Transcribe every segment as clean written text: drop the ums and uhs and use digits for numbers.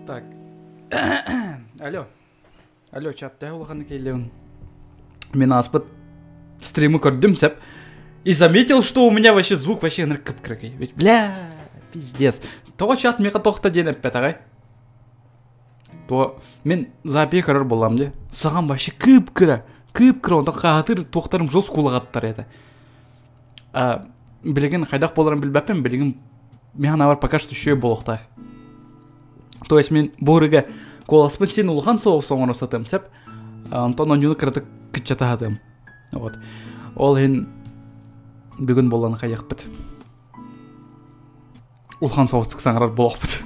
Так. Алло. Алло, чат, төһө улаханнык иһиллэбин? Мин ааспыт стримы көрдүм сөп. И заметил, что у меня вообще звук вообще ынырык кып-кыракый. Ведь, бля, пиздец. Тоҕо чат миэхэ тохто диэн эппэтэҕэй? То мин запись көрөр буоллам дии. Саҕам вообще кып-кыра. Кып-кыра, онтон хаһытыр туохтарым жестко улаҕаттар это. А, билигин хайдах буоларын билбэппин, билигин мин санаабар пока что үчүгэй буолуохтаах. То есть мин бу ырыга куоласпын син улахан соҕус оҥоро сатыам сөп. Онтон онньуну кыратык кыччата сатыам. Вот. Ол иһин бүгүн буолан хайыахпыт. Улахан соҕустук саҥарар буолуохпут.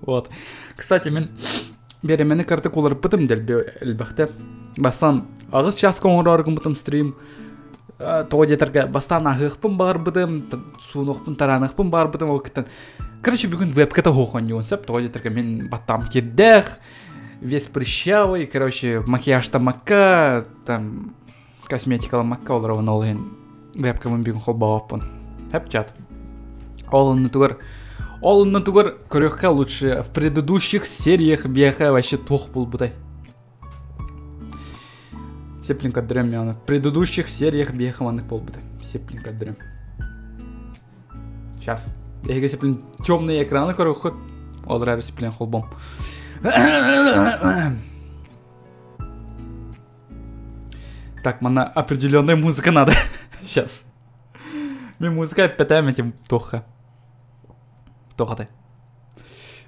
Вот. Кстати, мин биэрэмэни кыратык уларыппытым дэлби элбэхтэ. Бастаан аҕыс чааска оҥороору гыммытым стрим тоҕо диэтэргэ бастаан аһыахпын баҕарбытым, суунуохпун, тарааныахпын баҕарбытым ол кыттан. Короче, бүгүн вебка суох оонньуон сөп, тоҕо диэтэргэ мин баттаам кирдээх, весь прыщавый, короче, макияжтаммакка, там косметикаламмакка олоробун ол иһин вебкамын бүгүн холбообоппун. Хэп чат. Ол оннутугар ол оннутугар көрүөххэ лучше в предыдущих сериях биэхэ вообще туох булбутай. Сеплин көрдөрөм мен в предыдущих сериях биэхэ маннык буолбута. Сеплин көрдөрөм. Сейчас. Эһиги сеплин темные экраны көрүөххүт. Ол эрээри сеплин холбом. Так, манна определенная музыка надо. Сейчас. Мен музыка эппэтээм этим туохха. Туохатай.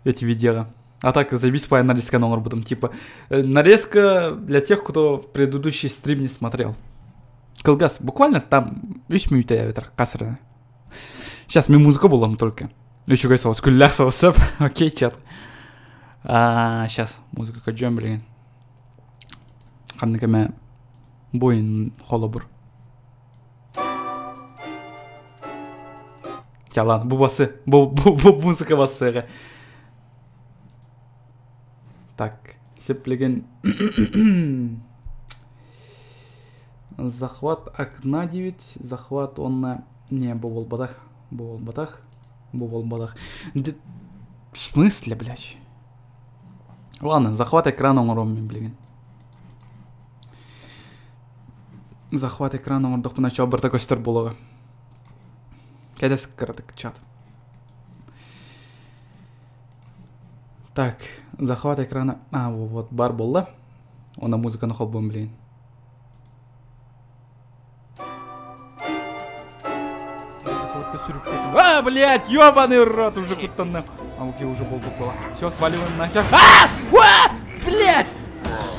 Эти видео. А так, заебись по нарезка оҥорбутум. Типа, нарезка для тех, кто в предыдущий стрим не смотрел. Кылгас, буквально там үс мүнүүтэ эбэтэр хас эрэ. Сейчас мен музыка булам только. Үчүгэй соҕус, күллээх соҕус сөп. Окей, чат. Сейчас музыка көрдьүөм билигин. Ханнык эмэ буйун холобур. Чалан, бу басы, бу, бу, бу музыка бассыга. Так, сеплеген захват окна 9, захват онна не бу буолбатах, бу буолбатах, бу буолбатах. В смысле, блядь? Ладно, захват экрана оҥоруом мин билигин. Захват экрана оҥордохпуна чуо барыта көстөр буолуоҕа. Кэтэс кыратык чат. Так, захват экрана. А, вот бар буолла. Онно музыканы холбуом билигин. А, блядь, ёбаный рот, уже куттанным. А, окей, уже болбук была. Все, сваливаем нахер. А! А! Блядь!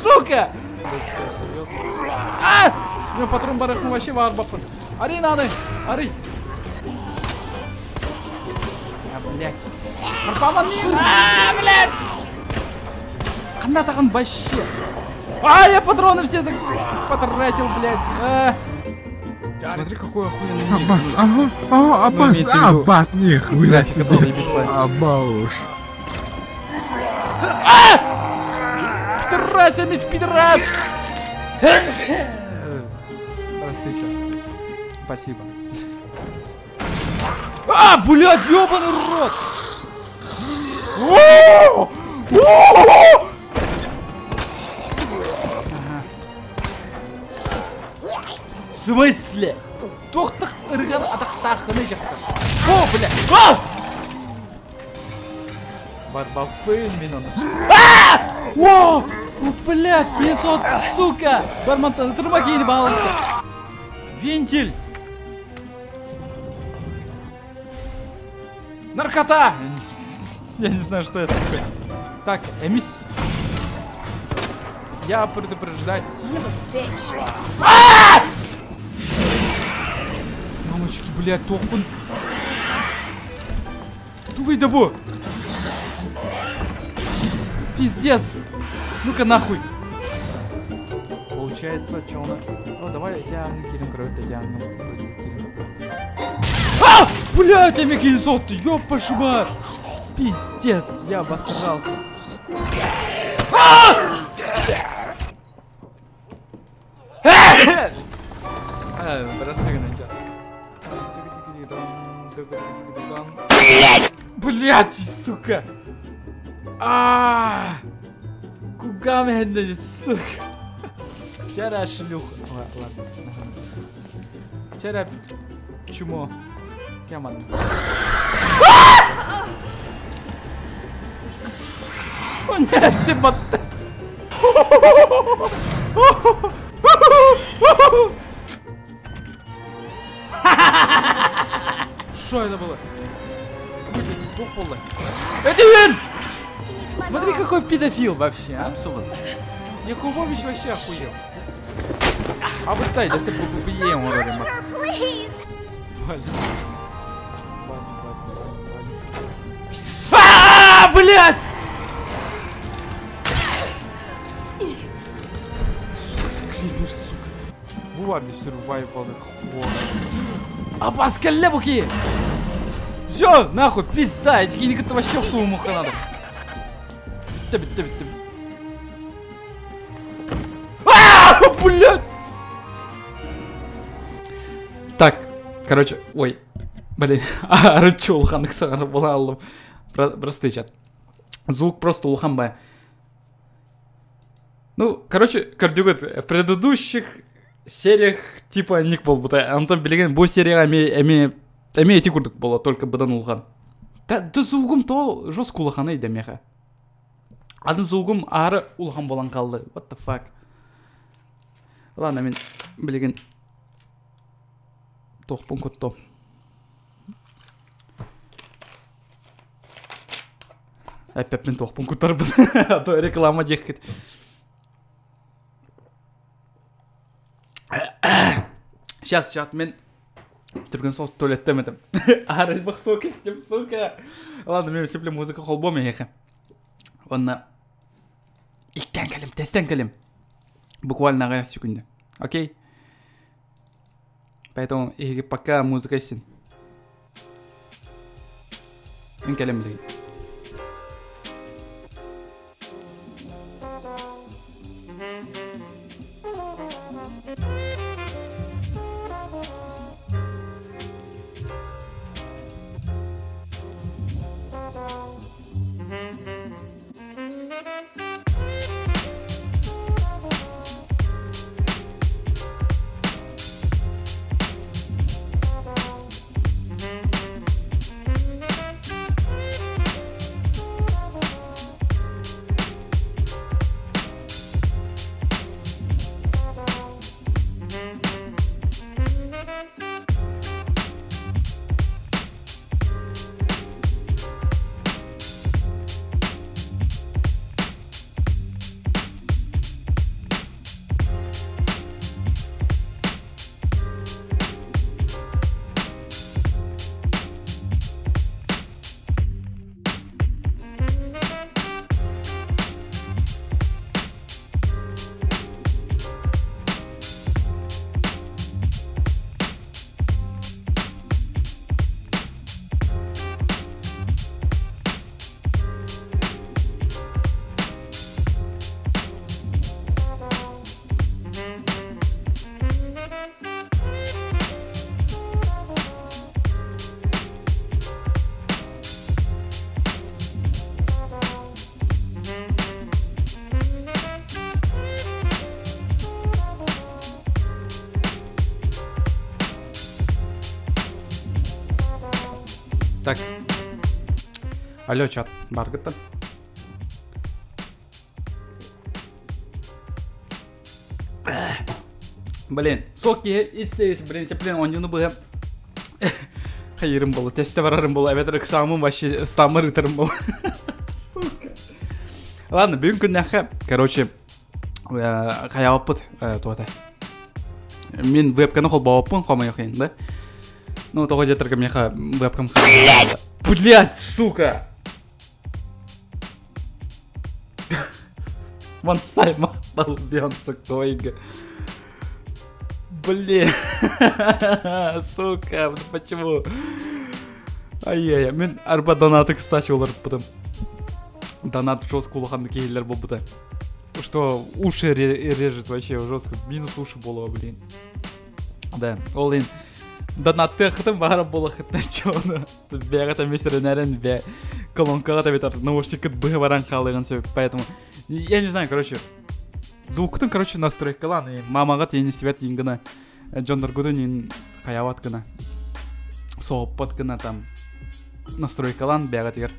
Сука! Что, серьезно? А! Ну, патрон барахну вообще баар баппын. Ари наны! Ари! А, блядь. Карпаман! А, блядь! Ханна вообще! А, я патроны все потратил, блядь. А. Смотри, какой охуенный мир. Аббас, ага, ага, Аббас, имеется в виду- Аббас, нихуя Графика себе. заебись, парень. Абауш. Пидорасами, пидорас! Прости, чё. Спасибо. А, блядь, ёбаный рот! О! О! Ага. В смысле? Туохтах ырган атахтаахыны дьахтар. О, бля! А! Барбаппын мин ону. А! О! О, блядь, 500, сука! Бармантан ытырма киһини баалыста. Вентиль! Наркота! Я не знаю, что это такое. Так, эмис. Я предупреждать. А! Мамочки, блядь, тохпун. Тугай да бу. Пиздец. Ну-ка нахуй. Получается, чё она? О, давай я кидем кровь, я вроде кидем. А! Блядь, я мне ты ёпа мать! Пиздец, я обосрался. А! А, Блять, сука! А! Кугам сука. Вчера шлюха. Ладно. Вчера чмо. Кеман. О нет, ты бот. Что это было? Какой-то Это он! Смотри, какой педофил вообще, а? Якубович вообще охуел. А вот дай, да се побием, Вали. А, блядь! Сука, скример, сука. Буварди survival horror. А паскале буки! Все, нахуй, пизда, эти киник вообще в сумму надо. Тебе, тебе, тебе. А, блядь! Так, короче, ой, блин, арычы улаханнык саҥарар буолан Просты чат. Звук просто улахан бай. Ну, короче, көрдүгүт, в предыдущих сериях типа ник буолбута. Онтон билигин бу серияҕа эми эми эми эти курдук буола, только быдан улахан. Да, звугум то жестко улаханай да меха. Аны звугум ары улахан буолан хаалла. What the fuck? Ладно, мин билигин туохпун куттум. Эппэппин туохпун куттарбын. А то реклама диэххит. Сейчас, сейчас, мен түргэн соҕус туалеттем этим. Аар сука, сука. Ладно, мен сепле музыка холбом ехе. Онна иктен кэлим, тестен кэлим. Буквально аҕыйах секунда. Окей? Поэтому эһиги пока музыка истин. Мин кэлим билигин. Так. Алло, чат, бааргыт. Блин, соки истейс, блин, блин, он не бы хайырым был, тесте барарым был, эбэтэр ыксаамын вообще стамыр ытарым был. Сука. Ладно, бүгүн күннэхэ, короче, хайааппыт туата. Мин вебканы холбооппун хомойох да? Ну, тоҕо диэтэргэ миэхэ вебкам Блять, сука! Вансай махтал Бенса Койга. Блин, сука, почему? Ай-яй, мин арба донаты, кстати, олар потом. Донат жестко улаханнык иһиллэр буолбута. Что уши режет вообще жестко. Минус уши было, блин. Да, ол ин донаттыаххытын баҕарар буоллаххытына чону бэҕэ месеренерен бэ. Колонкаҕа эбэтэр наушниккыт быһа баран хаалыаҕын сөп. Поэтому, я не знаю, короче, звукутун, короче, настройкалаан, мамаҕа тиийэн истибэт иин гына, дьонноргутун иин хайаабат гына, соһуппат гына там настройкалаан бэйэҕитигэр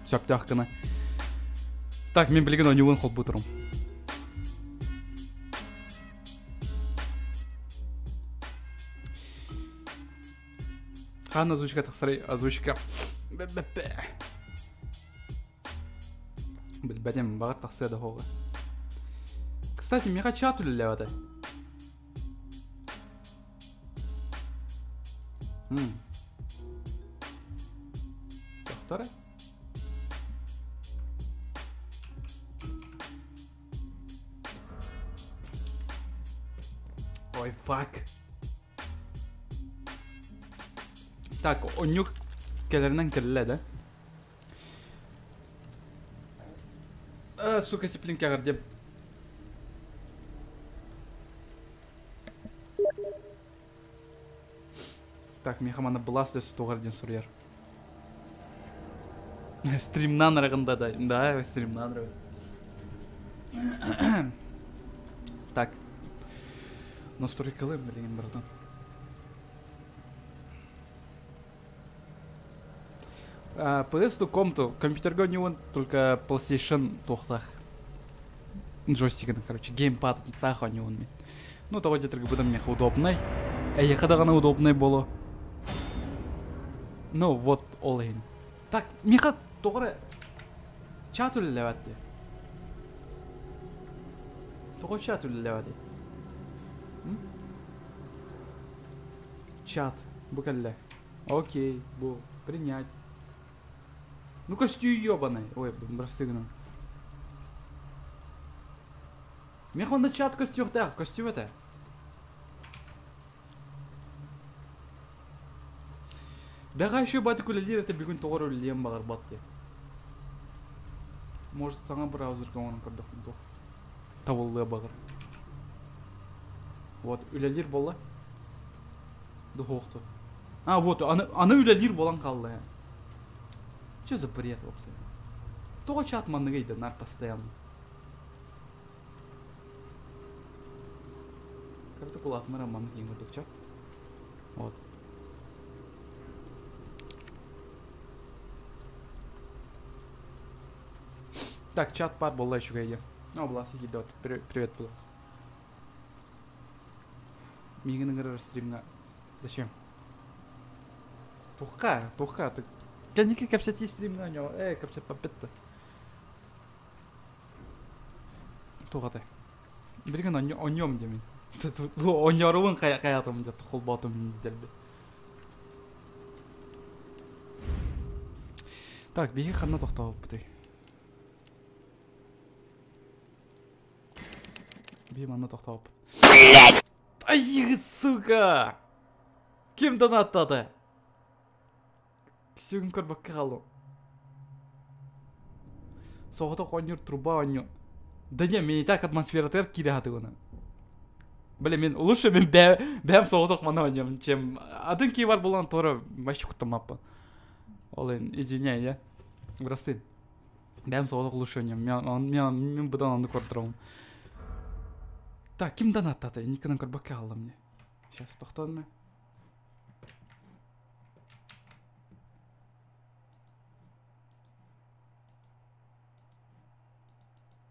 сөптөөх гына. Так, мин билигин оонньуубун холбуу турум. Хаан озвучка тахсарый, озвучка. Билбэтим, баҕар тахсыа да хоҕа. Кстати, миэхэ чат үлэлээбэтэ. Тохтор. Ой, fuck. Так, онньук кэлэринэн кэллэ да? А, сука, сиплинкаҕар диэм. Так, миэхэ манна былаас өссө туох эрэ диэн суруйар. Стримнаан эрэгин да, да, стримнаан эрэгин. Так. Настройкалыам билигин братан. PS комту компьютерга оонньуубун только PlayStation туохтаах джойстигын, короче, геймпадтаах оонньуубун мин. Ну, тоҕо диэтэргэ быдан миэхэ удобнай. Эйиэхэ даҕаны удобнай буолуо. Ну, вот ол иһин. Так, миэхэ тоҕо эрэ чат үлэлээбэт дии. Тоҕо чат үлэлээбэтий? Чат. Бу кэллэ. Окей, бу. Принять. Ну көстүү ёбаный. Ой, прости гынан. Миэхэ онно чат көстүөхтээх, көстүбэтэ. Бэҕэһээ еще батик үлэлиир этэ бүгүн тоҕо эрэ үлэлиэн баҕарбат диye. Может саҥа браузерга оҥорон көрдөхпүн туох табыллыа баҕар. Вот үлэлиир буолла. Духуохту. А, вот, аны, аны үлэлиир буолан хаалла. Что за бред вообще? Тоҕо чат манныгый да нар постоянно. Кырдык улаатмара маннык ең курдук чат. Вот. Так, чат пар буолла үчүгэй О, Блас идет. Привет, Блас. Миигин ыҥырар стримҥа. Зачем? Туохха, туохха, ты кэнники кэпсэтии стримҥа оонньоо, ээ, кэпсэппэппит да. Туох атай? Билигин оонньуом диэмин. Оонньоорубун хайаатым дьэ холбоотум дэлби. Так, биһиги ханна тохтообуппутуй? Биһи манна тохтообуппут. Ай, сука! Ким донаттады? Сүгүн көрбөккө хааллым. Соҕотох оонньуур труба оонньуу. Да не, мен и так атмосфератыгар киирэ сатыыбын. Бля, мен лучше мен бэйэм соҕотох маны оонньуом, чем атын киһи бар буолан туора вообще куттаммаппын. Ол иһин извиняй, я. Прости. Бэйэм соҕотох лучше оонньуом. Мен быдан оннук көрдөрөбүн. Так, ким донаттаата? Никынан көрбөккө хааллым мне. Сейчас, тохтоон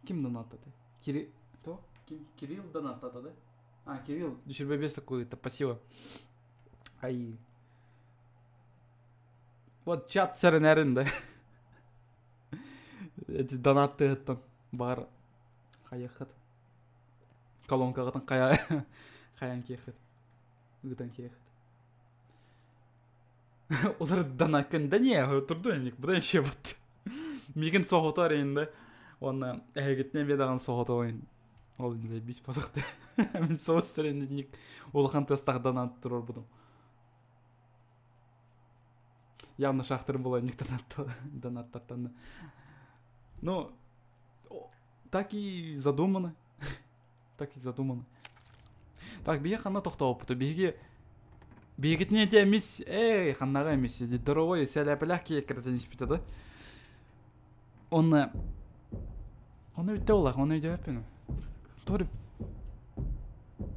Ким донаттады? Кири... Кто? Ким? Кирилл донаттады, да? А, Кирилл, дьүрбэбиэс такой, спасибо. Ай. Вот чат сэрэнэрин, да? Эти донаттыһыттан баар хайаххыт. Колонкаҕытын хайа хайан киэххит. Ыытан киэххит. Олар донаккын да не, турду эник, будан еще бат. Мигин соһутар инде. Уонна эһигитинэ эмиэ даҕаны соһутуойун. Ол инде бис батахты. Мин соус ник улахан тыастаах донат турорбутум. Явно шахтер была ник донаттартан. Ну, так и задумано. Так и задумано. Так, биһиги ханна тохтообуппут? Биһиги биһигитини эти эмис, эй, ханнаҕа эмис, здоровой, сэлэпэлээх киһи кирэтэн испитэ да. Онно Оны бүттэ олах, оны өйдөбөппүн. Тори.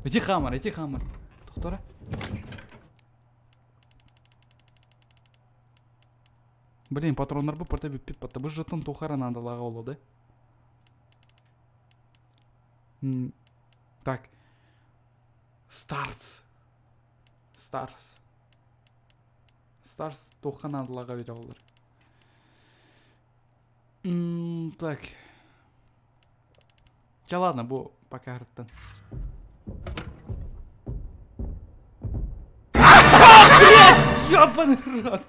Ити хаамар, ити хаамар. Тохтора. Блин, патроннар бу порта бүппүт батта. Бу жотон тухара надалаға олу, да? Так. Старс. Старс. Старс туха надалаға бит олар. Так. Ча ладно, бу пока ырыттан. Блядь, ёбаный рот.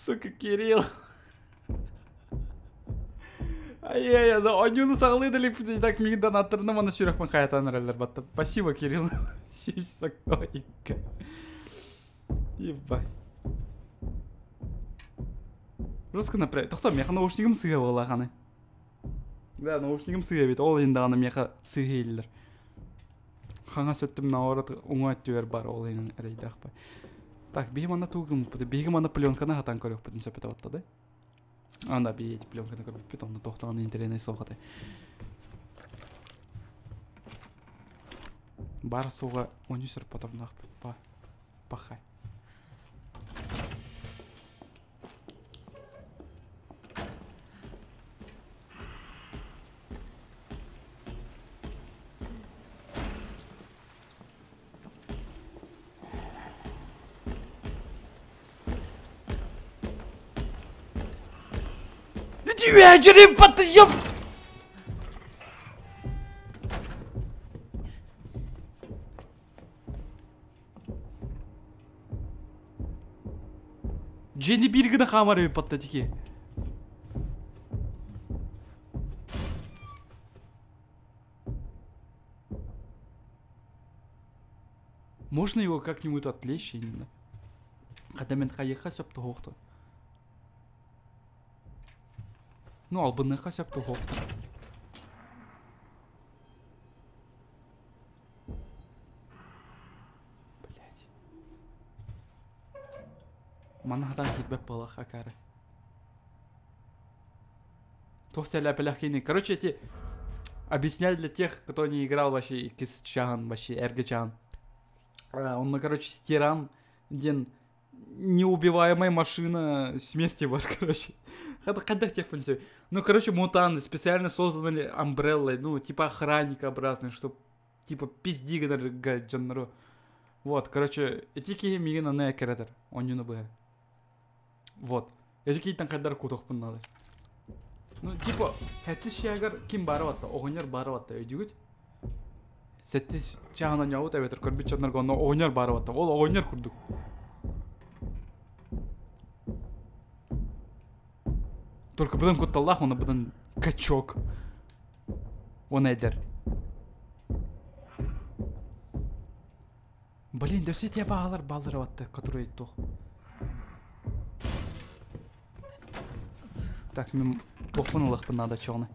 Сука, Кирилл. Ай-яй-яй, онюну саҕалыы да иликпит, так миигин донаттарына манна сүрэхпин хайатан эрэллэр батта. Спасибо, Кирилл. Сисакойка. Ебать. Жестко напряг. Тохтоо, миэхэ наушнигым сыыһа буоллаханы. Да, наушнигым сыыһа эбит. Ол иһин даҕаны миэхэ сыыһа иһиллэр. Хаҥас өттүм наоборот уҥа өттүгэр бар, ол иһин эрэйдээх бай. Так, биһи манна тугу гыммыппыт? Биһиги манна пленканы хатан көрүөхпүтүн сөп этэ батта да? Анда биһи пленканы көрбүппүт, онно туох даҕаны интэриэһинэй суох этэ. Бар суоҕа 13 патроннаахпыт. Па, пахай. Иди подъем! Дьиэни биир гына хаамар эбит паттатики. Можно его как-нибудь отвлечь, я не знаю. Хата мен хайыха сөп туһуохту. Ну, албыныха сөп туһуохту. Блять. Манна хатан киирбэт буолах акары. Туох сэлээпэлэх кини. Короче, эти объясняю для тех, кто не играл вообще иккис чаан, вообще эргэ чаан. Он, короче, тиран диэн неубиваемая машина смерти бар, короче. Хайдах тех полицей. Ну, короче, мутанты специально создали Амбреллой, ну, типа охранника образный, чтоб типа пизди гынар дьоннору. Вот, короче, ити киһи миигин аны эккирэтэр, онньуну быһа. Вот. Ити киһиттэн хайдар кутуохпун наада. Ну, типа, сэттис чааһыгар ким баара батта, оҕонньор баара батта, өйдүүгүт? Сэттис чааһын оонньообут эбэтэр көрбүт дьоннорго онно оҕонньор баара батта. Ол оҕонньор курдук. Только быдан кутталлаах, уонна быдан качок. Уонна эдэр. Блин, да все те баалар баллары батты, которые туох. Так, мен туохпун ылыахпын наада чоҕуна.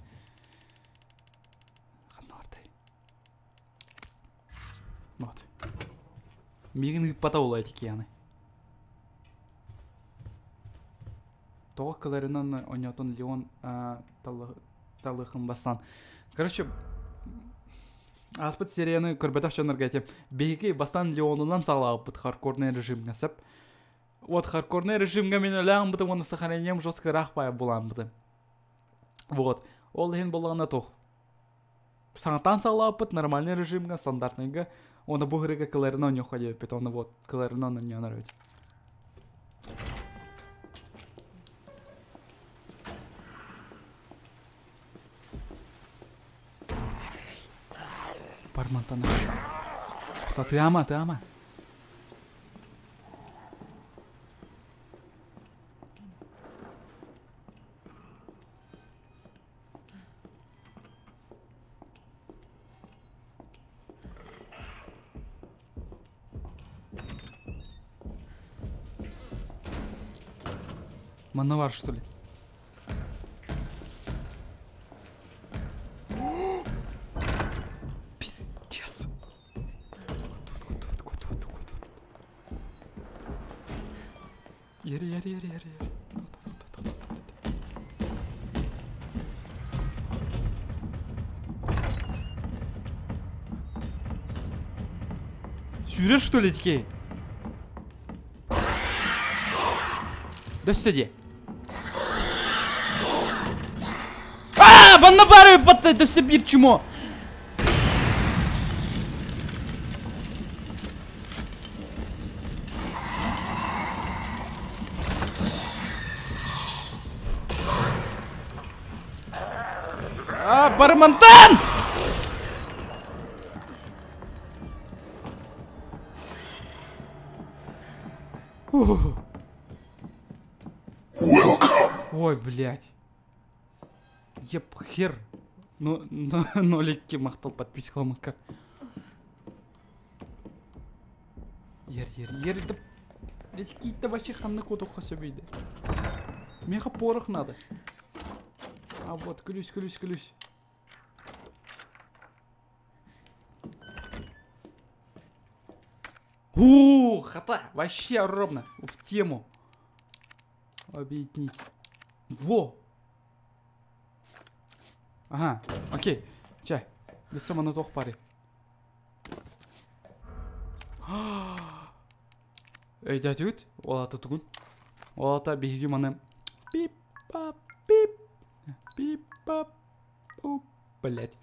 Ханна бартай? Вот. Миигин ыыппата буолуо эти киһини. Тоҕо кыларынан онньоотун Леон талыхын бастаан. Короче, ааспыт серияны көрбөтөх дьоннорго этим. Биһиги бастаан Леонунан саҕалаабыппыт хардкорный режимҥэ сөп. Вот хардкорный режимҥэ мин өлөөн уонна сохранением жестко ыраах баайа булааммытым. Вот. Ол иһин буоллаҕына туох саҥатаан саҕалаабыппыт нормальный режимҥэ, стандартныйга. Уонна бу ырыга Клэрина оонньуохха диэбиппит. Онно вот Клэрина оонньоонор эбит. Бармантан. Тыама, тыама. Манна бар, что ли? Пиздец. Тут, тут, тут, тут, тут, тут. Ери, ери, ери, ери, ери. Сүүрэр что ли ити Дөссө дии. Аа, банна бары батта дөссө биир чмо. А, барымантан! Ой, блядь. Еп, хер. Ну, ноликки махтал подпискаламыкка. Ер, ер, ер, да... Блядь, какие-то вообще ханны котуха сөбейді. Меха порох надо. А вот, ключ, ключ, ключ. У, хата, вообще ровно, в тему. Объединить. Во! Ага, окей. Чай. Лицо на тох пари. Өйдөөтүгүт? Ол ата тугун? Ол ата биһиги маны пип пап пип пип пап пуп блять.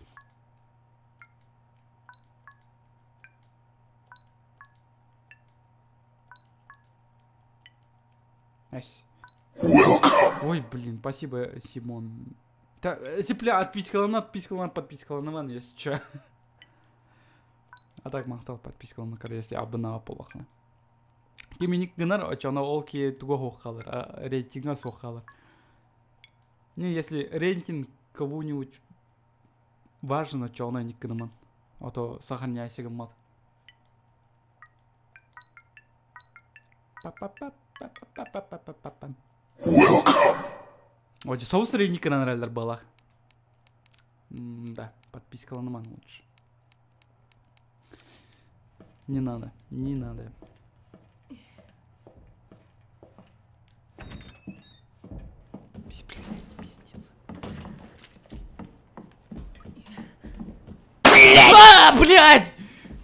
Ась. Ой, блин, спасибо, Симон. Та, Сипля, отпискалана, отпискалана, подпискалана, если чё. А так махтал подпискалана, если абына полохна. Киминик гынар, очона ол ки туго хохалар, рейтинга сохалар. Не, если рейтинг кого-нибудь важен, очона ник гынаман. А то сохраняйся гыммат. Па-па-па-па-па-па-па-па-па. Ой, соус рейтинг нравилар была. Да, подпискаланаман лучше. Не надо, не надо. Блядь, пиздец. А, блядь!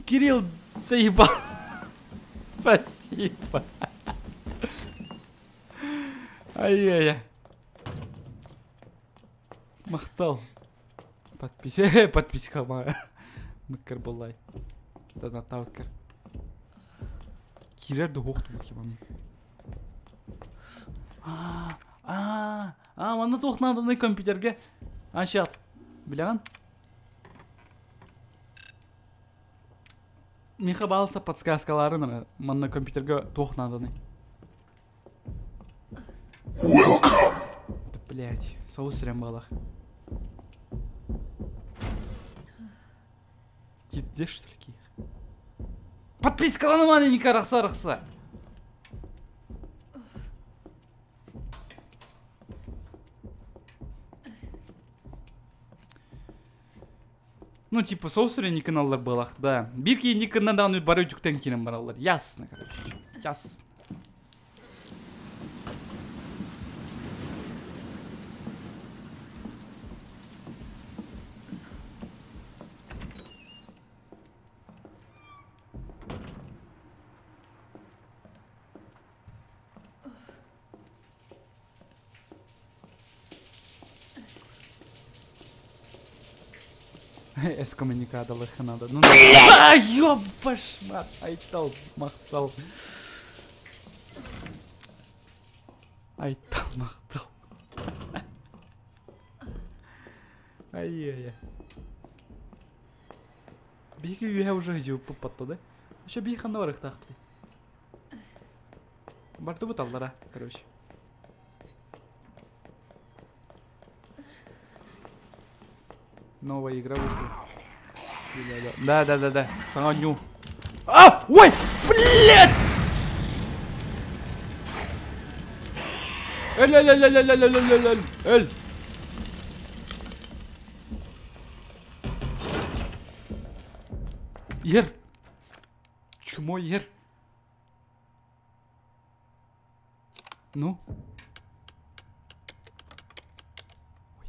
Кирилл заебал. Спасибо. Ай-яй-яй. Махтал. Подпись. Подписка моя. Мыккар булай. Да натавкар. Кирер духохту букиман. А, а, а, манна туох нааданы компьютерге. Аншат. Биляган? Миха балса подсказкаларын манна компьютерге туох нааданы. Да, блядь, соус балах. Где что ли киих? Подпискаланыманы не карахса рахса. Ну, типа, соусуре не каналлар балах, да. Бирки не каналдан бары жүктен келен баралар. Ясно, короче. Ясно. Эскоммуникадалых надо. Ну, а, ёбашмат! Айтал, махтал. Айтал, махтал. Ай-яй-яй. Бики үйе уже жуып патты, да? Еще би ханда бар ыктак бит. Барды бут аллара, короче. Новая игра вышла. Да, да, да, да. Саню. А! Ой! Блядь! Эль, эль, эль, эль, эль, эль, эль, эль, эль. Ер. Чмо ер. Ну? Ой.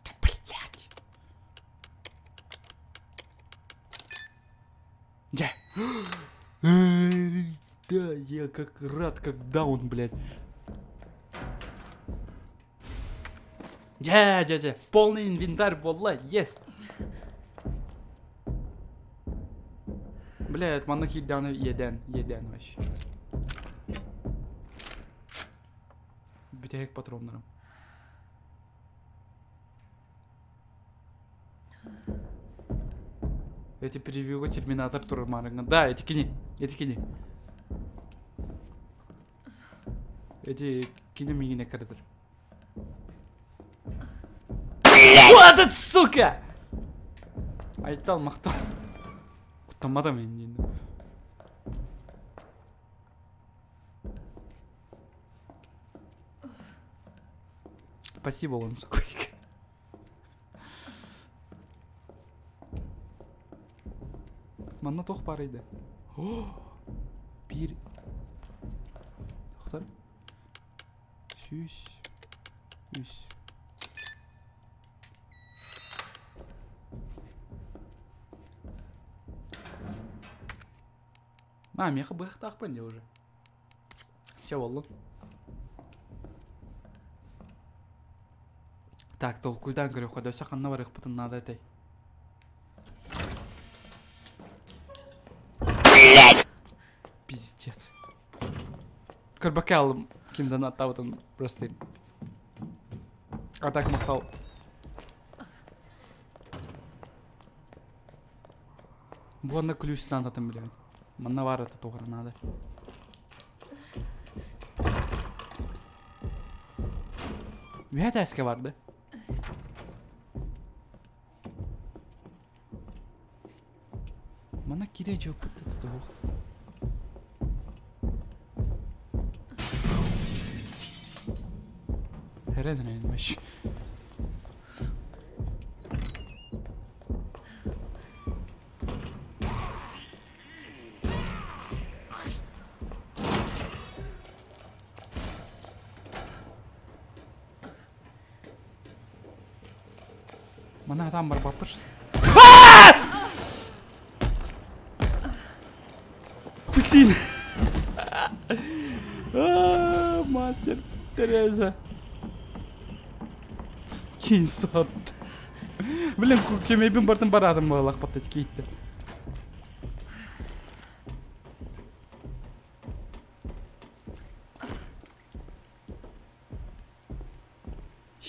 Да блядь! Дьэ. Да, я как рад, как даун, блядь. Дьэ, дьэ, дьэ, полный инвентарь буолла, yes. Блядь, манна киирдэҕинэ иэдээн, иэдээн вообще. Бүтэһик патроннарым. Эти превьюга Терминатор турар Да, эти кини, эти кини. Эти кини миигин эккирэтэр. Вот этот, сука! Айтал махтал. Куттамматам иннин. Спасибо вам, Сокойка. Манна туох баарый да? Биир Тохтор. 103. А, миэхэ быһахтаахпын дии уже. Чэ буоллун. Так, толкуйдаан көрүөххэ да өссө ханна барыахпытын наада этэй? Пиздец. Көрбөккө алым кимден аттаабытын прости. А так махтал. Бу онно күлүүс наадатын билэбин. Манна баар это туох эрэ наада. Үһэ этээскэ барды. Манна киирэ дьыаппыт да туох. Эрэн эрэн вообще. Мана там барбаппыт. Путин! Матерь Тереза. Киин сот. Блин, кемейбин бартын барадым буолах баттат киитте.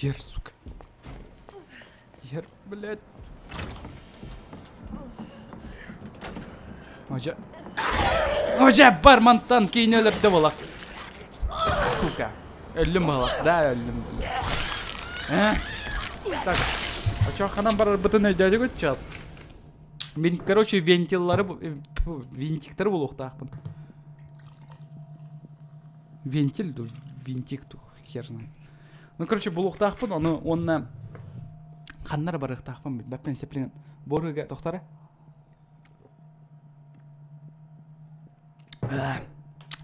Ер, сука. Ер, блядь. Ожа. Ожа бар мантан кейин өлөрдө болак. Сука. Өллүм балак. Да, өллүм. Э? Так. А чё ханан барарбытын өйдөөдүгүт чат? Мин, короче, вентиллары, винтиктары булуохтаахпын. Вентиль, винтик, хер знает. Ну, короче, булуохтаахпын, ону уонна ханнара барыахтаахпын билбэппин сеплин боруга тохтара.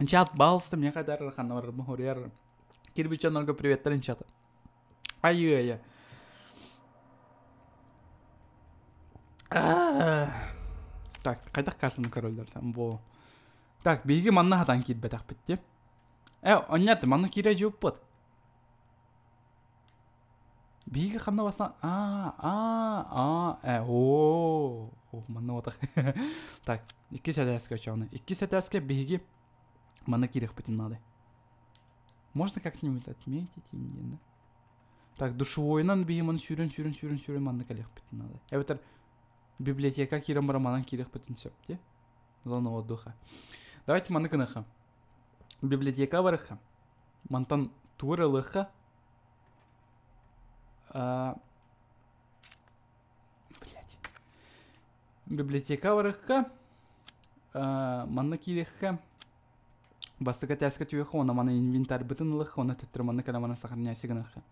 Чат балысты мне кадар ханна барарбын хоруйар. Кирбичонорго приветтерин чата. Айы-айы. Так, хайдах картаны көрөллөр там бу. Так, биһиги манна хатан киирбэтэхпит дии. Э, онньат, манна киирэ дьиэппит. Биһиги ханна бастан а а а э о манна отах. Так, иккис этээскэ очоҕуна. Иккис этээскэ биһиги манна киириэхпитин наада. Можно как-нибудь отметить индияны? Так, душевойунан биһи маны сүүрэн сүүрэн сүүрэн сүүрэн манна кэлиэхпитин наада. Эбэтэр библиотека киирэн баран манан киириэхпитин сөп дии. Зона отдыха. Давайте маны гыныха. Библиотека барыха. Мантан тугу эрэ ылыахха. Блять. Библиотека барыахха. Манна киириэххэ. Бастакы этээскэ түһүөххэ уонна маны инвентарьбытын ылыахха уонна төттөрү манна кэлэн маны сохраняйся гыныахха.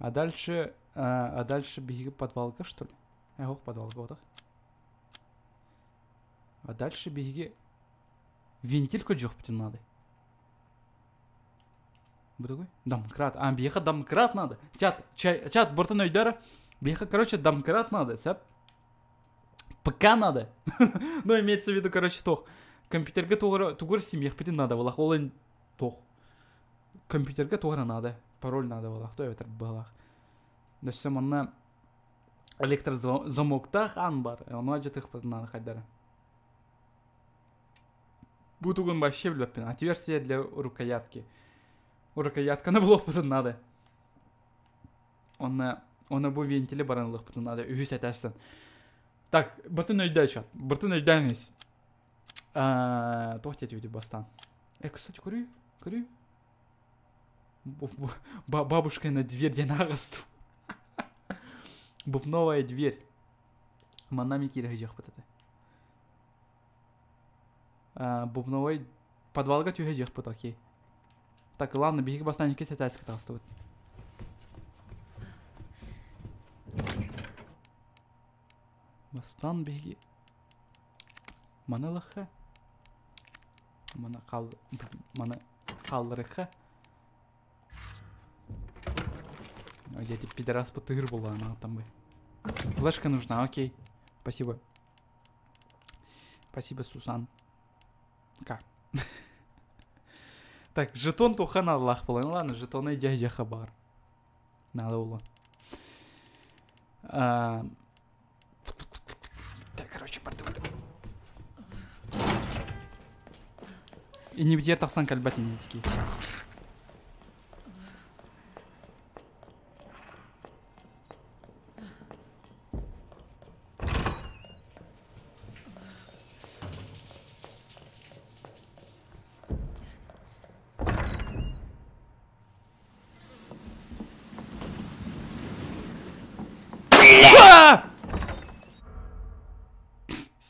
А дальше, а дальше биһиги подвалга что ли? Эх, подвалга отах. А дальше биһиги вентиль көрдүөхпүтүн надо. Бу такой? Домкрат. А, биһиэхэ домкрат надо. Чат, чай, чат, бортон өйдөөрө. Биһиэхэ, короче, домкрат надо, сеп. ПК надо. Ну, имеется в виду, короче, туох. Компьютерга тугура тугур симиэхпитин надо буолах. Ол туох. Компьютерга тугура надо. Пароль надо буолах. То эбэтэр быһалаах. Өссө манна электрозамоктаах аан бар. Ону адьатыахпытын наада хайдара. Бу тугун вообще билбэппин. Отверстие для рукоятки. Рукоятканы булуохпутун надо. Онно онно бу вентили баран ылыахпытын надо. Үһүс этажтан. Так, быртын өйдөө чат. Быртын өйдөөҥүс. Туох диэтибит бастаан? Э, кстати, көрүй, көрүй. Бабушка на дверь диэн ааҕыстым. Бубновая дверь. Манна ми киирэ сылдьыахпыт этэ. Бубновой подвалга түһэ дьиэхпит, окей. Так, ладно, биһиги бастаан иккис этээскэ таҕыстыбыт. Бастаан биһиги маны ылыахха. Маны хал маны хаалларыахха. Я эти пидорас потыр была, она там бы. Флешка нужна, окей. Спасибо. Спасибо, Сусан. К. Так, жетон тухан Аллах был. Ну ладно, жетоны дядя хабар. Надо было. А... Так, короче, бардыбыт. Иннибитигэр тахсан кэлбэт инники.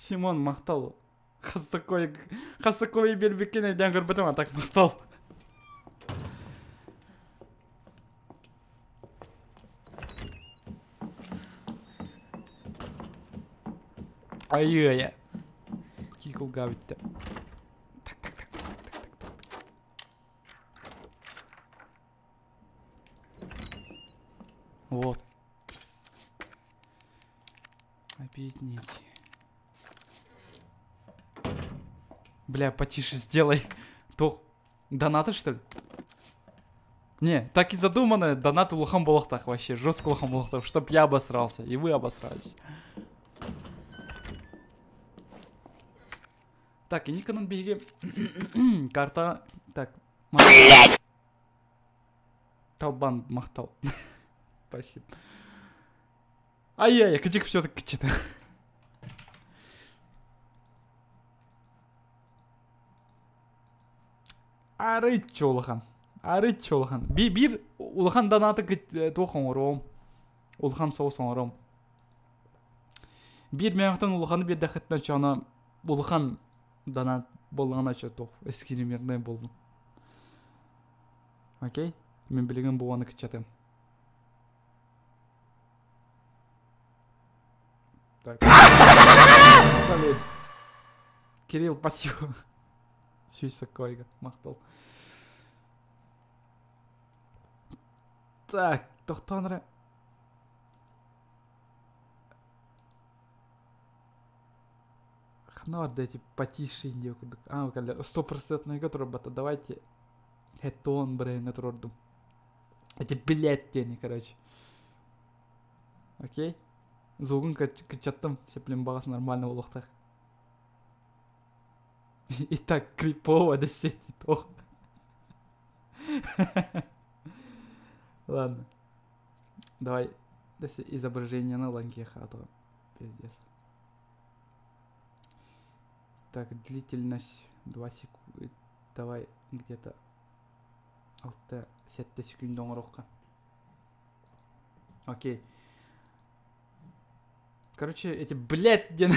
Симон махтал. Хасакой, хасакой биэрбиккин өйдөөн көрбөтүм, а так махтал. Айыы-айа. Кикулга бүттэ. Так, так, так, так, так, так, так. Вот. Объединить. Бля, потише сделай. То донаты, что ли? Не, так и задумано, донат улахан буолуохтаах вообще, жестко улахан буолуохтаах, чтоб я обосрался, и вы обосрались. Так, и Никонан биһиги карта... Так, Талбан махтал. Спасибо. Ай-яй, кычык все-таки кычыта. Арыйчы улахан. Арыйчы улахан. Би биир улахан донаты туох оҥоруом. Улахан соус оҥоруом. Биир мөөхтөн улаханы биэрдэххитинэ чоно улахан донат буоллаҕына чо туох эскримернай буоллун. Окей? Мин билигин бу уону кыччатым. Так. Кирилл, спасибо. Сүүс соккойга махтал. Так, тохтоон эрэ. Ханна барда эти потише диэ курдук. А, кэллэ стопроцентныйга турарбата. Давайте хеттон брэҥҥэ турордум. Эти блядь диэни, короче. Окей. Звугун кыччаттым. Сеплем баҕас нормально буолуохтаах. И так крипово да сетит. Ох. Ладно. Давай изображение на ланке хату. Пиздец. Так, длительность 2 секунды. Давай где-то алта сэттэ секунда оҥоруохха. Окей. Короче, эти, блядь, диэн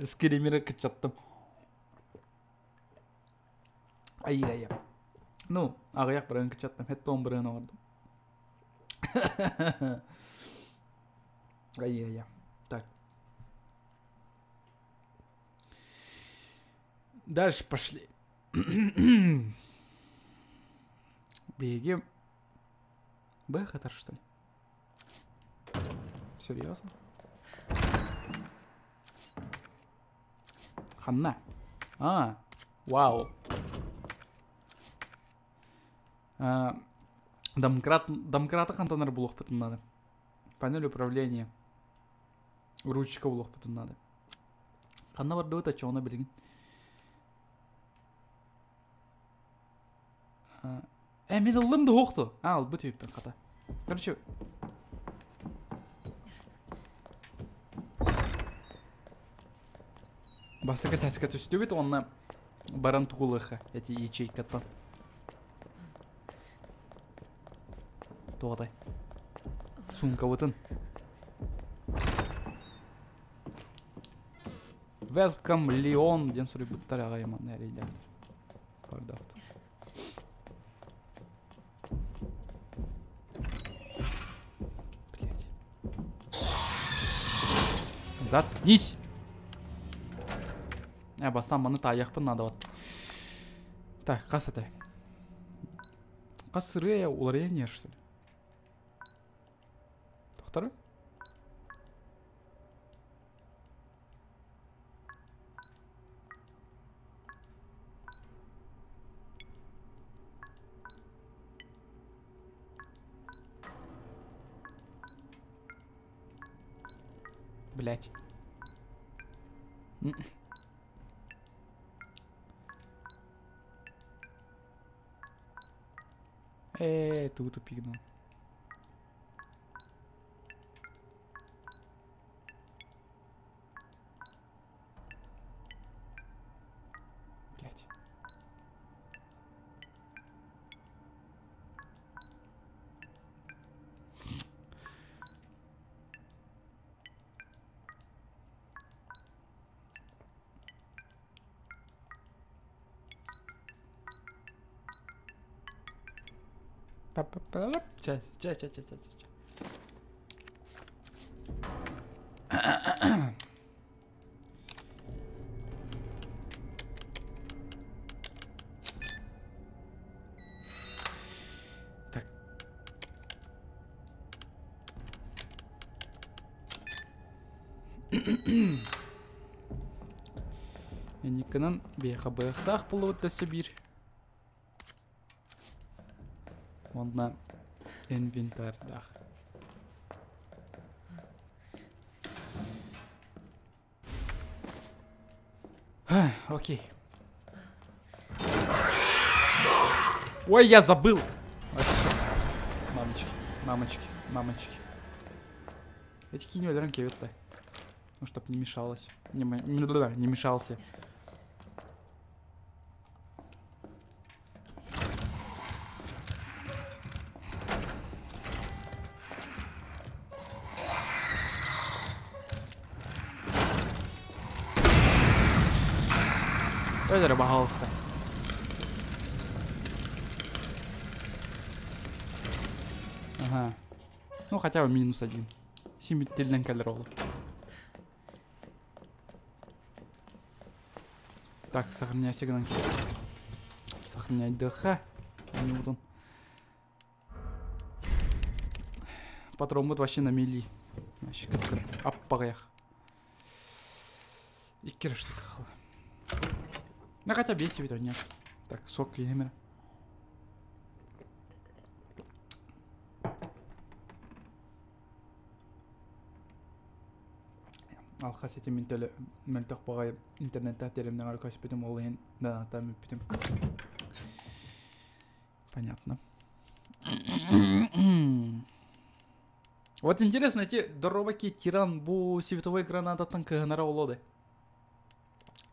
скримеры кыччаттым. Ай-яй-яй. Ну, аҕыйах бырыһын кыччаттым, хеттон бырыһын оҥордум. Ай-яй-яй. Так. Дальше пошли. Биһиги Б хатар, что ли? Серьезно? Ханна? А, вау. А, домкрат, домкраты хантан эрэ булуохпутун надо. Панель управления. Ручка булуохпутун надо. Ханна бардыбыт оччоҕуна билигин? Э, мин ыллым да уохту. А, ылбыт үппүн хата. Короче, бастакы тэскэ түстүбүт уонна баран тугулыха эти ячейкаттан. Туотай. Суумкабытын. Welcome, Леон диэн суруйбуттар аҕай манна эрэйдээхтэр. Бардаахтар. Блять. Заткнись! Э, бастаан маны таайыахпын надо вот. Так, хас этэй? Хас сырыа уларыйан что ли? Тохтору? Блять. Э, тугу тупигнул. Блять. Чэ, чэ, чэ, чэ, чэ, чэ. Так. Эниккынан биэхэ быахтаах буолубут дөссө биир. Уонна инвентардаах. Окей. Ой, я забыл. Мамочки, мамочки, мамочки. Эти кинь ранки это. Ну, чтоб не мешалось. Не, не мешался. Өлөрө пожалуйста. Ага. Ну, хотя бы минус один. Симиттелден кэлэр ол. Так, сохраняйся гынан. Сохраняй ДХ. Не вот он. Патрон вообще на мели. Вообще как аппагаях. Икки штука хала. Ну хотя бы себе нет. Так, сок емер. Алхас этим төлө мөлтөх баҕайы интернеттаах теремнэҕэ көспүтүм ол иһин донаттаан бүппүтүм. Понятно. Вот интересно, эти дробаки тиран бу световой гранататтан кыһынара олоды.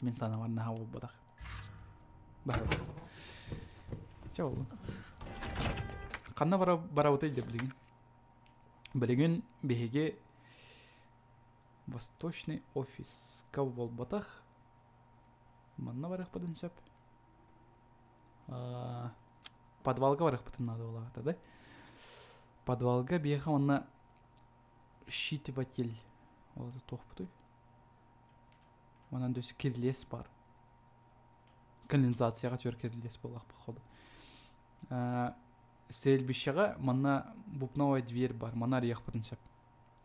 Мин санаабар наһаа буолбатах. Баһар. Чэ боллун. Ханна бара барабытай да билигин. Билигин биһиги Восточный офиска буолбатах. Манна барыахпытын сөп. Подвалга барыахпытын наада буолаҕыта да. Подвалга биэхэ манна считыватель. Ол туохпутуй? Манан дөс кирлес бар. Канализацияҕа түөр кирлес буоллах походу. Стрельбищеҕа манна бубновая дверь бар. Манна арыйахпытын сөп.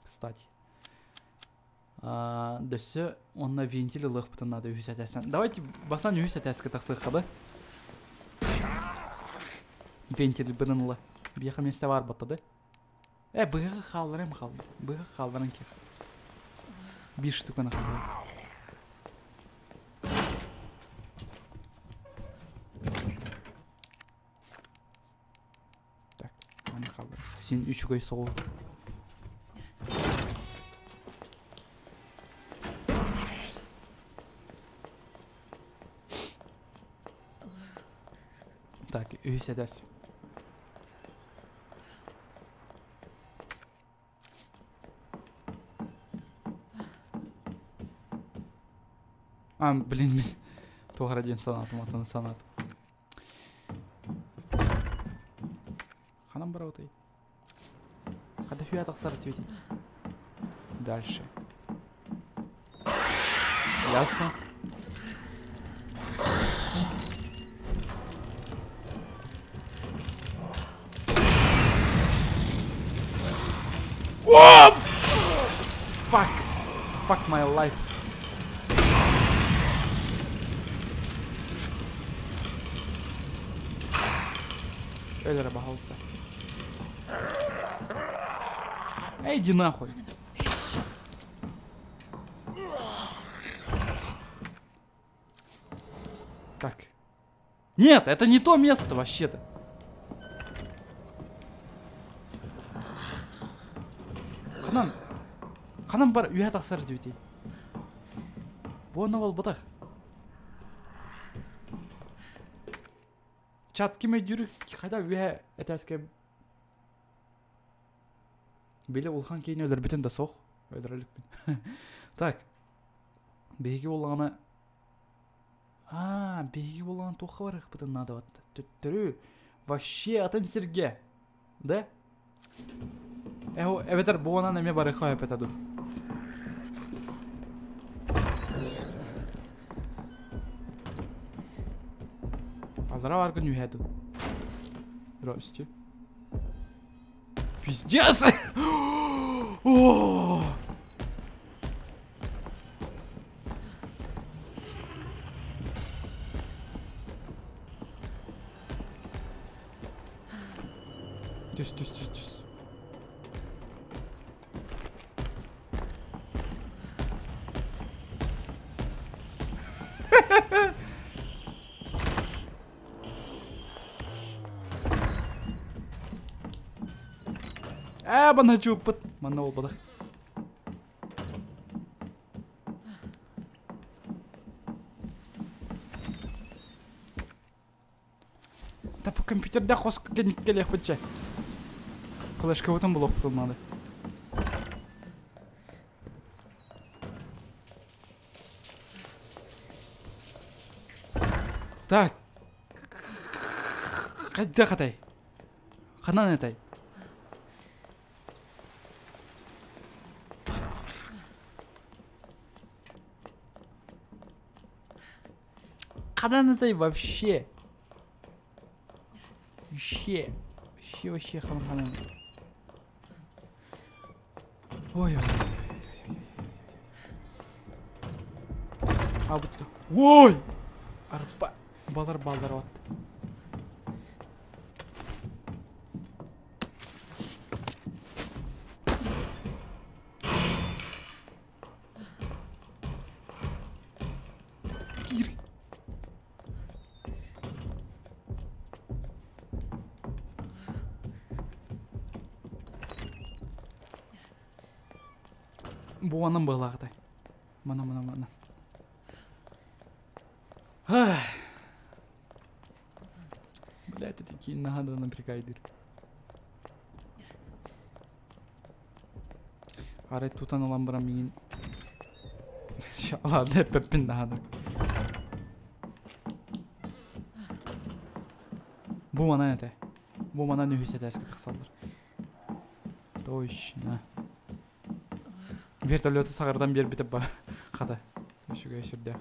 Кстати. Дөссө онно вентиль ылыахпытын наада үһүс этээстэн. Давайте бастаан үһүс этээскэ тахсыахха да. Вентиль бынан ыла. Биэхэ миэстэ баар батта да. Быһыгы хаалларым хаалбыт. Быһыгы хаалларан киэх. Биир штуканы хааллар. Так, аны хааллар. Син үчүгэй соҕу. Так, үһүс этээс. А, блин, мин туох эрэ диэн санаатым, атын санаатым. Ханан барабытый? Хата хүө тахсар ответить. Дальше. Ясно. О! Fuck! Fuck my life. Өлөрө, пожалуйста. Эй, иди нахуй. Так. Нет, это не то место вообще-то. Ханан. Ханан бар үһэ тахсар диэбитий. Буонна буолбатах. Чат ким өйдүүр хайда үһэ этээскэ Били улахан киһини өлөрбүтүн да суох. Өлөрөлүкпүн. Так. Биһиги буоллаҕына Аа, биһиги буоллаҕына туохха барыахпытын наада батта. Төттөрү вообще атын сиргэ. Да? Эһо эбэтэр буонан эмиэ барыахха сөп ду. Азара баргын үһэ ду. Здрасте. Пиздец! О! Түс, түс, түс, түс. Ээ, манна чууппут. Манна буолбатах. Да бу компьютерда хос кэлиэхпит Флешкабытын булуохпутун надо. Так. Хайдах атай? Ханан этай? Ханан этай вообще? Вообще. Вообще, вообще, ханан ханан. Ой, ой, ой. А, Ой! Арба. Балар балдар от. Кир. Буанан быһылаахтай. Мана, мана, мана. Блять, это такие надо напрягайдыр. Арай тутан ылан баран миигин Ладно, эппэппин наада. Бу манан этэ. Бу манан үһүс этээскэ тахсаллар. Точно. Вертолету саҕардан биэрбитэ ба хата. Үчүгэй сүрдээх.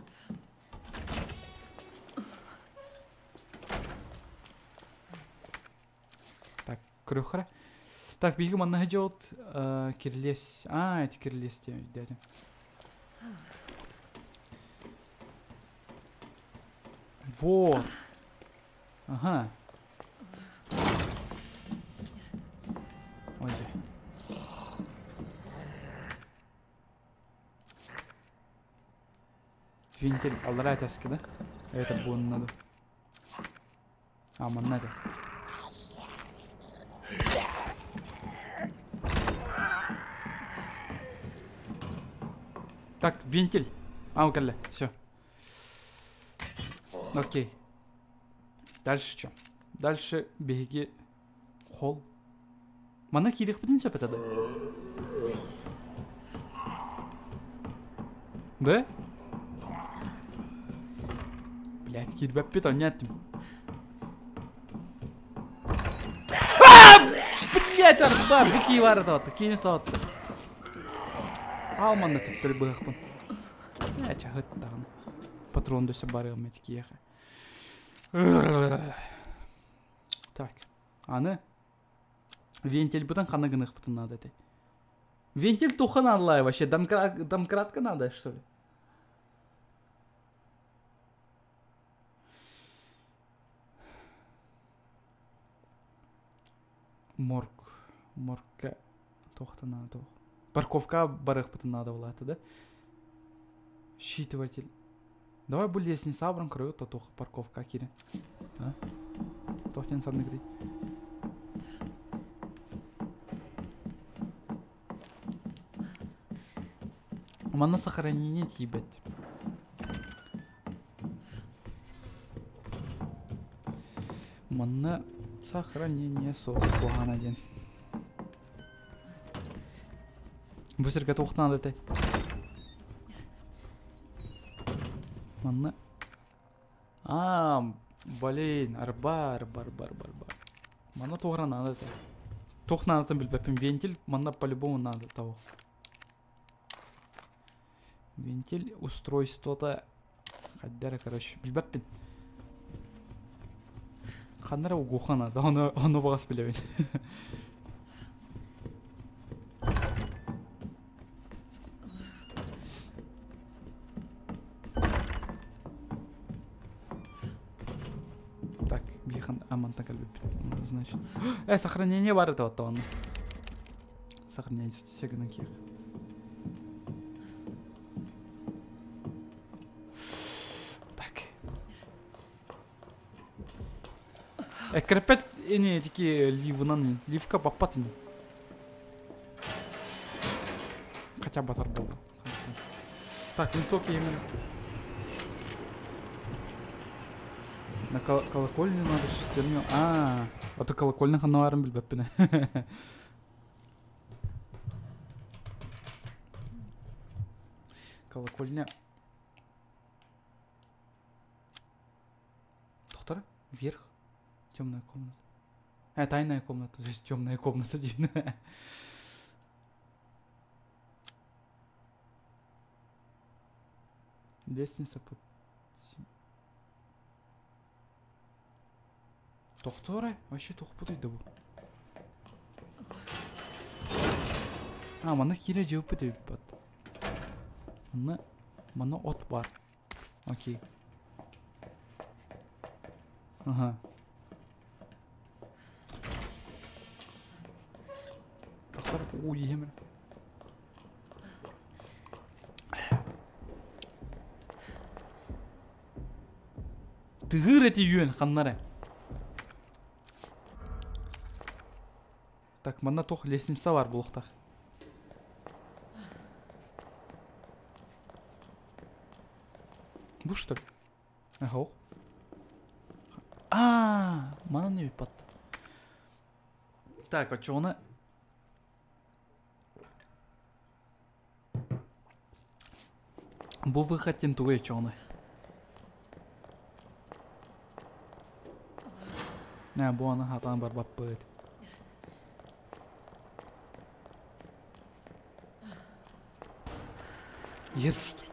Так, көрүөххэ. Так, биһиги манна сылдьабыт кирилиэс. А, эти кирилиэс диэн өйдөөтүм. Вот. Ага. Ой. Винтель аллараа этээскэ да? Это буолна надо. А, манна этэ. Так, вентиль. А, кэллэ. Все. Окей. Дальше что? Дальше биһиги холл. Манна киириэхпитин сөп этэ да? Да? Блять, киирбэппит, онньо эттим. Блять, арба, бу кии баар этэ киини соһутта. Аал манна төттөрү быһахпын. Ээ, чаһыт даҕаны. Патрон дөссө барыам эти киэхэ. Так, аны вентильбытын ханна гыныахпытын наада этэй? Вентиль туха наадалаай вообще? Домкратка надо, что ли? Морг. Моргка туохта наада туох. Парковка барыахпытын наада буолаата да? Считыватель. Давай бу лестница абран көрөбүт да туох парковка киирэн. А? Туох диэн санныгытый? Манна сохранение тиийбэт. Манна сохранение суох куһаҕана диэн. Бу сиргэ туох наада этэй? Манна Аа, блин, арба, арба, арба, арба, арба. Манна туох эрэ наада этэ. Туох наадатын билбэппин. Вентиль манна по-любому надо того. Вентиль устройствота хайда эрэ, короче, билбэппин. Ханна эрэ угуха наада, ону, ону баҕас билэбин. Так, бихан амантан кэлбиппит. Значит. Э, сохранение бар это вот Сохранение гынан киэх. Так. Эккирэппэт ини тики ливынан ливка баппат ини. Хотя батар буолла. Так, высокий именно. На колокольню надо шестерню. А, а то колокольня ханнаварын билбэппин. Колокольня. Доктор, вверх. Темная комната. Тайная комната. Здесь темная комната. Лестница под... Тохтоорой? Вообще тохпутуй да бу. А, манна киирэ дьиэппит эбиппат. Манна, манна от баар. Окей. Ага. Тохтор, уу иһэмэр. Тыгыр эти үөн ханна эрэ. Так, манна туох лестница бар буолуохтаах. Бу что ли? Ага. А, манан эбиппат. Так, оччоҕуна Бу выход диэн тугуй оччоҕуна? Нэ, бу аны хатаан барбаппыт. Ер что ли?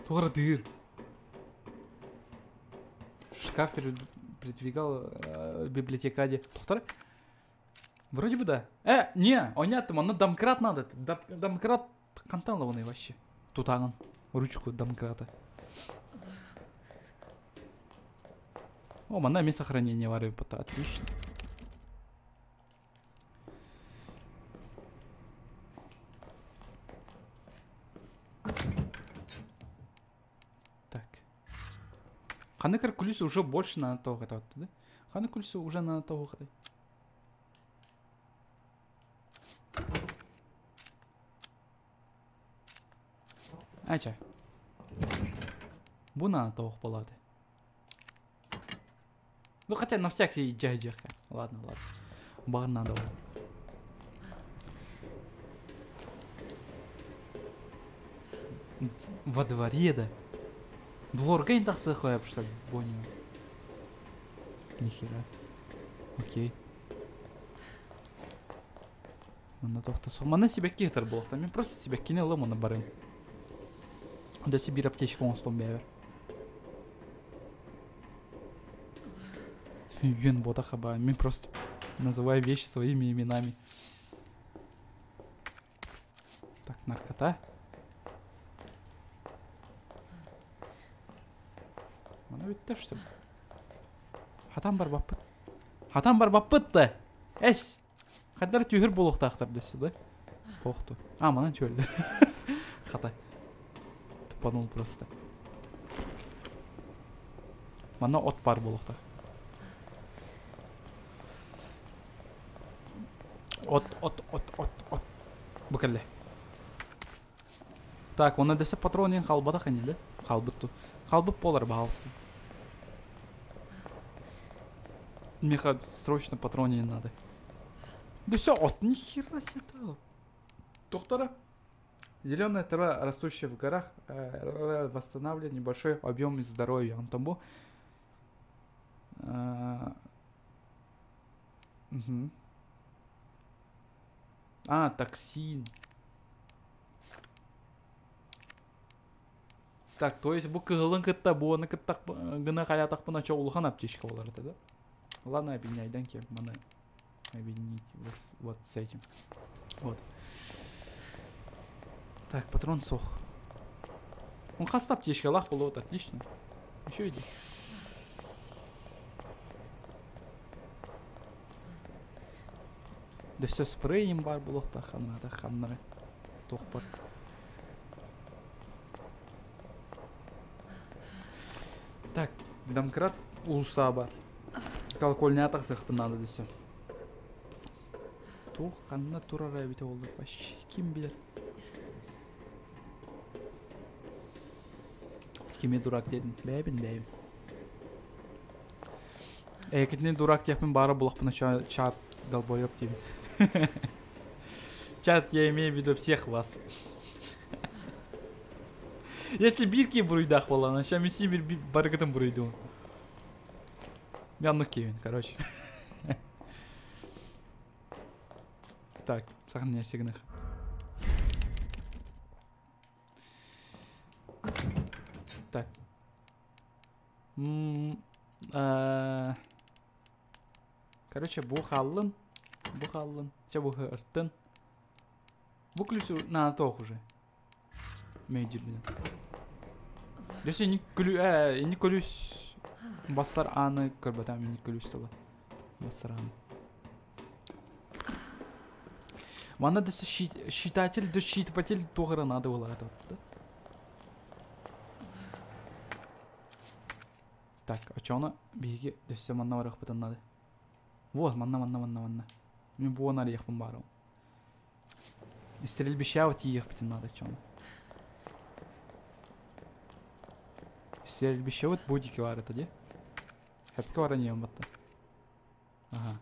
Туох эрэ тыыр. Шкаф передвигал библиотекаде. Тохтор? Вроде бы да. Не, онятым, онно домкрат надо. Домкрат хантан лабыный вообще. Тутаҕын. Ручку домкрата. О, манна эмиэ сохранение бар эбит отлично. Так. Ханна күлүс уже больше на того да? Ханна күлүс уже на того Ача. Бу на тоох болады. Ну хотя на всякий дядяха. Ладно, ладно. Бар надо. Во дворе, да? Дворга не так что ли? Понял. Нихера. Окей. Манна тохта Мана себя кихтар болохта. Мен просто себя кинелым оны барым. Да себе аптечка оңстон бәбер. Юн бота хаба. Мен просто называю вещи своими именами. Так, наркота. Мана битте что ли? Хатан бар баппыт. Хатан бар баппыт да. Эс. Хаддар түйір болуқтақтар дөсі да? Похту. А, мана чөлдер. Хата. Тупанул просто. Мана от бар болуқтақ. От, от, от, от, от. Букале. Так, оны десе патронин қалбада қане, да? Қалбытту. Қалбып болар бағалысты. Меха срочно патронин надо. Да все, от нихера себе. Доктора. Зеленая трава, растущая в горах, восстанавливает небольшой объем здоровья. Он там был. Угу. А, токсин. Так, то есть бу кыһылын кытта буоны кытта гына хаятахпына чоулухан аптечка болар да? Ладно, объединяй, кем маны объединить вот с этим. Вот. Так, патрон сох. Он хаста аптечка лах было, вот, отлично. Еще иди. Да все спрейем бар было, та ханна, та ханна. Тохпар. Так, домкрат улуса бар. Колокольня тахсых надо десе. Тух ханна турара бите oldu. Вообще ким билер. Кими дурак дедин? Бәбин бәбин. Экитни дурак тепин бары булакпына чат долбоеб дейм. Чат, я имею в виду всех вас. Если бирки буруйдах болана, ща меси бир баргытын буруйду. Мен Кевин, короче. Так, сохраняй сигнах. Так. Короче, бу халлын. Бу халлын. Че бу хыртын. Бу ключу на тох уже. Мейдир меня. Если не клю, не клюсь. Бассар аны көрбөтам не клюсь тала. Бассар аны. Мана да считатель, да считыватель тогра надо было это. Так, а чё она? Беги, да все манна варах потом надо. Вот, манна, манна, манна, манна. Мне было надо ехать по Стрельбища вот ехать надо, чё она? Стрельбище вот будики варят, а где? Хэпки вара не батта. Ага.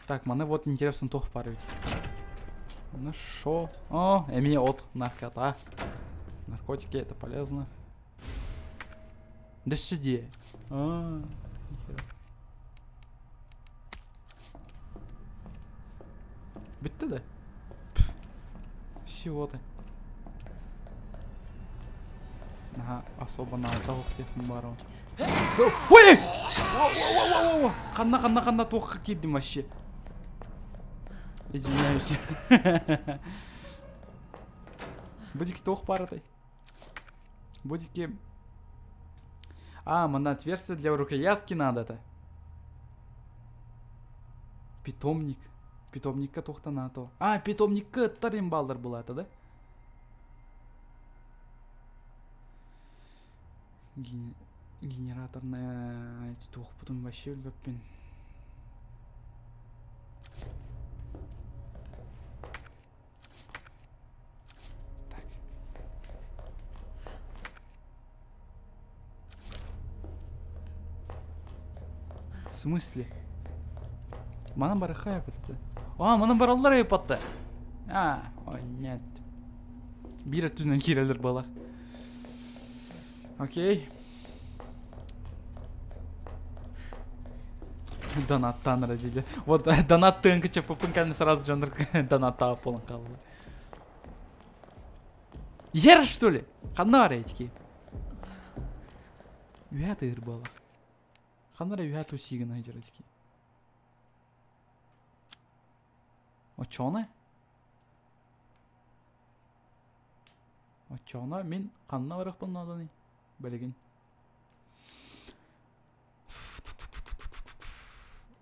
Так, маны вот интересно тох парить. Ну шо? О, эми от наркота. Наркотики, это полезно. Да сиди. А, нихера. Битте да? Всего-то. Наһаа особо наада суох диэхпин баарабын. Ой! Ханна, ханна, ханна туохха киирдим вообще? Извиняюсь. Бу диэки туох баар этэй? Бу диэки... А, манна отверстие для рукоятки надо-то. Питомник. Питомникка туохта наато. А, питомникка ыттар имбаллар булаата да? Генераторная эти туохпутун вообще билбэппин. Так. В смысле? Манан барыха эпитте. А, манан бараллар эпатты. А, ой, нет. Биир өттүнэн киирэллэр буолар. Окей. Донаттаан эрэ диде. Вот донат тыынкы чаппыппын кэннэ сразу дьоннор донаттаабыт буолан хаалла. Ер что ли? Ханна бар этики? Үһэ тыыр буолар. Ханна эрэ үһэ тусигын сылдьар этики. Оччоҕуна? Оччоҕуна мин ханна барыахпын нааданый? Билигин.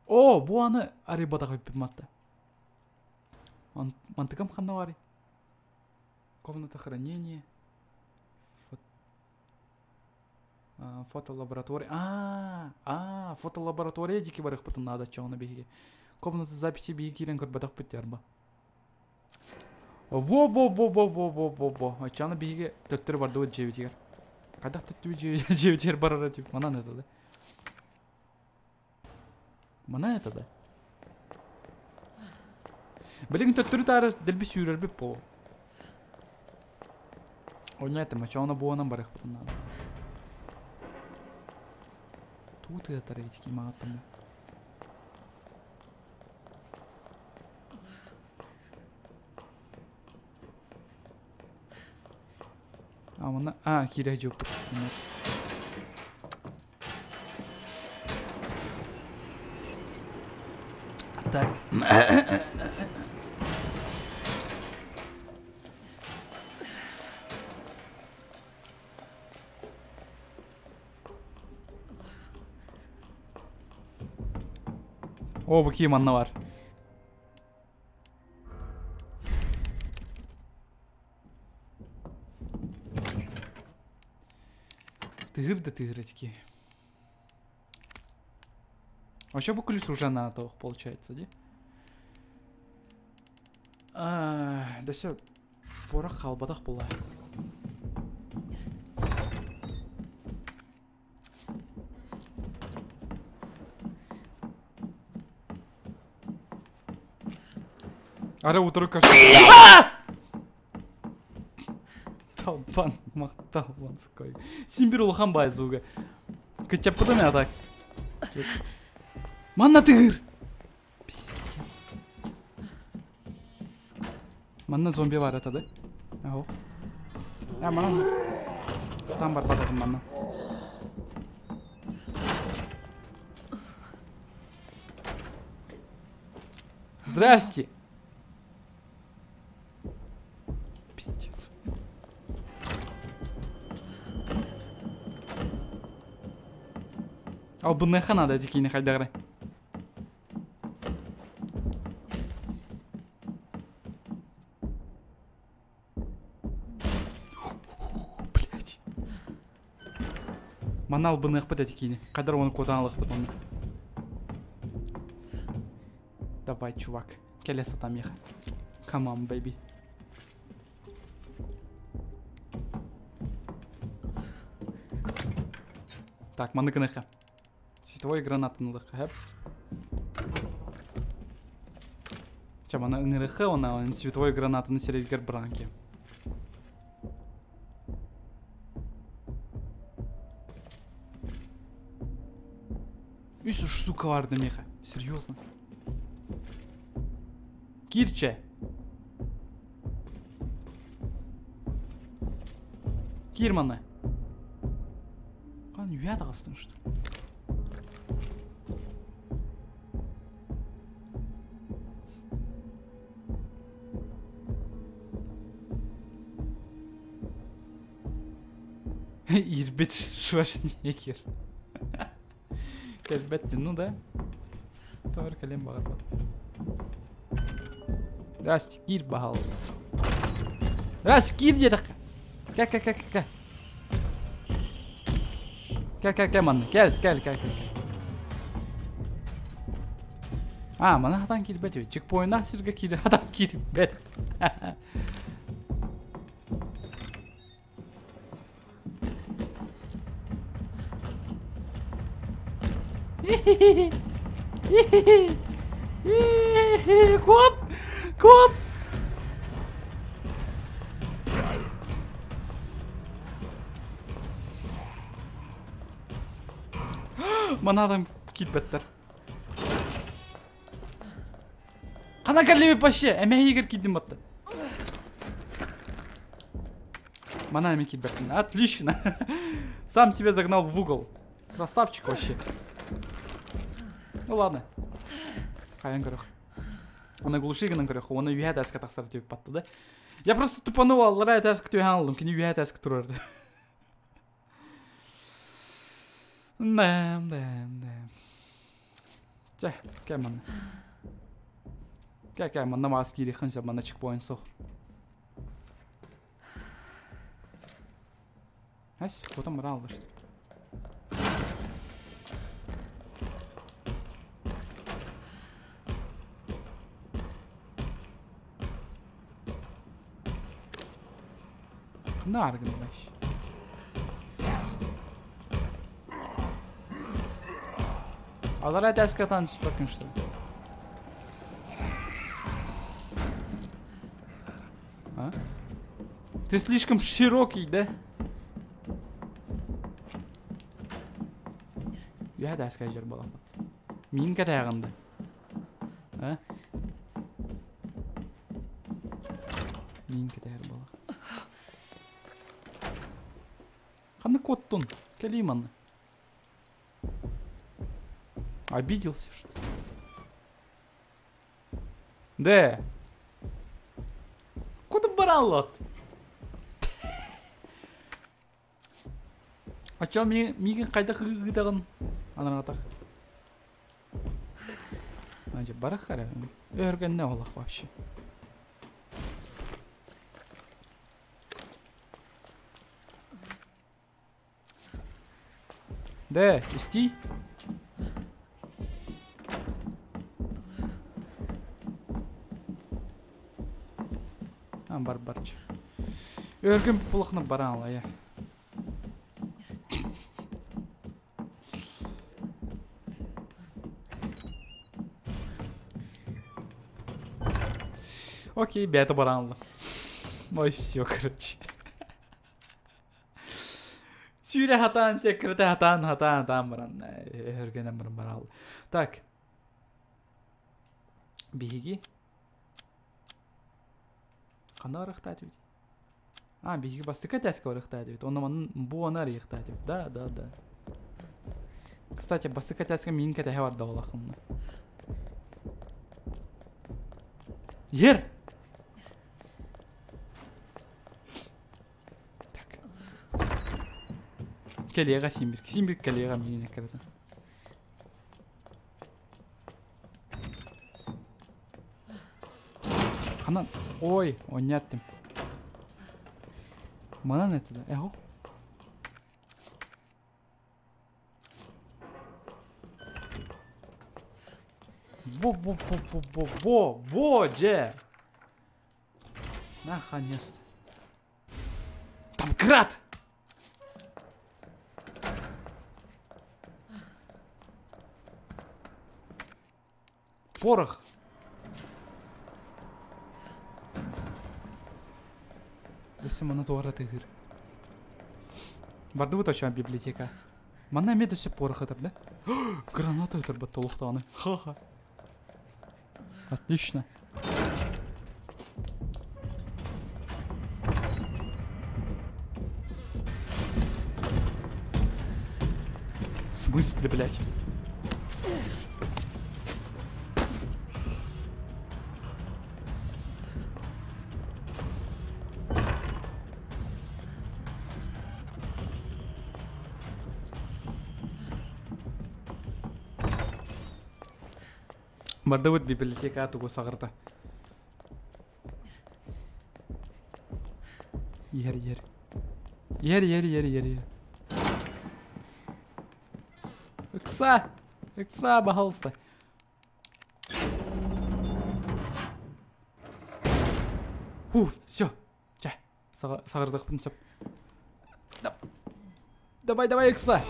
Оо, бу аны арыйбатах эбиппин матта. Мантыкам ханна барый? Комната хранения. Фотолаборатория. Аа, фотолаборатория диэки барыахпытын наада оччоҕуна биһиги. Комната записи биһиги киирэн көрбөтөхпүт диарба. Во-во-во-во-во-во-во-во. Оччоҕуна биһиги төттөрү бардыбыт дьиэбитигэр. Хайдах төттүбүт дьиэбитигэр барара тип. Манан это да. Манан это да. Билигин төттөрү таары дэлби сүүрэрбит буолуо. Онньо этим, оччоҕуна буонан барыахпытын наада. Туу тыатар итики мааттаммын. А, манна... А, киирэ дьиэппит. Так. О, бу киим манна бар. Тыгыр да тыгыр этики. Вообще бу ключ уже на то получается, ди? Да все, порох халбатах була. Ара утыру көрсө. Талбан, макталбан сукой. Син бир улахан баай звуга. Кычаппытым я так. Манна тыгыр! Пиздец. Манна зомби бар это, да? Аho. А, манна. Там бар бататым манна. Здрасте! Пиздец. Албыныха надо дикини хайдары. Блять. Манна албыныахпыт этикини. Хайдар оны куотан алыахпыт онно. Давай, чувак. Кэлэ сатам меха. Come on, baby. Так, маны гыныха. Световой гранатын ылыхха хэп. Ча маны ыҥырыхха она световой гранатын сирэйгэр быраанки. Үс штука барды меха. Серьезно? Кирче. Кир маны. Хатан үйә таҕыстың, что ли? Ирбит Шварценеггер. Кэлбэт ну да. Товар кэлэн баҕарбат. Здрасте, киир, пожалуйста. Здрасте, киир диэтэххэ. Кэ кэ кэ кэ. Кэ кэ кэ манна. Кэл кэл кэл кэл. А, мана хатан киирбэт эбит. Чекпоиннаах сиргэ киир хатан киирбэт. Кот! Кот! Манадан киирбэттэр. Хана кэллибит вообще? Эмэһигэр киирдим батта. Мана эми киирбэппин. Отлично. Сам себя загнал в угол. Красавчик вообще. Ну ладно. Хайан көрөх. Аны глуши гынан көрөх. Оны үһэ тәске тахсар деп батты да. Я просто тупанул аллара тәске түһэн алдым. Кини үһэ тәске турар. Да, да, да. Чэ, кэл манна. Кэл, кэл, манна маас киириэххин сөп, манна чекпоинт суох. Эс, потом баран албашты. Ханна аргыннаш. Алара тәскатан түспәккин что ли? А? Ты слишком широкий, да? Үһэ тәскә жер балапат. Мин кәтәгында. А? Мин кэтэһэр буолар. Ханна куоттун? Кэлиий манна. Обиделся, что ли? Да. Куда бараллот? А чё миигин хайдах ыытаҕын? Анаратах. Значит, барах эрэ. Өһөргөннө олох вообще. Да, истий. А, бар барчы. Өргөн булахна баран алая. Окей, бэйэтэ баран ылла. Ой, все, короче. Сүүрэ хатаан, секрете хатаан, хатаан, хатаан баран. Өһөргөнөн баран баран Так. Биһиги. Ханна барыахтаат эбит? А, биһиги бастакы этээскэ барыахтаат эбит. Онно манна бу аны арыйыахтаат эбит. Да, да, да. Кстати, бастакы этээскэ миигин кэтэһэ барда олахымна. Ер! Так. Кэлиэҕэ сиимбит. Сиимбит кэлиэҕэ миигин эккирэтэн. Ханан? Ой, онньааттым. Манан этэ да, эһо. Во-во-во-во-во-во, во, дьэ! Наконец-то. Там град! Порох! Өссө манна туора тыһыыр. Бардыбыт очоон библиотека. Манна эмиэ өссө порох ытар да? Граната ытарбат толуктаҕына. Ха-ха. Отлично. смысле, блядь? Бардыбыт библиотека тугу саҕарта. Иһэр, иһэр. Иһэр, иһэр, иһэр, иһэр, иһэр. Ыкса! Ыкса, пожалуйста. Фу, все. Чэ, саҕардахпын сөп. Давай, давай, ыкса!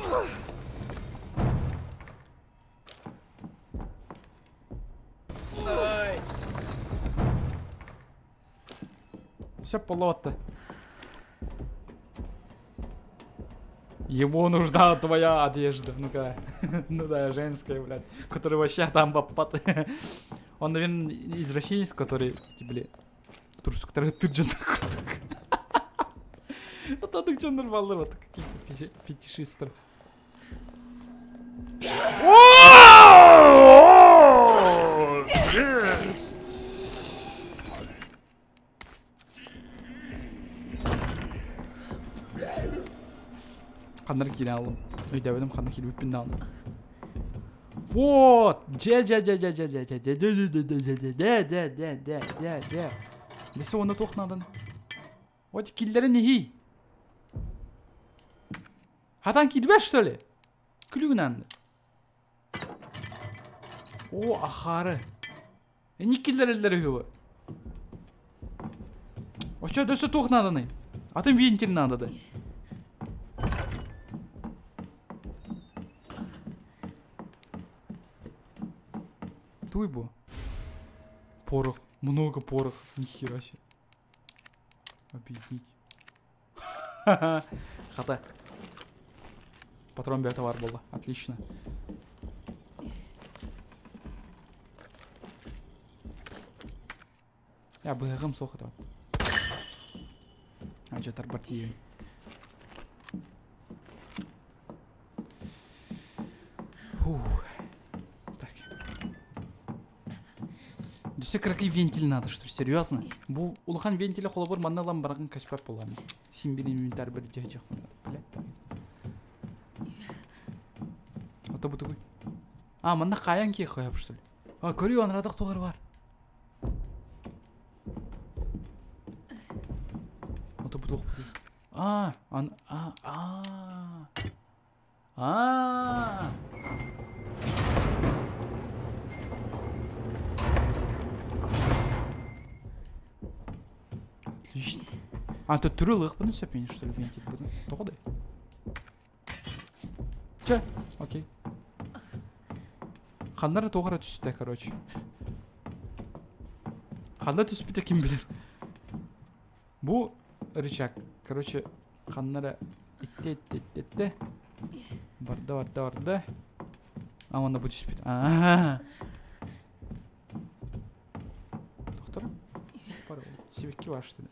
Все полотто. Ему нужна твоя одежда. Ну-ка. Ну да, женская, блядь. Который вообще там баппат. Он, наверное, извращенец, который, блин, турсуктары тырджан курдук. Вот так нормально, вот какие-то фетишисты. Ханнар киирэн алым. Өйдөөбөтүм ханна киирбиппин даҕаны. Вот! Дьэ дьэ дьэ дьэ дьэ дьэ дьэ дьэ дьэ дьэ дьэ дьэ дьэ дьэ дьэ дьэ дьэ дьэ. Десе уонна туох нааданы? Вот киллэрин иһий. Хатан киирбэт что ли? Күлүгүнэн. О, ахары. Эник киллэрэллэр үһү. Оччо дөссө туох нааданы? Атын вентиль наада да. Туй бу. Порох. Много порох. Нихера себе. Объединить. Хата. Патрон баар буолла. Отлично. Я быһаҕым суох этэ. Ажатар бар тиийэн. Фух. Так. Дүсө кыракый вентиль надо, что ли? Серьезно? Бу улахан вентили холобур манна ылан барагын качпат буолан. Син бир инвентарь бир дьэ Блядь, так. Ото бу тугуй. А, манна хаайан киэх хойап, что ли? А, көрүү анаратах тугар бар. Ото бу туох А, ан, а, а. А. Отлично. А, тут түрі лығыппын сөпен, что ли, вентиль бұны? Тоғыдай. Че, окей. Ханнары тоғыра түсті, короче. Ханна түспіті кім білер. Бу рычаг. Короче, ханнары итте, итте, итте, итте. Барда, барда, барда. А, онна бу түспүт. А. Доктор? Сибекки бар, что ли?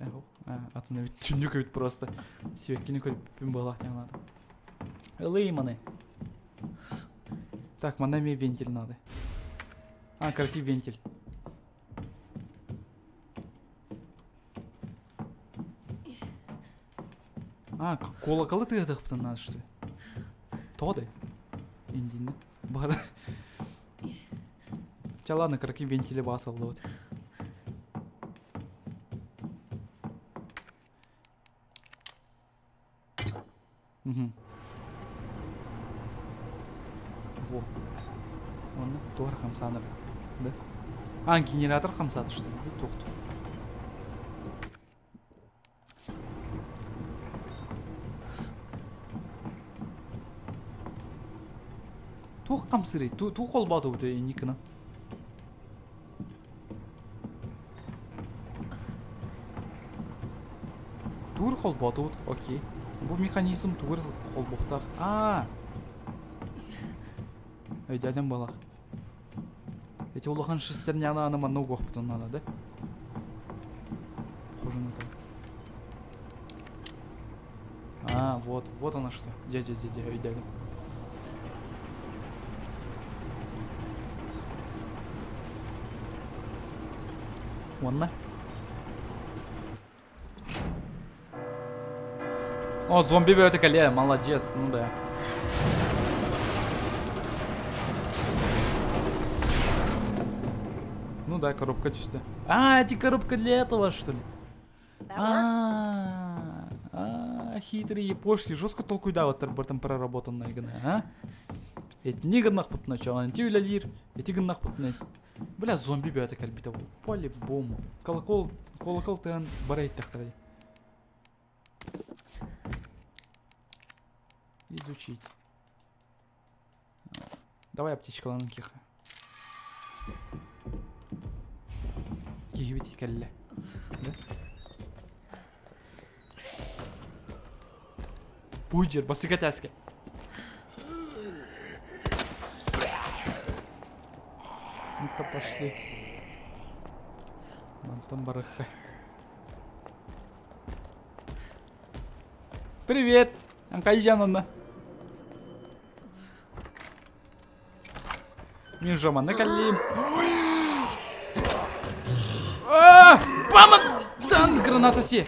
Атын бит түндүк бит просто. Сибеккини көрүп была надо. Ылыйманы. Так, манна мне вентиль надо. А, короткий вентиль. А, колоколы ты это надо, что ли? Тоды? Индин. Бар. Ча ладно, короткий вентили басал вот. Угу. Во. Онно туар хамсаныр. Да? А, генератор хамсады, что ли? Да, тохту. Туох хамсырый? Ту холбату бу никына. Тур холбату, окей. Бу механизм тур холбохтах. А. Эй, дядям балах. Эти улахан шестерняны аны манна угохпутун надо, да? Похоже на то. А, вот, вот оно что. Дядя, дядя, дядя. Уонна? О, зомби бөтө кэлиэ, молодец, ну да. Ну да, коробка түстэ. А, эти коробка для этого, что ли? А, а, хитрые япошки, жестко толкуйдаабаттар бартан проработанная гына, а? Этини гыннахпытына чоҕанти үлэлиир, эти гыннахпытына Бля, зомби бөтө кэлбитэ по-любому. Колокол, колокол тыан бара иттехтэрэ. Изучить. Давай аптечкаланын киха. Киһибит кэллэ. Да? Буйдер, басыга тәске. Ну-ка, пошли. Мантан барыха. Привет! Анкайжан онна. Мин жаманны кэллиим. Баматтан граната си.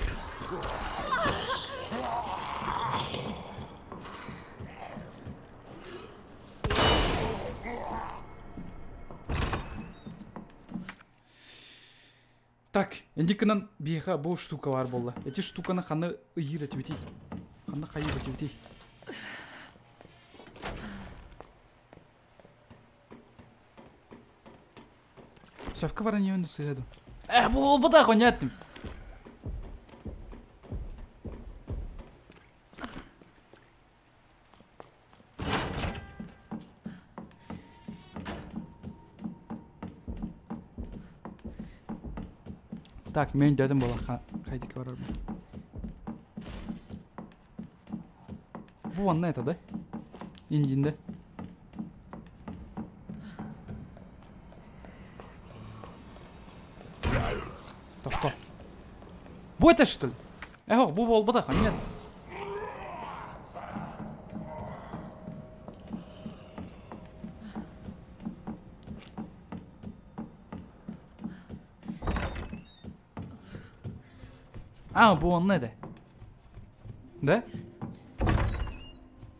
Так, эндикынан биэхэ бу штука бар буолла. Эти штуканы ханна ыйыыр этибитий? Ханна хайыыр этибитий? Сөпкө баран иһэн сыһа ду. Э, бу буолбатах, онньааттым. Так, мен дедим буолар хайдики барар Бу манна это, да? Индинде. Тохто. Бу это что ли? Эх, бу буолбатах, нет. А, бу онно этэ. Да?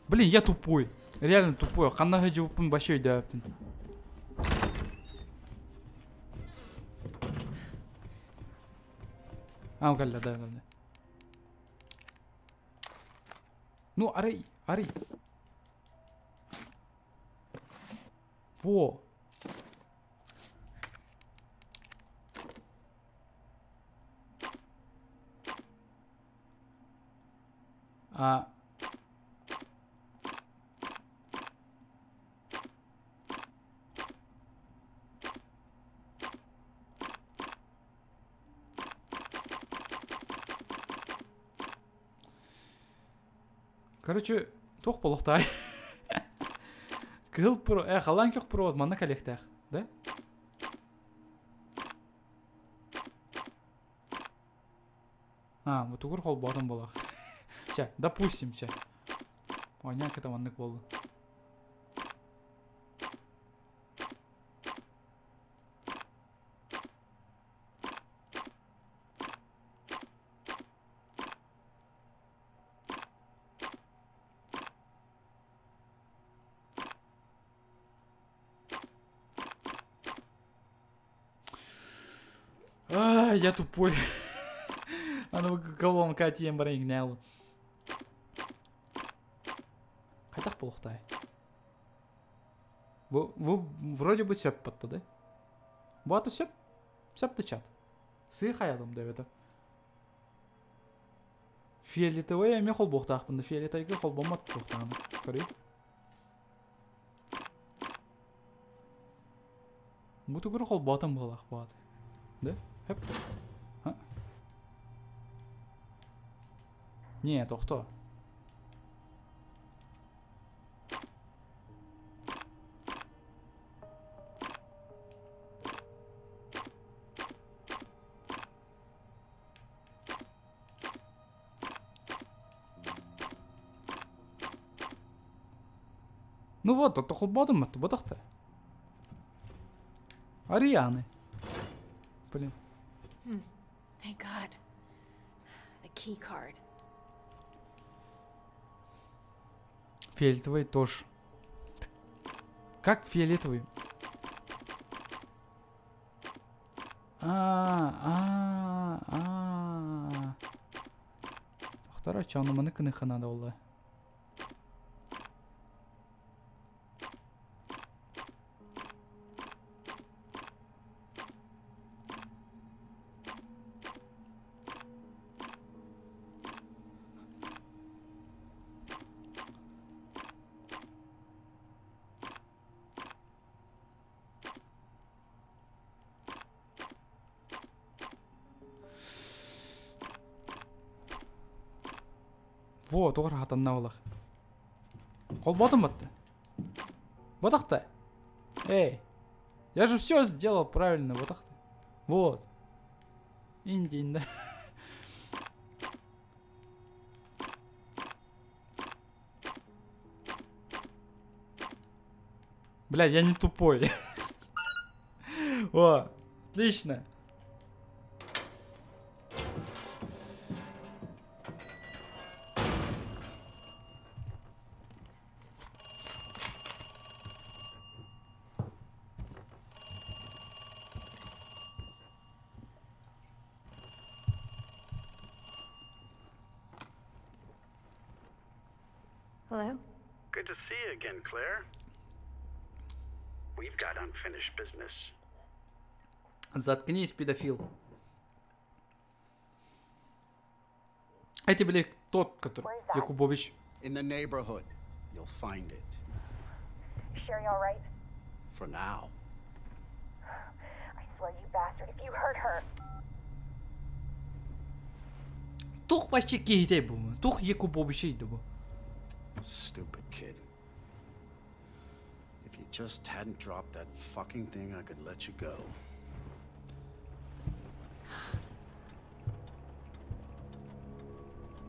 Блин, я тупой. Реально тупой. Ханна сылдьыбыппын вообще өйдөөбөппүн. А, кэллэ, да, да, да. Ну, арый, арый. Во. А... Короче, туох буолуохтаай? Кыһыл про... Э, халаан көх провод манна кэлиэхтээх, да? А, бутугур холбоотон буолуох. Чэ, допустим, чэ. Оонньоон кытта маннык буоллун. А, я тупой. Аны колонка тиийэн баран иҥнээл. Хайдах буолуохтай? Бу, бу вроде бы сөп батта да? Бу аты сөп? Сөп да чат. Сыы хайалым деп это. Фиолетовый эмиэ холбуохтаахпын да фиолетовыйга холбоммот туохтаҕына. Көрүй. Бу тугур холбоотон буолаах баат. Да? Хөп. А? Не, тохто. Ну вот, холбоотум ботахта. Арианы. Блин. Thank God. The key card. Фиолетовый тоже. Как фиолетовый? А, а, а. Тохтара чаныманы кыныхана да олла. Во, тоҕор хатанна олах. Холботом батты. Вот. Эй, я же все сделал правильно, вот так-то. Вот. Индин, да. Бля, я не тупой. О, отлично. Hello? Good to see you again, Claire. We've got unfinished business. Заткнись, педофил. Это, блядь, тот, который... Where's that? Якубович. In the neighborhood, you'll find it. Sherry all right? For now. I swear, you bastard, if you hurt her. Тух вообще кейде бу. Тух Якубович ейді бу. Stupid kid. If you just hadn't dropped that fucking thing, I could let you go.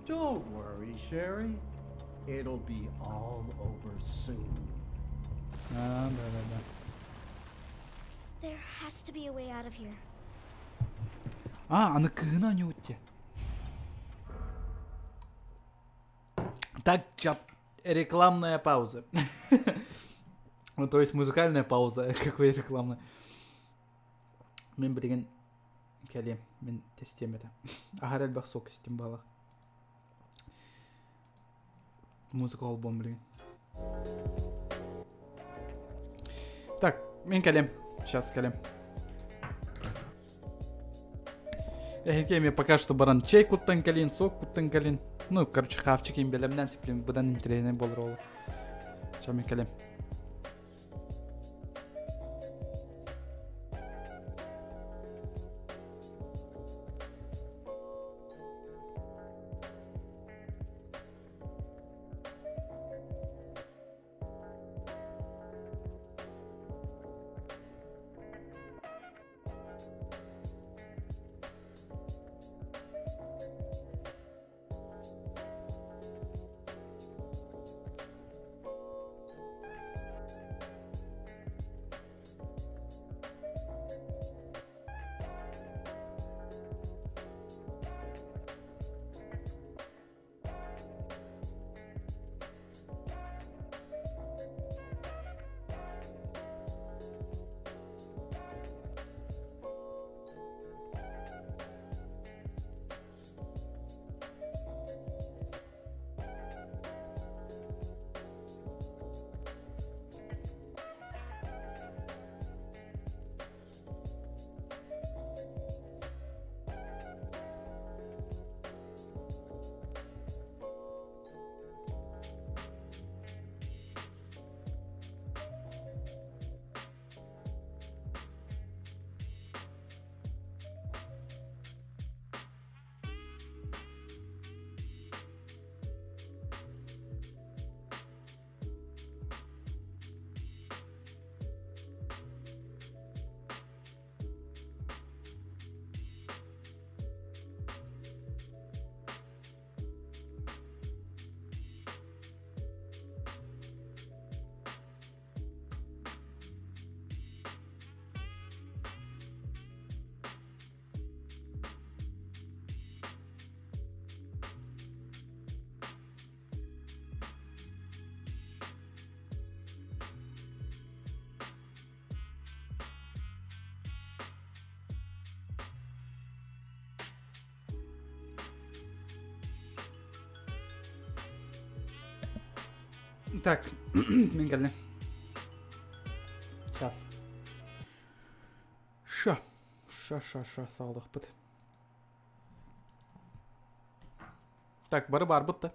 Don't worry, Sherry. It'll be all over soon. А, да-да-да. There has to be a way out of here. А, аны кыһына не утте. Так, чат, рекламная пауза. Ну, то есть музыкальная пауза, какой рекламная. Мен билген кэлиэм, мин тестиэм это. Аһар элбэх сок истим балах. Музыка холбом билген. Так, мин кэлиэм. Сейчас кэлиэм. Эһиги пока что баран чэй куттан кэлин, сок куттан кэлин. Ну, короче, хавчик им бэлэмнэн сиплин быдан интэриэһинэй буолар ол. Чэ мин кэлиэм. Так, мин кэллим. Сейчас. Ша. Ша, ша, ша, саҕалыахпыт. Так, бары барбыт да.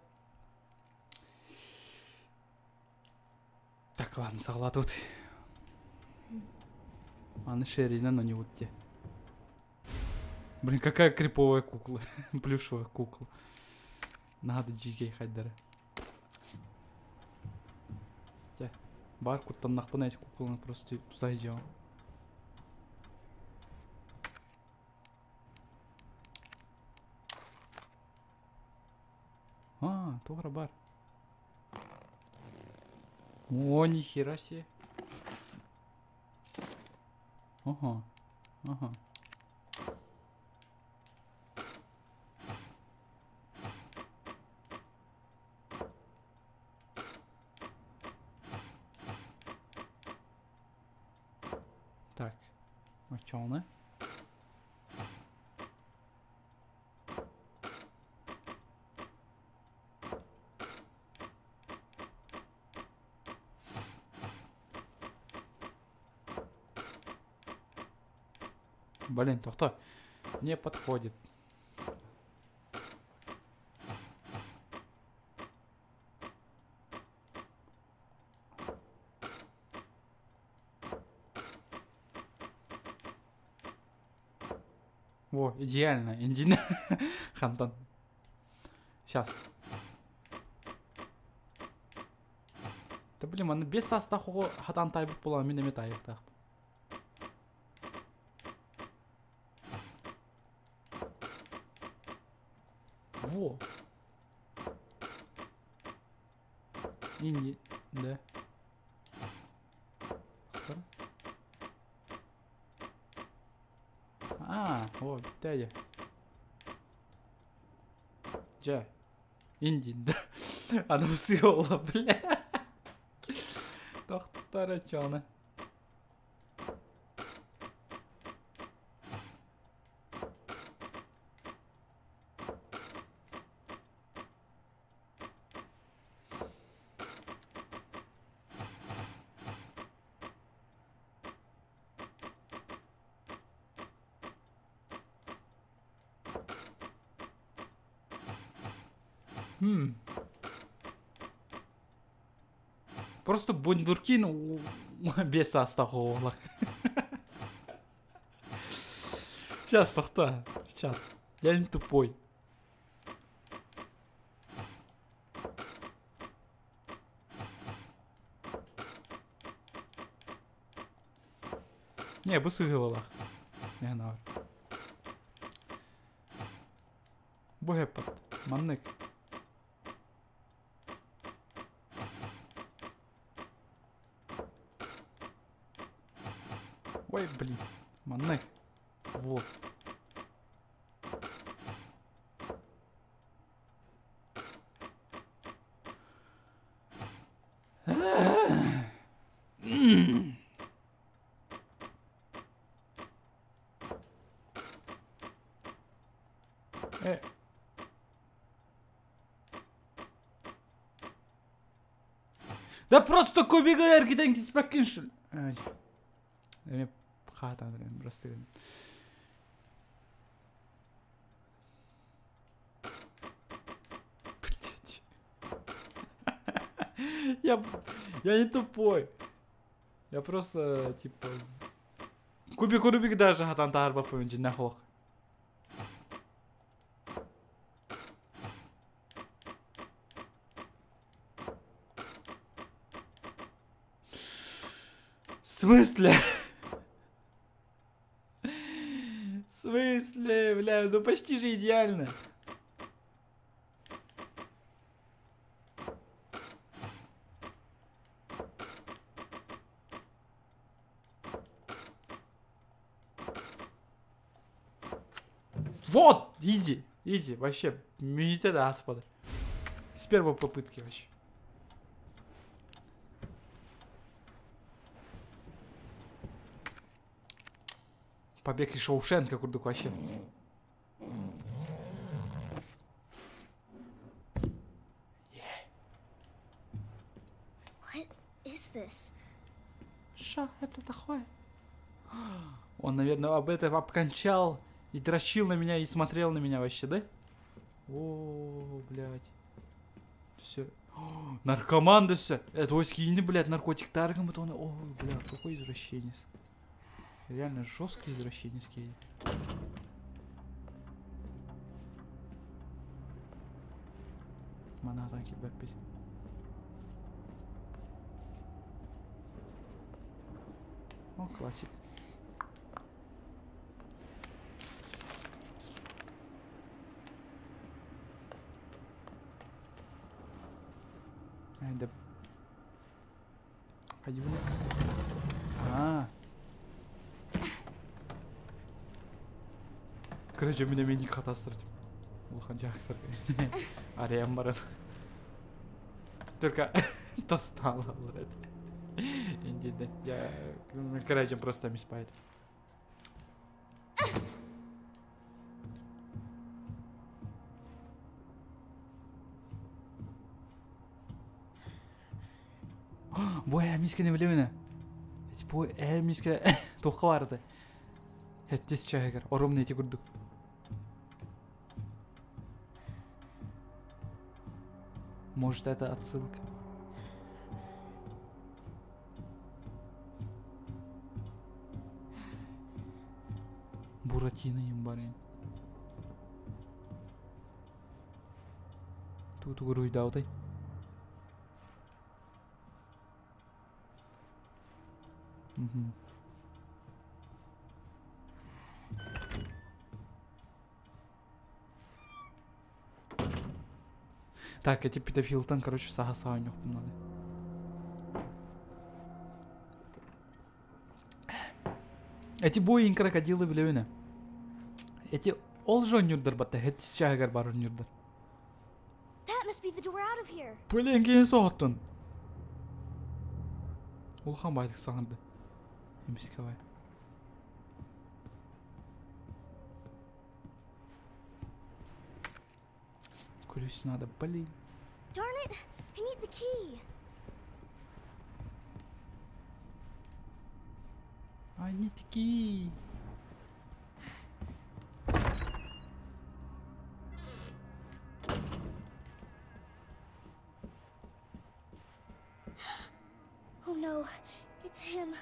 Так, ладно, саҕалаатыбыт. Аны Шеринен оонньуубут дии. Блин, какая криповая кукла. Плюшевая кукла. Надо дьиикэй хайдары. Дьэ, баар куттаннахпына эти кукланы просто зайдем. А, туох эрэ баар. О, нихера себе. Ага, ага. Так, оччоҕуна? Блин, тохто. Не подходит. Во, идеально, индина. Хантан. Сейчас. Да блин, маны бес саастаах оҕо хатан таайбыт буолан мин эмиэ таайыахтаахпын. Во. Инди, да. Аа, о, бүттэ дьэ. Дьэ, Инди, да. Аны сыала, бля. Тохтор чоны. Хм. Просто Бундуркин без саастаах оҕолор. Сейчас, тохто. Сейчас. Я не тупой. Не, бу сыһыылаах. Не знаю. Бу хэппат. Маннык. Ой, блин. Маннык. Вот. Э. Да просто кубигы эргитэн киспэккин шул. Эми хаатан просто. Блять. Я, я не тупой. Я просто, типа... Кубик Рубик даже хатан таһаарбаппын дьиннээх олох. В смысле? В смысле, бля, ну почти же идеально. Вот, изи, изи, вообще, мүнүүтэ да ааспата. С первой попытки вообще. Побег из Шоушенка курдук вообще. Он, наверное, об этом обкончал и дрочил на меня и смотрел на меня вообще, да? О, блядь. Все. Наркоман да все. Это ось киини, блядь, наркотик таргам, это он. О, бля, какой извращенец. Реально жесткий извращенец киини. Манатан кибэппит. О, классик. Да. А. Короче, меня мини катастроф. Улахан жактар. Ариям баран. Только достала, блядь. Индиде. Я, короче, просто миспайт. Бу миска не билемine. Бу миска тоққа барды. Хеттес чайгар. Ором не курдук. Может, это отсылка. Буратино им барин. Тут угруй даутай. Угу. Так, эти педофилтан, короче, сага сага надо. Эти бои крокодилы билебине. Эти ол жонюрдар батта, хет чагар бар онюрдар. Блин, кейін соғыттын. Улхан байдык саңырды. Эмиске бай. Ключ надо, блин. Darn it! I need the key. I need the key. Oh no, it's him.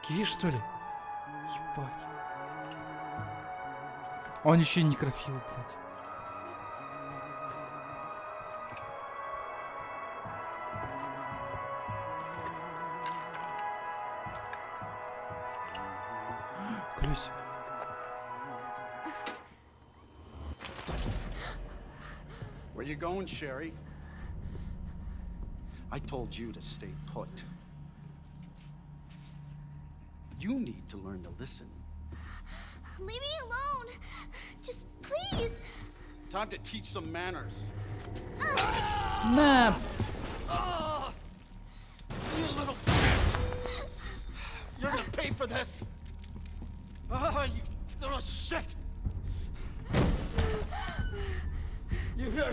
Киви, что ли? Ебать. Он еще и некрофил, блядь. Ключ. Where you going, Sherry? I told you to stay put. You need to learn to listen. Leave me alone. Just please. Time to teach some manners. На! You little bitch! You're gonna pay for this! Ah, you little shit! You hear?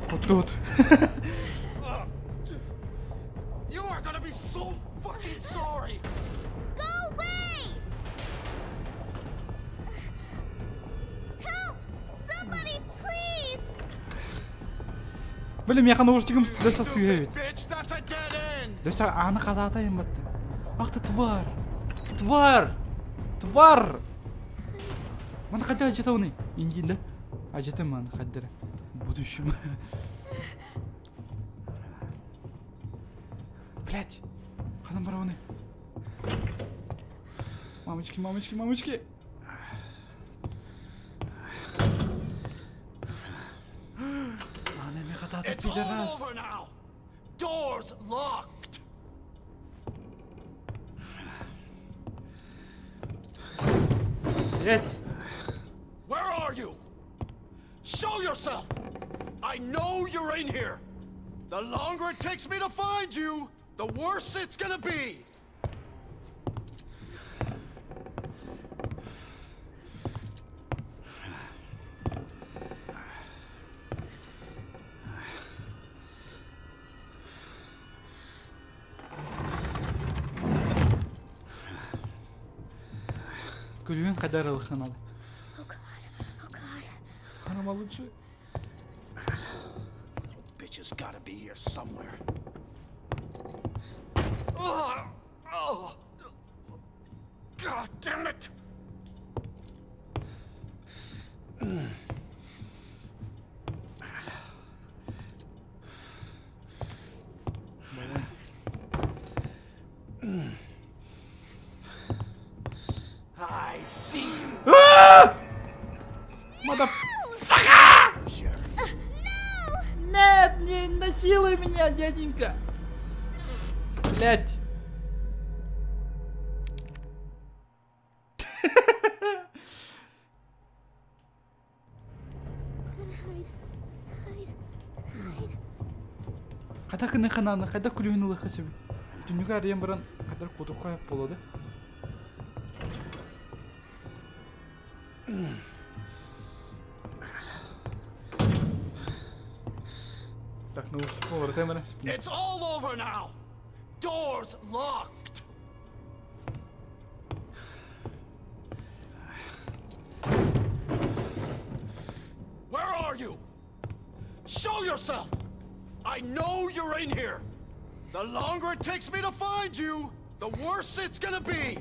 Вот тут. You are gonna be so fucking sorry! Go away! Help! Somebody, please! Блин, я наушником дососывает. Bitch, that's a dead end! Да все, а она хазата им это. Ах ты тварь! Тварь! Тварь! Маны хайдах ажатабыный? Индин да? Ажатым маны хайдара. Будущем. Блять! Ханан барабыный? Мамочки, мамочки, мамочки! Аны эми хатаата It's all пидорас. over now. Doors locked. Блять! Where are you? Show yourself! I know you're in here. The longer it takes me to find you, the worse it's gonna be. Күлүгүн кадар ылханалы. Oh god. Oh god. Сахарама лучше. Bitch has gotta be here somewhere. Oh, oh. God damn it! I see you, Motherfucker! Sherry. Нет, не насилуй меня, дяденька! Блять! Gotta hide. Hide. Hide. Хата кыны хананы, хата күлүһүн ылыха сөбү. Түннүгө арыйан баран кадар кутухха болоду. Так, ну олор темere. It's all over now. Doors locked. Where are you? Show yourself! I know you're in here. The longer it takes me to find you, the worse it's gonna be.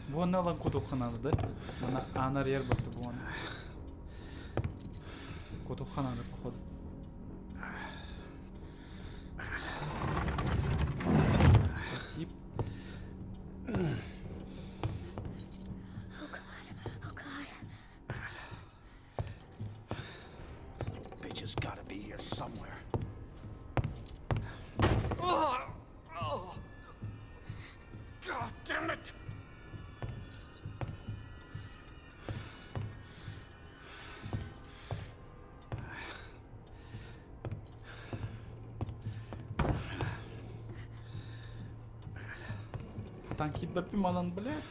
Буонна алан кутуххананы да. Мана анар ер бакты буонна. Кутуххананы походу. Спасибо. Oh god. Oh god. Bitch has gotta be here somewhere. Oh, oh. God damn it! Танки манан, блядь.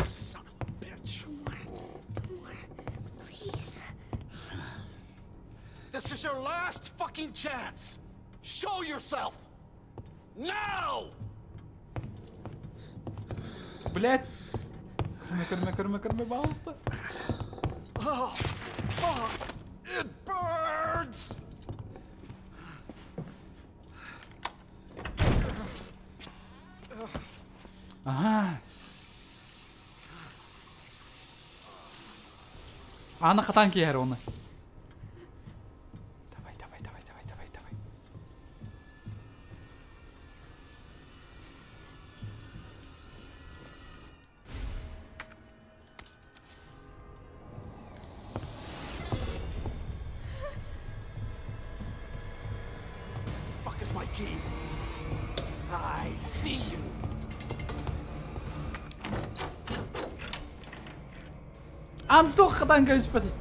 Son of a bitch. No more. No more. Please. This is your last fucking chance. Show yourself. Now! Блядь. Көрмө, көрмө, көрмө, көрмө, пожалуйста. Oh, fuck. It burns! Ага. Аны хатан киһэр оны. Давай, давай, давай, давай, давай, давай. Fuck is my key? I see you. Антох хатан кэспэти.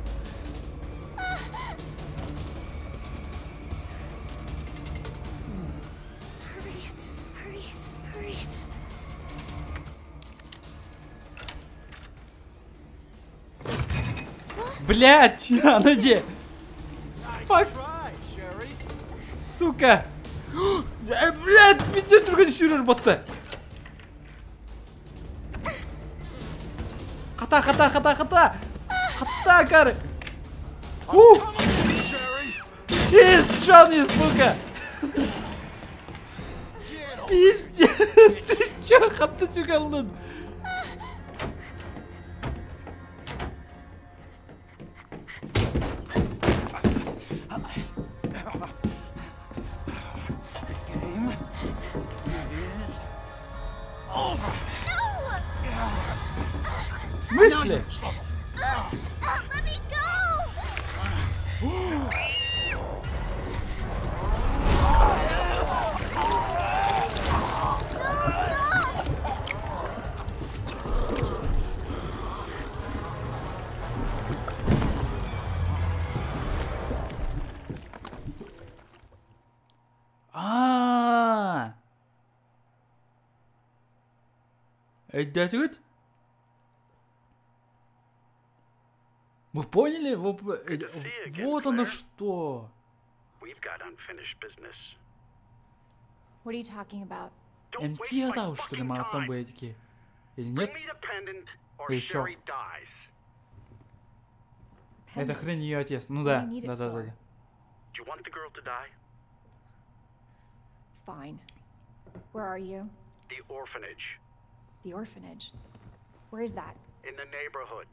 Hurry. Hurry. Hurry. Блять, она где? Nice Fuck. try, Sherry. Сука! Блять, пиздец, другой сюрер батта. Хата, хата, хата, хата! Хата, кары! I'm coming for you, Sherry. It's Johnny, сука! Пиздец! Ты чё, хатты сүгаллын? Game is over. В смысле? Let me go! No, stop! А. Это Вы поняли? Вы вот оно что. We've got unfinished business. What are you talking about? Don't МТ waste my атау, что ли, fucking маған time. были такие? Или нет? Bring me the pendant or Или чё? Sherry dies. Это Pendant. хрень ее отец. Ну What да, do you need it да, да, да, for? да. Do you want the girl to die? Fine. Where are you? The orphanage. The orphanage. Where is that? In the neighborhood.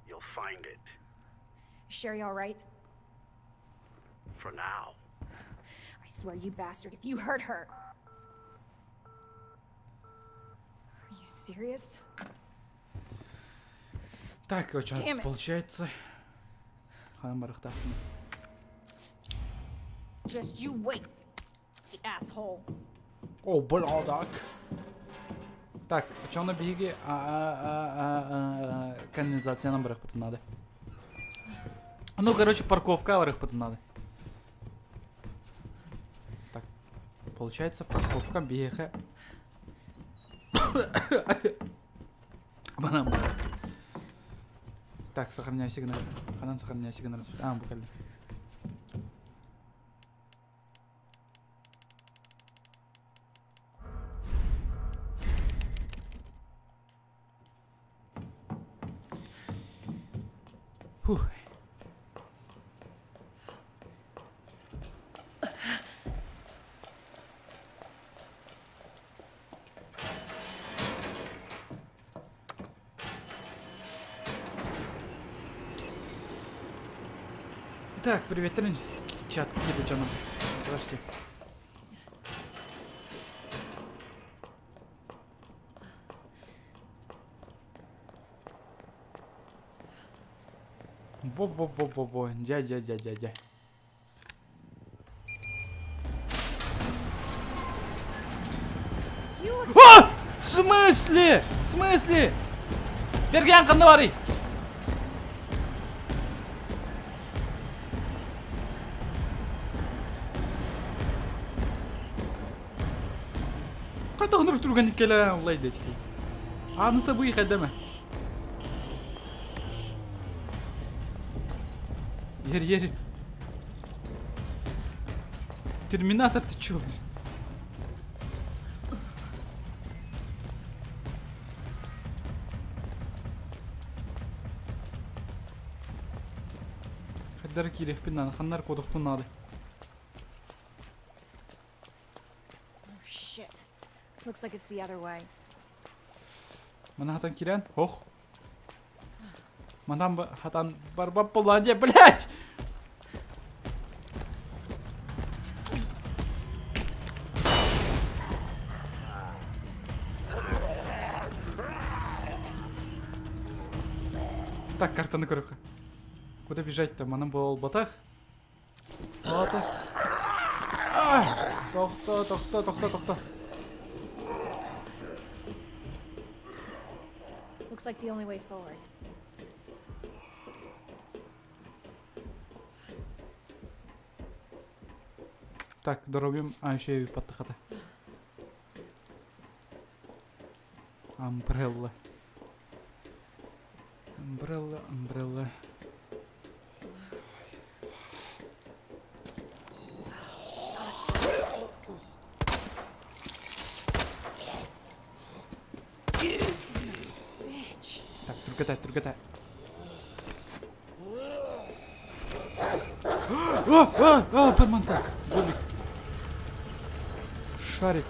You'll find it. Is Sherry all right? For now. I swear, you bastard, if you hurt her. Are you serious? Так, короче, Damn it. получается. Ханам барахта. Just you wait, you asshole. О, бля, так. Так, а чё на беге? Канализация нам барахпата надо. Ну, короче, парковка барахпата надо. Так, получается, парковка бега. Банам. Так, сохраняй сигнал. Ханан, сохраняй сигнал. А, буквально. Фух. Так, привет, Трин. Чат, ебучонок. Здравствуйте. Во-во-во-во-во. Дядя-дядя-дядя. А! В смысле? В смысле? Бергян ханнавари! قد نروح تروح الكلام الله يديك. انا سبوي خدمه. Ер, ер. Терминатор, ты чё, блин? Хаддар кирих пинан, ханнар кодох надо. Oh, shit. Looks like it's the other way. Манхаттан кирен, ох. Мадам хатан барба поланде, блять! Так, карта на корюха. Куда бежать-то? Манам был батах. Ладно. Тохто, тохто, тохто, тохто. Looks like the only way forward. Так, доробим. А, еще и подтахата. Амбрелла. Амбрелла, амбрелла. Так, турготай, турготай. А, а, а, бармантан. Бобик. Шарик.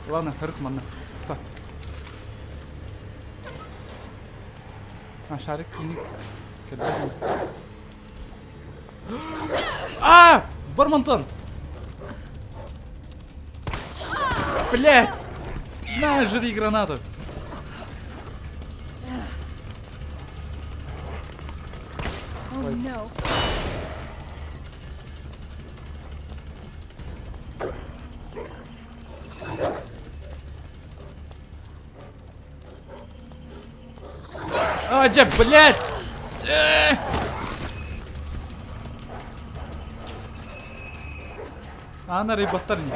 Ладно, рыт манна. Так. А, шарик кини. А! Бармантан! Блять! На, жри гранату! Oh no. А, дя, блядь! Аана рейбаттар не.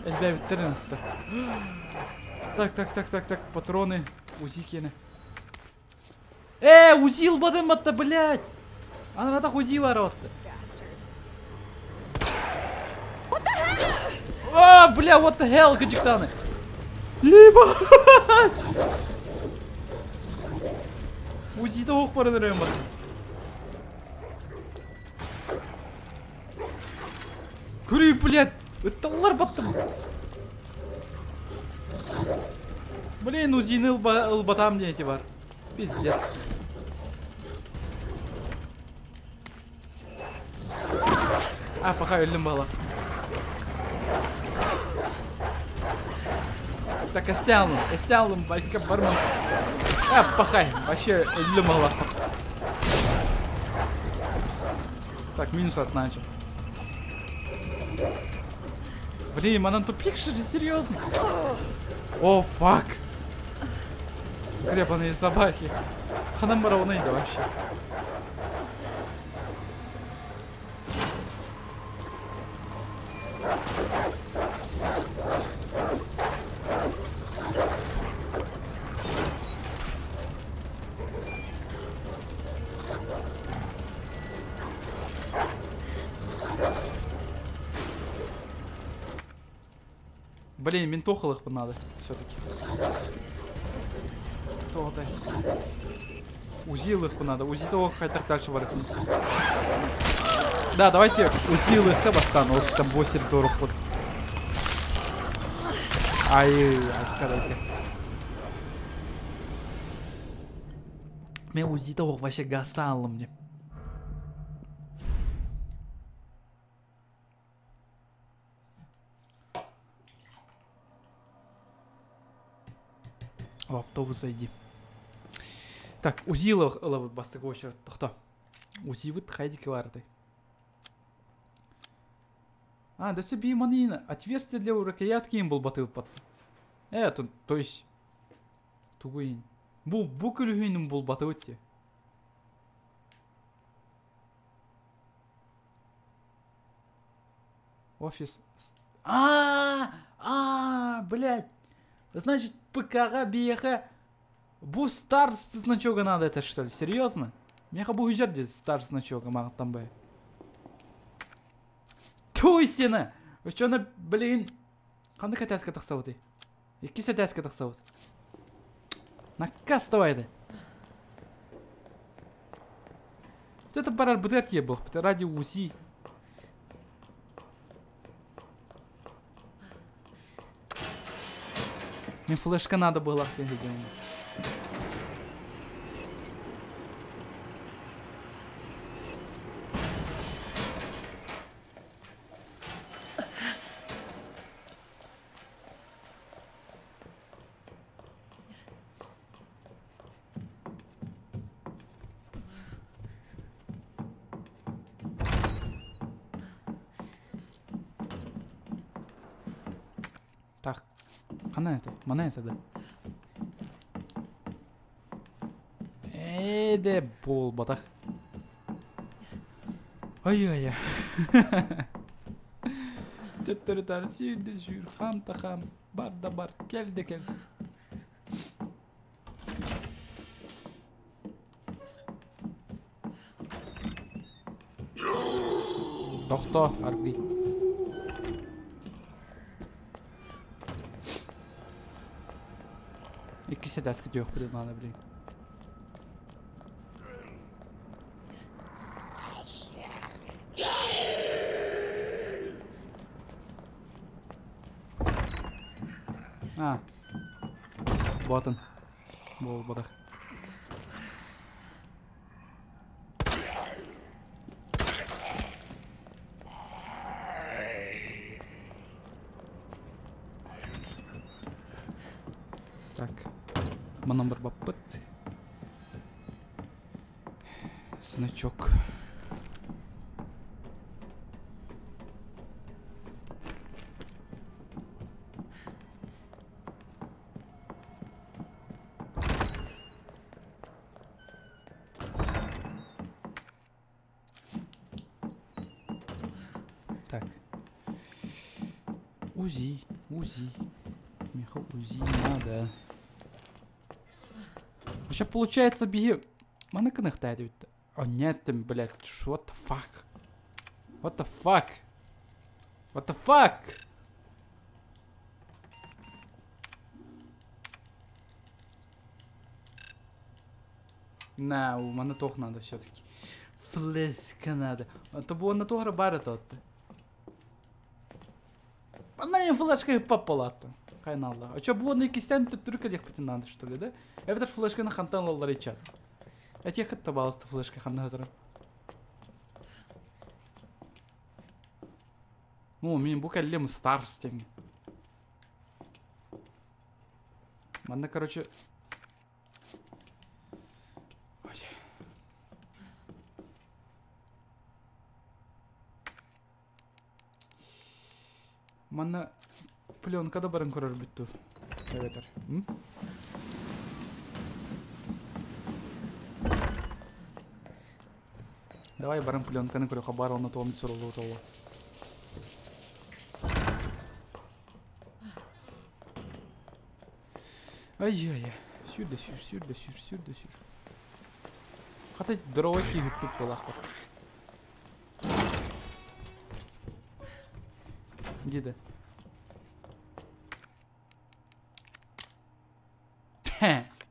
Элбээбиттэрин ытта. Так, так, так, так, так, патроны, УЗИ киэнэ. Э, УЗИ ылбатым батта, блядь! Анатах УЗИ бар отты. А, бля, what the hell, кычыктаны. Ебать! УЗИ-то ох баран өрөм батта. Көрүй, блядь! Ытталлар баттым. Блин, УЗИны ылбатам диэти бар. Пиздец. А, пока өллүм бала. Так, эстялым, эстялым, байка бармын. А, пахай, вообще өллүм бала. Так, минус от начал. Блин, манан тупик, что ли? Серьезно? О, фак. Гребаные собаки. Ханам барауны да вообще. Блин, ментохалых бы надо все-таки. То-то. УЗИ бы надо. УЗИ того хотя дальше вархнуть. Да, давайте УЗИ лых бастан. Вот там босер дорог вот. Ай, короче. Мен УЗИ того вообще гастал мне. В автобус зайди. Так, УЗИ ловит бастык очередь. Тохто. УЗИ вот хайдики варды. А, да себе манина. Отверстие для рукоятки им был батыл под. То, то есть. Тугуин. Бу букулюхин был батыл те. Офис. А, блядь. Значит, ПК, БХ. Бу старс значога надо это что ли? Серьезно? Мне хабу уезжать старс значога, маг там бы. Туйсина! Вы что на, блин? Ханды хотяска тахсауты. Яки сатяска тахсаут. Наказ давай это. Это пора БТР был, ради УЗИ. Мне флешка надо было, я видел. Так, она это, мана это, да. Эде бол батах. Ай-яй-яй. Төттөрү сүүрдү сүүр, хам та хам, бар да бар, кел де кел. Тохто, арби. Икки седаска диох билин надо, блин. А. Вот он. Буолбатах. Так. Манан барбаппыт. Значок. Так. УЗИ, УЗИ. Миха УЗИ надо. Вообще получается беги. Маны кынахтаа диэбит. О нет, ты, блядь, what the fuck? What the fuck? What the fuck? На, у маны туох надо все-таки. Флешка надо. А то буонна туох эрэ баар этэ отто. Манна им флешка паппалаатта. Хайналла. А чё буонна иккистээн төттөрү кэлиэхпитин надо, что ли, да? Эбэтэр флешканы хантан ылаллар ичат. Этиэххит табаалыста флешка ханна сытарын. Ну, мин бу кэллим Старс диэҥҥэ. Манна, короче... Ой. Манна пленка да баран көрөрбүт дуу? Эбэтэр. Давай баран пленканы көрүөххэ баар онно туом суруллубут оҕо. Ай-яй-яй. Сүр да сүр, сүр да сүр, сүр да сүр. Хата здоровай киһиппит буолаахпыт. Дида.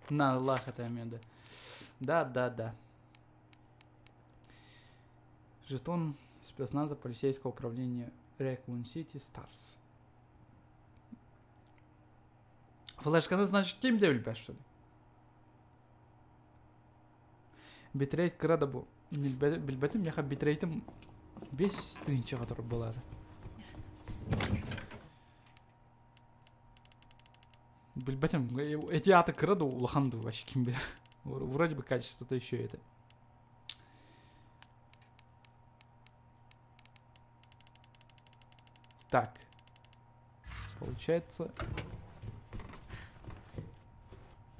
На, Аллах это да. Да, да, да. Жетон спецназа полицейского управления Raccoon City Stars. Флешканы, значит, ким деп билбэт, что ли? Битрейт кыра да бу. Билбэтим, миэхэ битрейтим 5000-га турар буолаата. Билбэтим, эти аты кыра да улахан дуу, вообще ким билэр. Вроде бы качество-то еще это. Так. Получается...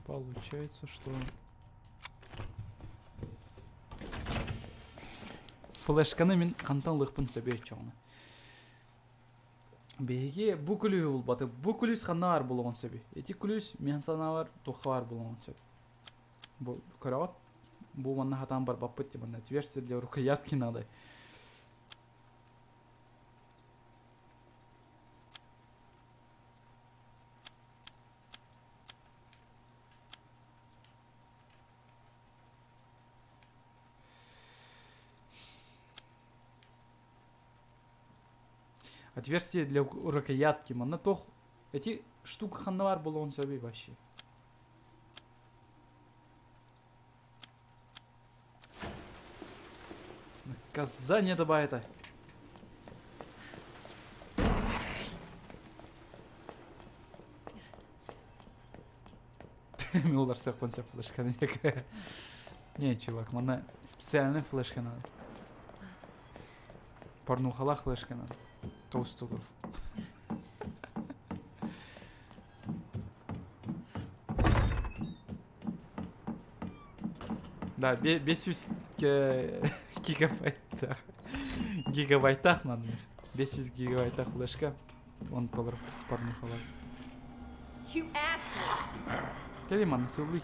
Получается, что... Флешканы мин хантан ылыахпын сөбүй оччоҕуна. Биһиги бу күлүүһү булбаты. Бу күлүүс ханна баар буолуон сөбүй? Ити күлүүс мин санаабар туохха баар буолуон сөп. Бу көрөҕүт? Бу манна хатаан барбаппыт типа отверстие для рукоятки надо. Отверстие для рукоятки. Манна туох эти штука ханна баар буолуон сөбүй вообще. Наказание добавит. Мин уларсыахпын сөп флешканы. Не, чувак, манна специальная флешка надо. Порнухалаах флешка надо. Толстолов. Да, 500 гигабайтах. Гигабайтах надо. 500 гигабайтах флешка. Он доллар порнухалаах. You asshole. Кэлий манна сыллый.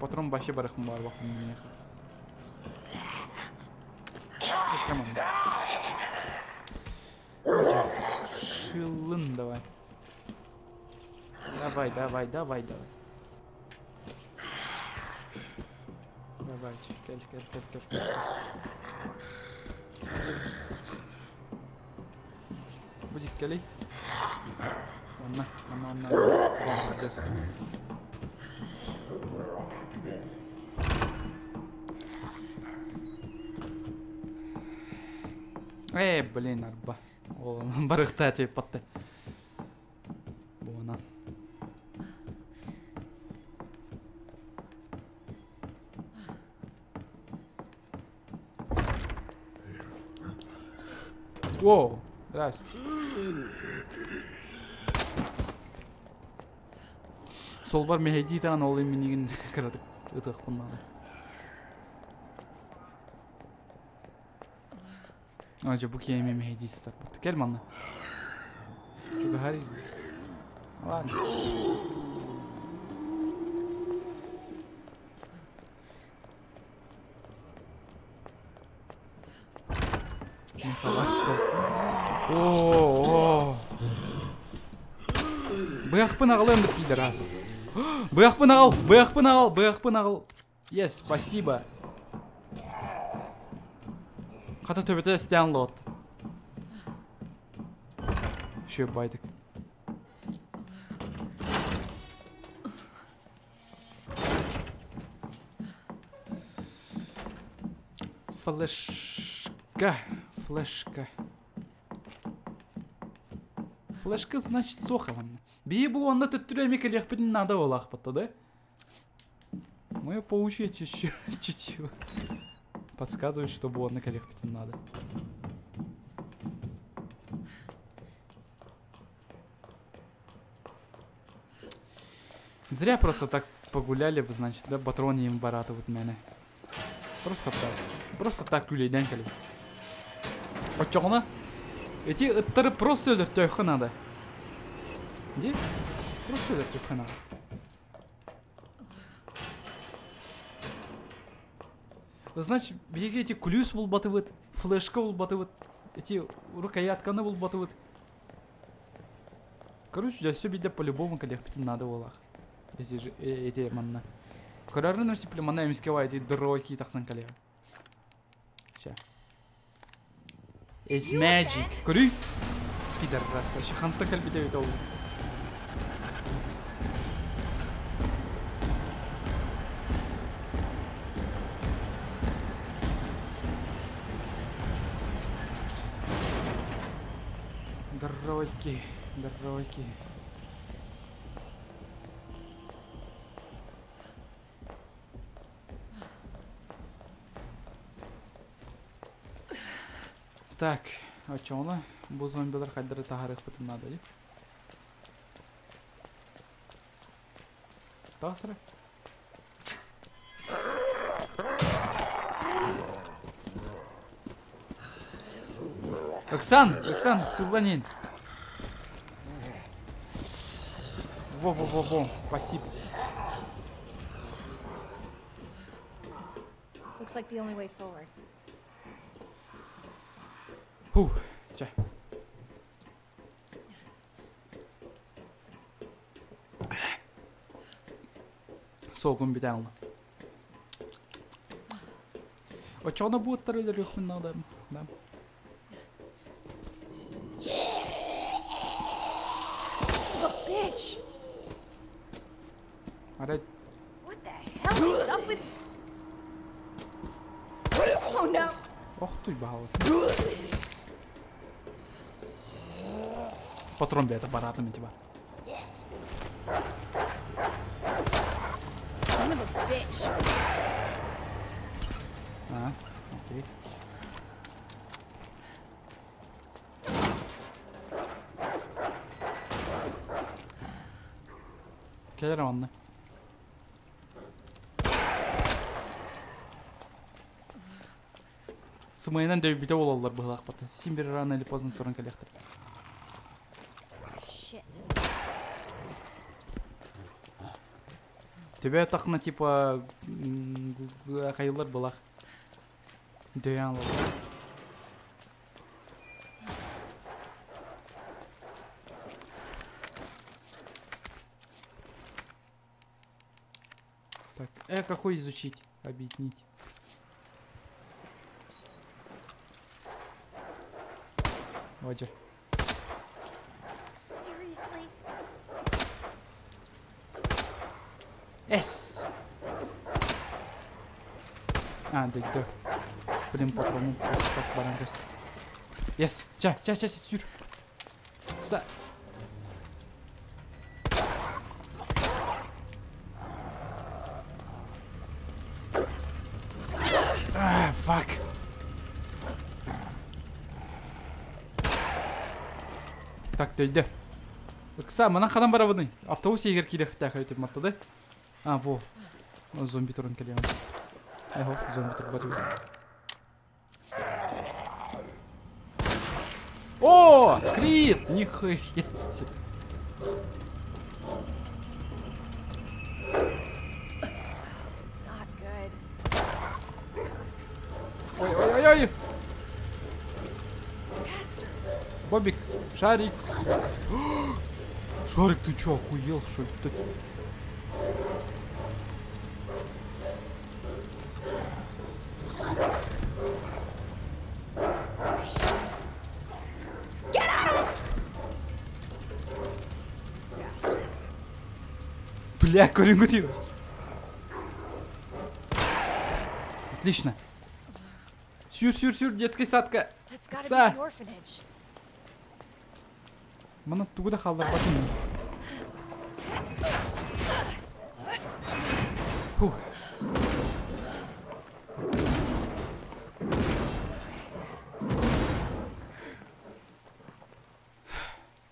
Патрон вообще барахмын бар бақпын миэхэ. Come on. Шилын давай. Давай, давай, давай, давай. Давай, кэл, кэл, кэл, кэл, кэл. Будет кэлий. Манна, манна, манна. Молодец. Эй, блин, арба. Ол барыхта теппатты. Буонан. Воу, здрасте. Солбар мэһэйдии таҕан ол иминигин кыратык ытыахпын наада. А, дьэ бу киэмэ мэһэйдии сытарбыт. Кэл манна. Чугаһарый. Ладно. О, Быахпын аҕалыам бит пидорас. Быахпын аҕал, быахпын аҕал, быахпын аҕал. Yes, спасибо. Хата төбөтө эстээн лот. Еще байдык. Флешка. Флешка. Флешка значит суох эҕэннэ. Биһи бу онно төттөрү эмиэ кэлиэхпитин наада буолаахпыт да? Мое паучье чутье подсказывает, что бу онно кэлиэхпитин надо. Зря просто так погуляли бы, значит, да, патроны им баратывают мене. Просто так. Просто так күлейден кэлин. Оччоҕуна эти ыттары просто өлөртөөххө надо. Где? Просто өлөртөөххө надо. Значит, биһиги эти күлүүс булбатыбыт, флешка булбатыбыт, эти рукоятканы булбатыбыт. Короче, дьэ биирдэ по-любому кэлиэхпитин наада буолаах. Эти же, эти манна. Көрөрүн өрсүпле манна эмискэ эти дроки тахсан кэлиэ. Ща. It's magic. Көрүй? Пидорас. Вообще ханта кэлбите эбит ол. Дройки, дройки. Так, оччоҕуна бу зомбилар хайдары таһаарыахпытын наада дии. Таҕыс эрэ. Оксан, Оксан, сылланин. Во-во-во-во, спасибо. Looks like the only way forward. Фух, чэ. Суогум бүтэн ылла. Оччоҕуна бу ыттары өлөрүөхпүн наада. Да. Son of a bitch! Арай What the hell is up with... Oh no! Ох ты, баҕаласын. Патрон бэйэтэ бараатым ити бар. Son of a bitch! А, окей. Кэлэр онно. Сымыйанан дөйбүтэ буолаллар быһылаахпыт. Син бир рано или поздно туран кэлиэхтэр. Shit. Төбө тахна типа хайылар былах. Дөйөн алалар. Так, какой изучить? Объединить. Оджа. Seriously? Эс! А, дойду. Блин, патроны баран көстө. Yes! Ча, ча, ча, сүр. Са. А, fuck. Так, дойду. Ыкса, манан ханан барабыный? Автобус егер киирехтээх өтүм маттады. А, во. Зомби туран кэлиэм. Эхо, зомби турбат. О, Крит! Нихуя себе. Ой, ой, ой, ой! Бобик, Шарик. Шарик, ты чё, охуел, что ли? Ты... Бля, корень. Отлично. Сюр, сюр, сюр, детский садка. Са. Мана тугу да халдар батын. Фух.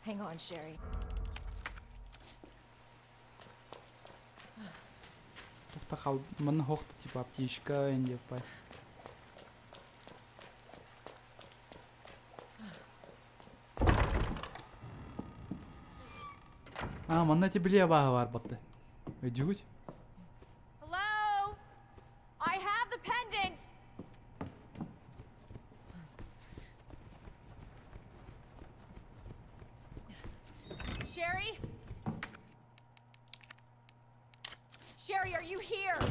Hang on, Sherry. Тухта хал, мана хохта типа аптечка, инде пай. А, манна ти биле баҕа бар батты. Өйдүгүт? Hello? I have the pendant. Sherry? Sherry, are you here?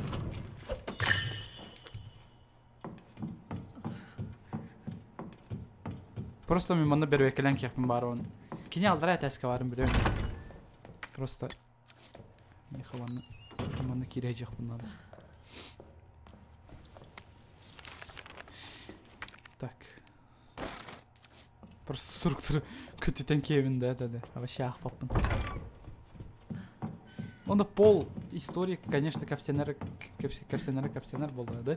Просто мен манна бербекелен кеппин бар оны. Кини алдыра әтәске барын билем. Просто Михаланы манна кирежек bundan. Так. Просто суруктуру көтүтен кебин да да. Вообще ахпаппын. Онда пол истории, конечно, капсенер, капсенер, капсенер болды, да?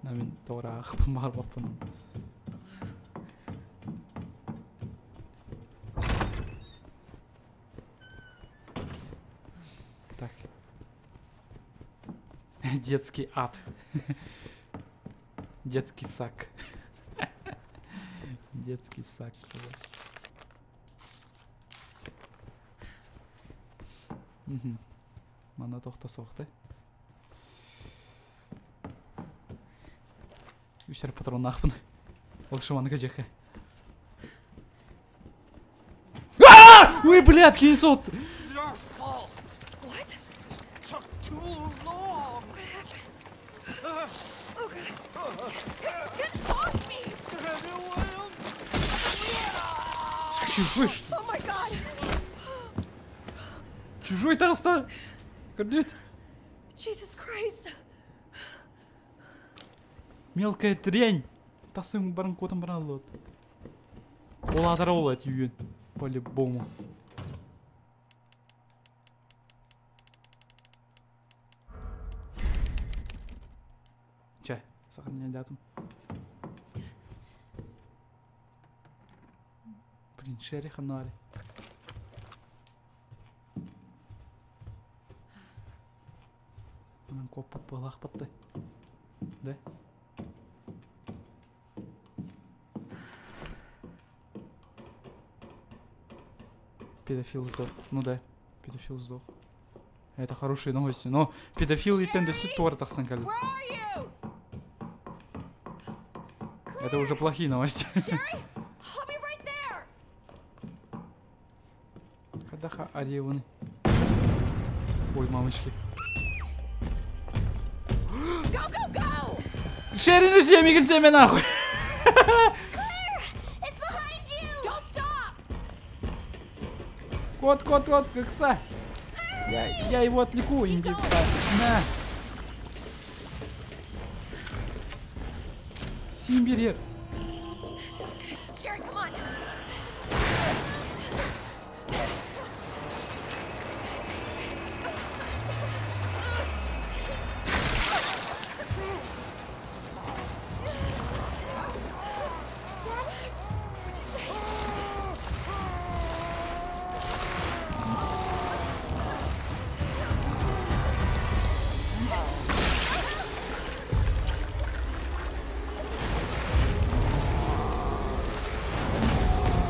Но мен тора ахпын бар баппын. Так. Детский ад. Детский сак. Детский сак. Угу. Мана тохта соқты. Үстер патрон нахпын. Ол шыманы жеке. Ой, блядь, кейсот! Your fault. What? Took too long. What happened? Oh God. Get off me! Чужой что? Oh my God! Чужой толста! Көрдүт? Jesus Christ! Мелкая дрянь! Тасым барын котом баран лот. Ол адара ол үйен. По-любому. Чай, сохраняй дату. Блин, Шерри Ханари. Анан коппут балах батты. Да? Педофил сдох. Ну да, педофил сдох. Это хорошие новости, но педофил иттен дөссү туар тахсан калли. Where are you? Это уже плохие новости. Sherry? I'll be right there. Кадаха ареваны. Ой, мамочки. Go, go, go! Шерри, не съеми семя нахуй! It's behind you! Don't stop! Кот, кот, кот, кыкса! Я его отвлеку, инди. На. Симбирер. Sherry, come on. Daddy? What'd you say?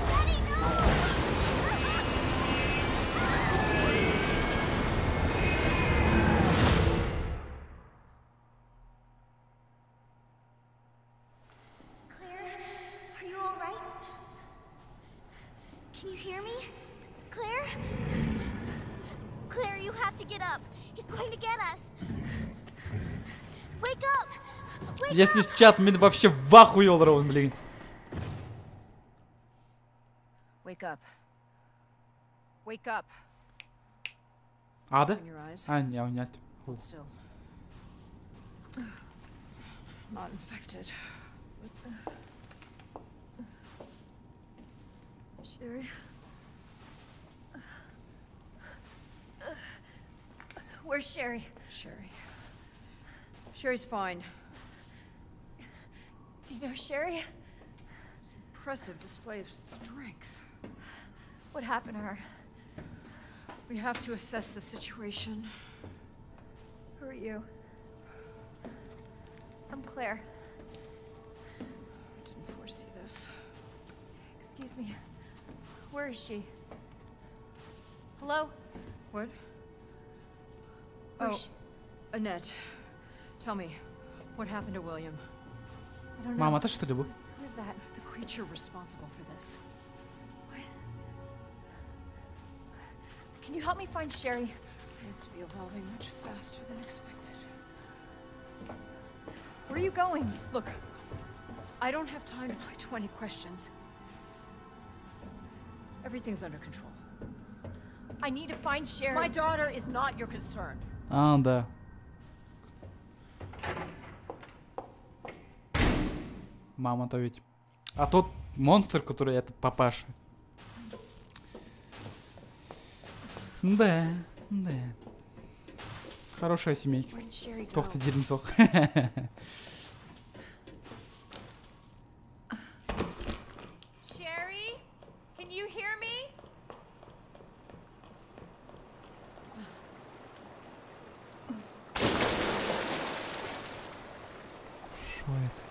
Daddy, no! Claire, are you all right? Can you hear me? Claire? Claire, you have to get up. He's going to get us. Wake up! Wake Если up! чат, мин вообще в ахуе олоробун, блин. Wake up. Wake up. Ада? Open your eyes. А, не, нет. Hold still. Not infected. Sherry. Where's Sherry? Sherry. Sherry's fine. Do you know Sherry? It's an impressive display of strength. What happened to her? We have to assess the situation. Who are you? I'm Claire. I didn't foresee this. Excuse me. Where is she? Hello? What? Where's Oh, she? Annette. Tell me, what happened to William? I don't know. Мама, ты что ли был? Who's that? The creature responsible for this. What? Can you help me find Sherry? Seems to be evolving much faster than expected. Where are you going? Look, I don't have time to play 20 questions. Everything's under control. I need to find Sherry. My daughter is not your concern. А, да. Мама-то ведь. А тот монстр, который это папаша. Да, да. Хорошая семейка. Where did Sherry go? Тохта дерьмцох. Sherry? Can you hear me? Шо это?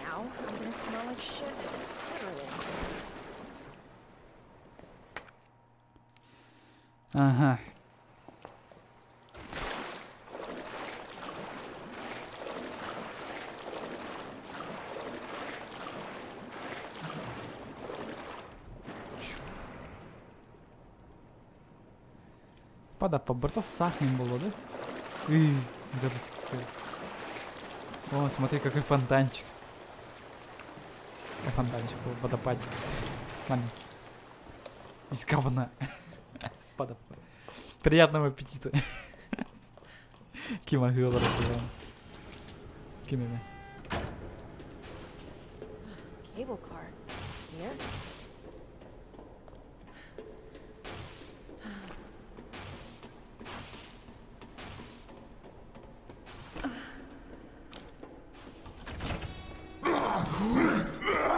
Now I'm gonna smell like shit. Literally. Ага. Пада поборта сахнем было, да? Эй, гадость какая. О, смотри, какой фонтанчик. Фонтанчик был, водопадик. Маленький. Из говна. Пада. Приятного аппетита. Кима Хюллер, Кимими. Cable car. Here?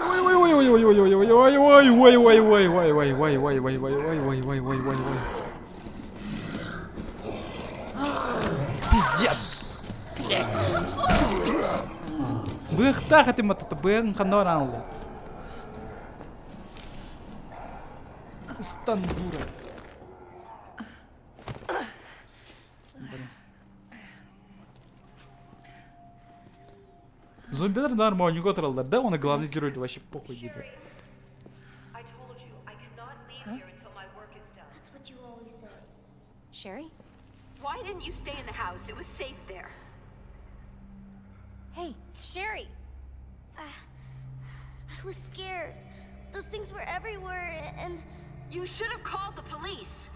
Ой, ой, ой, ой, ой, ой, ой, ой, ой, ой, ой, ой, ой, ой, ой, ой, ой. Пиздец! Блядь! Быхтах ты мат, бын ханорал. Стан дура. Зомби нормально, не да? Он и главный герой, вообще похуй будет. Sherry? Why didn't you stay in the house? It was safe there. Hey, Sherry! I was scared. Those things were everywhere, and... You should have called the police.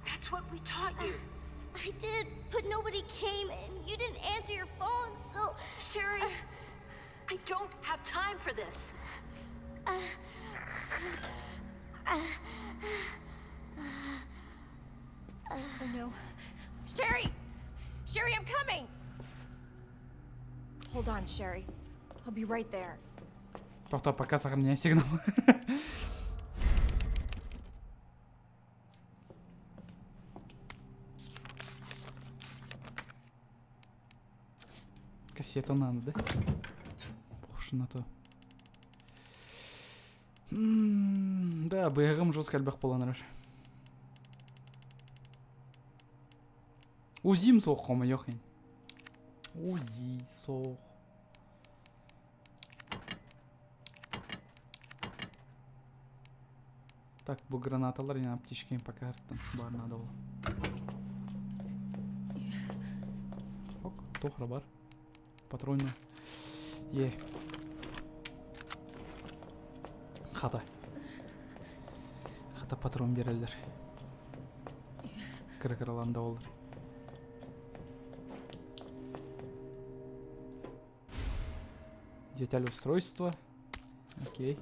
That's what we taught you. I did, but nobody came and you didn't answer your phone, so. Sherry, I don't have time for this. Oh no. Sherry! Sherry, I'm coming! Hold on, Sherry. I'll be right there. Тохтоо, пока сохраняй сигнал. Кассету надо, да? Похоже на то. Да, быһаҕым жестко элбэх буолан эрэр. УЗИм суох хомойуох иһин. УЗИ суох. Так, бу гранаталар я аптечками пока артым. Бар надо было. Ок, тохра бар. Патроны. Е. Хата. Хата патрон берелер. Кыра-кыраланда олар. Деталь устройства. Окей.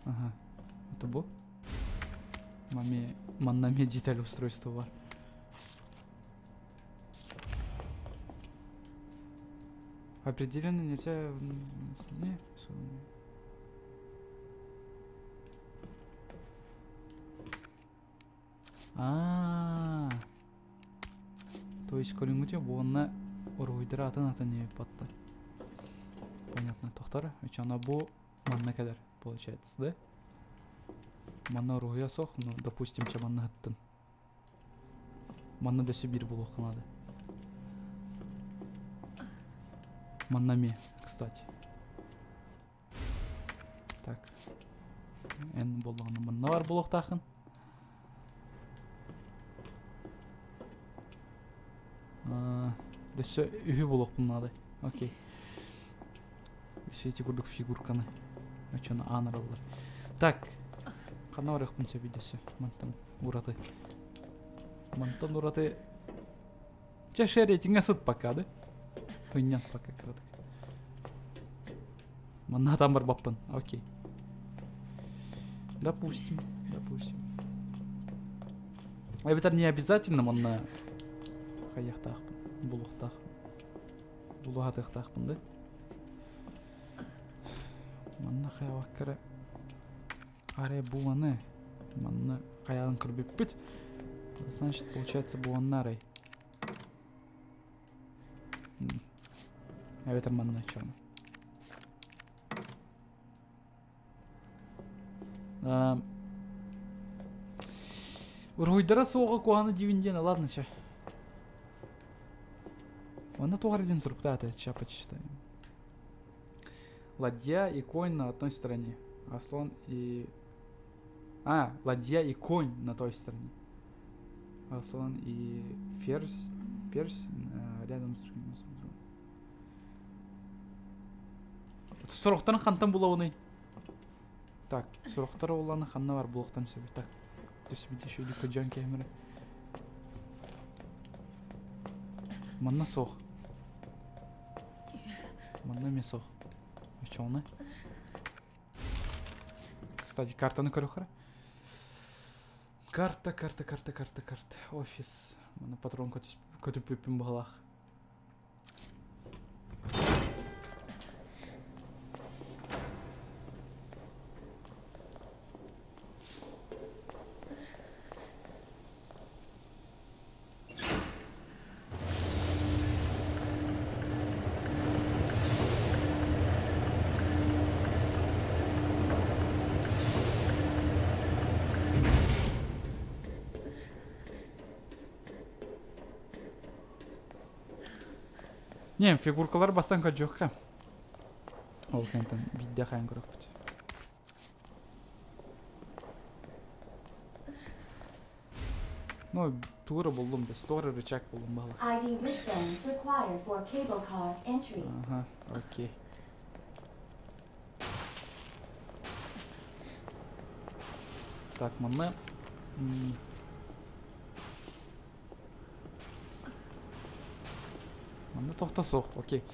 Ага. Это бу. Маме, маннаме деталь устройства бар. Определенно нельзя... Не, А, То есть көрүҥҥүтэ буонна уруһуйдара атын атын не батта. Понятно, тохтор. Очона бу манна кэлэр, получается, да? Манна уруһуйа сох, ну, допустим, чэ манна ыттын. Манна дөссө биир булуохха надо. Манна ме, кстати. Так. Эн буоллаҕына манна бар буолуохтааххын. Өссө үһү буолуохпун наада. Окей. Өссө ити курдук фигурканы. Очону аан араллар. Так. Ханна барыахпын сөбүй дөссө? Мантан ураты. Мантан ураты. Чэ, шеретиҥэ сыт пока, да? Ынньан пока кыратык. Манна там барбаппын. Окей. Допустим, допустим. Эбэтэр не обязательно манна хайыахтаахпын, булуохтаахпын. Булуһатыахтаахпын да. Манна хайабаккара арай буланы манна хайаан көрбүппүт. Значит, получается, буонна арай. Эбэтэр манна черный. Уруһуйдара суоҕа куһаҕаны диибин диэн, ладно, чэ. Онно туох эрэ диэн суруктаата, ща почитаем. Ладья и конь на одной стороне. А слон и... А, ладья и конь на той стороне. А слон и ферзь, персь рядом с другим. Сорохтарын хантан булабыный? Так, сорохтор уланы ханна бар булуохтан сөбүй. Так, төсүбүт еще көдьөөн кэмэрэ. Манна суох. Манна эмиэ суох. Очоҕуна. Кстати, картаны көрүөххэ. Карта, карта, карта, карта, карта. Офис. Манна патрон көтүппүппүн баҕалаах. Не, фигуркалар бастан көрдүөххэ. Ол кэнтэн биирдэ хайан көрөхпүт. Ну, тура буллум, без тура рычаг буллум бала. ID wristband required for cable car entry. Ага, окей. Так, манна... Манна тохта суох, окей.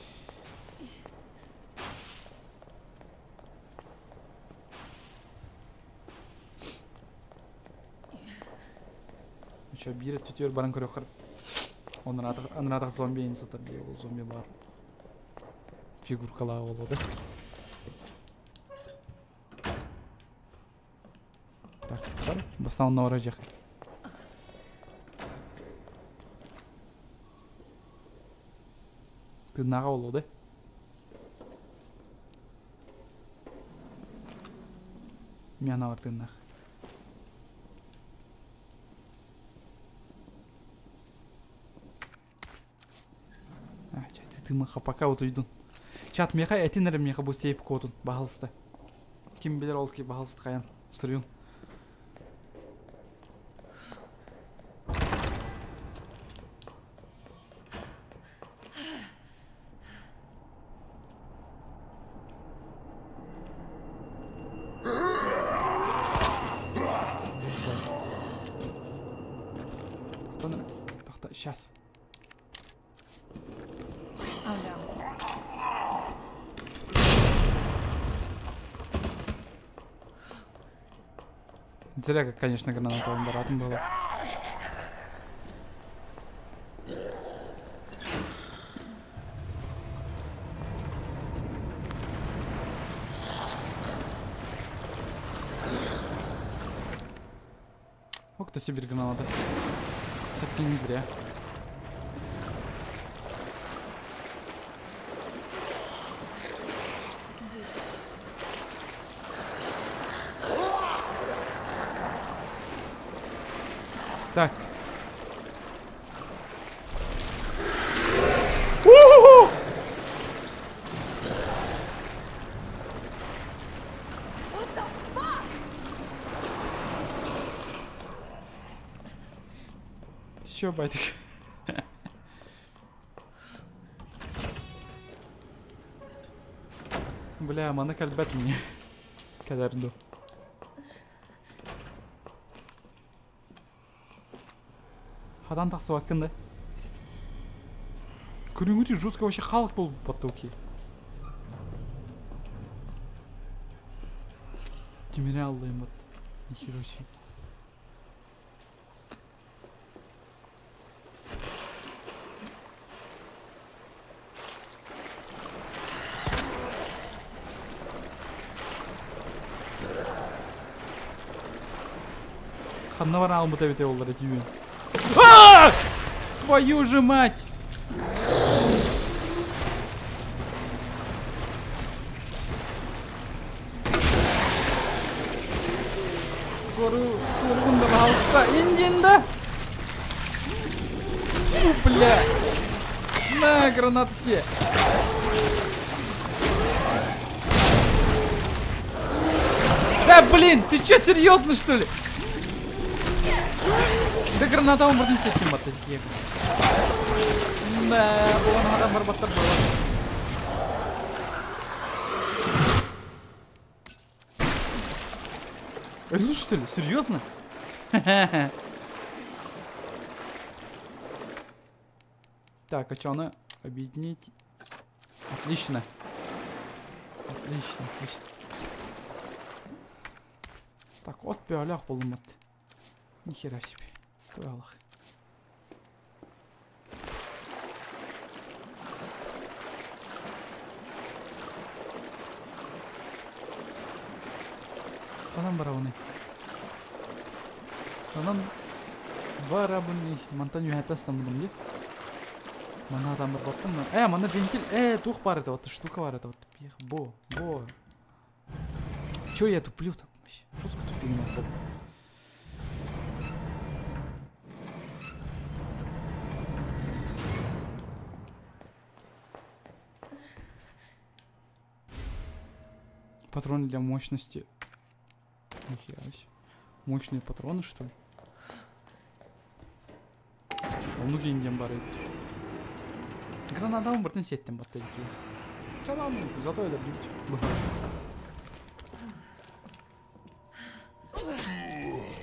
Еще биир өттүтүгэр баран көрүөххэр. Онураатах анараатах зомби ин сытар дии, ол зомби бар. Фигуркалаах буолуо да. Так, бар. Бастаан онно барар дьиэх. Тыыннааҕа буолуо да. Миэнэ бар тыыннаах. Ты пока утуйдун. Чат меха этин эрэ меха бу сейп кодун баһалыста. Ким билэр ол ки баһалыста хайан суруйун. Сейчас. Oh no. Зря, как, конечно, гранатовым баратом было. О, кто себе граната. Все-таки не зря. Так. У-ху-ху! What the fuck? Ты чё, батик? Бля, маны кэлбэт мне. Кэлэр дуу. Хадан тахсыбаккын да. Көрүҥүтү жестко вообще халык был потоки. Тимире аллайым вот. Нихера себе. Ханна бар албыта бите олар этиюн. А! Твою же мать! Коргунда пожалуйста, Индинда! Фу, бля! На, гранат все! Да блин, ты чё, серьезно что ли? Да граната он вроде сетки мотоцикл. Да, он адам барбаттар было. Это что ли? Серьезно? Так, а чё она? Объединить. Отлично. Отлично, отлично. Так, от пиалях полумат. Нихера себе. Аллах. Ханан барабаны. Ханан барабаны. Мантан юхатастан будем. Мана там барбаттым. Мана вентиль. Тух бар это вот штука бар это вот. Бо, бо. Чё я туплю там вообще? Что с тупим? Патроны для мощности. Нихера себе. Мощные патроны, что ли? Онук индиан бар edi. Граната бартын сеттен батты ки. Чалам, зато это бить.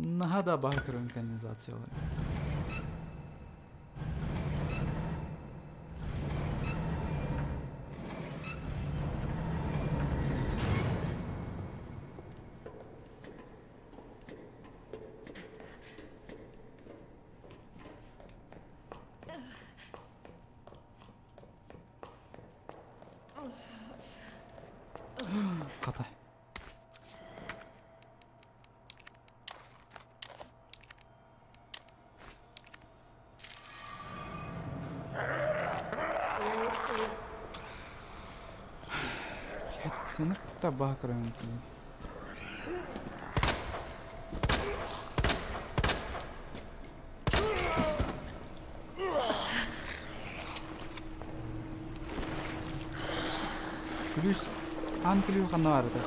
Наһаа да абааһы көрөбүн канализациялары. Хата. Seriously? Блядь, табак рынок. Күлүүс, аан күлүү ханна баар этэ?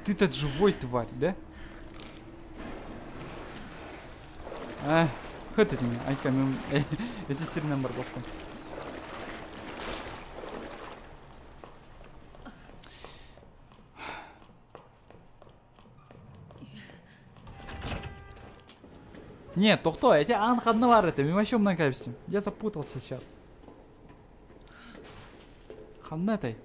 Ты-то живой, тварь, да? А, хот этими, айка мен эти сиринен барбаппын. Нет, тохто, эти аан ханна баар этэ, мен вообще умнан кэбистим. Я запутался сейчас. Ханна этэй?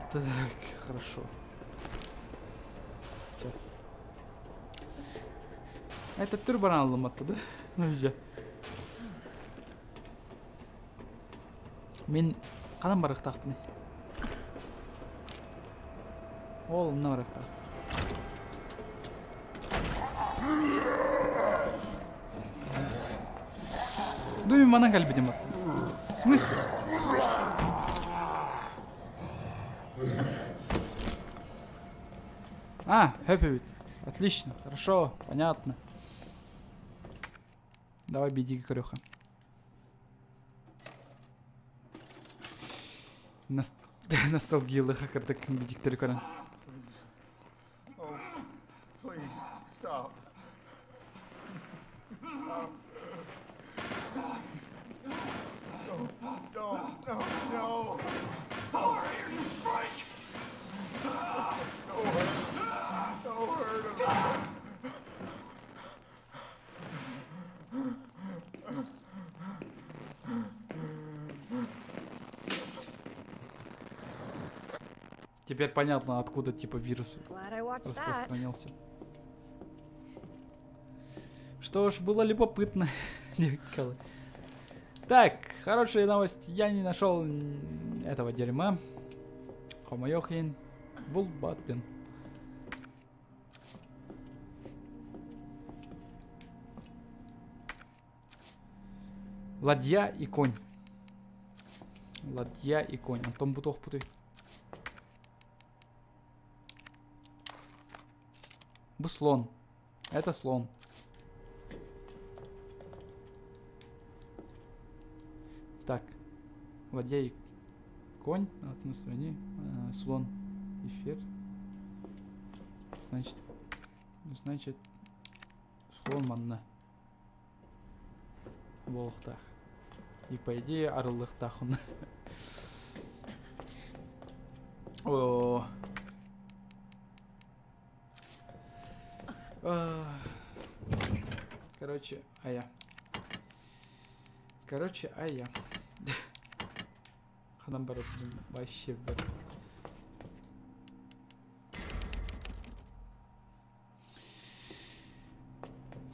Так, хорошо. Это турбан алыматты да? Ну Мин ханан барыахтаахпыный? Ол онно барыахтаах. Думаю, манан кэлбитим В смысле? А, хэппи бит. Отлично, хорошо, понятно. Давай беди, Корюха. Ностальгиялыха кырдык бидиктери көрөн. Oh, please, stop. Stop. No, no, no, no. Oh, you freak! No hurt. No hurt him. Теперь понятно, откуда типа вирус Glad I watched that. распространился. Что ж, было любопытно. Николай. Так, хорошая новость. Я не нашел этого дерьма. Хомойохин. Вулбатын. Ладья и конь. Ладья и конь. Антон Бутох путай. Бу слон. Это слон. Так. Ладья и конь. На одной стороне. Слон и ферзь. Значит, значит, слон манна. Буолуохтаах. И по идее арыллыахтаах. О. Короче, а я. Короче, а я. Ханан барып вообще бер.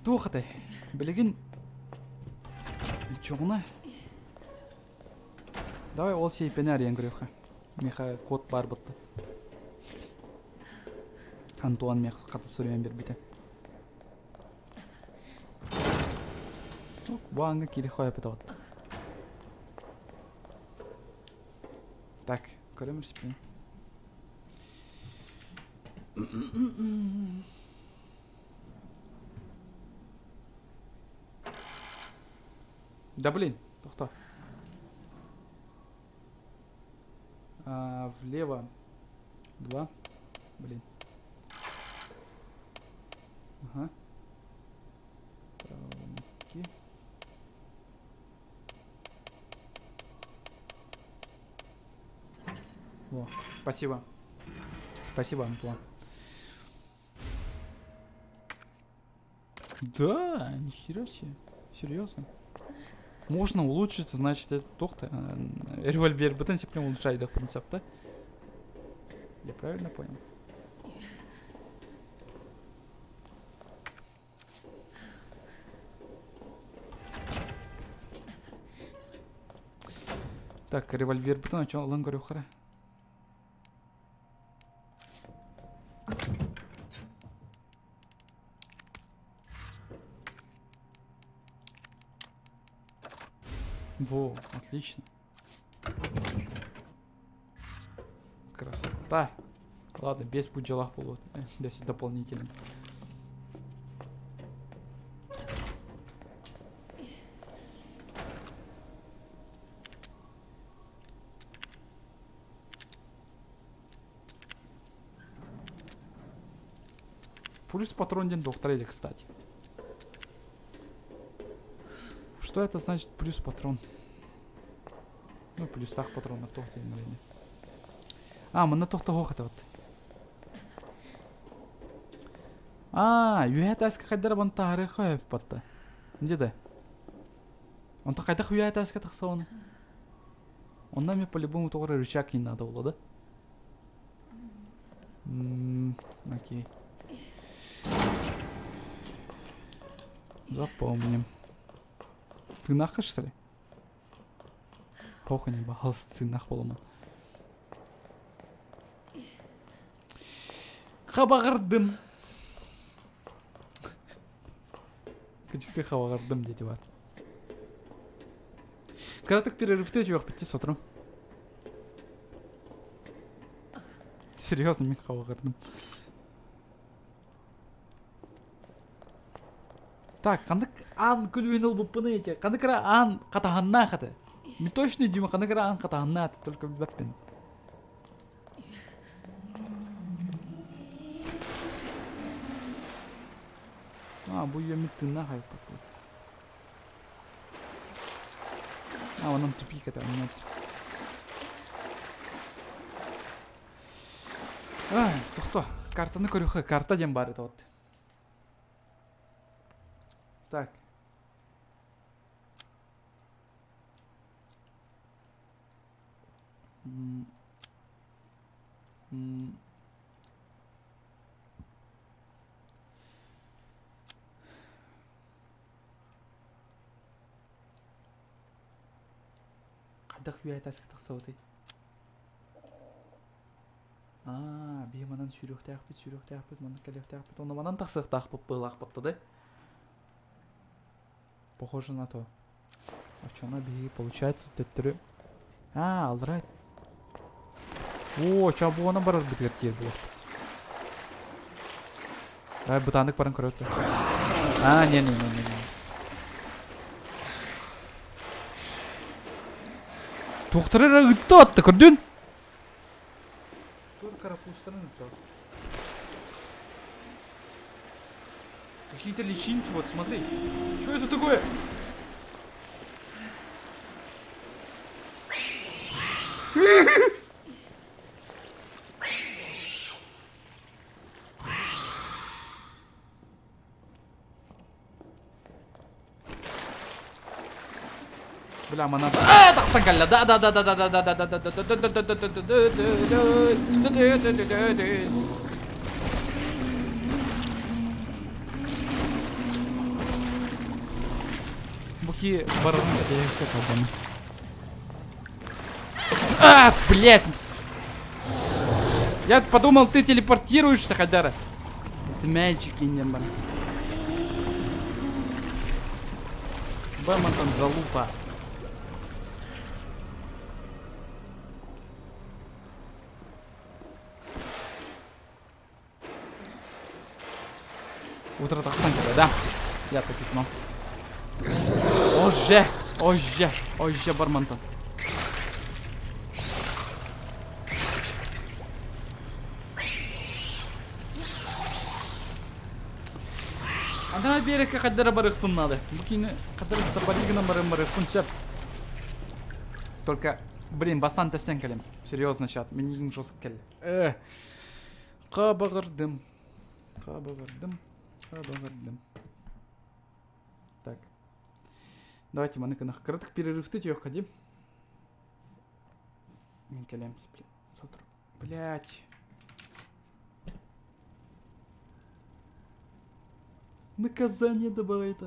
Туох этэй? Билигин чоҕуна. Давай ол сейпени арыйан көрүөххэ. Миэхэ код баар бытта. Антуан миэхэ хата суруйан биэрбитэ. Бу ааҥҥа киирэ хойоппутабыт. Так, көрөм респин. Да блин, тохто. А, влево. Два. Блин. Ага. Окей. Во, спасибо. Спасибо, Антуан. Да, нихера себе. Серьезно. Можно улучшить, значит, это тохта. Револьвер бытын сеплем улучшает принцип, да? Я правильно понял? Так, револьвер бытын, а чё, лангарю хара? Во, отлично. Красота. Ладно, без пуджалах было. Без дополнительных. Плюс патрон день доктора, кстати. Что это значит плюс патрон? Ну, плюс так патрон на тохте. А, мы на тохта хохота вот. А, юхэтаска хайдар ван тахары патта. Где да? Он так хайдах юхэтаска тахсауна. Он нами по-любому только рычаг не надо было, да? Окей. Запомним. Ты нахаш, что ли? Похуй не бахался, ты нах поломан. Хабагардым. Качик ты хабагардым, дети бар. Краток перерыв ты чувак, пяти сотру. Серьезно, мин хабагардым. Так, қандык ан күлүн ол буппыны эти. Қандык ра ан катаханна хаты. Ми точно дюма қандык ра ан катаханна аты, только билбеппин. А, бу ее миттынна хайп. А, он нам тупик это, нет. А, тохто, картаны көрүхэ, карта дем бар это вот. Так. Қайдақ үй айтасық тақсауды. А, бие манан сүйрөктәк бит, сүйрөктәк бит, манан кәлөктәк бит, оны манан тақсықтақ бит, былақ бітті да? Похоже на то. А что на беги получается? Төттірі. А, алрайт. О, чабуына барар бітігер кер бұл. Давай бытандык барын көрөттү. А, не, не, не, не, не. Тоқтырыр ытты атты, көрдің? Тур карапустарын ытты. Какие-то личинки, вот смотри. Что это такое? Бля, мана. А, тахсан калла. Да, да, да, да, да, да, да, да, да, да, да, да, да, да, да, да, да. Буки барон. А, блядь! Я подумал, ты телепортируешься, Хадара. Змячики не бар. Бэмон там залупа. Утро тахсан кэлэ, да? Я так и знал. Оже, оже, оже бар мантан. Андана биэрэккэ хаддара барыахпын наада. Бу киини хаддара стопоригынан барым барыахпын сөп. Только, блин, бастан тэстен кэлим. Серьезно, чат, мен жестко кэлли. Э, Хабаҕырдым. Хабаҕырдым. Хабаҕырдым. Так. Давайте маны гынах. Кыратык перерывты тиэх ходи. Мен кэлэм, сотру. Блять. Наказание добавить.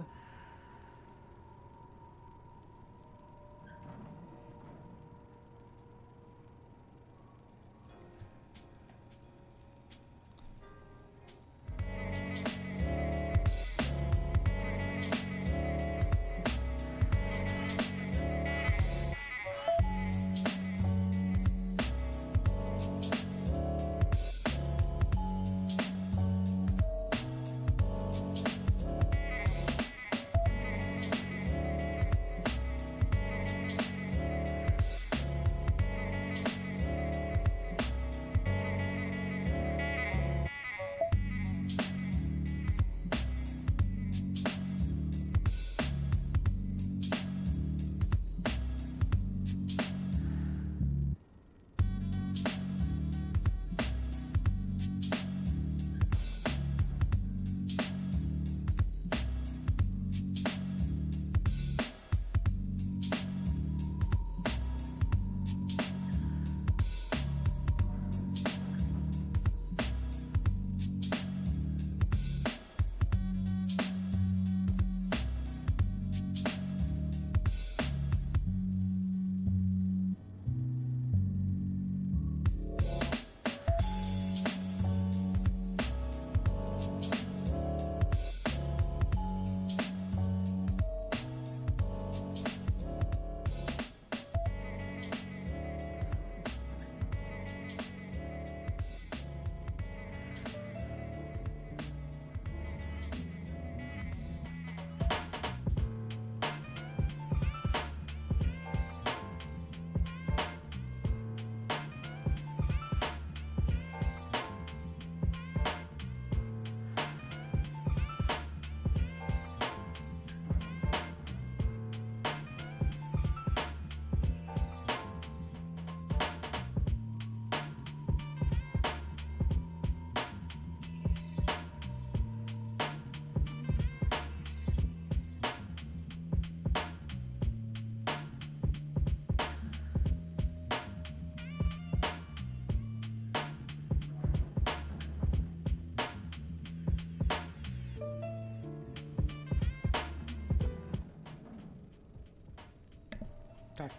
Так,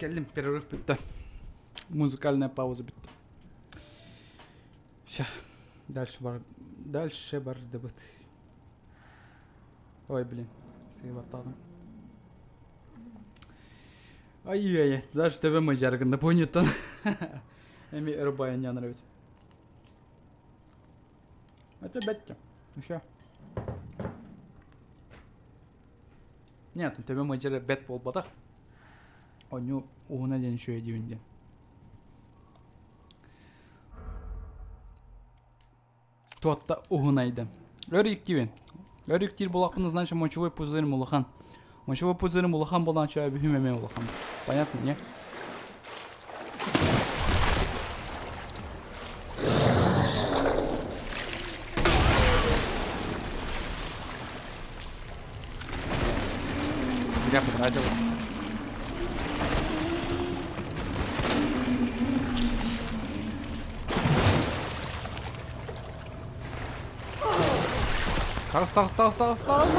кэллим, перерыв бүттэ. Музыкальная пауза бүттэ. Ща, дальше бар, дальше бардыбыт. Ой, блин, сыйбаттадым. Ай-яй, даже ТВ мы жаргында понятно. Эми рубая не нравится. Это бетте. Еще. Нет, ТВ мы жара бет болбатах. Оню уһуна диэн үчүгэй диибин диэн. Туотта уһунайда. Өр иктибин. Өр иктир булакпын, значит, мочевой пузырь улахан. Мочевой пузырь улахан болан чөй бүһүм эме улахан. Понятно, не? Зря потратил. Тағыс, тағыс, тағыс, тағыс, тағыс.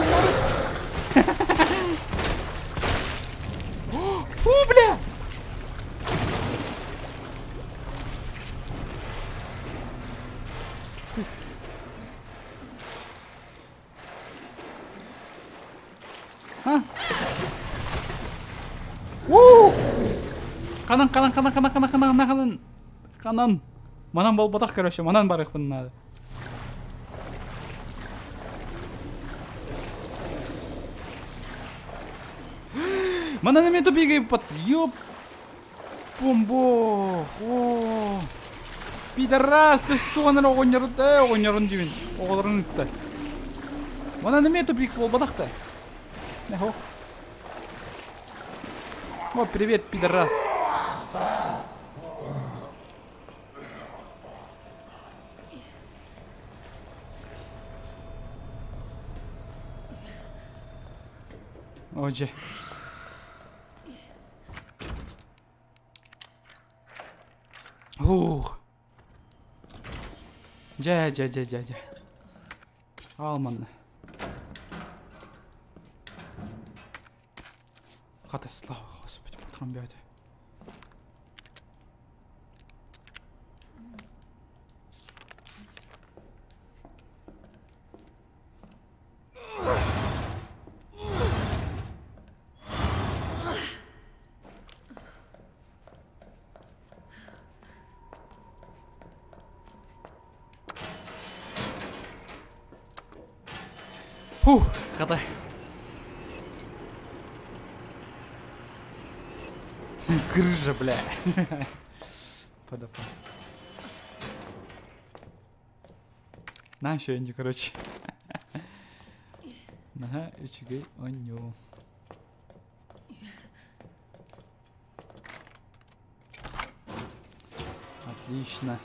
Фу, бля! Фу. А? Уу! Ханан, ханан, ханан, ханан, ханан, ханан, ханан. Ханан. Манан болбатах, короче, манан барыхпын надо. Манан эмиэ тупига под ёп Бомбо! О! Пидорас, ты что на оҕонньорун э оҕонньорун диибин оҕолорун ытта. Манан эмиэ тупик буолбатах да. Эхо. О, привет, пидорас. О, дьэ. Ух. Дьэ, дьэ, дьэ, дьэ, дьэ. Аал манна. Хата, слава Господи, патрон бэйэтэ. Фух, хата. Крыша, бля. Подопал. На еще инди, короче. Наһаа үчүгэй оонньуу. Отлично.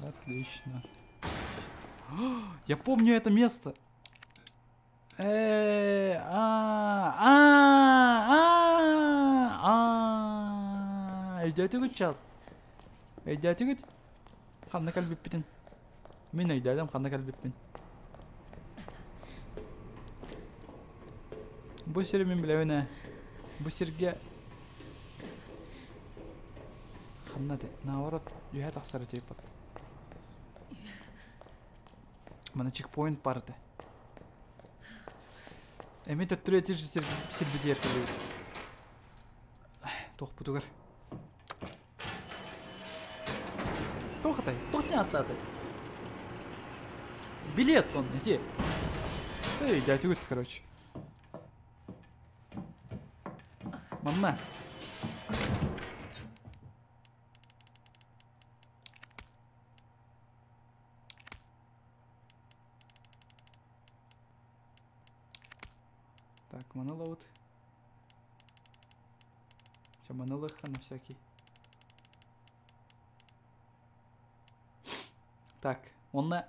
Отлично. Я помню это место. Э, а, а, а, а, өйдөөтүгүт чал. Өйдөөтүгүт? Ханна кэлбиппитин. Мин өйдөөтүм ханна кэлбиппин. Бу сири мин билэбин ээ. Бу сиргэ ханна этэй? Наоборот, үөһэ тахсар этибит. Мана чекпоинт баар этэ. Эмиэ төттөрү этир сирбитигэр кэлэбит. Туохпутугар. Туох этэй? Туох диэн ааттаатай? Билет он эти. Эй, дядя короче. Манна. Так, маны Все, маны ылыахха на всякий. Так, онно...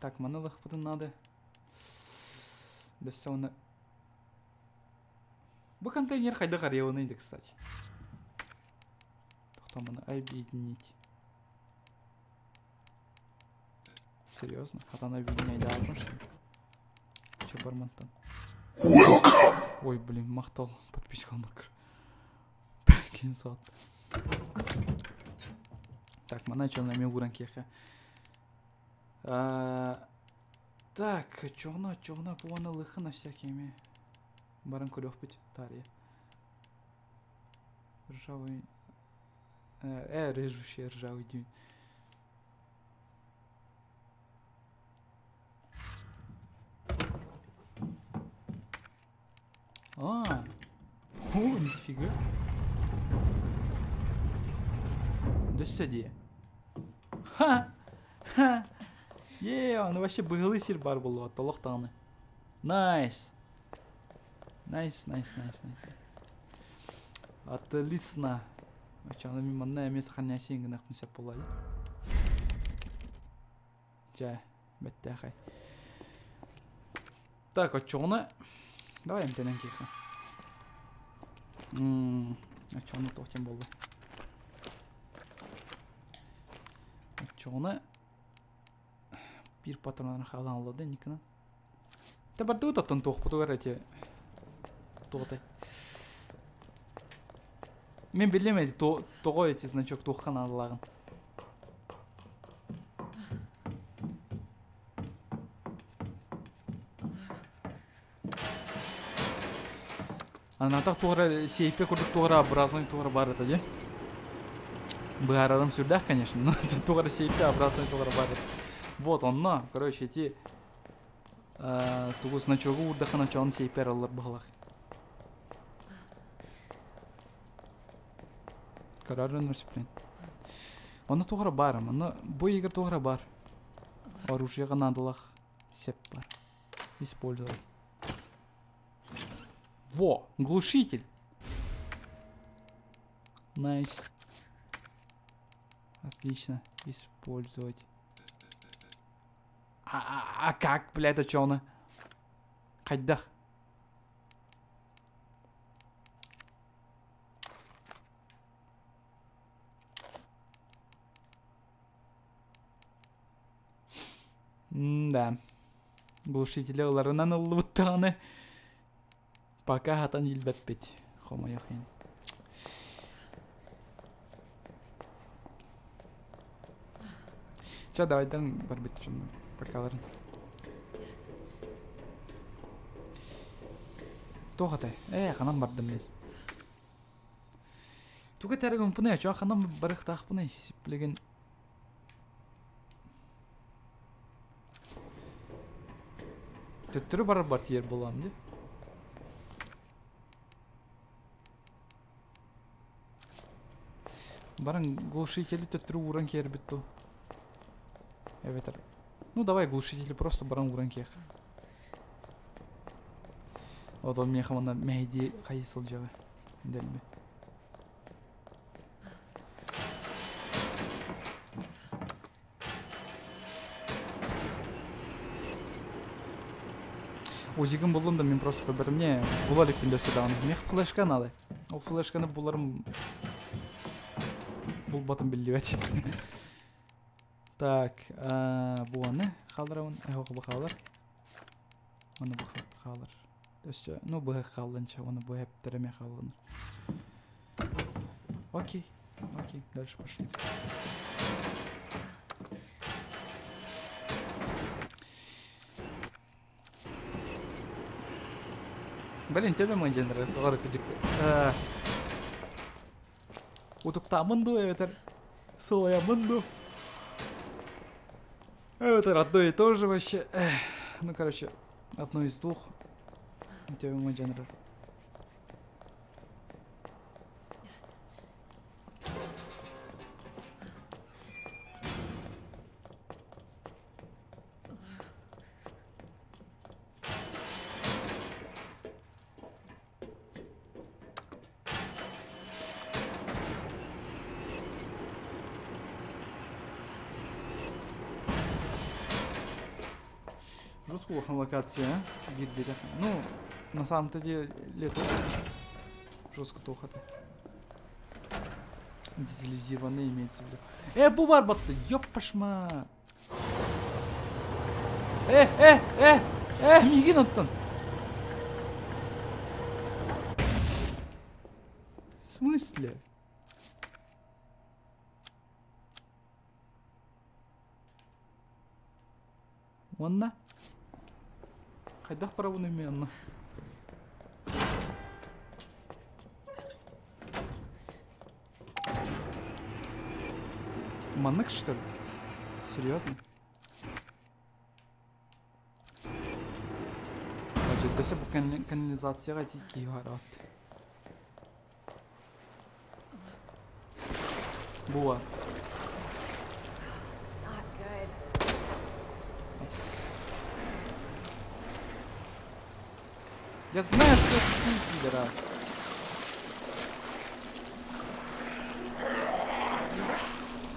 Так, маны ылыахпытын надо. Дөссө оны... Бу контейнер хайдах арыйабыный да, кстати. Тоқтаманы объединить. Серьезно? Хатан объединяй да что ли? Че бармантан? Ой, блин, махтал подписка алмакыр. Кин саат. Так, мана чон эме ууран киэхэ. Так, чоҕуна, чоҕуна буона лыхына всякие эме. Баран көрүөхпүт таарыйа. Ржавый... Э, режущий ржавый дюйм. А, о, нифига. Дөссө дии. Ха! Ха! Е, аны вообще быһылы сир бар буолуо, толох даҕаны. Найс. Найс, найс, найс, найс. Отлично. Оччоҕуна мин манна эмиэ сохраняйся гынахпын сөп буолла дии. Дьэ, бэттээхэй. Так, оччоҕуна давай эмтэнэн киэхэ. Оччоҕуна туох диэн буолла? Оччоҕуна биир патронан хаалан олордо инникинэн. Тэ бардыбыт оттон туохпутугар эти туотай. Мин билим эти тоҕо эти значок туохха наадалааҕын. Анатах туора сейпе курдук туора образный туора бар это дии. Быһаарарым сүрдээх, конечно, но туора сейпе образный туора бар это. Вот онно, короче, эти тугу значогу уурдахына чоон сейпер аллар баһалах. Көрөрүн блин. Онно туох эрэ баар, манна бу игр туох эрэ баар. Оружиеҕа наадалаах сэп бар. Использовать. Во, глушитель. Nice. Отлично. Использовать. А как, блядь, это чё Хайдах. Да. Глушители ыларынан ыллыбыттаҕына пока хатан илбэппит. Хомойох иһин. Чэ, давайдан барбыт чунну пока Туох этэй? Ээ, ханан бардым мин. Туга тэрэгүмпүнэ, чоо ханан барыхтаахпыный? Сиплигин Төттөрү барар бар тиер буолам дии. Баран глушители төттөрү ууран киэрбит ту. Эбэтэр. Ну давай глушители просто баран ууран киэх. Вот он миэхэ манна мэһэйдии хайыы сылдьаҕа. Дэлби. Узигым буллум да мин просто көрбөтүм. Не, була иликпин да өссө даҕаны. Миэхэ флешка надо. Ол флешканы буларым булбатым биллибэт. Так, буаны хааларабын, эһох бу хаалар. Оны бу хаалар. Өссө, ну быһа хааллынча, оны бу эптереме хааллынар. Окей, окей, дальше пошли. Блин, тебе мой генерал, тоҕо кыдьыкты. Утуктаамын дуу эбэтэр сылайаммын дуу. Эбэтэр одно и то же вообще. Ну, короче, одно из двух. Тебе мой генерал. Жутко улахан локация, биир Ну, на самом-то деле, лето жестко тухаты. Детализированный имеется в виду. Бу бар батты, ёппашма. Миигин оттон. В смысле? Уонна? Хайдах барабын именно? Маннык, что ли? Серьезно? Өссө бу канализацияҕа киһи барабат. Буа. Nice. Я знаю, что это ты, пидорас.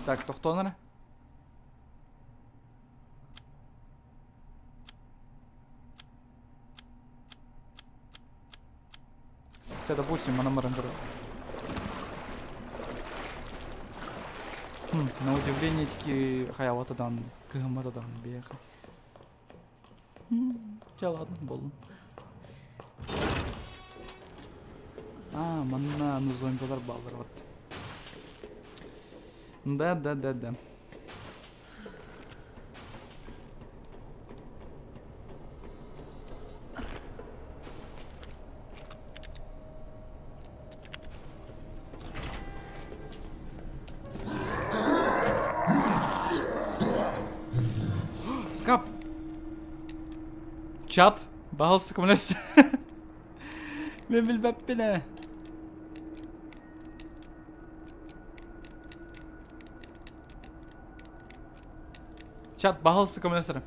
Так, тохтоон эрэ. Хотя, допустим, она баран Хм, на удивление такие хаявата дан, кыһыммата дан биэхэ. Чэ, ладно, буоллун. А, манна ну зомбилар бааллар вот. Да, да, да, да. Скап! Чат! Баһылсы көмөлөс. Мен билбэппин ээ. Чат баһылсы көмөлөсөрө.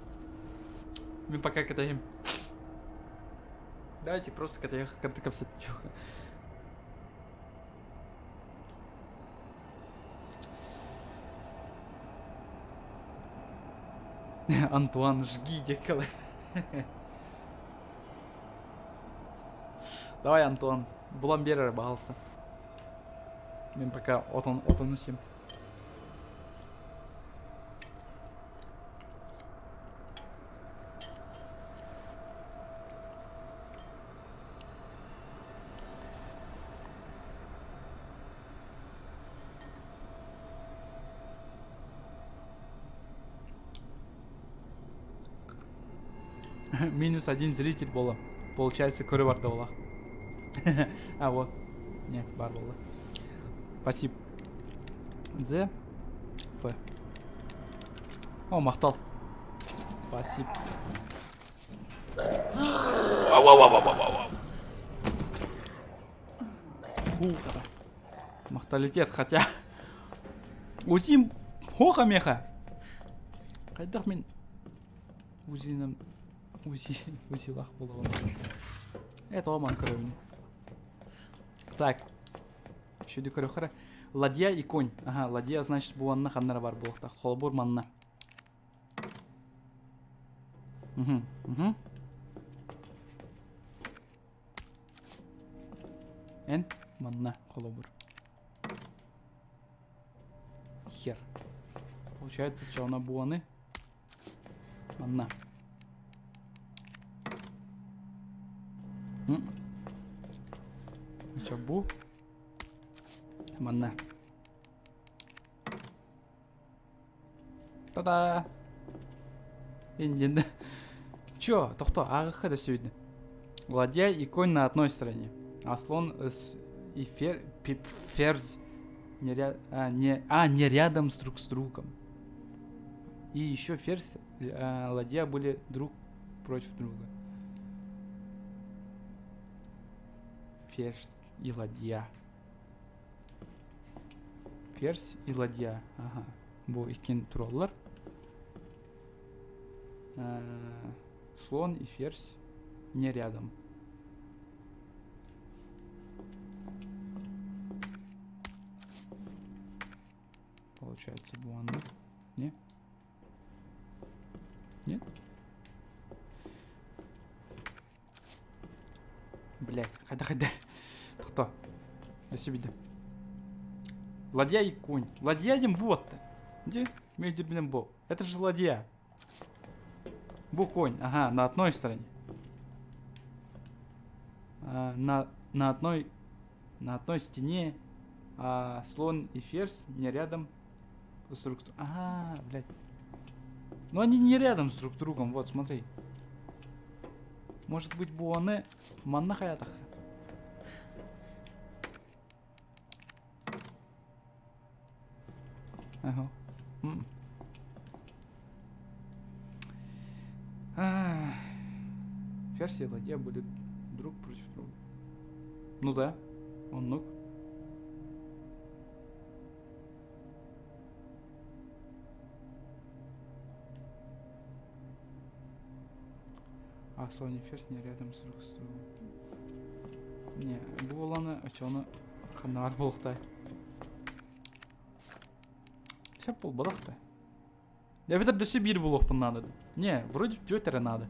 Мин пока кэтэһим. Давайте просто кэтэһих кырты кэпсэттиэх. Антуан, жги декалы. Давай, Антуан, булан биэр баһалса. Мин пока отон отону сим. Минус один зритель было. Получается, көрө барда буолах. А, вот. Не, бар буолла. Спасибо. З. Ф. О, махтал. Спасибо. Махталитет, хотя. Узим хоха меха. Хайдах мин узиным узи узилах буолаҕын. Это оман көрөбүн. Так. Шүдү көрөхөрө. Ладья и конь. Ага, ладья, значит, буанна ханнара бар буолуохтаах. Холобур манна. Угу, угу. Эн манна холобур. Хер. Получается, что она буаны? Манна. Чо бу? Манна. Та-да! Индин. Чё? Тохто, ааҕыхха да сегодня. Ладья и конь на одной стороне, а слон с и фер, ферзь не, ря, а, не, а, не рядом с друг с другом. И еще ферзь, а, ладья были друг против друга. Ферзь и ладья. Ферзь и ладья. Ага. Бу иккиэн тураллар. Слон и ферзь не рядом. Получается, буанна. Не? Нет? Блять, хайда хайда. Кто? До себе Ладья и конь. Ладья один бот-то. Где? Блин, бо. Это же ладья. Бу конь. Ага, на одной стороне. А, на, одной на одной стене а слон и ферзь не рядом с друг другом. Ага, блядь. Ну они не рядом с друг другом, вот, смотри. Может быть, буаны манна хаятах. Ага. Ферзь и ладья были друг против друга. Ну да, он нук. А Соня Ферзь не рядом с друг с другом. Не, буоланы очону ханнаар буолуктай. Сөп буолбатах Эбэтэр дөссө биир булуохпун наада. Не, вроде түөрт эрэ наада.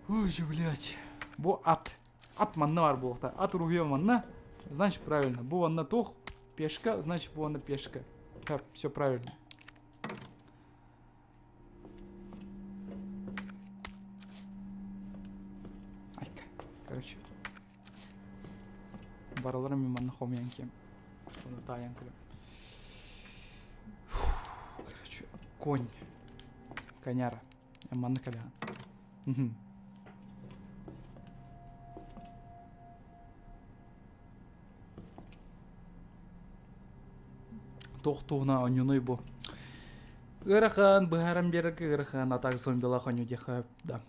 Ой, блядь. Бу ат. Ат манна бар буолуохта. Ат уруһуйа манна. Значит, правильно. Бу манна туох. Пешка, значит, бу манна пешка. Так, все правильно. Айка. Короче. Бараларым мин манна хомуйан киэм. Оны таайан көрөм. Короче, конь. Коняра. Манна кэлэҕин. Мгм. Туох туһуна онньунуй бу? Ыарахан, быһааран биэрэргэ ыарахан, а так зомбилаах онньуу диэххэ да.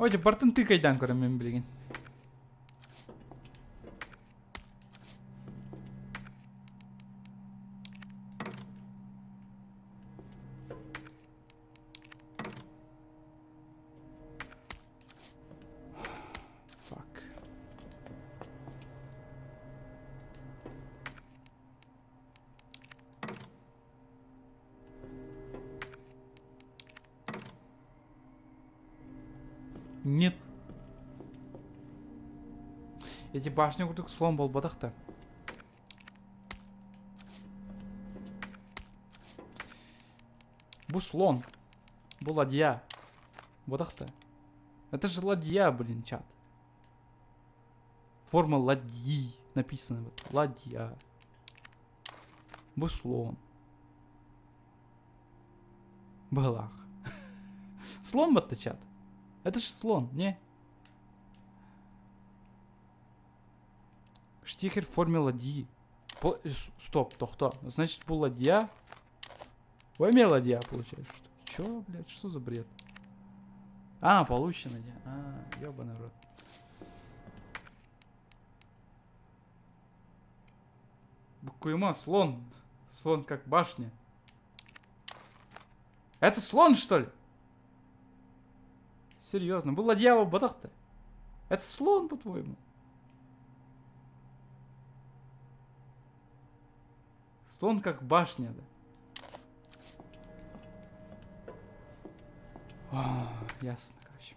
Ой, бартын тыкайдан көрөм мен билигин. Fuck. Нет. Эти башни курдук слон буолбатах да. Бу слон. Бу ладья. Буолбатах да. Это же ладья, блин, чат. Форма ладьи написано. Вот. Ладья. Бу слон. Балах. Слон вот чат. Это же слон, не? Штихель в форме ладьи. По... Стоп, то Значит, бу ладья. Ой, ладья получается. Что? Чё, блядь, что за бред? А, получено. А, ёбаный рот. Букуема, слон. Слон как башня. Это слон, что ли? Серьезно, был ладья батах-то. Это слон, по-твоему? Слон как башня, да? О, ясно, короче.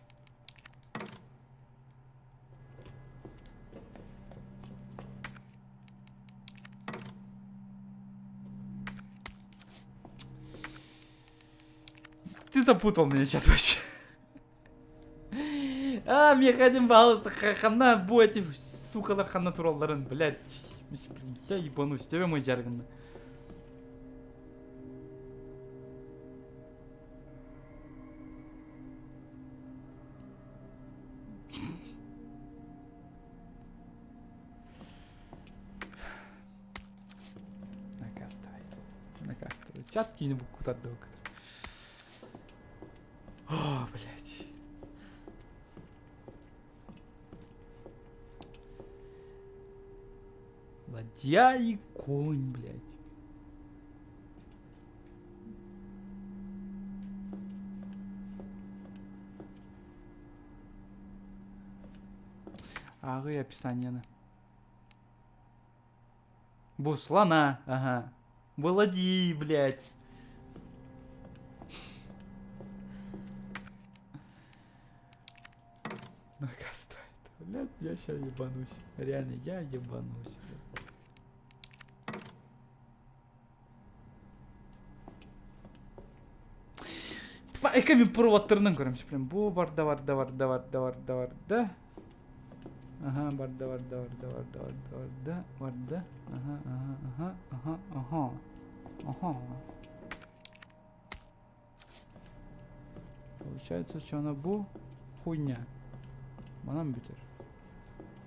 Ты запутал меня сейчас вообще. А, мне хотим баллы, хана бу эти сукалар хана туралларын, блядь. Я ебанусь, тебе мой жаргонно. Накастывай. Накастывай. Чат кинь куда доктор. О, блядь. Ладья и конь, блядь. Ага, описание. Бу слона, ага. Ладьи, блядь. Накастает. Блядь, я сейчас ебанусь. Реально, я ебанусь, блядь. Эками проводтарынан көрөмүс прям бу барда барда барда барда барда барда. Ага, барда барда барда барда барда барда барда. Ага, ага, ага, ага, ага. Ага. Получается, что она бу хуйня. Манан бүтэр.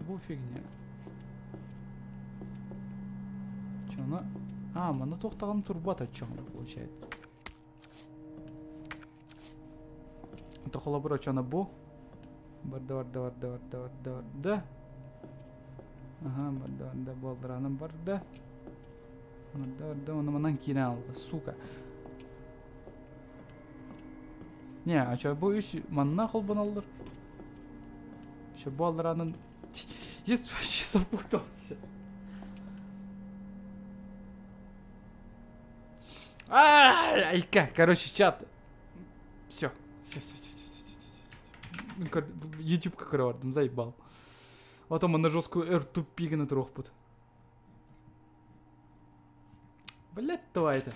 Бу фигня. Че она? А, мана тохтаган турбата чё получается. Это холобро, что она бу? Барда, барда, барда, барда, барда, барда. Ага, барда, барда, болдыраны барда. Барда, барда, оны манан кире алды, сука. Не, а чё, бу үс манна холбан алдыр? Чё, бу алдыранын... Есть вообще запутался. Айка, короче, чат. Все, все, все, все, все, все, все, все, все. YouTube как ревардом, заебал. Потом он на жесткую R тупик на трохпут. Блять, давай это.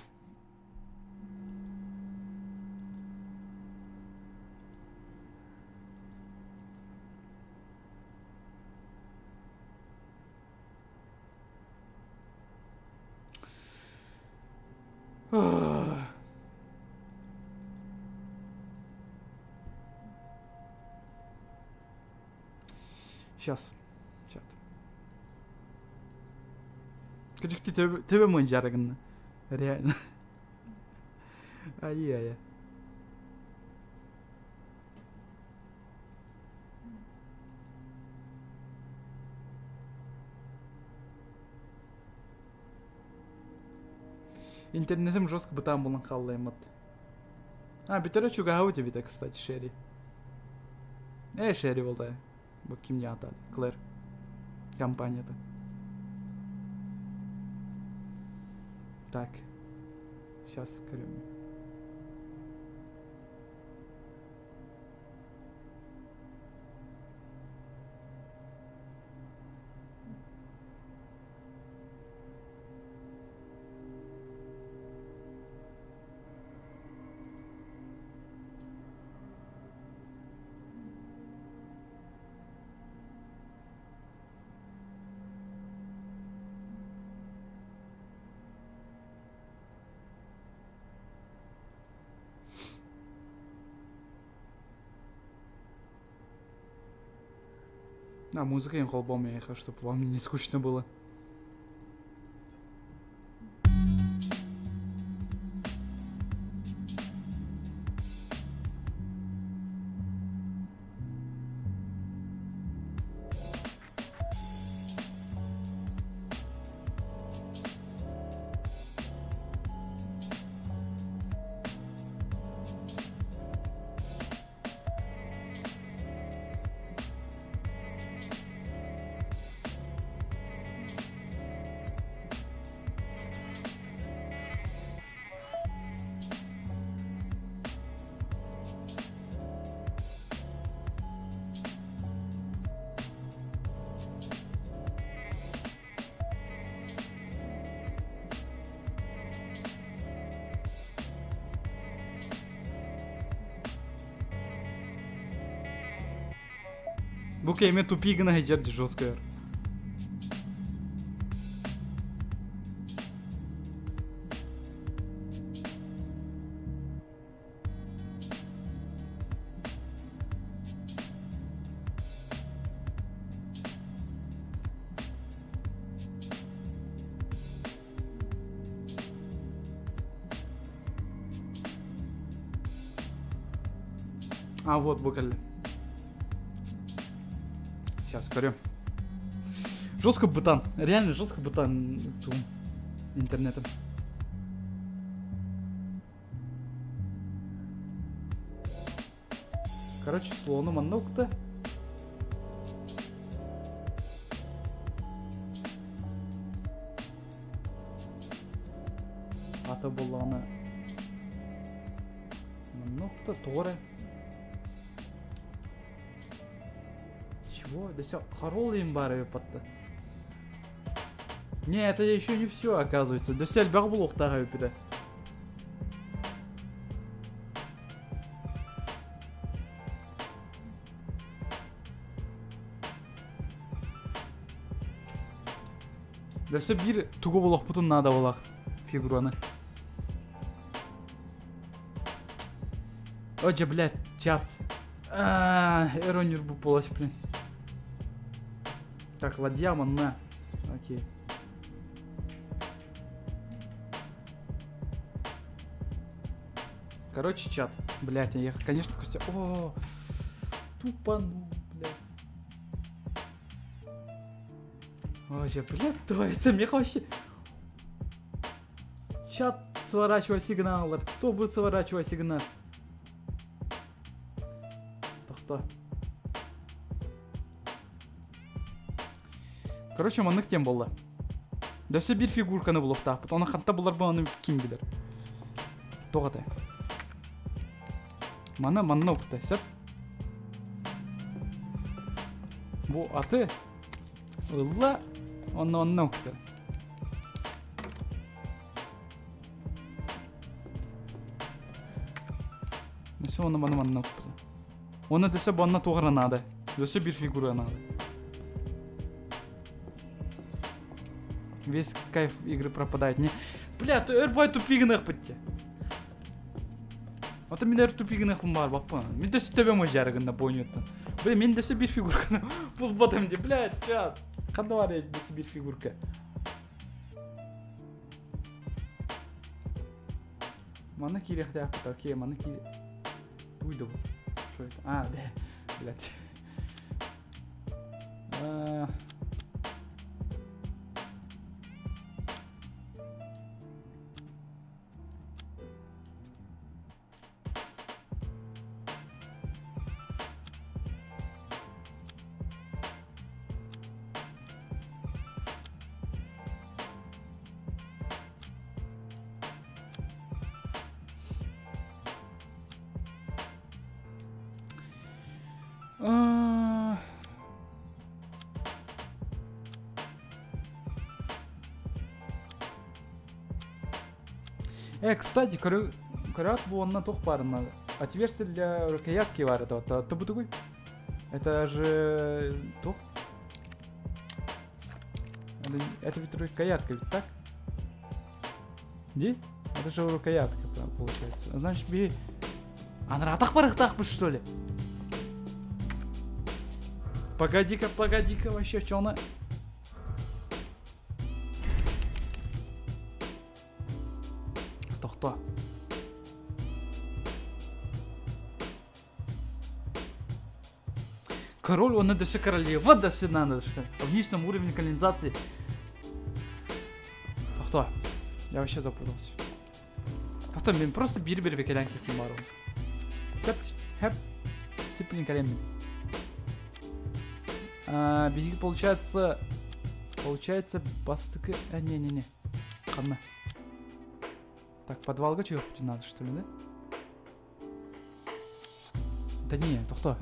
Сейчас, чат. Ты тебе мой жаргон. Реально. Ай-яй-яй. Интернетим жестко бытаан булан хааллайммыт. А, бүтэрэ чугаһабыт эбитэ, кстати, Шерри. Э, Шерри болтай. Бу ким не атады? Клэр. Компанията. Так. Сейчас көрөм. А, музыка им холбом я чтобы вам не скучно было. Бу кэйме тупи гына хеджер жестко. А вот буквально. Сейчас, көрем. Жестко бытан. Реально жестко бытан интернетом. Короче, слону маннукта. Ата болланы. Маннукта торе. Чего? Да все, хорол им бары патта. Не, это еще не все, оказывается. Да все, альбах тага өпіді. Да все бир тугу булох бутун надо булах фигураны. Оже, блядь, чат. Эронер бу полось, блин. Так, ладья манна. Окей. Короче, чат. Блядь, я, конечно, спустя. О, тупану, блядь. Ой, я, блядь, давай, это мне вообще. Чат, сворачивай сигнал. Кто будет сворачивать сигнал? Кто? Короче, маннык тем болды. Дөсө бир фигурканы булуктааппыт. Оны ханта булар бу ким билер. Тоҕотой. Мана манна укта, сеп. Бу аты ылла онно онно укта. Дөсө оны мана манна укта. Оны дөсө банна тоҕара надо. Дөсө бир фигура надо. Весь кайф игры пропадает. Не... Бля, ты эрбай тупигнах пытте. Вот мен эр тупигнах бар баппа. Мен дөсө төбөм жарыгында бойнуттан. Бля, мен дөсө бир фигурканы булбадым де, бля, чат. Кандай бар дөсө бир фигурка. Маны кирехте апта, окей, маны кире. Уйду. Что это? А, бля, блядь. А, Э, кстати, көрөөт бу онно туох баарына отверстие для рукоятки баар это тубутугуй. Это же туох? Это ведь рукоятка, ведь так? Ди? Это же рукоятка получается. Значит, би... Анратах барыхтахпыт, что ли? Погоди-ка, погоди-ка, вообще, что она... Тохто. Король, он это все королева, да все надо, что в нижнем уровне канализации. Тохто. Я вообще запутался. Тохто, мен просто бир-бир бекелен кехтим бар. Хэп, хэп. Типа не колен. А, биһиги получается... Получается, бастыкы... А, не-не-не. Ханна. Так, подвалга чуйохпутун надо, что ли, да? Да не, тохто.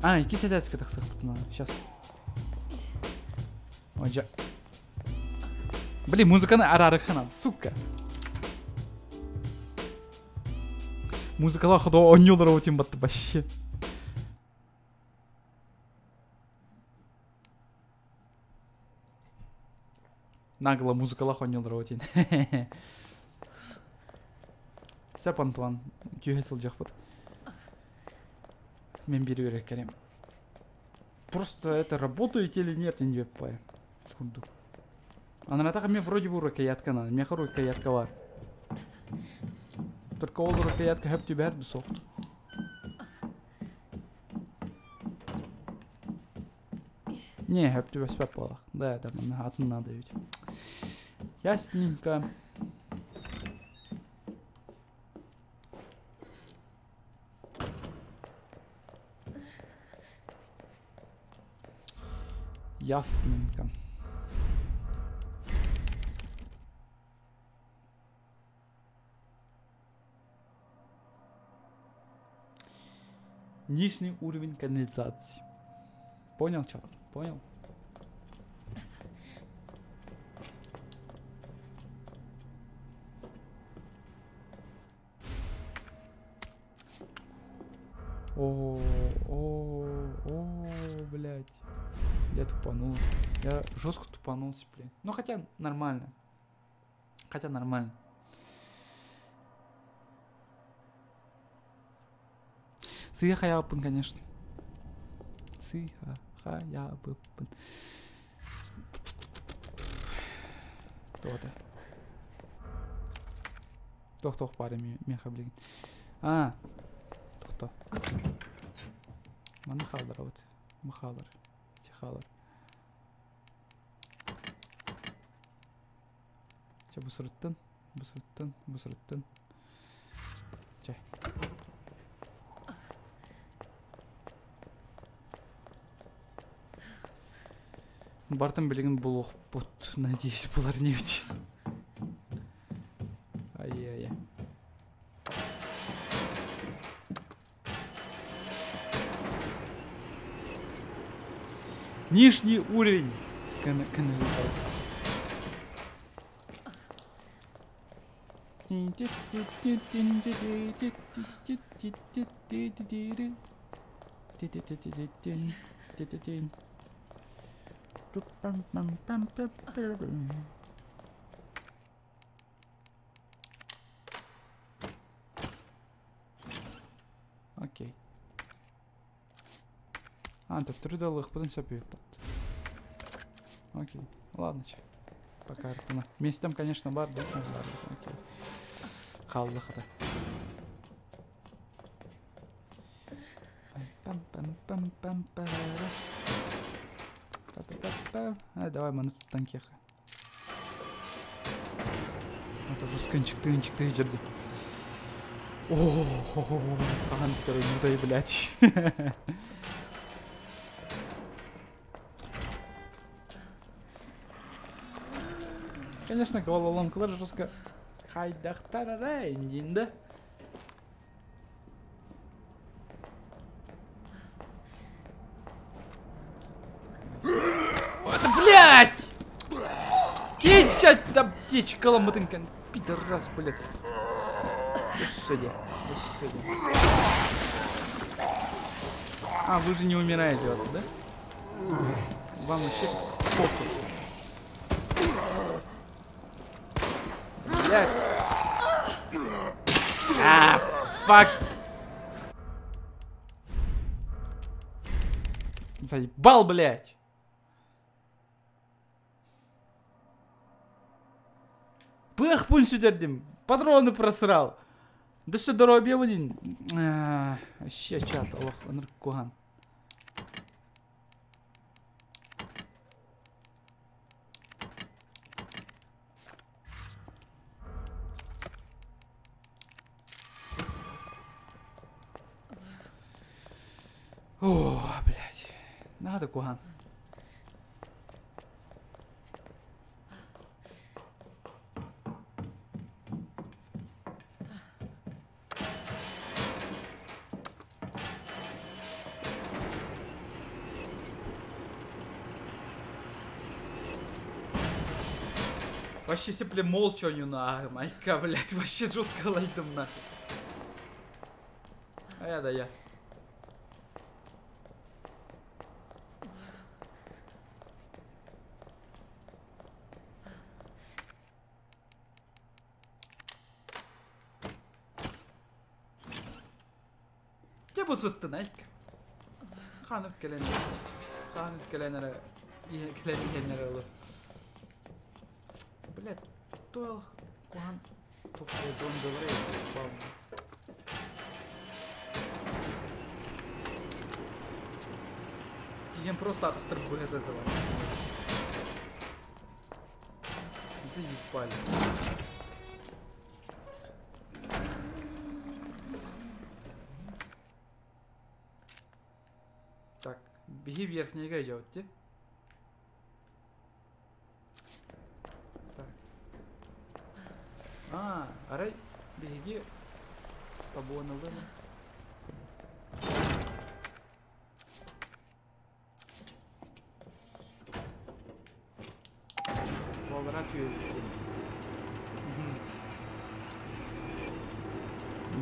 А, икки сэтээскэ тахсыахпытын надо. Сейчас. Ожа. Блин, музыканы араарыахха надо, сука. Музыкалаах хоту оонньуулар оутин батты вообще. Нагло музыкалаах оонньуулар оутин. Сөп, Антуан, күүһэ сылдьыахпыт. Мен биир үөрэ кэлим. Просто это работает или нет, я не понимаю. Секунду. Анаратах мне вроде бы рукоятка надо. Меха рукоятка бар. Только ол рукоятка хөп түбэр бу Не, хөп түбэспэт буолах. Да, да, манна атын надо ведь. Ясненько. Ясненько. Нижний уровень канализации. Понял, чат? Понял? О, о, о, блядь. Я тупанул. Я жестко тупанулся, блин. Ну, хотя нормально. Хотя нормально. Сыха хаябын, конечно. Сыха хаябын. Кто-то. Тох-тох пары меха, блин. А, тохто. Манна хаалар вот. Махалар. Тихалар. Чэ бу сырыттын, бу сырыттын, бу сырыттын. Чэ. Бартын билигин булуохпут, надеюсь, булар небить. Ай-яй-яй. Нижний уровень канализации. Окей. А, төттөрү да ылыахпытын сөп үһү Окей, ладно, че. Пока артына. Местом, конечно, бар, да? Бар, окей. Хаалла хата. Пам-пам-пам-пам-пара. Па-па-па-па. А, давай, маны туттан киэхэ. Это уже скынчик-тынчик-ты жерди. О, хахан второй, блядь. Конечно, головоломкалар жестко хайдахтарара да. Блять! Кинь аптечкаламмытын кэн. Пидорас, блядь. Господи, господи. А, вы же не умираете, вот, да? Вам вообще похуй. Блядь. А, fuck. Заебал, блядь. Пых, пуль сүтэрдим. Патроны просрал. Да все доруобуйабын. Вообще чат, олох, ынырык куһаҕан. О, блядь. Надо куһаҕан. Вообще все, бля, молча они на майка, блядь, вообще жестко лайдом нахуй. А я да я. Дьэ бу сыттын айка. Хаанып кэлэн хаанып кэлэн эрэ кэлэн иһэн эрэ ылыр. Блядь, туох куһаҕан туох зомбилары Тиийэн просто атахтар быһата сылар. Заебали. Так, беги верхнейга идет, те. Так. А, арай, беги. Табуан ылым.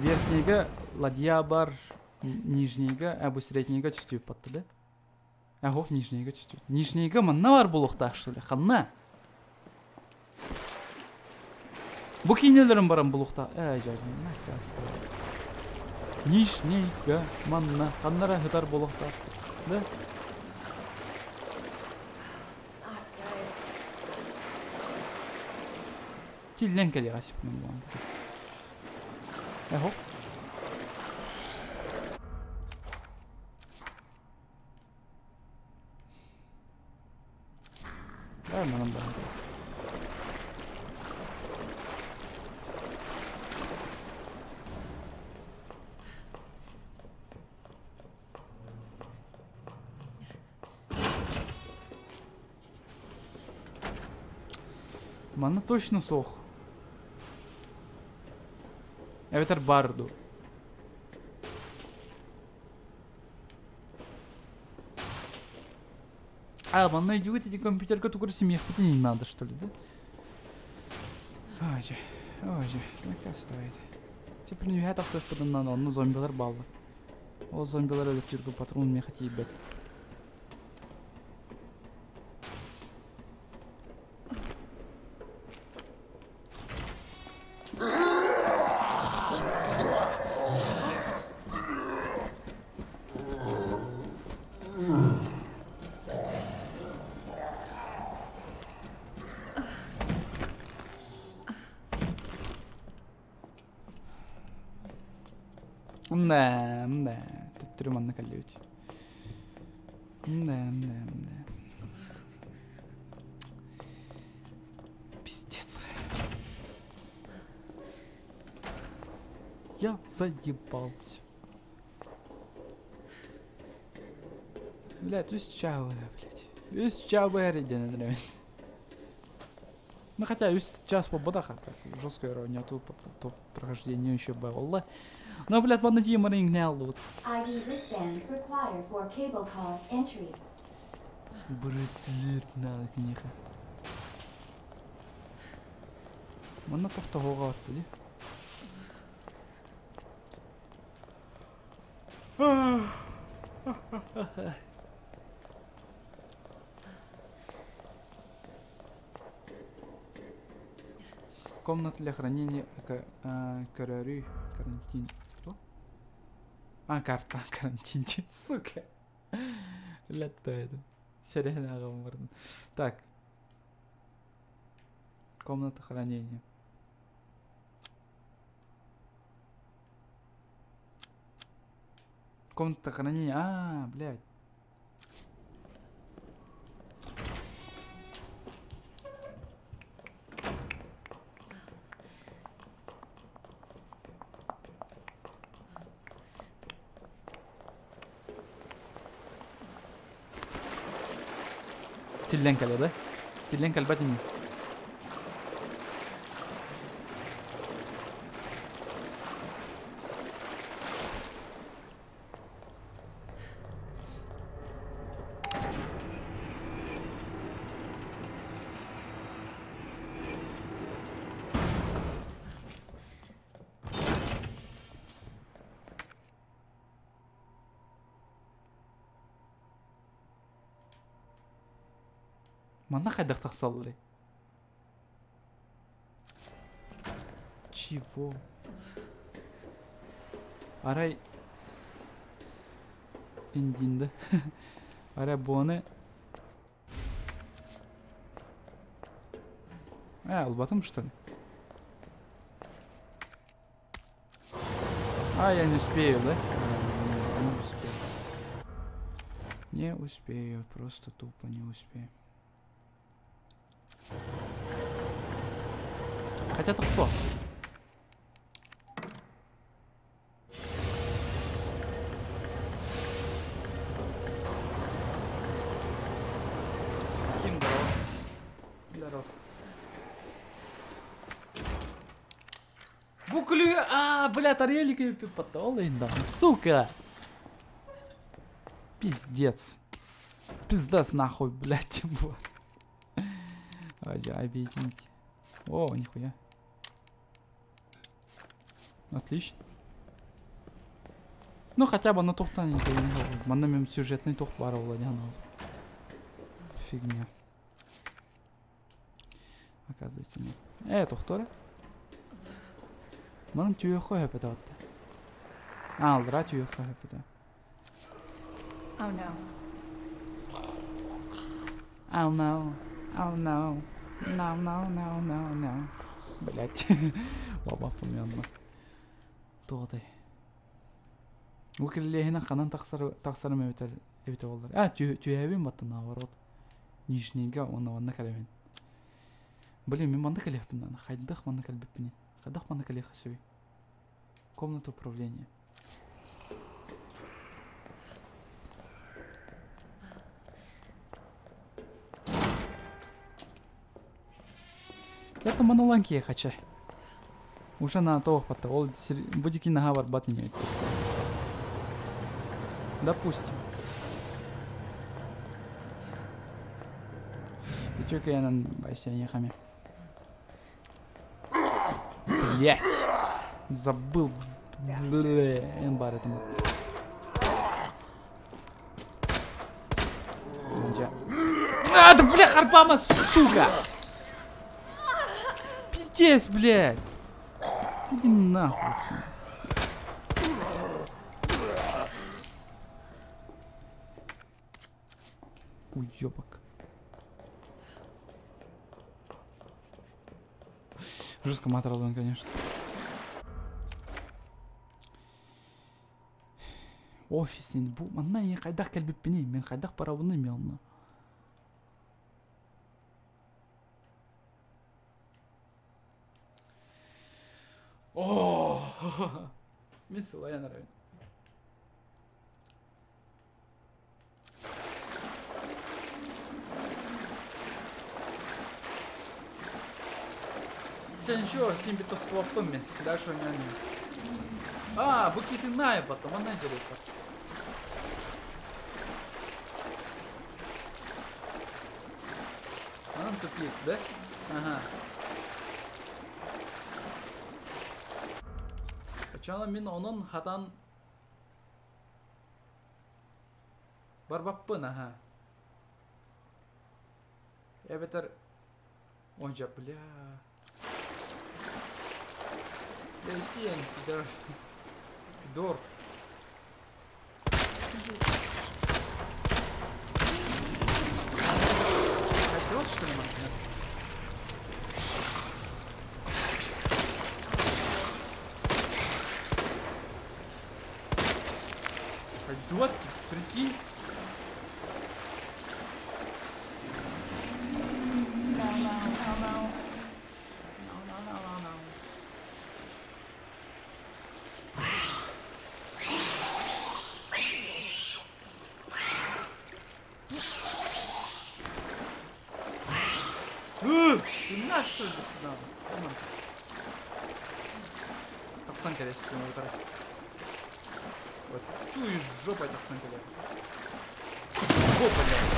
Верхнейга ладья бар, нижнейга, а бу среднейга түстүү батты да? А хох нижнейга түстүү. Нижнейга манна бар буолуохтаах что ли? Ханна? Бу киинэлэрин баран булуохтаах. Э, Нижнейга манна ханнара сытар буолуохтаах. Да? Тиллэн кэлиэҕэ сөп буолан. Э, хоп. Э, манан баар. Манна точно суох. Эбэтэр баар дуу. А, манна идет эти компьютерка тугур семья не надо, что ли, да? Ой, же, ой, же, так стоит. Теперь не это все на ну зомбилар балла. О, зомбилар электрический патрон мне хотите ебать. Да, да, төттөрү манна кэллибит. Да, да, да. Пиздец. Я заебался. Блядь, үс чао, блядь. Үс чао нравится. Ну хотя үс час по так жесткое нету по прохождению еще было. Но, блядь, манна тиийэн баран вот. ID wristband required for cable car entry. Браслет надо киниэхэ. Манна тохтоһуоҕа батта дии. Комната для хранения көрөрүй карантин. Что? А, карта карантин, сука. Летто это. Сэрэн Так. Комната хранения. Комната хранения. А, блядь. Тиллэн кэлэ да? Тиллэн кэлбэт ини. Манна хайдах тахсалларый? Чего? Арай Индинда. Арай буоны Э, ылбатым что ли? А, я не успею, да? Не успею. Не успею, просто тупо не успею. Хотя то кто? Ким, здоров. Здоров. Буклю... А, бля, тарелика потолы, сука! Пиздец. Пиздец нахуй, блядь, вот. Объедините. О, нихуя. Отлично. Ну хотя бы на тухтан Манна мем сюжетный тух бар Фигня. Оказывается, нет. Тухтора. Манан түйөхө хөпөтө атта. А, алдыра түйөхө хөпөтө. Oh no. Oh no. Oh no. No, no, no, no, no. Блять. Баба помянна. Тоҕотой. Бу кирилиэһинэн ханан тахсар тахсарым эбитэр эбитэ буоллар. А, түһэбин баттан наоборот. Нижнийга уонна манна кэлэбин. Блин, мин манна кэлиэхпин хайдах манна кэлбиппиний? Хайдах манна кэлиэххэ сөбүй? Комната управления. Это маналанки я хочу. Уже на то хватает. Ол будики нога барбат не Допустим. И только я на байся не Блять. Забыл. Блин, бар этому. А, да бля, Харпама, сука! Пиздец, блядь! Иди нахуй. Уёбок. Жестко матрал конечно. Офис бу манна не хайдах кэлбиппиний мин хайдах барабыный мелна. О, мин сылайан арабын. Да ничего, симби тостуоппун мин. Дальше у меня не. А, букеты на потом, он найдет. тупик, да? Ага. Оччоҕуна мин онон хатан барбаппын, аха. Эбэтэр Онча, бля. Бля, истиэн, пидор. Пидор. Хотел, что ли, Максим? Пойдет, прикинь. Тахсан кэлэспин утары. Вот чуешь жопой тахсан кэлэр. О, блядь.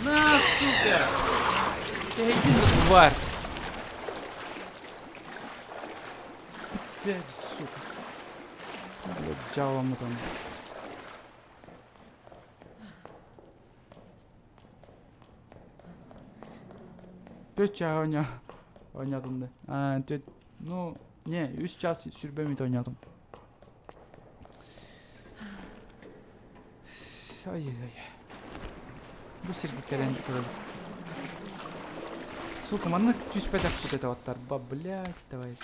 На, сука! Ты иди на тварь! Опять, сука. Блядь, дьяволом там. Түөрт чааһы оонньоо оонньоотум да. Аа, түөрт, ну, не, үс час сүүрбэ мүнүүтэ оонньоотум. Ай-яй-яй. Бу сиргэ кэлэн турабыт. Сука, маннык түспэтэх сука это ба, блядь, давай.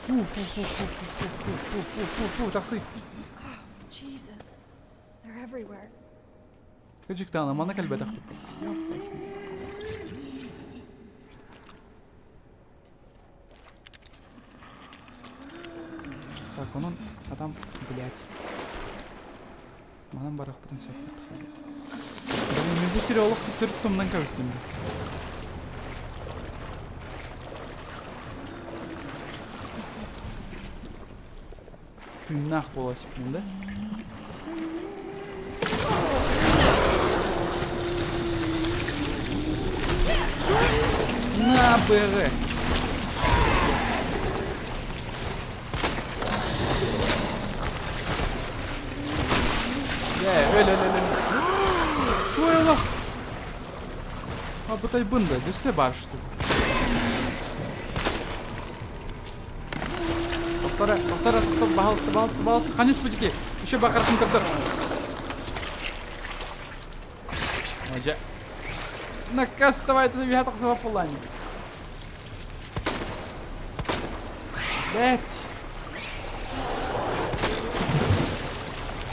Фу, фу, фу, фу, фу, фу, фу, фу, фу, фу, фу, тахсыы. Jesus. They're everywhere. Кыдьыктаана, манна кэлбэтэхпит. Так, онон адам, блядь. Манан барахпытын сөп. Блин, бу сири олох төрт томнан кэбистим. Тыыннаах буола сиппин да? На, БР! Дьэ, өл, өл, өл, өл. Туой олох! Абытайбын да, өссө баар что Тохтора, тохтора, тохтор, баһалыста, баһалыста, баһалыста, ханыс бутики. Еще бакаратын көрдөр. Дьэ. Наказ давай это виха тахсыба пулани. Блять.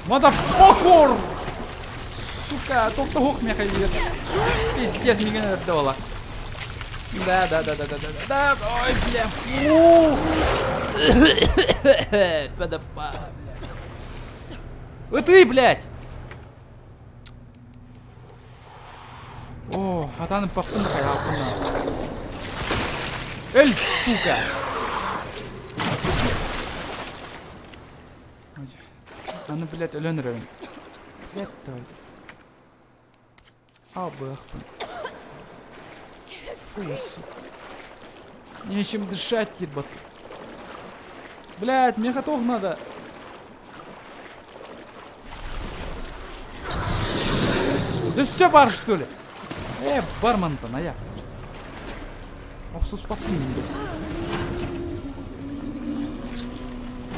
Motherfucker! Сука, тохтоһуох миэхэ Пиздец, миигин өлөрдө буола. Да, да, да, да, да, да, да, ой, бля, фу! Подопа, блядь. Ты, блядь! О, хатааны паппын да хайааппын Өл, сука! Аны, блядь, өлөн эрэбин. Блядь, давай. Абыахпын. Фу, сука. Нечем дышать, ебать. Блядь, мне готов надо. Да все бар, что ли? Барман-то, на я. Охсуспаппын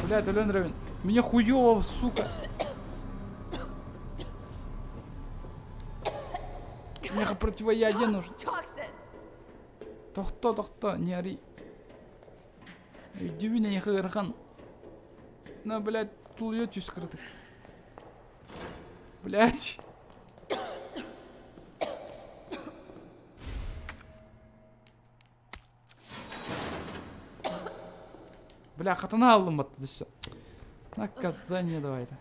Блядь, өлөн эрэбин. Мне хуёво, сука. Мне противоядие нужно. Тохто, тохто, не ори. Иди меня, не На, блядь, тулуйа түс кырдык. Блядь. Бля, хатана алдым батты все. Наказание давай это.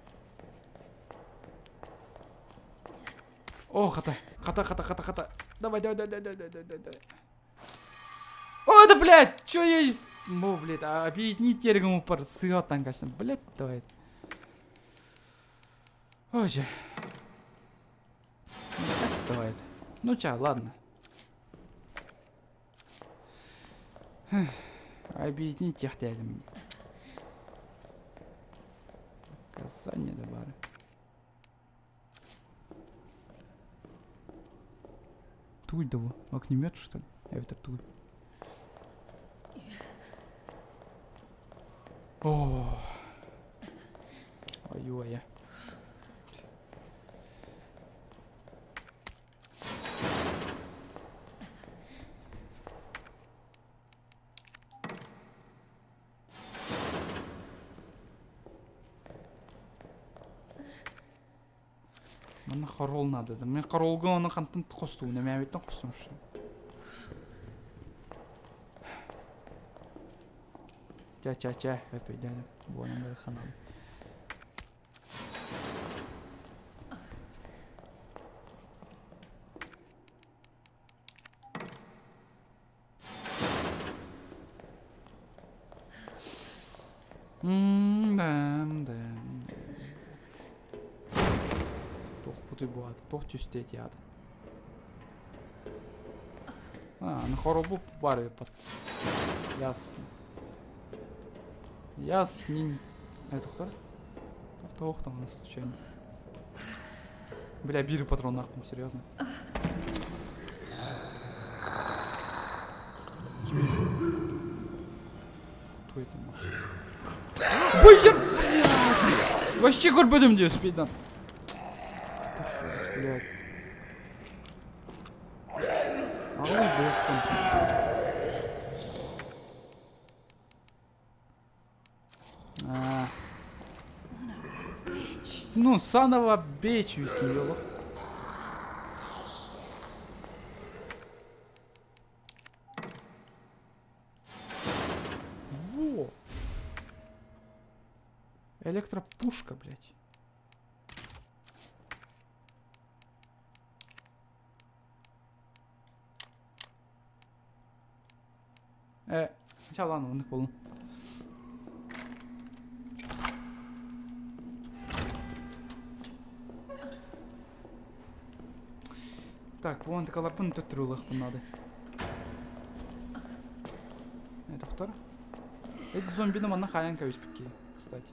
О, хата. Хата, хата, хата, хата. Давай, давай, давай, давай, давай, давай, давай. О, да, блядь, чё я... О, блядь, а объединить тергому пар сыгатан касым. Блядь, давай. Ой, дьэ. Давай. Ну ча, ладно. Объединить техтядем. Казание да бары. Туй да бу. Огнемет что ли? Это туй. О. Ой-ой. Манна хорол надо. Мен хоролга оны хантан хостуун, эмээбиттэн хостум что. Ча-ча-ча, өпөйдәнем. Буонан бары ханалы. Туох бутуй бу аата, туох түстэ ити аата? А, на хоробу бар эбит. Ясно. Яснень. Это кто? Кто там у нас случайно? Бля, биры патрон нахуй, серьезно. Кто это нахуй? Бля, блядь! Вообще көрбөдүм диye спиддан. Блядь. Ай, блядь. А. Ну, санова бечь ведь, Во! Электропушка, блядь. Сейчас, ладно, он их Так, вон такаларбын төттүрүүлэхпин надо. Это втор? Эти зомби на манна хаянка весь пики, кстати.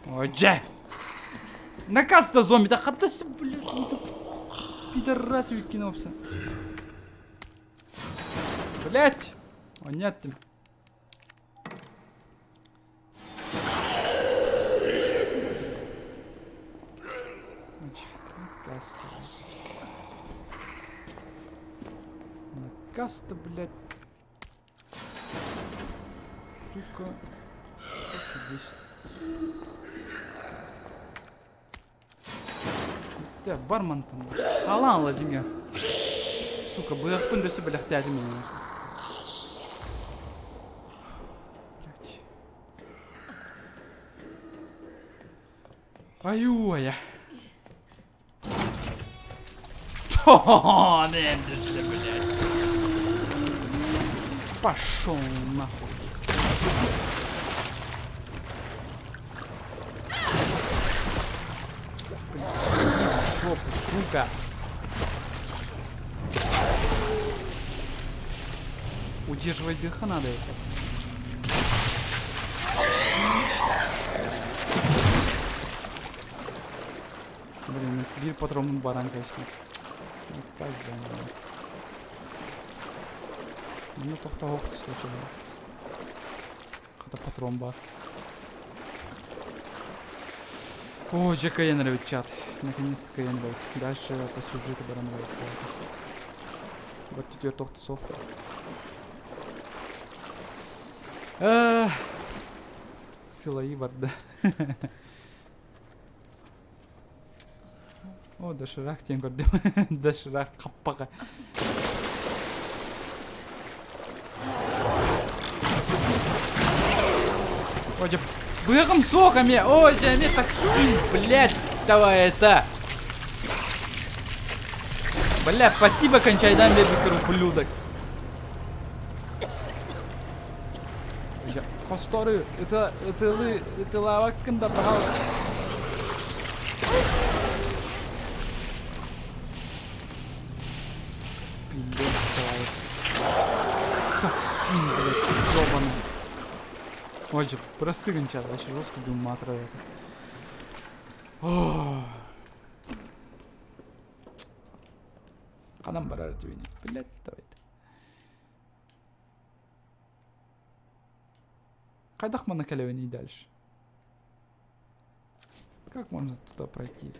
Ой, Наказ-то зомби, да хатасы, блядь, пидорас выкинулся. Блять! О, нет ты. Наказ-то. Наказ-то, блядь. Сука. Как бесит. Тэ, барман там. Халан ладиҥа. Сука, быахпын дөссө бэлэхтээтим меня. Блять. Аю-ая. О, не, блядь. Пошел нахуй. Жопу, сука. Удерживать дыха надо это. Блин, бир патрон баран, конечно. Ну, тохта случайно. Хата патрон бар. О, ЖКН нравит чат. Наконец-то КН нравит. Дальше по сюжету баран нравит. Вот теперь тохта софта. Сила и да. О, доширак диэн көрдүм. Доширак хаппаҕа. Ой, дьэ, быһаҕым суох эмиэ. Ой, дьэ, эмиэ токсин, блядь, давай это. Бля, спасибо, кончайдан бербиккэр, ублюдок. Хостору, это, ытылы, ытылаабаккын да, пожалуйста. Блядь, давай. Токсин, блядь, ёбаный. Ой, же, просты гончар, вообще жестко бил матра это. Ханан барар дибини. Блядь, давайте. Хайдах манна кэлэбиний дальше? Как можно туда пройти?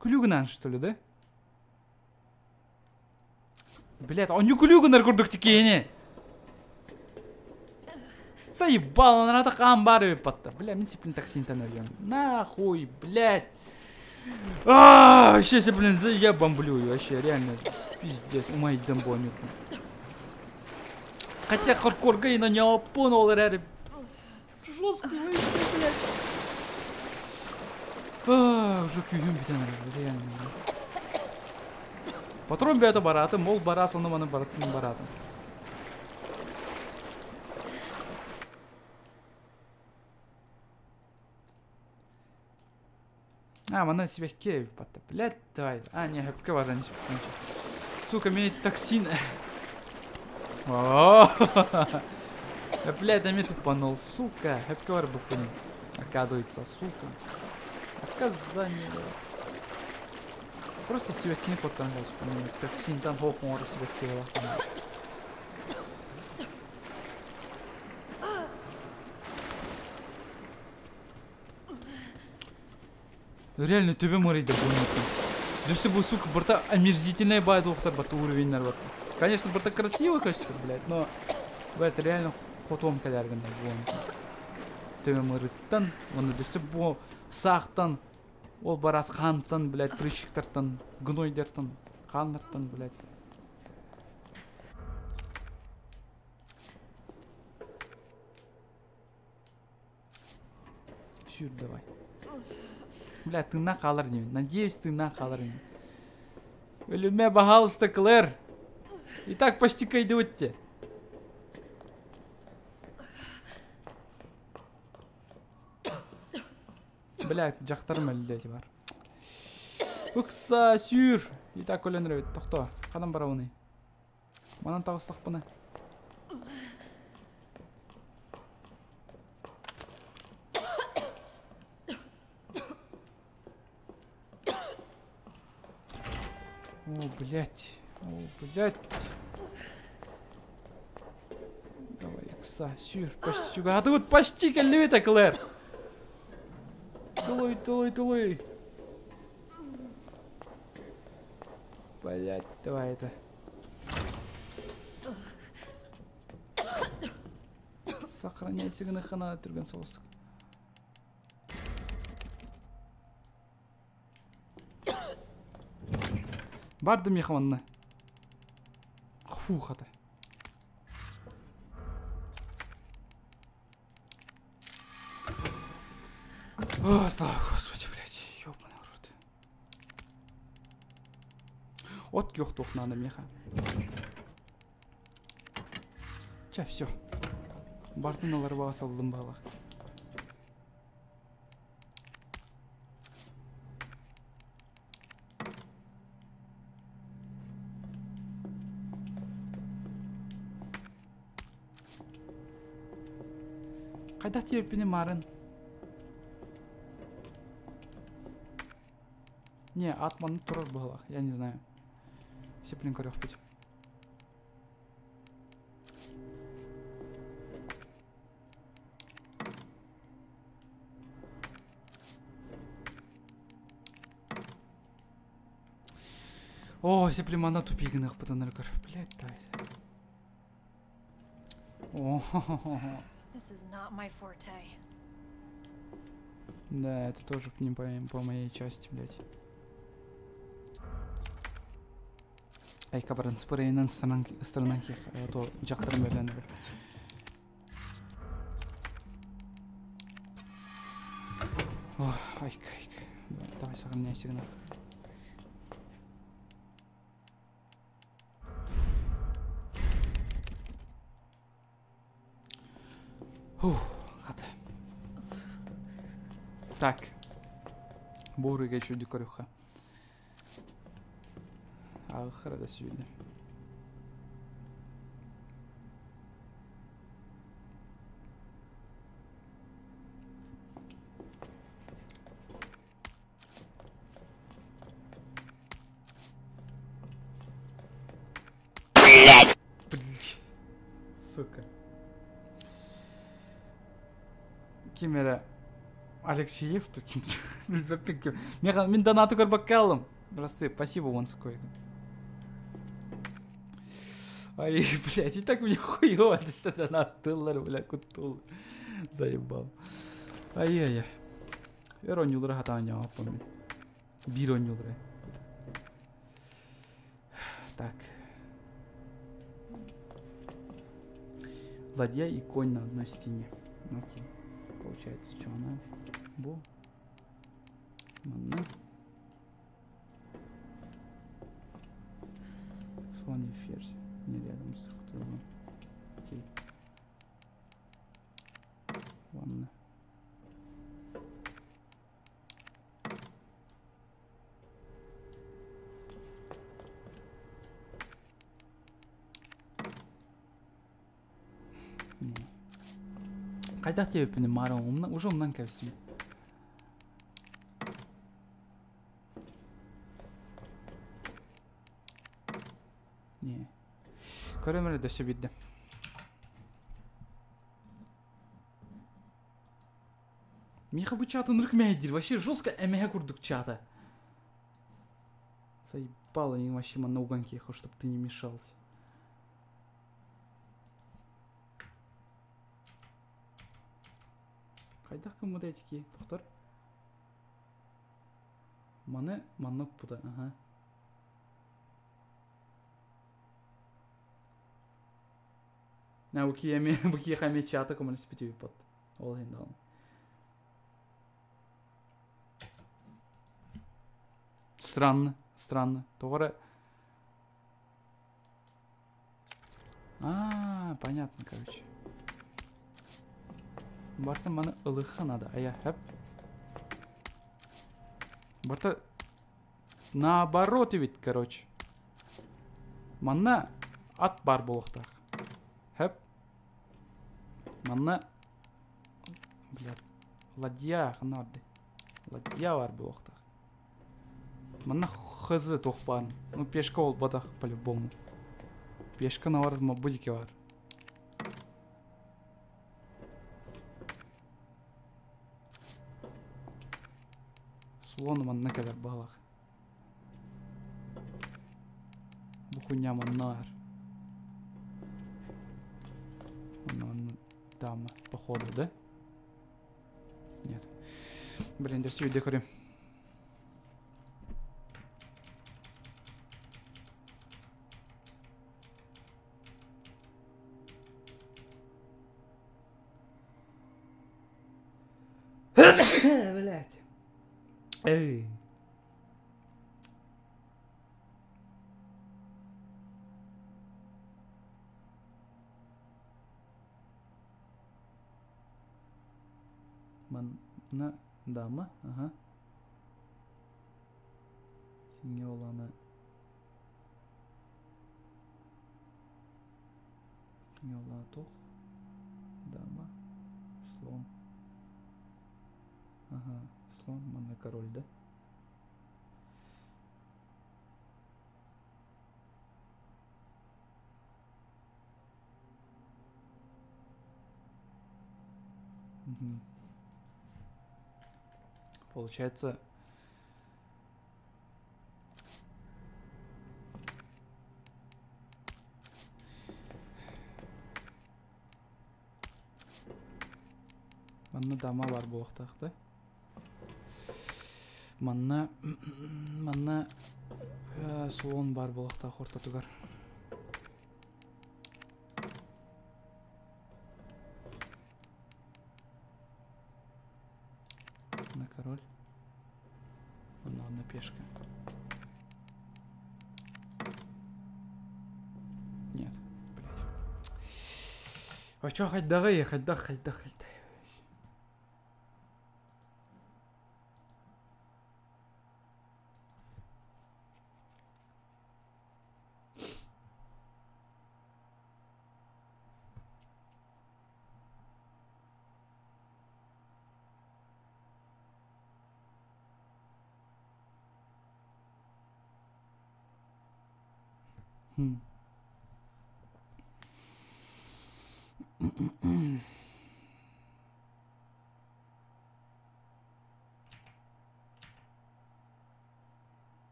Күлүгүнэн, что ли, да? Блядь, он не күлүгүнэр курдук тикиини. Заебал, он это амбары патта. Бля, мен сиплин токсинтан өлөм. Нахуй, блядь. А, вообще, блин, я бомблю вообще, реально. Пиздец, умайдым бонют. Хотя хардкор и на него понял, реально. Жестко вообще, блядь. А, уже күйім бітен реально. Патрон бәті баратым, ол барас, оны маны баратын баратым. А, мана себе батта. Блядь, давай. А, не, хөпке бар, не Сука, меня эти токсины. О, Блядь, на меня тупанул, сука. Хөпке бар буппын. Оказывается, сука. Оказание. Просто себе коттан кайспын. Токсинтан хохон себе кева. Реально төбе морейді бұны. Дүсі бұл, сука, бірта омерзительная байт оқсар баты уровеньнер баты. Конечно, бірта красиво кажется, блядь, но блядь, реально хотом каляргында бұны. Төбе морейттан, оны дүсі бұл сақтан, ол барас хантан, блядь, прыщиктартан, гнойдертан, ханнартан, блядь. Сюр давай. Бля, ты на халар не. Надеюсь, ты на халар не. Өлүмэ, пожалуйста, Клэр. И так почти кайдутте. Бля, жақтарым әлі бар. Укса, сюр. И так өлен рөбет. Тоқта. Қадан бара оны? Манан тағыстақ бұны. О, блядь. О, блядь. Давай, икса, сюр, почти чуга. А ты вот почти калюта, Клэр. Тулуй, тулуй, тулуй. Блядь, давай это. Сохраняйся, гнахана, түрген соғыстық. Барды механна. Фух, это. О, слава Господи, блядь, ёбаный рот. От ёхтух надо меха. Ча, все. Бартын аларба салдым балах. Қайда тиеппіне марын? Не, атманы тұрыр балах, я не знаю. Сеплин көрек бит. О, сеплимана тупик гыныахпытын көр. Блядь, давай. О, This is not my forte. Да, это тоже не по моей части, блядь. Айка баран спрейнен сторонан то жактырым берленди. О, айка, айка. Давай сохраняйся, гнах. Фух, хата. Так. Бурыга еще дикорюха. Ахара до сегодня. Блять! Сука. Кимера Алексеев ким Мин донату көрбөккө Просты, спасибо, он такой. Ай, блядь, и так мне хуёво донат тыллар, бля, кутул. Заебал. Ай-яй-яй. Өр онньуулара хатаан помню. Биир онньуулара. Так. Ладья и конь на одной стене. Окей. Получается, что она? Бу. Манна. Слон и ферзь. Не рядом с друг другом. Окей. Ладно. Хайдах диэбиппин маара умна уже умнан кэбистим. Не. Көрөмөрө дөссө бирде. Миха бу чаты нырк мәйдир. Вообще жестко эмэхэ курдук чата. Заебало им вообще на уганке, чтоб ты не мешался. Хайдах кыммыт этики, доктор? Маны маннык пута, ага. На бу киэхэ чата коммунист пит. Ол хин. Странно, странно. Тоҕо А, понятно, короче. Барта маны ылыхха надо. А я хэп. Барта наоборот ведь, короче. Манна ат бар буолуохтаах. Хэп. Манна блядь, ладья ханарды. Ладья бар буолуохтаах. Манна хз туох баар. Ну пешка ол батах по-любому. Пешка навар мабудики бар. Слон манна кэлэр баалах. Бу хуйня маннаар. Манна дама, походу, да? Нет. Блин, да все, декорим. Блять. Эй. Манна дама, ага. Синьолана. Синьола тух. Дама. Слон. Ага, слон, манна король, да? Угу. Получается... Манна дама бар буолуохтаах да. Манна манна слон бар буолуохтаах ортотугар. На король. Одна, одна пешка. Нет, блядь. А чё, хайдагы, хайдах, хайдах, хайдах. Хм.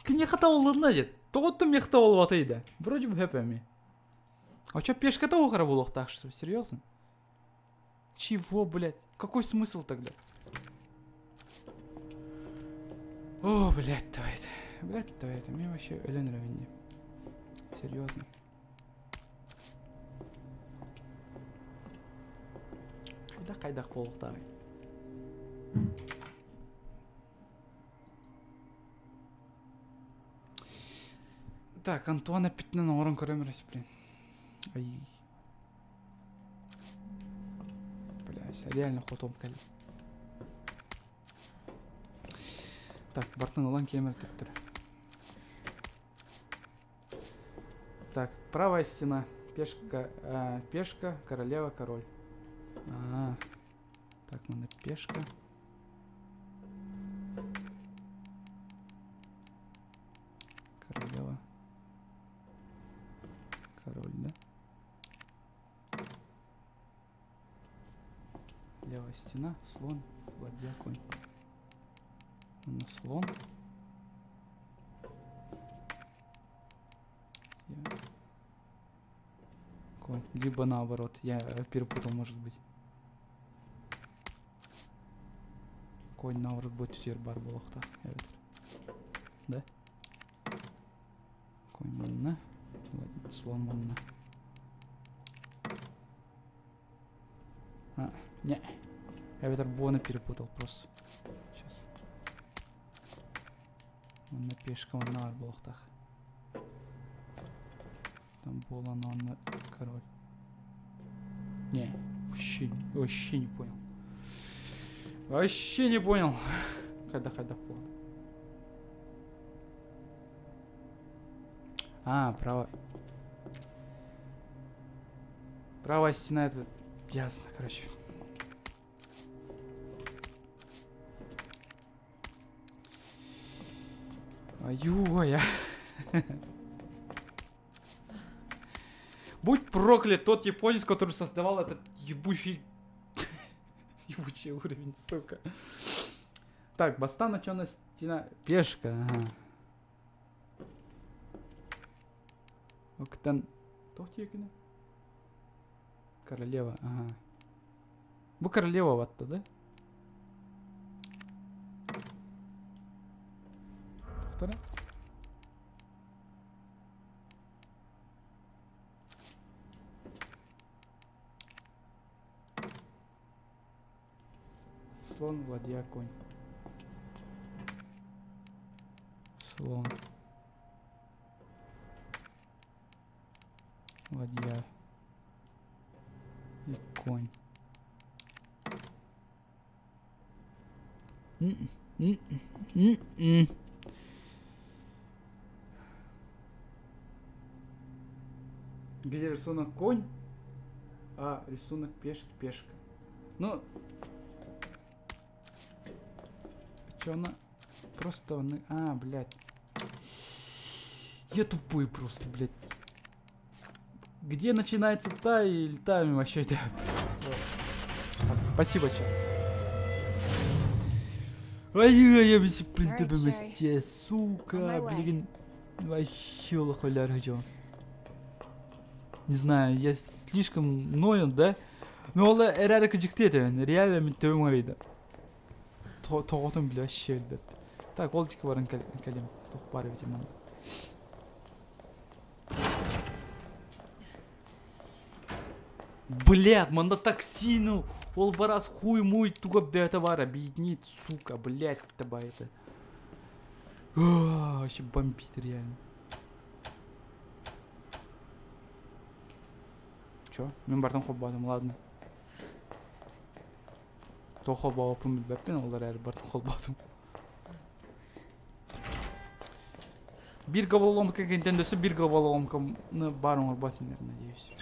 Киниэхэ табыллынна диэт. Тоҕоттон миэхэ табыллыбатый да? Вроде бы хэп эми. А чё пешка-то оҕара буолуохтаах что? Серьезно? Чего, блядь? Какой смысл тогда? О, блядь, давай это. Блядь, давай это. Мне вообще өлөн равенне. Серьезно. Хайдах хайдах буолуохтааҕый? Так, Антуан эппитинэн оҥорон көрөм эрэ, блин. Ай. Бля, реально хотом кэлли. Так, бартын ылан кемер төттөрө. Так, правая стена. Пешка, пешка, королева, король. А -а -а. Так, надо пешка. Королева. Король, да? Левая стена, слон, ладья, конь. У нас слон. Я... Конь. Либо наоборот, я перепутал, может быть. Конь наоборот будет теперь бар буолуохтаах. Да? Конь манна. Слон манна. А, не. Я ветер Бона перепутал просто. Сейчас. Манна пешка, манна буолуохтаах. Там буолан он король. Не, вообще не понял. Вообще не понял. Когда понял. А, право. Правая стена это ясно, короче. Аю-я. Будь проклят тот японец, который создавал этот ебучий... ебучий уровень, сука. Так, бастана, что на стена? Пешка, ага. Октан... Королева, ага. Бу королева ватта, да? Доктора? Слон, ладья, конь. Слон. Ладья. И конь. Где рисунок конь, а рисунок пешки, пешка. Ну, чё она? Просто он... А, блядь. Я тупой просто, блядь. Где начинается та или та вообще? Спасибо, чат. Ай-ай, блин, тебе сука, блин, вообще лохоляр хочу. Не знаю, я слишком ноен, да? Но ол эрээри кыдьыкты этэ, реально мин төбөм арыйда. Тоҕотун бile вообще билбэт. Так, ол тики баран кэлим. Туох баар эбит манна. Блядь, манда такси, ну, ол барас хуй-муй туга бэйэтэ баар, объединить, сука, блядь, таба это. Вообще бомбит реально. Чё? Мин бартан холбоотум, ладно. Тоҕо холбооппун билбэппин, ол эрээри бартан холбоотум. Биир головоломка кэнтэн өссө биир головоломканы баар оҥорбот надеюсь.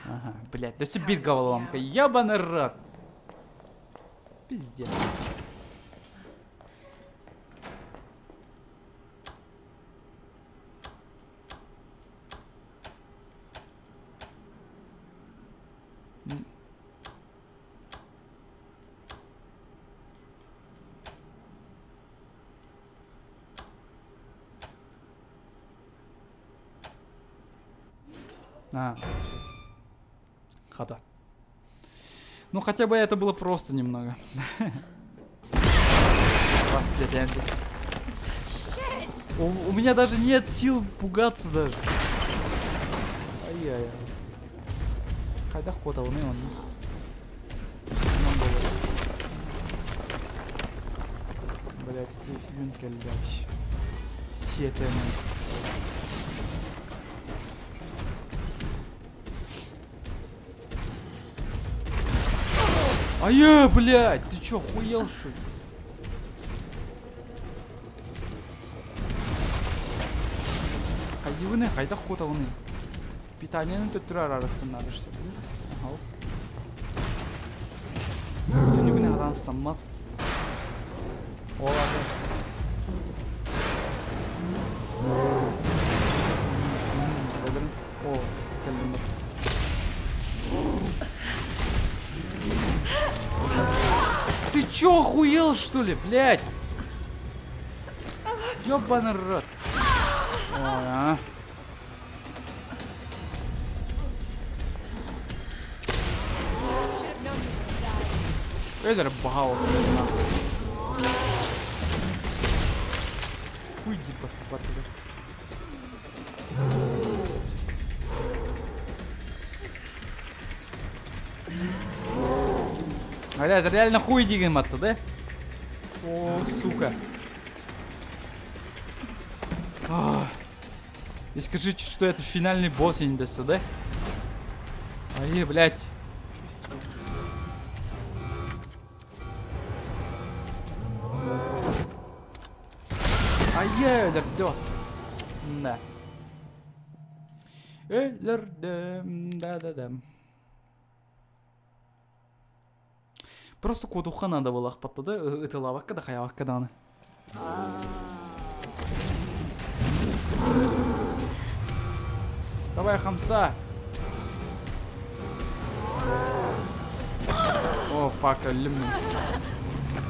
Ага, блядь, өссө биир головоломка. Ебаный рот. Пиздец. А, всё. Хата. Ну хотя бы это было просто немного. У меня даже нет сил пугаться даже. Ай-яй-яй. Хайдах куоталыный он. Блять, эти юнки вообще. Сетэ. Ай, блядь, ты чё, охуел, что ли? Хайдивыны, хайдах куоталыный. Питание төттүрэр арахпын надо, что ли? Ага. Түнүгүнэ хадан стаммат. Ол аты. О, кэллим. Ты чё, охуел, что ли, блядь? Ёбаный рот. Ой, а. Эдер бахал. Уйди, бат. Бля, это реально хуй деген матта, да? О, сука. И скажите, что это финальный босс, я не досё, да? Ай, блядь. Ай, да. Да. Да-да-да. Просто кодуха надо было ахпатта, да? Это лавакка да хаявакка да. Давай, хамса! О, фак, лимн.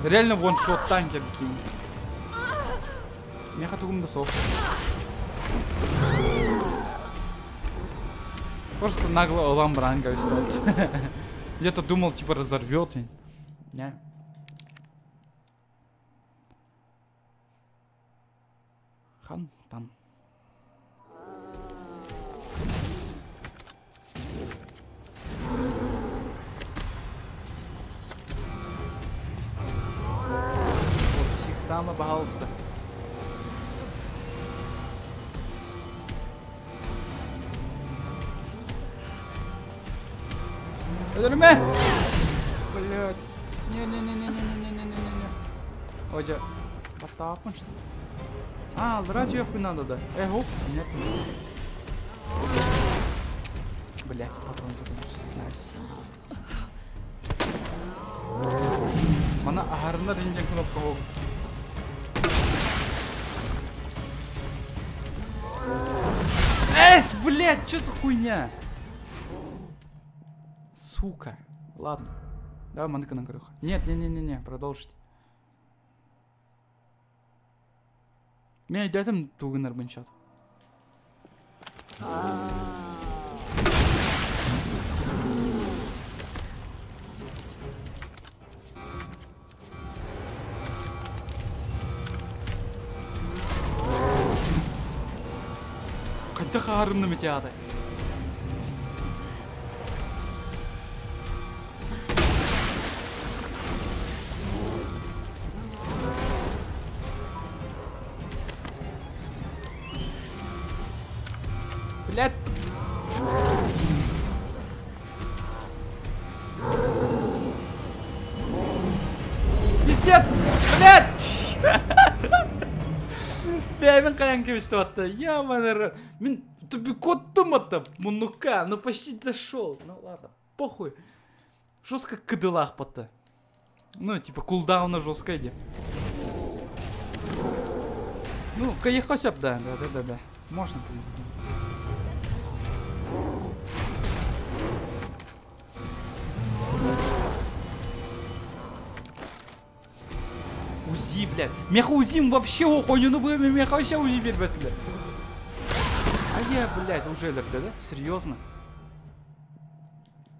Реально ваншот танкер кинь. Меха тугум досов. Просто нагло оламбранга стал. Где-то думал, типа, разорвет. Не. Хан там. Вот псих там, пожалуйста. Өлөрүмэ! Блядь. Не-не-не-не-не-не-не-не-не. Ой, потапан что ли? А, радио хуй надо, да. Эх, нет. Блять, патрон закончился. Найс. Мана аһарынар инген кнопка ол. Эс, блять, что за хуйня? Сука. Ладно. Давай маныканан көрөх. Нет, не-не-не-не, продолжить. Мен өйдөөтүм тугунарбын чат. Хайдах аарынным ити аата? Блядь! Пиздец! Блядь! Бэйэбин хайан кэбистэ батта. Я манер... Мин куоттум батта муннукка, ну почти дошел. Ну ладно, похуй. Жестко кыдылаах батта. Ну, типа кулдауна жестко иди. Ну, кайхосеп, да, да, да, да, да. Можно. УЗИ, блядь. Меха УЗИ вообще охуй, ну бы меха вообще УЗИ бербетли. А я, блядь, уже да, да? Серьезно?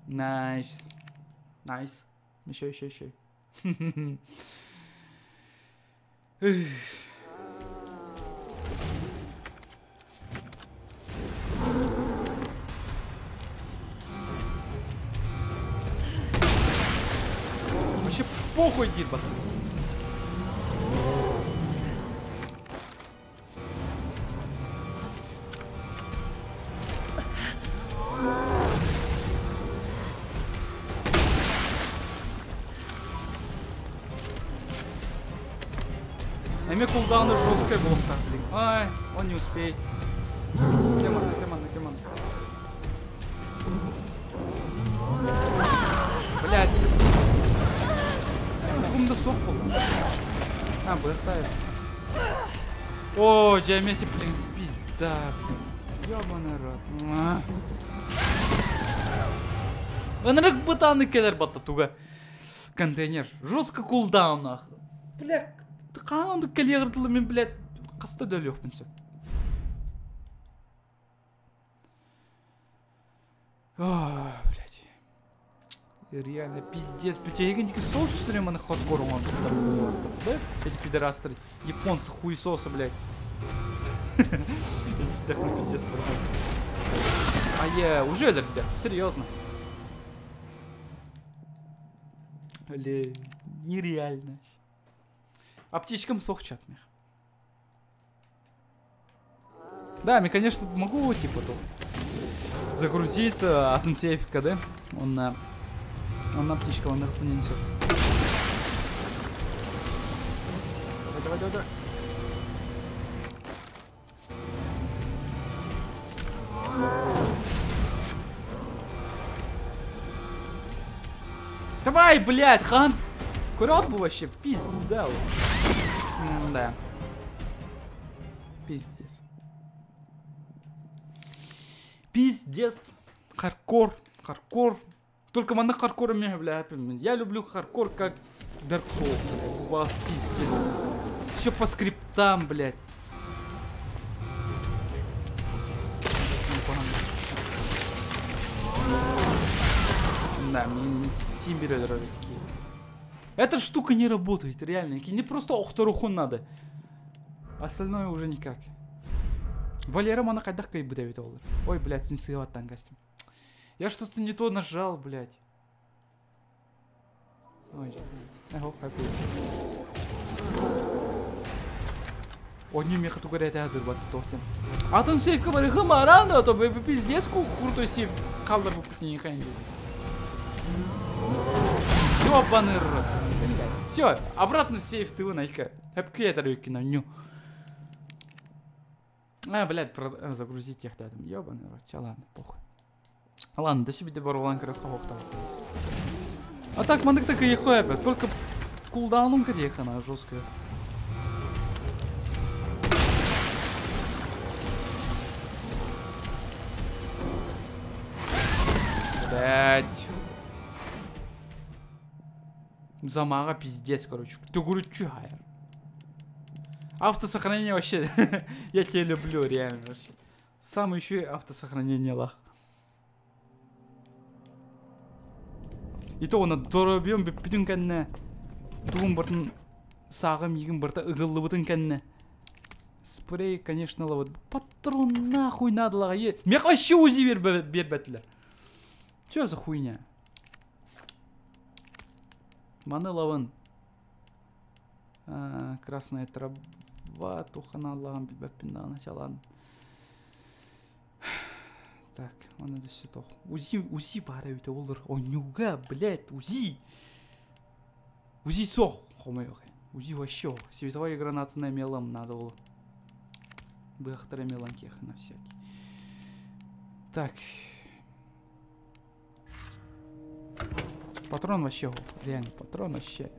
Nice. Nice. Еще, еще, еще. Вообще похуй, дед, Эми кулдауны жесткая блокта, блин. Ай, он не успеет. Кеман, кеман, кеман. Блядь. Кумда сох был. А, бэхтает. О, Джаймеси, блин, пизда, блин. Ёбаный рот. Ынырык бытаны келер батта туга. Контейнер. Жестко кулдаун, ах. Бля, хаан кэлиэҕэр мин, блядь, хаста да өлүөхпүн сөп. О, блядь. Реально, пиздец. Блядь, соус все время на хардкор он да? Эти пидорастры. Японцы хуесосы, блядь. Так, ну пиздец, пардон. А я уже, да, серьезно. Бля, нереально. Аптечкам сохчат мех. Да, мне, конечно, могу, типа, тут загрузиться от сейфика, да? Он на аптечка, он нахуй не несет. Давай, давай, давай, давай. Давай, блядь, хан! Курят бы вообще, пизда. Да. Пиздец. Пиздец. Хардкор. Хардкор. Только манна хардкор меня, бля. Я люблю хардкор как Dark Souls, блядь. У вас пиздец. Все по скриптам, блядь. Да, мне тимберы такие. Эта штука не работает, реально. Не просто охторуху надо. Остальное уже никак. Валера мана кайдах кай будет. Ой, блядь, не сыграл костюм. Я что-то не то нажал, блядь. Ой, Ой, не меха тугоря это вот. А там сейф говорит, хамаран, а то пиздец, крутой сейф. Калдер бы не ханди. Ёбаный рот. Все, обратно сейф ты найка. А, блядь, загрузить их там. Ёбаный рот. Ча, ладно, похуй. Ладно, да себе добавил хохта. А так, мандык так и ехай, только кулдауном где она жесткая. Блядь. Замара пиздец, короче. Ты говорю, чё? Автосохранение вообще, я тебя люблю, реально вообще. Самый еще и автосохранение лах. И то оны доробьем бүппүтүн кэннэ тугун бартын сааҕым игин барта ыгыллыбытын кэннэ спрей, конечно, вот патрон нахуй надо лаҕа. Мех вообще УЗИ бербэтилэр. Чё за хуйня? Маны лавын. Красная трава туханалаан билбэппин даҕаны чалаан. Так, оны да тох. УЗИ, УЗИ баар эбитэ олор. Онньуга, блядь, УЗИ. УЗИ сох, хомойох. УЗИ вообще. Световая граната на мелом надо было. Быхтара мелом кеха на всякий. Так. Патрон вообще, реально, патрон вообще.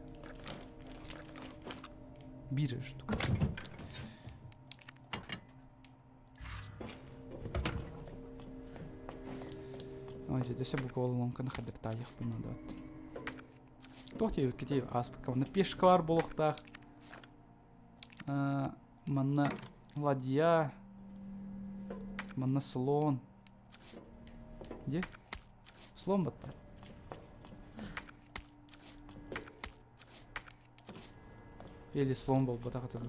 Биры штука. Ой, здесь буквально хадыртаях надо. Туох диэбиккитий ааспыкка манна пешкалар буолуохтаах. Манна ладья, манна слон. Где? Слон батта. Или слон был батах это.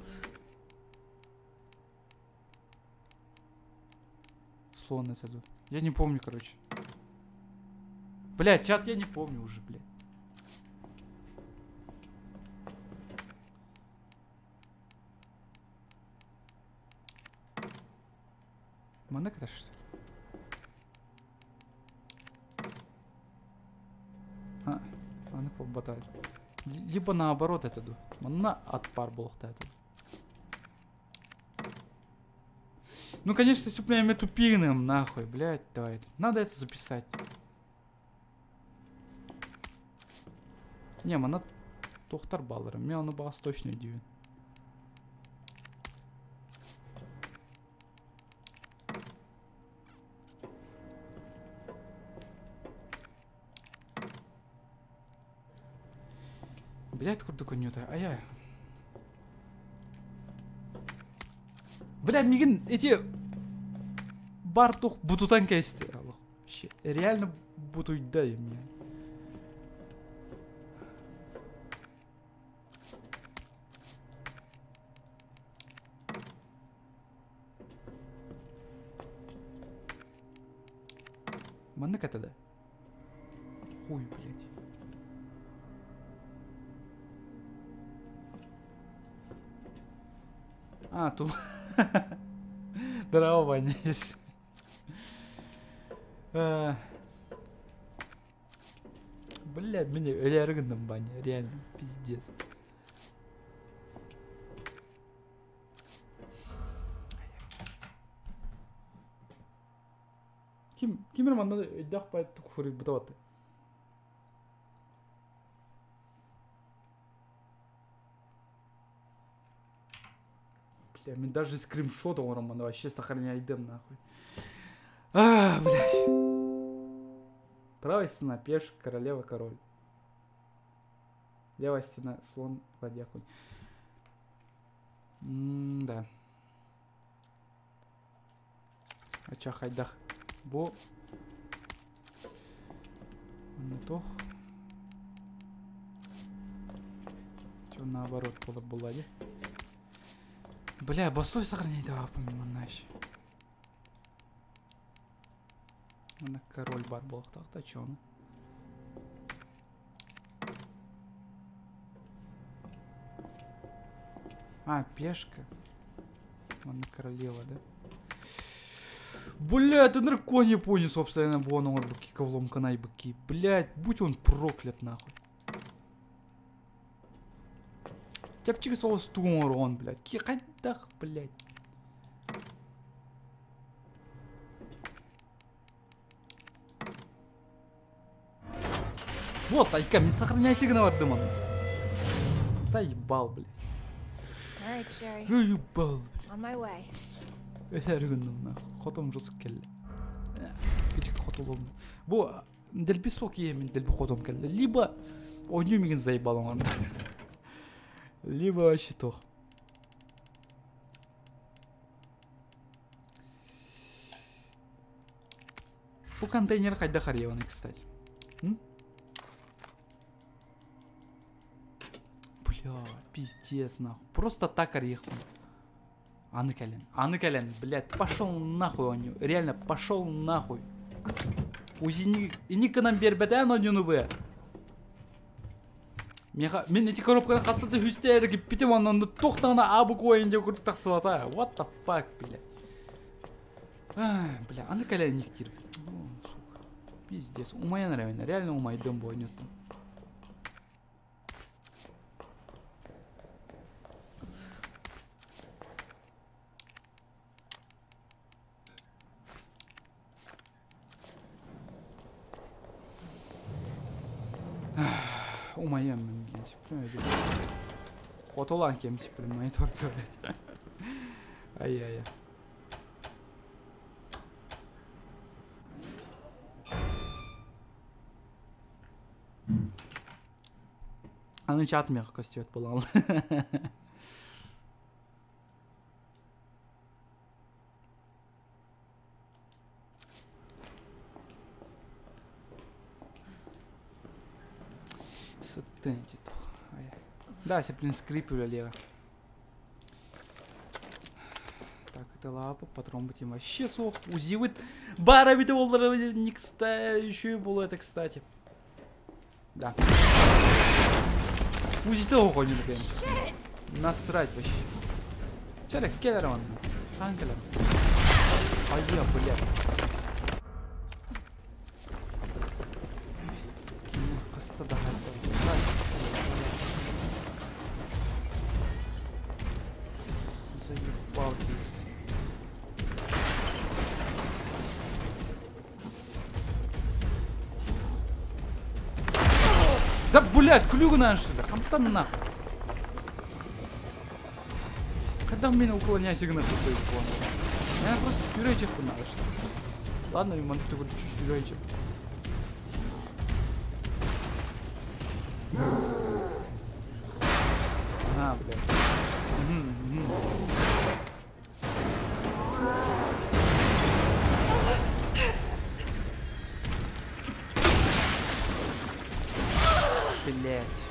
Слон это. Я не помню, короче. Блядь, чат я не помню уже, блядь. Маннык это что ли? А, маннык буолбата. Либо наоборот это ду. Манна ат пар буолуохта это. Ну, конечно, если бы я тупиным, нахуй, блядь, давай. Надо это записать. Не, манна тохтар балларым. Мен оны бағасы точно өйдүүбүн. Блядь, курдук онньута. Ая. Бля, мигин эти бар тух бутутан кэсти. Реально бутуйда меня. Маннык это да? Хуй, блядь. А, тут... Здорово, Ваня, если... Блядь, меня реально баня, реально, пиздец. Ким, кимер манна өйдөөх бай тук фури бутаваты. Бля, мен даже скриншот оҥорон вообще сохраняйдым нахуй. А, блядь. Правая стена, пешка, королева, король. Левая стена, слон, ладья, конь. М-да. Ача хайдах. Бу. Тох. Чё наоборот было была, не? Бля, бастой сохраняй, давай, помимо еще. Она король бар был, так, да чё он? А, пешка. Она королева, да? Бля, это наркония пони, собственно, вон он, быки, ковлом канай быки. Блять, будь он проклят, нахуй. Тяпчик соус он, блядь. Кихайдах, блядь. Вот, айка, не сохраняйся, гнавар дымон. Заебал, блядь. Заебал, блядь. On my way. Өлөр нахуй. Хотом жоск келле. Кичик хотолом. Бу дэлби сок иемин дэлби хотом келле. Либо оню мигин заебал он. Либо вообще тох. Бу контейнер хайдах арыйабыный, кстати? М? Бля, пиздец, нахуй. Просто так арыйыахпын. Аны кэлэн, аны кэлэн, блядь, пошел нахуй онньу. Реально, пошел нахуй. Узини, ини гынан биэрбэтээн онньуну быа. Миэхэ, мин ити коробканы хаста да үстэ эргиппитим, онно онно туох даҕаны А буква диэн курдук тахсыбата. What the fuck, блядь. Бля, аны кэлэн иниктиир. Сука. Пиздец, умайан эрэбин, реально умайдым бу онньуттан. Умайаммын диэн сөптөм Хотулаан кэмсиппин мониторга блядь. Ай-яй-яй. Аны чат миэхэ көстүбэт буолан. Да, блин, скрип үлэлиэҕэ. Так, это лапа, патрон быть вообще суох. УЗИвыт бара бите боллар не кстати, еще и было это, кстати. Да. УЗИте оҕонньу Насрать вообще. Чэрэ, кэлэр онно. Хаан кэлэр. Айя, блядь. Хаста да Заебал ты. Да, блядь, клюгу что ли? Хантан нахуй. Когда меня уклоняйся гына сосой Я просто сюрейчик надо что. Ладно, мен манты түгүл сюрейчик. Ага, блядь. Угу, угу. Блять.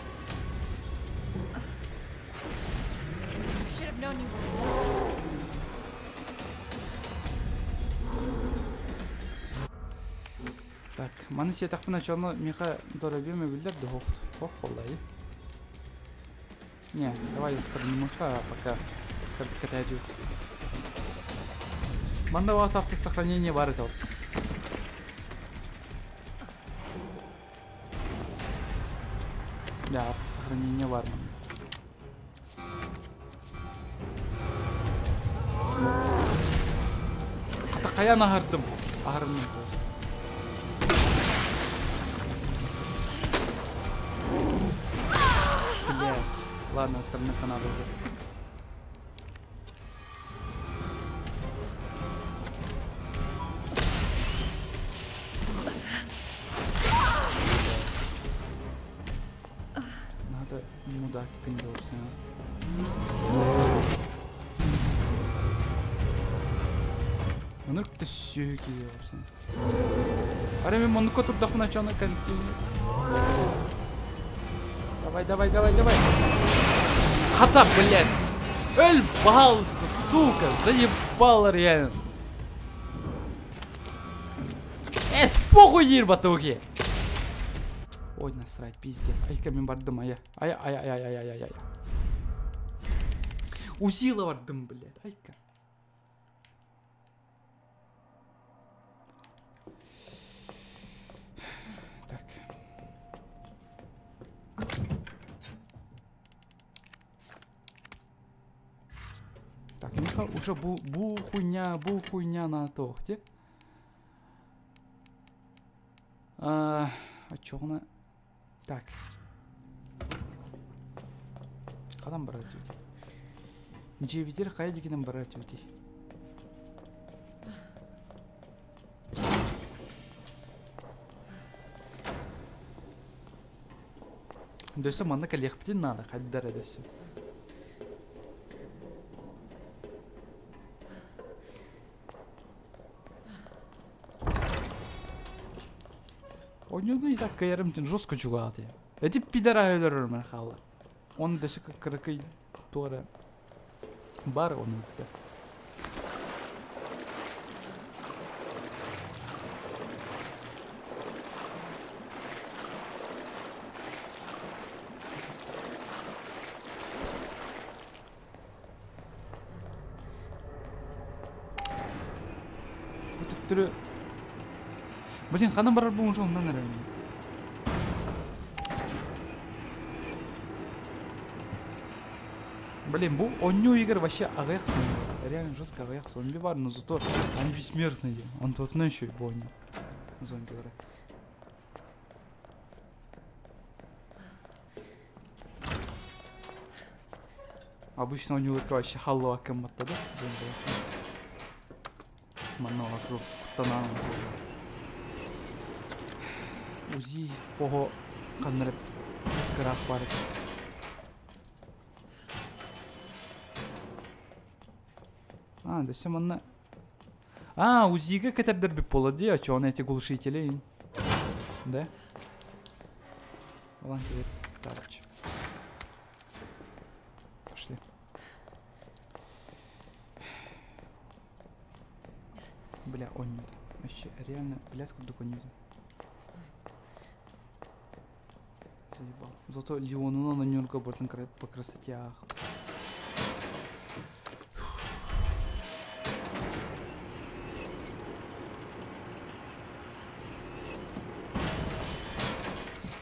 Так, маны сиэтэхпинэ чону миэхэ доробиум эбиллэр да суох суох буолла дии. Не, давай сторонимыха пока кэтээдьү. Манна вас автосохранение бар это. Да, автосохранение бар. Хайан аһардым. Аһарым Блять. Ладно, остальных надо уже. Надо мудак киндопсина. Онур төссүү киһи Аре мен маннык турдахпына чаны Давай, давай, давай, давай. Хата, блядь. Эль, пожалуйста, сука, заебало реально. Эс, похуй диир батуги. Ой, насрать, пиздец. Айка мен бардым, ая. Ай, ай, ай, ай, ай, ай, ай. Узила бардым, блядь, айка. Так. Так, миэхэ уже бу, бу хуйня, бу хуйня на то, где? А, очоҕуна так. Хадан барар этибит? Дьиэбитигэр хайа диэкинэн барар этибитий? Дөссө манна кэлиэхпитин наада, хайда эрэ дөссө. Ойнуду и так кыйарым тин жестко чугааты. Эти пидора өлөрөр мен хаалар. Он дөсө кыракый туора бар оны битте. Бу төттөрү Блин, ханан барар бу уже оннан эрэр. Блин, бу онню игр вообще аҕыйах зомби. Реально жестко аҕыйах зомби бар, но зато они бессмертные. Он тут еще и бойня. Зомби Обычно у него вообще халло аккамматта да? Манна у нас жестко куттанаан УЗИ хоһо ханнары кыраах бар А, да все манна. А, УЗИга кэтэрдэрбит буолла дии, а чё, эти глушители. Да? Вон тебе, короче. Пошли. Бля, он нет. Вообще, реально, блядь, курдук он нет. Заебал. Зато Леону на нюрка бортон по красоте, ах.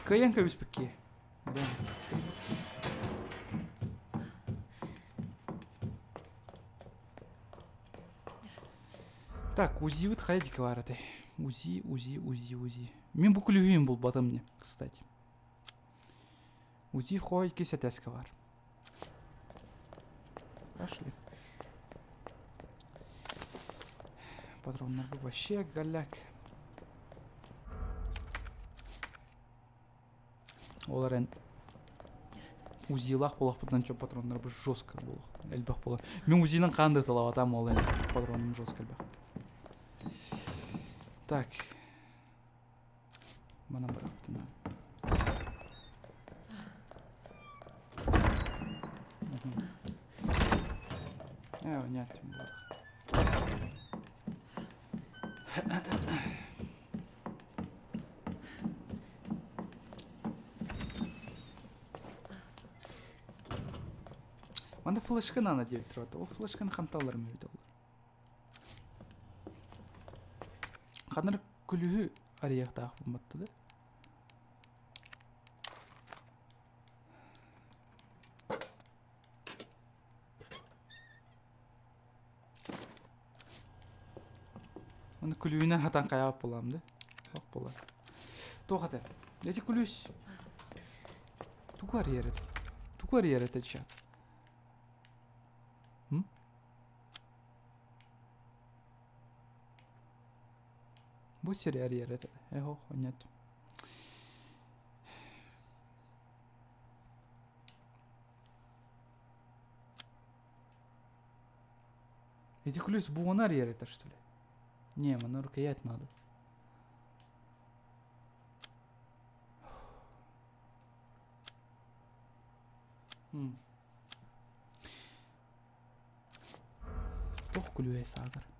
Кыйан көбүспүкки. Так, УЗИ вот хайдик вараты. УЗИ, УЗИ, УЗИ, УЗИ. Мен бу күлүһүм был батым мне, кстати. УЗИ входит кисетеска бар. Пошли. Патрондар вообще голяк. Олар эн УЗИлах болах бұдан чо патрондар бу жестко болах. Элбах бола. Мен УЗИнан қанды талап ол эн патроным жестко элбах. Так. Мана барахтына. Э, нет, тем более. Манда флешканы ана деп тұрады. Ол флешканы қанталар ма олар. Қаныр күлүһү арияқтаақ бұматты да. Оны күлүүнен хатан қаяп болам да. Ок болар. Тоқаты. Эти күлүс. Тугар ерет. Тугар ерет чат. Бу серия ерет. Эхо, нет. Эти күлүс буонар ерет, что ли? Не, мана рукоять надо. Тох күлү сагыр.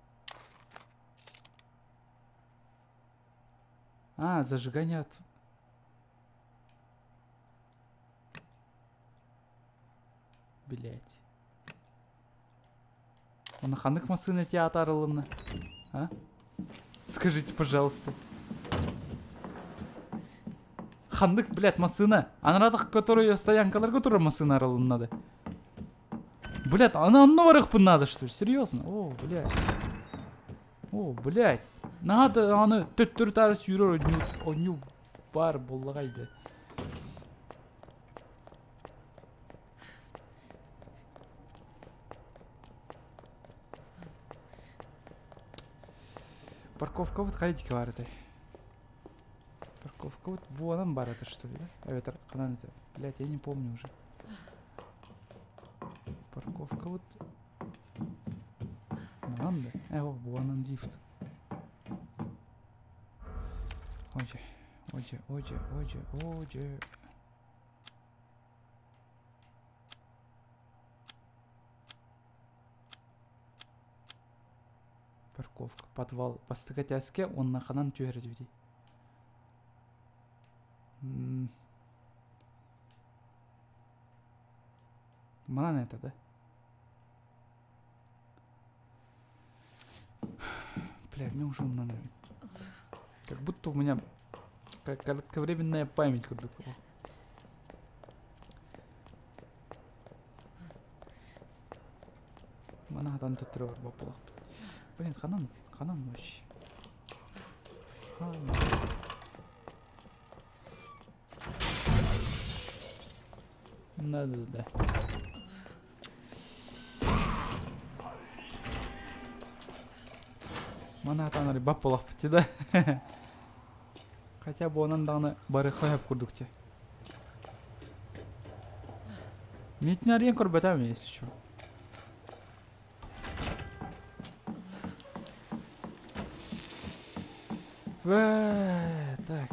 А, зажигание от... Блять. Он ханык масына театр А? Скажите, пожалуйста. Хандык, блядь, масына. Анарадах, которую стоянкалар, которую масына аралын надо. Блядь, она новых надо, что ли? Серьезно? О, блядь. О, блядь. Надо, аны төттөр тары сүйрөр оню бар боллагайды. Парковка вот хайдики бар это. Парковка вот буанам бар это что ли, да? А это канан это. Блядь, я не помню уже. Парковка вот. Надо. О, буанан дифт. Ой, Оже, оже, оже, оже. Парковка, подвал. Бастакы этээскэ уонна ханан түһэр этибитий? Манан это, да? Бля, мне уже надо. Как будто у меня кратковременная память курдук. Мана хатан төттөрө бар баппалах. Блин, ханан, ханан вообще. Ханан. Да-да-да. Мана хатан баппалах да. Хотя бы онан даҕаны барыха хөп курдук те. Митин арыйан көрбөтөм, если что. Так.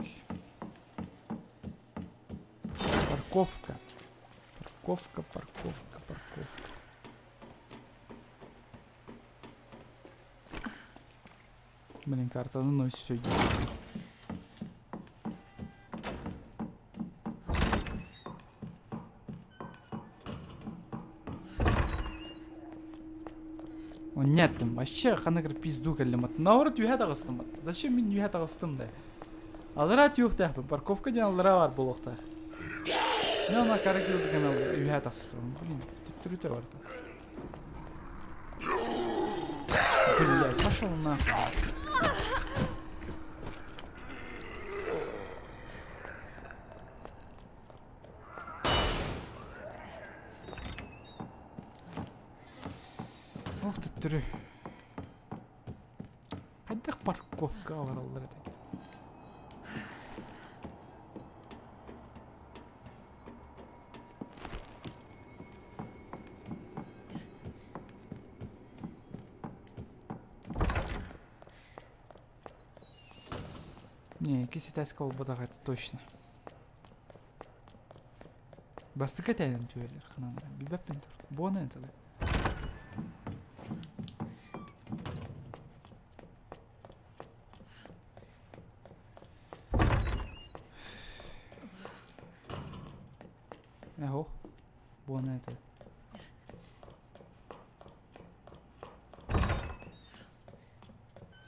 Парковка. Парковка, парковка, парковка. Блин, карта, ну все идет. Нет, там вообще ханагыр пизду кэллим. Наоборот, үһэ таҕыстым. Зачем мин үһэ таҕыстым да? Аллара түһүөхтээхпин. Парковка диэн аллара бар буолуохтаах. Мен ана кара килдигэн үһэ тахсытым. Блин, төттөрүтэ барда. Блядь, пошел нахуй. Ох, төттөрү. Хайдах парковка бараллар этэ. Не, иккис этээскэ буолбатах это точно. Бастакы этээден түһэллэр ханан билбэппин тур. Буона этэлэр. Эһох. Буона этэ.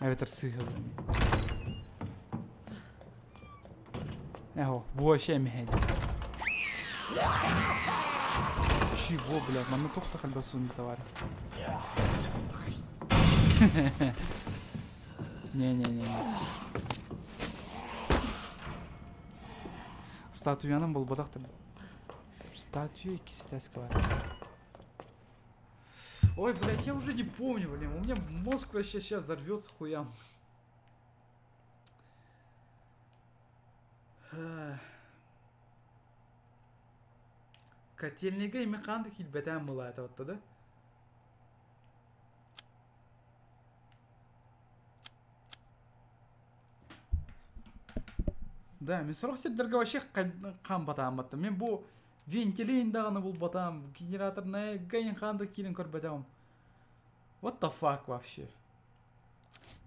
Эбэтэр сыыһабын. Эхо, вообще эмиһэйди. Чего, блядь, манна туох да хальба зомби товар. Не-не-не. Статуянан буолбатах да. Статуя иккис этээскэ бар. Ой, блядь, я уже не помню, блин. У меня мозг вообще сейчас взорвется хуям. Котельныйга ими хаан да киирбэтээн мылаата да? Да, мин сорох сирдэргэ вообще хаан батаамматтым. Мин бу вентилейн даҕаны булбатам, генераторная гайын хаан да киирэн көрбөтөҕүм. What the fuck вообще?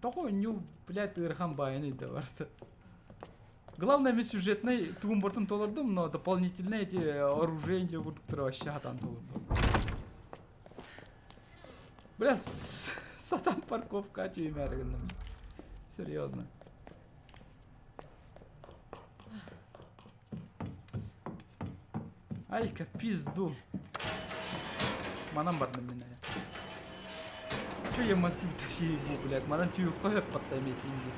Тоҕо ню, блядь, ыарахан баайын да барда. Главное, мен сюжетный тугун бортун толордум, но дополнительно эти оружие курдуктары вообще хатан толордум. Бля, сатан парковка түймәрігінім. Серьезно. Айка, пизду. Манан бардым мен. Че я в Москве ебу, блядь? Манан түйіп қойып баттай мен сенде.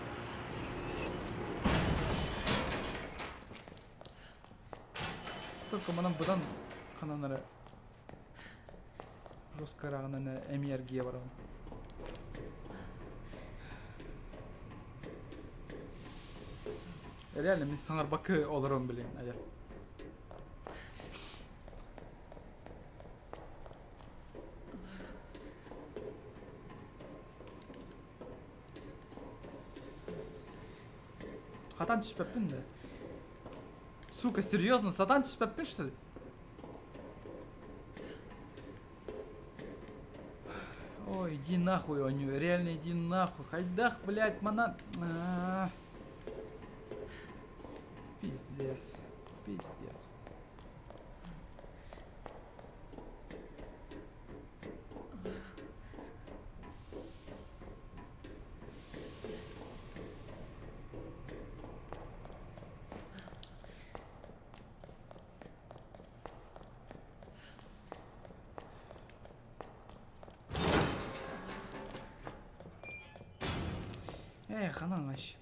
Только манан бұдан қананары жестко рағынан энергия барам. Реально, мен саңарбакы олорон билин, ая. Хатан түспэппин да. Сука, серьезно, сатан түспэппин что ли? Ой, иди нахуй, Оню, реально иди нахуй. Хайдах, блядь, мана... А -а -а. Пиздец, пиздец. Эх, она вообще.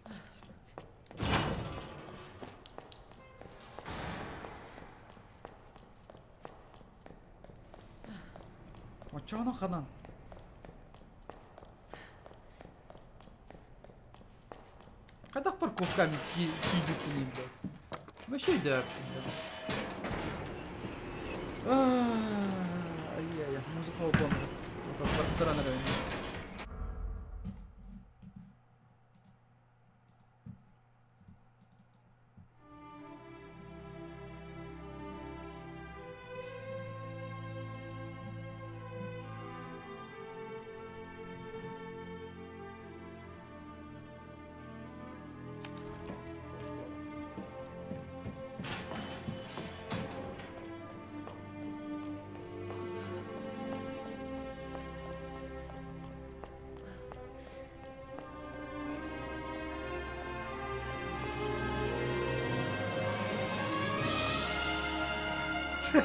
Оччоҕуна ханан? Хайдах парковкам киирбиппиний, блядь? Вообще өйдөөбүппүн да. Ай-яй-яй, музыка холбонно. Туран эрэ.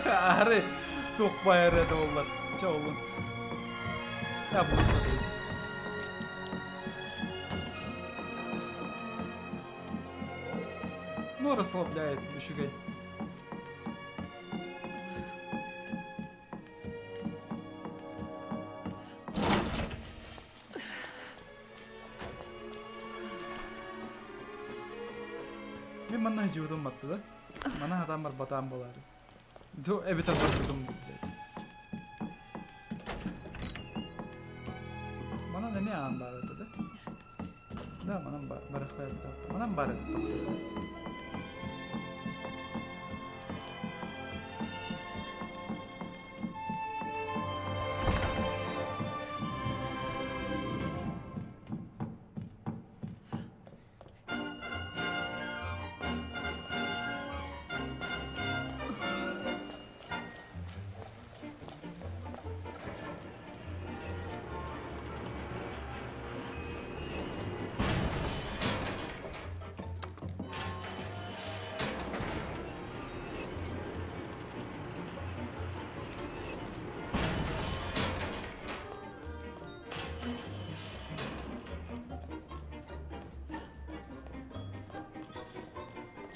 Ары туох байар это боллар. Чэ олун. Я буду смотреть. Ну, расслабляет, үчүгэй. Мин манна дьуутум батты да. Мана хатаан барбатаан буолаары. Ду эбитер барбытым блядь. Манан эмиэ аан баар этэ да. Да, манан барахлай Манан баар этэ.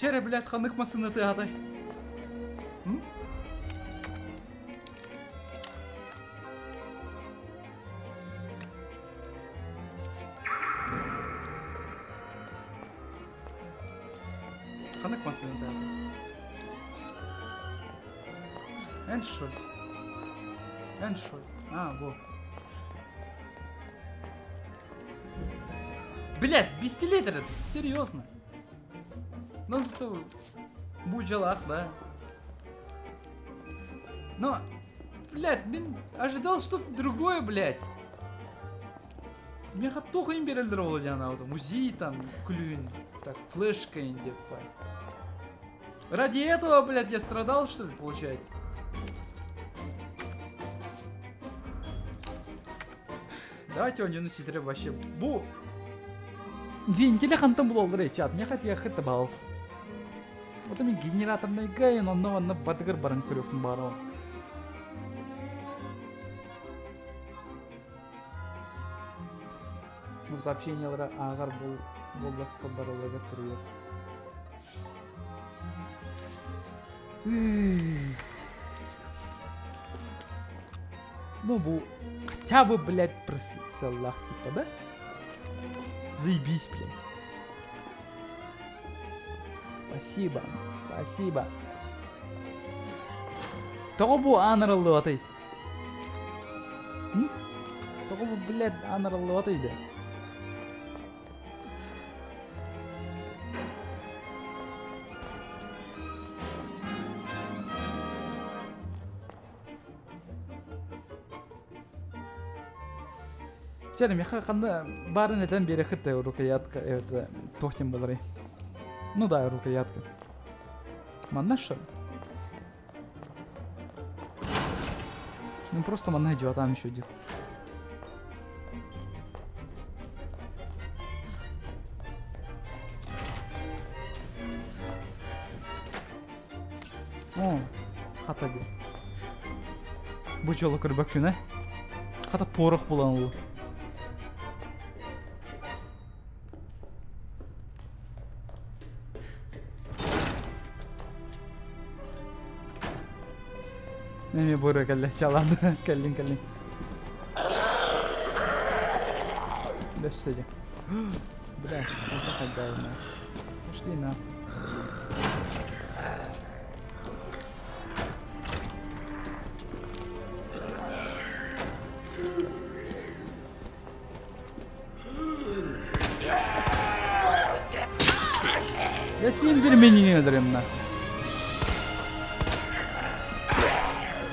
Чэ эрэ, блядь, ханнык массыына тыаһатай? Ханнык массыына тыаһатай? Эн что ли? Эн что ли? А, во. Блядь, пистолет этот, серьезно. Ну, зато бу да. Но, блядь, мин ожидал что-то другое, блядь. Миэхэ туох им биэрэллэр ол диэн музей там күлүүн, так, флешка деп Ради этого, блядь, я страдал, что ли, получается? Давайте он ситре вообще. Бу Вентиля хантан булаллар чат. Мне хотя хэтта балыс. Вот мен генераторный гайын онно онно батыгыр баран көрөкүн бары. Бу сообщениялары ааҕар бул буоллакка барылыгар привет. Ну, бу хотя бы, блядь, просылах, типа, да? Заебись, блядь. Спасибо, спасибо. Тоҕо бу аан арыллыбатый? Тоҕо бу, блядь, аан арыллыбатый да? Чэ, миэхэ ханна баарын этэн биэрэххит рукоятка, это туох диэн буоларый? Ну да, рукоятка. Манна что? Ну просто манна там еще один. О, хата дии. Бу дьолу көрбөккүн ээ? Хата порох булан ылла. Эми бу кэллэ чалаан кэллин кэллин. Дөссө дьэ. Бля, это хайдайна. Пошли нахуй. Я син бир менее өлөрөм на.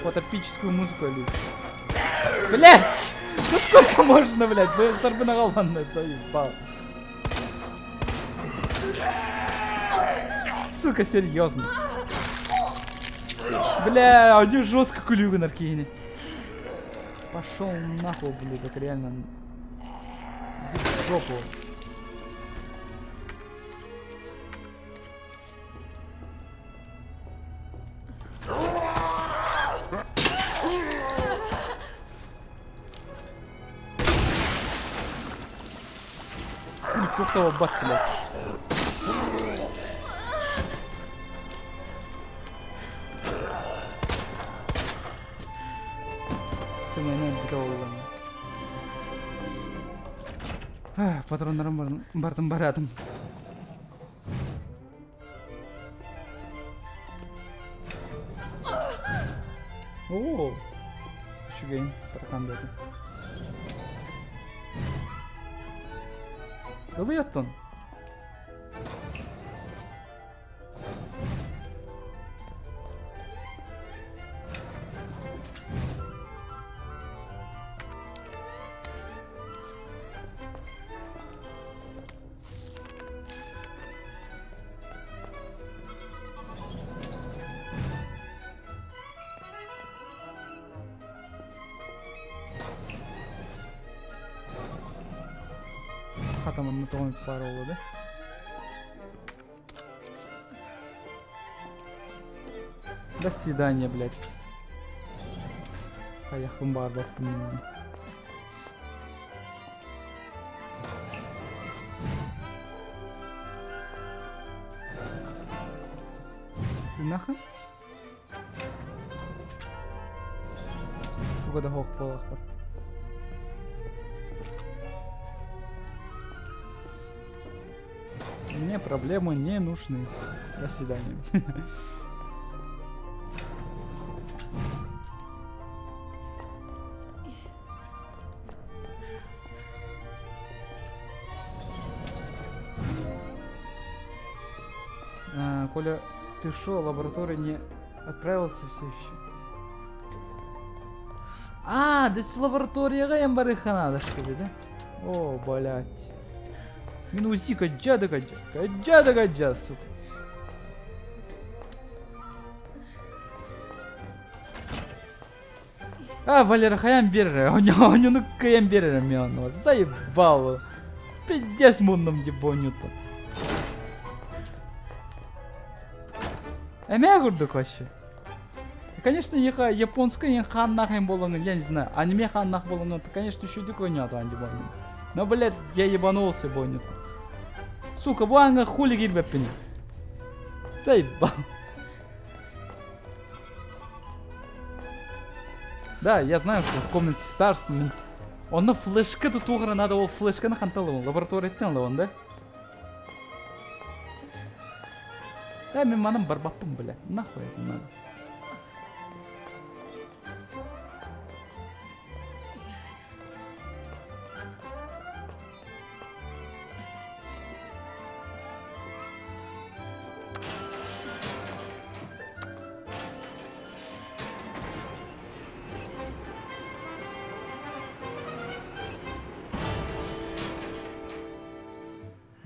Вот эпическую музыку я люблю. Блять! Ну сколько можно, блять? Тарбынагалманна, заебал. Сука, серьезно. Бля, они жестко кулюгу наркини. Пошел нахуй, блядь, это реально. Иди в жопу. Кто бак, блядь. Патроннарым бардым барадым. О, үчүгэй таракан бэти. Ылыйаттан. Хатамын тоҕон баар буолла да. До свидания, блядь. Хайахпын баарбаппын. Ты нахуй? Туга да хоох буолаахпат. Мне проблемы не нужны. До свидания. А, Коля, ты шо, лаборатория не отправился все еще? А, здесь в лаборатория барыха надо, что ли, да? О, блядь. Минуси, каджа да каджа, каджа да каджа, сука. А, Валера, хаям берре, у него ну каям берре, мион, заебал. Пиздец мунном дебоню-то. Эмэ курдук вообще. Конечно, японская хан нахрен болонгын, я не знаю, аниме хан нах болонгын, то, конечно, еще дикой не атан дебоню. Но, блядь, я ебанулся, боню. Сука, буанга хули гирбеппини. Заебал. Да, я знаю, что в комнате старс. Он на флешке тут угра надо, ол флешка на ханталован, лаборатория он, да? Да, миманом барбапым, блядь, нахуй это надо.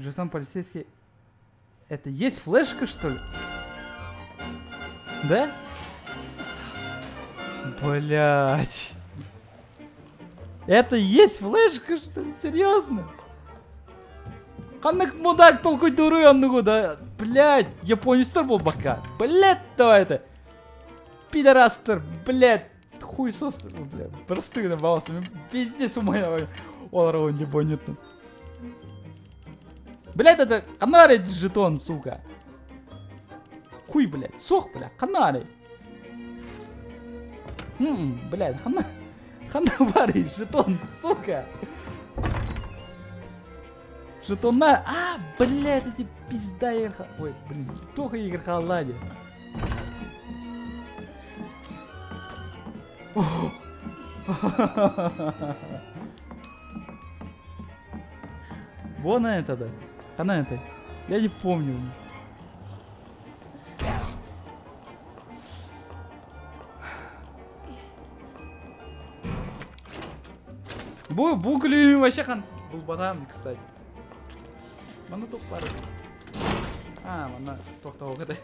Жетон полицейский. Это есть флешка, что ли? Да? Блять. Это есть флешка, что ли? Серьезно? Ханнык мудак толкуйдууруй оннугу да? Блять, японецтар буолбакка. Блять, давай это. Пидорастер, блять. Хуйсос, бля, простые набался. Пиздец у меня. Олар не понятно. Блять, это канарит жетон, сука. Хуй, блять, сох, бля, канари. Блядь, хана, хана жетон, сука. Жетона, а, блядь, эти пизда игр. Ой, блин, только игр халади. Вон это, да. Она это. Я не помню. Бу вообще хан был батам, кстати. Мана тух бар. А, мана тохтоо кете.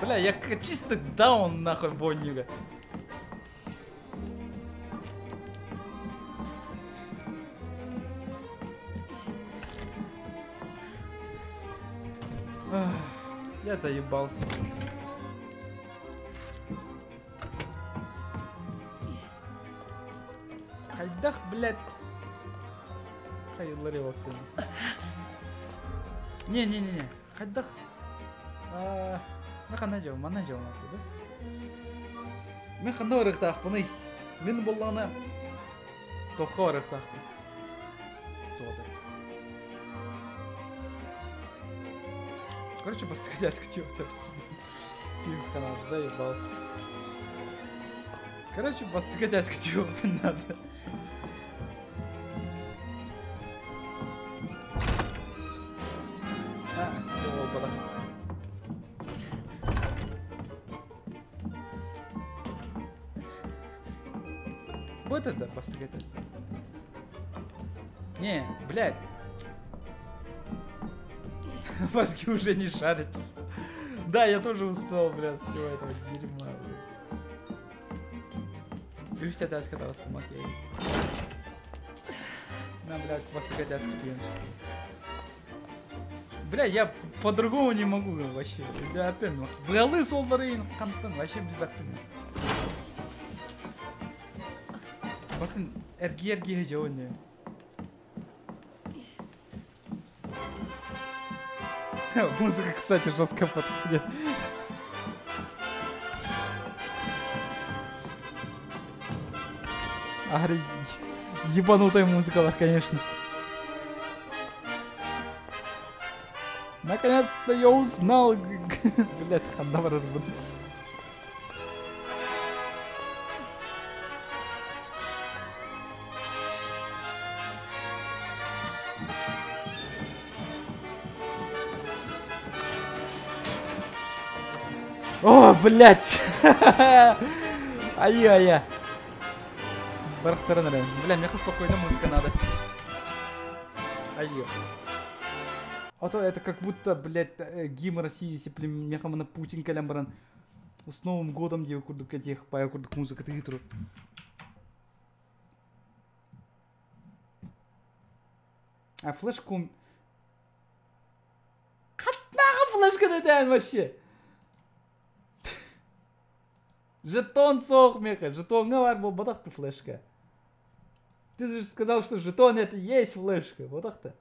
Бля, я чисто даун нахуй вонюга. Я заебался. Хайдах, блядь. Хайлари вовсе. Не-не-не-не. Хайдах. Мен қандай жауым, мана жауым да? Мен қандай барықтақпын, мен болғаны тоққа барықтақпын. Тоғыды. Короче, бастықадяску чего-то. Фильм канал, заебал. Короче, бастықадяску чего надо. А, ол Вот это бастықадяс. Не, блядь. Мозги уже не шарят. Да, я тоже устал, блядь, от всего этого дерьма, блядь. И вся таска там окей. На, блядь, бастықадяску твин. Бля, я по-другому не могу вообще. Да, опять, Бгалы солдары кантын, вообще, блядь, Бартын, эрги-эрги жауын. Музыка, кстати, жестко подходит. Ари, ебанутая музыка, конечно. Наконец-то я узнал. Блядь, хандавар. О, блядь! Ай-яй-яй. Бля, мне спокойно музыка надо. Ай-яй. А то это как будто, блядь, гимн России, если мехамана Путин калямбран. С Новым годом, где курдук этих, пая курдук музыка тытру. А флешку... Хатнага флешка деден вообще? Жетон сох, меха, жетон бар был бодах ты флешка. Ты же сказал, что жетон это есть флешка, бодах ты.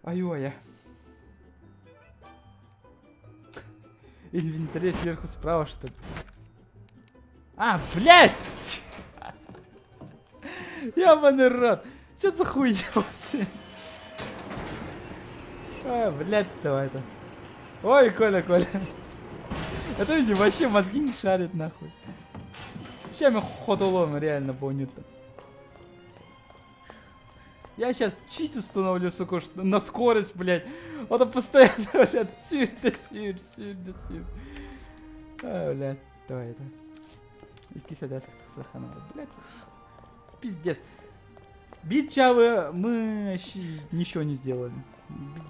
Ай-ой-я. Инвентаре сверху справа, что ли? А, блядь! Ебаный рот! Что за хуйня вообще? А, блядь, давай это. Ой, Коля, Коля. Это, видимо, вообще мозги не шарит, нахуй. Чем я ходолом реально помню-то. Я сейчас чит установлю, сука, на скорость, блядь. Вот постоянно, блядь, сюр, да сюр, сюр, да сюр. А, блядь, давай это. Блядь. Пиздец. Бить чавы мы ничего не сделали.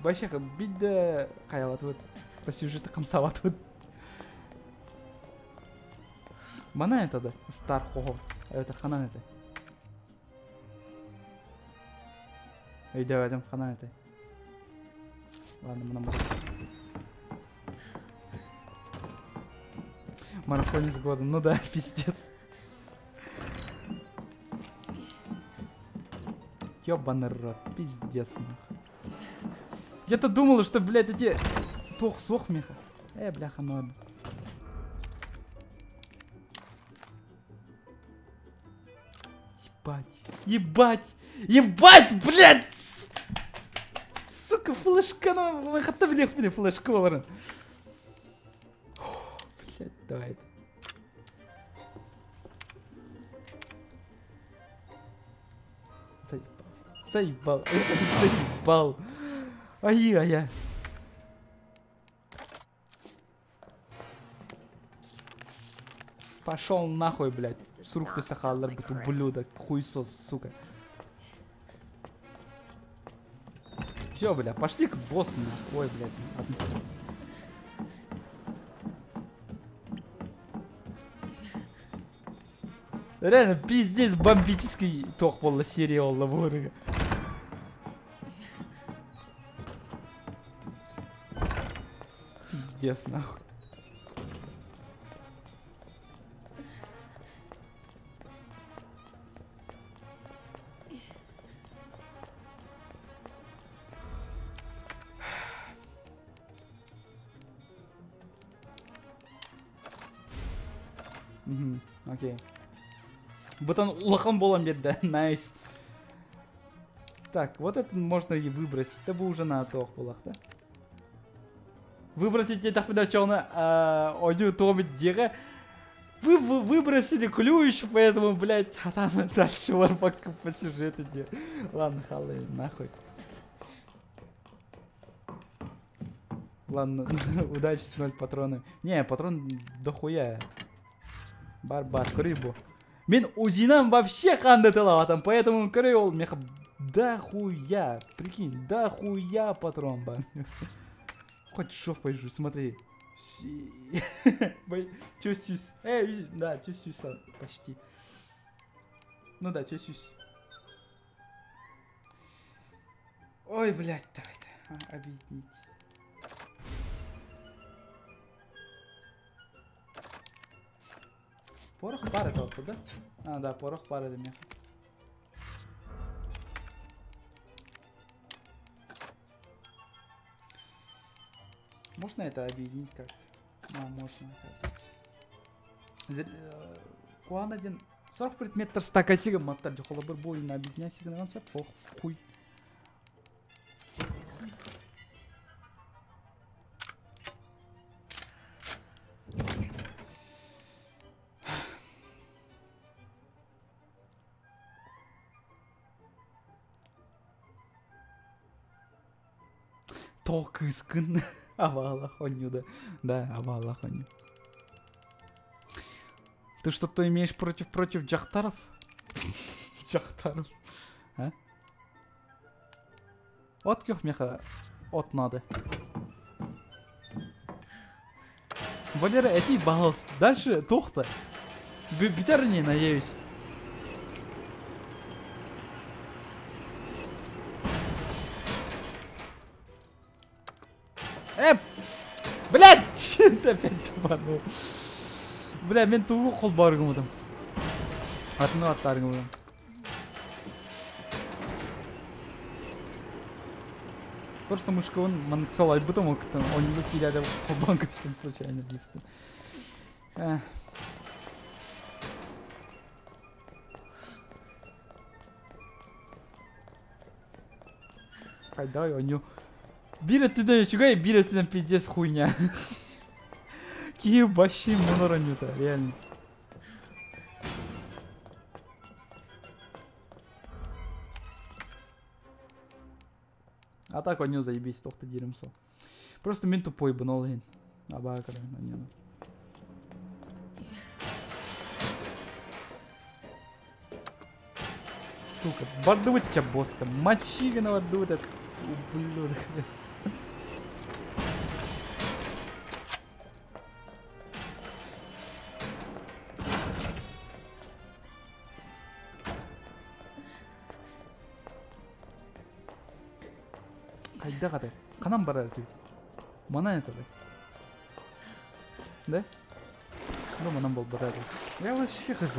Вообще, бить да хайалат вот по сюжету хамсават вот. Мана это да, Стар Хого. Это ханан это. Эй, давай, там ханан это. Ладно, мы нам. Марафонец года, ну да, пиздец. Ёбаный рот, пиздец, нахуй. Я-то думал, что, блядь, эти... Тох, сох, меха. Бляха, ну ладно. Ебать, ебать, ебать, блядь! Сука, флешка, ну, хата, блядь, флешка, ладно. Блядь, давай это. Заебал, заебал. Ай-яй-яй. Пошел нахуй, блядь. С рук ты сахалар, ублюдок, хуйсос, сука. Все, бля, пошли к боссу, нахуй. Ой, блядь. Реально, пиздец, бомбический тох была серия лаборы. Пиздец, нахуй. Угу, окей. Бутан улахан болом берді, найс. Так, вот это можно и выбросить. Это бы уже на тох булах, да? Выбросить я так понимаю, одю томит дега. Вы выбросили ключ, поэтому, блядь, а там дальше варпак по сюжету де. Ладно, халы, нахуй. Ладно, удачи с 0 патронами. Не, патрон дохуя. Барбар, рыбу. Мин узинам вообще ханды тылаватам, поэтому крыл меха да хуя, прикинь, да хуя патрон ба. Хоть шо пойжу, смотри. Чё сюс? Эй, да, чё сюс, почти. Ну да, чё сюс. Ой, блядь, давай-то объединить. Порох пары это да? А, да, порох пары для меня. Можно это объединить как-то? А, можно, оказывается. Куан один. 40 предметов стакасига маттар жохолобыр бойына объединяйся, он все пох, хуй. Токыскын. Авала хоню, да. Да, авала хоню. Ты что-то имеешь против Джахтаров? Джахтаров. А? От меха. От надо. Валера, эти баллс. Дальше тухта. Битарни, надеюсь. Блядь! Опять тупанул. Бля, мен тугу кол баргым. Атыны аттаргым. Просто мышка он манксал айбытым он не киляды колбан костюм случайно дипсты. Хайдай, он Бир туда чугай, бир туда пиздец хуйня. Киев вообще моноронюта, реально. А так оонньуу заебись, туох да диирим суох. Просто мин тупойбун ол иһин. Абаа көрөбүн оонньууну. Сука, бардыбыт чабоска, мочи гына бардыбыт этот ублюдок. Хайдах аты? Ханан барар этибит? Манан это Да? Ну, манан буолбата этэ. Я вообще хз.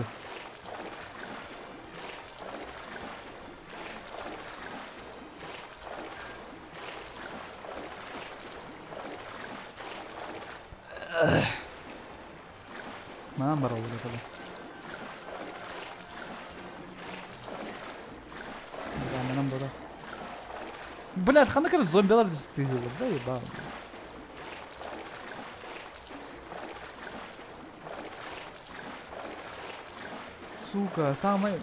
Манан бараллар этэ. Да, манан барар. Блядь, ханна кэр зомбилар стыгылар, заебал. Сука, самый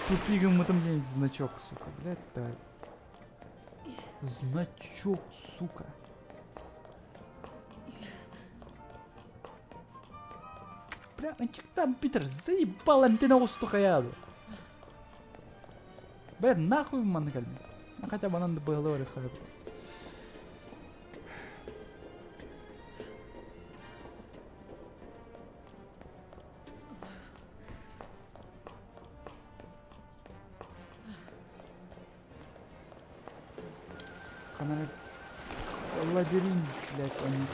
тупигом этом день значок, сука, блядь, давай. Значок, сука. Бля, там Питер заебал антенна устухаяду. Блядь, нахуй манна кэллим. Хотя бы надо было решать. Ханна лабиринт, блядь, он.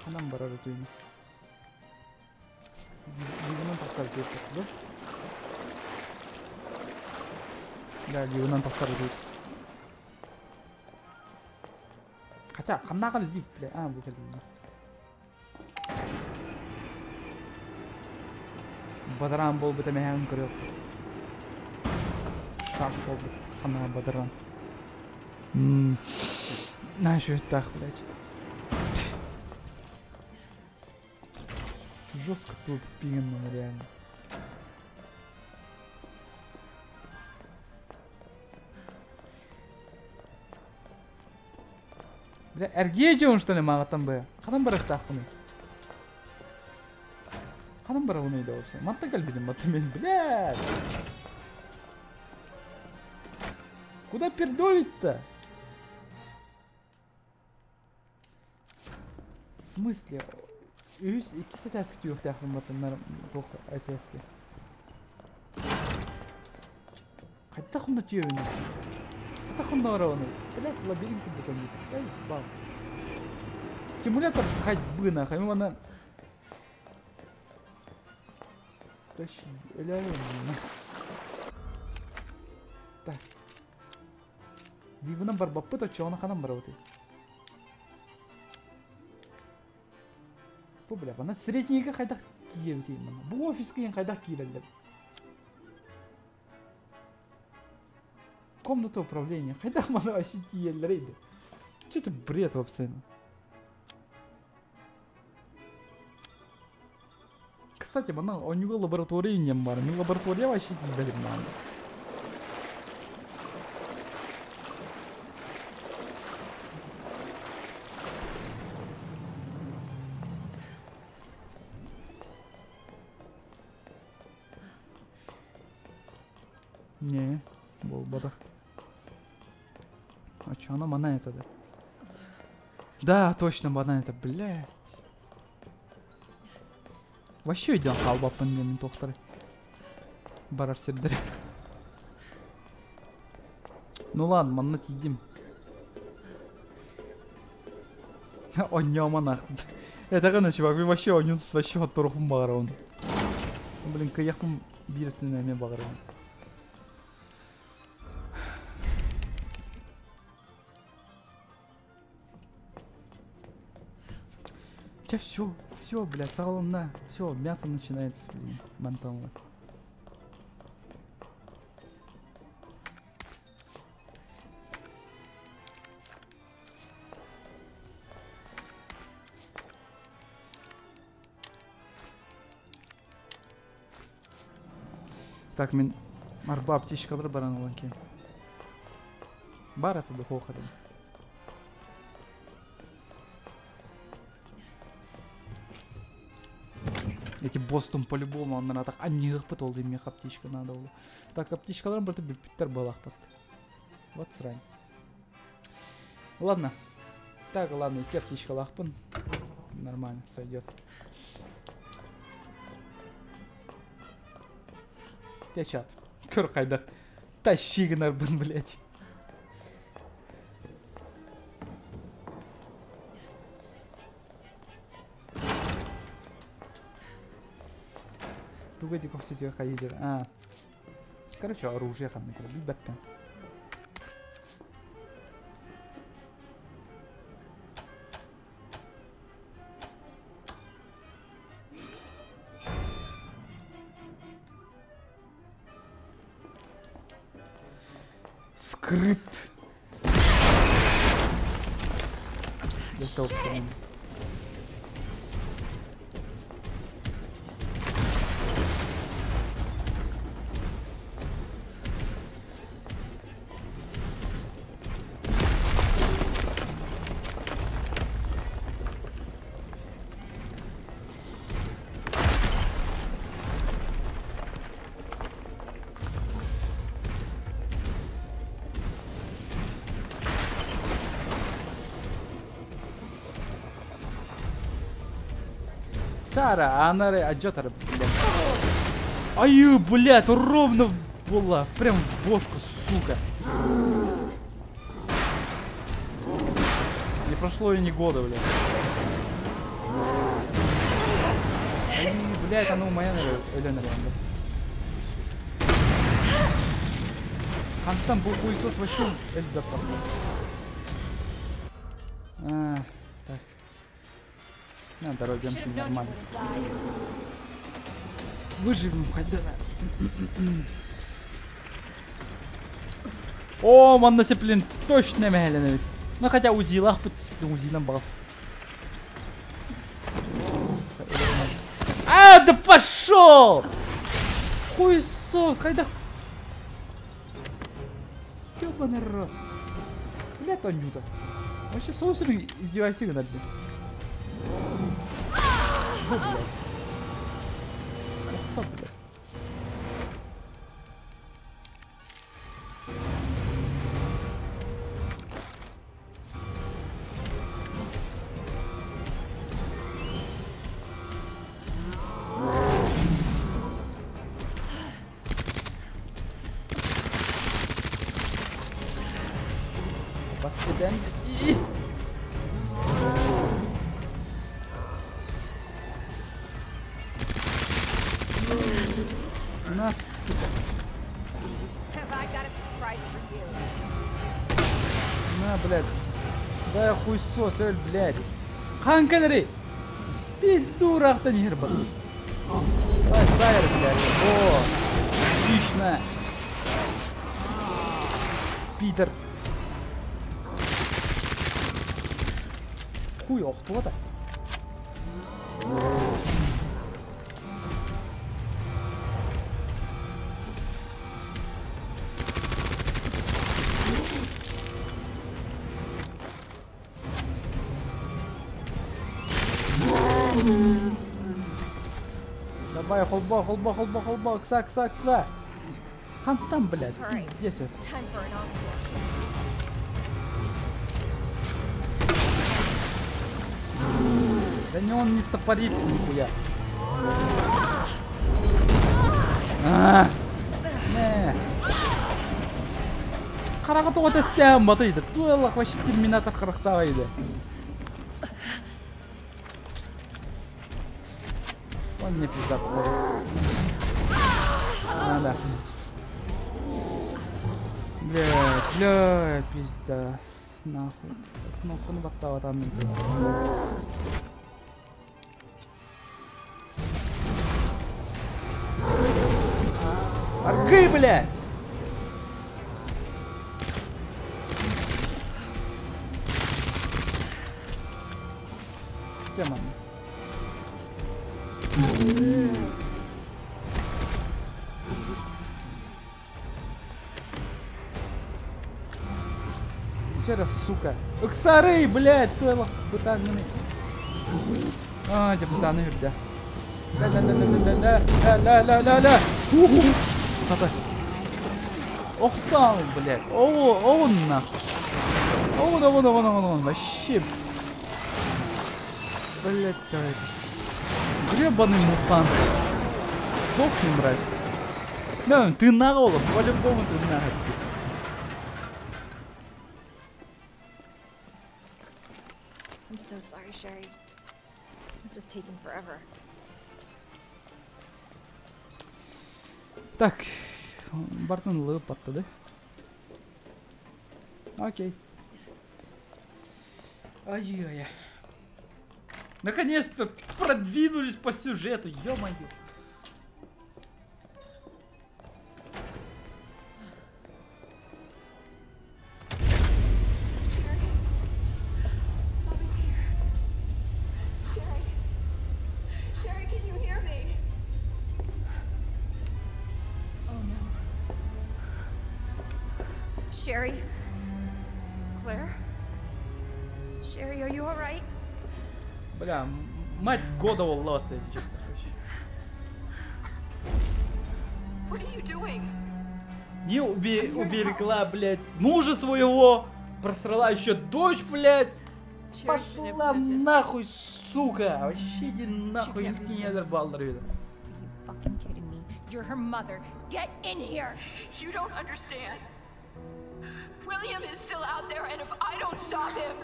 Ханан барар этибин. Лигынан тахсар диэбит да? Да, лигынан тахсар диэбит. Хотя, ханнаҕа лифт, бля. А, бу кэллим. Бадаран буолбут эмэһэҕин көрүөх. Так буолбут ханнаҕа бадаран. Ммм. Наша так, блядь. Жестко тупим, реально. Бля, эргиэ дьон что ли мағаттан бая? Хадан барыхтаахпыный? Ханан барабыный да вообще? Мантан кэлбитим батта мен, блядь! Куда пердолить-то? В смысле? Үс икки сэтээски түөхтээхпин баттаннар туох этээски. Хайдах онно түөбүнүй? Хайдах онно барабыный? Блядь, лабиринт курдук онньуу. Заебал. Симулятор ходьбы нахуй. Мин манна Тащи, Так. Дивынан барбаппыт оччоҕуна ханан барабытый? Бу бля, бана среднийга хайдах тиийэбитий манна? Бу офиска иэн хайдах киирэллэр? Комната управления. Хайдах мана вообще тиийэллэрий да? Что это бред вообще? Кстати, манна оонньууга лаборатория инньэм баар. Мин лаборатория вообще тиийбэтим даҕаны. Не, буолбатах. Оччоҕуна манан это да. Да, точно манан это, блядь. Вообще өйдөөн хаалбаппын диэмин туохтары. Барар сирдэри. Ну ладно, манна тиийдим. Онньоомон ах. Этэҕин чувак, мин вообще онньуун вообще хотторуохпун баҕарабын. Блин, кыайыахпын биир өттүнэн эмиэ баҕарабын. Чэ, все, все, блядь, саҕаланна. Все, мясо начинается, блин, мантан Так, мин Арба аптечкалары баран ылан кем. Бар это духовка. Эти босстун по-любому оннан атах анньыахпыт ол дии аптечка надо было. Так, аптечкаларым барыта бүппүттэр буолахпыт. Вот срань. Ладно. Так, ладно, икки аптечкалаахпын. Нормально, сойдет. Те чат. Көр хайдах. Тащи гынарбын, блядь. Туга диков сетер хайдер. А. Короче, оружие ханны билбэппин. Скрипт. Я Тара, она аджатара, блядь. Ай, блядь, ровно была. Прям в бошку, сука. Не прошло и ни года, блядь. Ай, блядь, оно моя, наверное, Хантан был хуесос вообще. Эльда, а, так. На, дорогемся нормально. Выживем хоть да. О, манна сеплин точно мехеленевит. Ну хотя узилах подсеплин узилам бас. А, да пошел! Хуесос, хайда. Ёбаный рот. Блядь, Анюта. Вообще соусом издевайся, блядь. Блядь. Блядь. Was denn? На, сука. На, блядь. Да хуйсос, эль, блядь. Ханканери! Пизду рахта не герба. Давай, сайр, блядь. О, отлично. Питер. Хуй, ох, кто-то. Давай, холба, холба, холба, холба, кса, кса, кса. Хантам, блядь, пиздец. Да не, он не стопорит нихуя. А, не. Карагаты вот эстем, батыйды. Туэллах вообще терминатор карахтавайды. Он мне пизда походу. Надо. Блядь, блядь, пизда. Нахуй. Кнопку на бактава там. Аргы, блядь! Где мама? Чера, сука. Ыксары, блядь, целых бытанными. А, депутаны үрдэ. Ля-ля-ля-ля-ля-ля-ля-ля-ля. Хата. Ох там, блядь. О, о, нахуй. О, да, вон, вон, вон, вон, вообще. Блядь, давай. Гребаный мутант. Сдохни, мразь. Да, ты на голову, по-любому ты на голову. I'm so sorry, Sherry. This is taking forever. Так, Бартон лып да? Окей. Ай-яй-яй. Наконец-то продвинулись по сюжету, ё-моё. Sherry? Claire? Sherry, are you all right? Бля, мать года лота. What are you doing? Не уберегла, блядь, мужа своего, просрала еще дочь, блядь. Пошла нахуй, сука. Вообще иди нахуй, не дорбал, дорогой. You're her mother. Get in here. You don't understand. William is still out there, and if I don't stop him,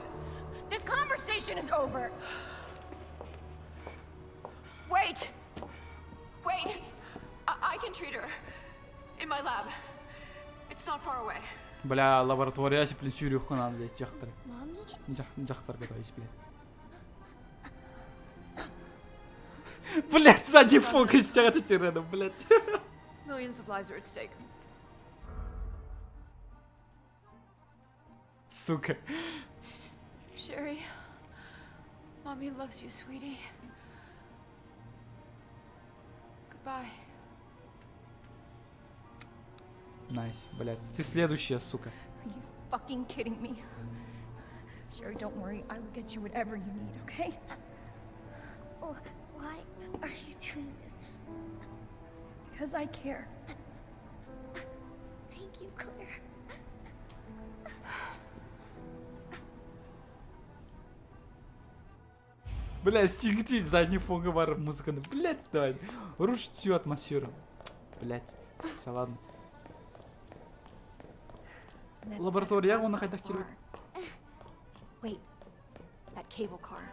this conversation is over. Wait! Wait! I can treat her. In my lab. It's not far away. Бля, лаборатория, блин, сюрюху надо, блядь, жахтар. Жахтар готовить, блядь. Блядь, сзади фокус тягот эти рядом, блядь. Millions of lives are at stake. Сука. Sherry, mommy loves you, sweetie. Goodbye. Найс, блядь. Ты следующая, сука. Are you fucking kidding me? Sherry, don't worry. I will get you whatever you need, okay? Oh, why are you doing this? Because I care. Thank you, Claire. Бля, стигти задний фон говор музыка. Блять, давай. Рушит всю атмосферу. Блять. Все, ладно. Лаборатория, он хотя бы. Wait. That cable car.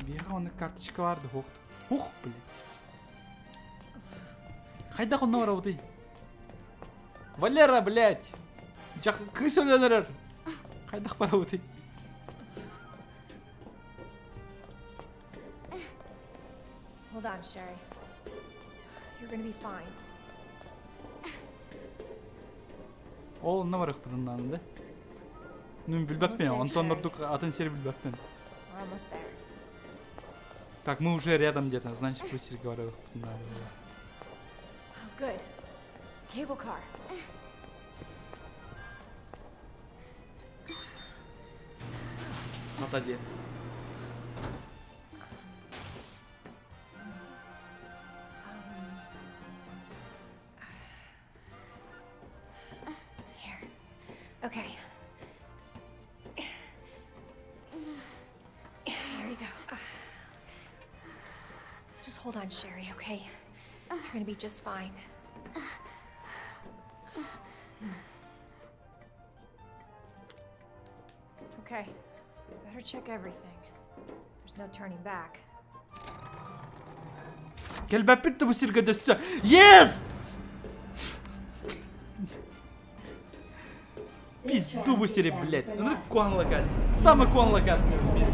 Бега, карточка варды, хохт. Ух, блядь. Хайда он работай. Валера, блядь. Крысу өлөрөр. Хайдах барабытый. Hold on, Sherry. You're gonna be fine. Ол не барых бутыннан да? Ну, билбеппин. Антон Нордук атын сери билбеппин. Так, мы уже рядом где-то, значит, пусть говорю. Oh, good. Cable car. Отойди. Here. Okay. Here you go. Just hold on, Sherry, okay? You're gonna be just fine. Okay. Better check everything. There's no turning back. Кэлбэппит бу сиргэ дөссө. Yes! Пизду бу сири, блядь. Ну кон локация. Самая кон локация в мире.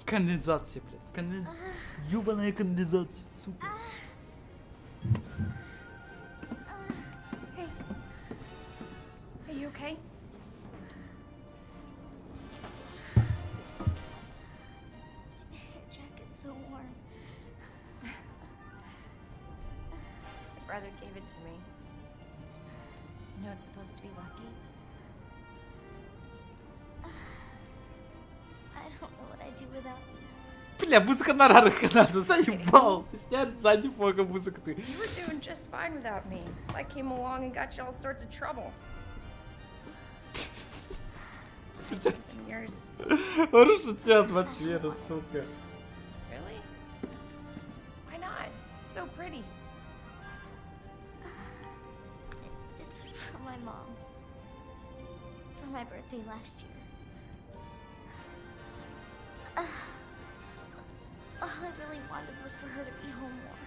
Конденсация, блядь. Ёбаная конденсация, сука. Okay? Your jacket's so warm. brother gave it to me. You know it's supposed to be lucky. I don't know what I'd do without you. Бля, музыка на рарах надо, заебал. Снять сзади фога музыку ты. You were doing just fine without me. So I came along and got you all sorts of trouble. Yours. Рушится атмосфера, сука. Really? Why not? It's so pretty. It's from my mom. For my birthday last year. All I really wanted was for her to be home more.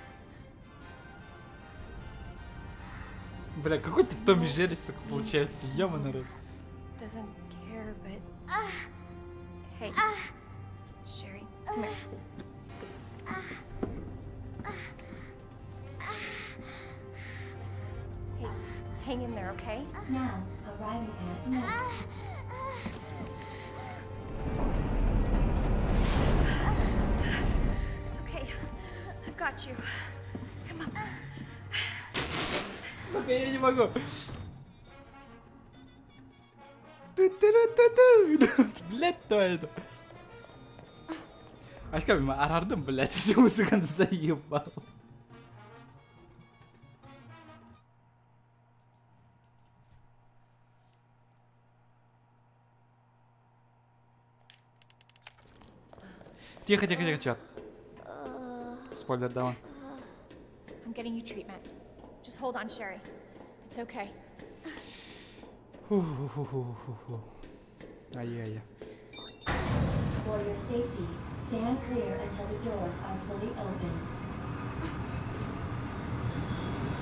Бля, какой-то Том и Джерри, сука, получается, ёма народ. Doesn't care, but hey, Sherry, come here. Hey, hang in there, okay? Now, arriving at Nest. It's okay. I've got you. Come on. Сука, я не могу. Ту-ту-ру-ту-ту. Блять, то это. А как мы арардым, блять, всю музыку заебал. Тихо, тихо, тихо, чат. Спойлер давай. I'm getting you treatment. Just hold on, Sherry. It's okay. Фу-фу-фу-фу-фу. Ай-яй-яй. For your safety, stand clear until the doors are fully open.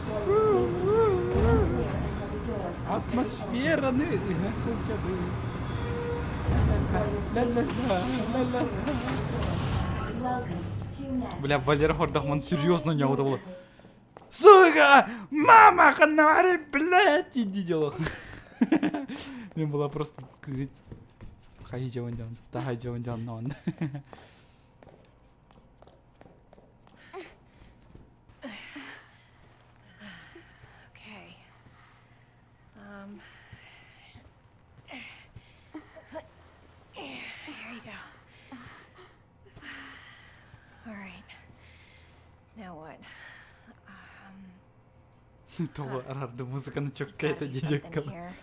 For your safety, stand clear until the doors are fully open. Атмосфера, ну, For your safety, stand clear until the doors. Welcome to Nest. Бля, Валера Хордахман серьезно не было. Сука! Мама, ханавари, блядь, иди дело. Мне было просто хайджавандян, Okay. Here you go. All right. Now what? Музыка на There's gotta какая-то be something дедекка. here.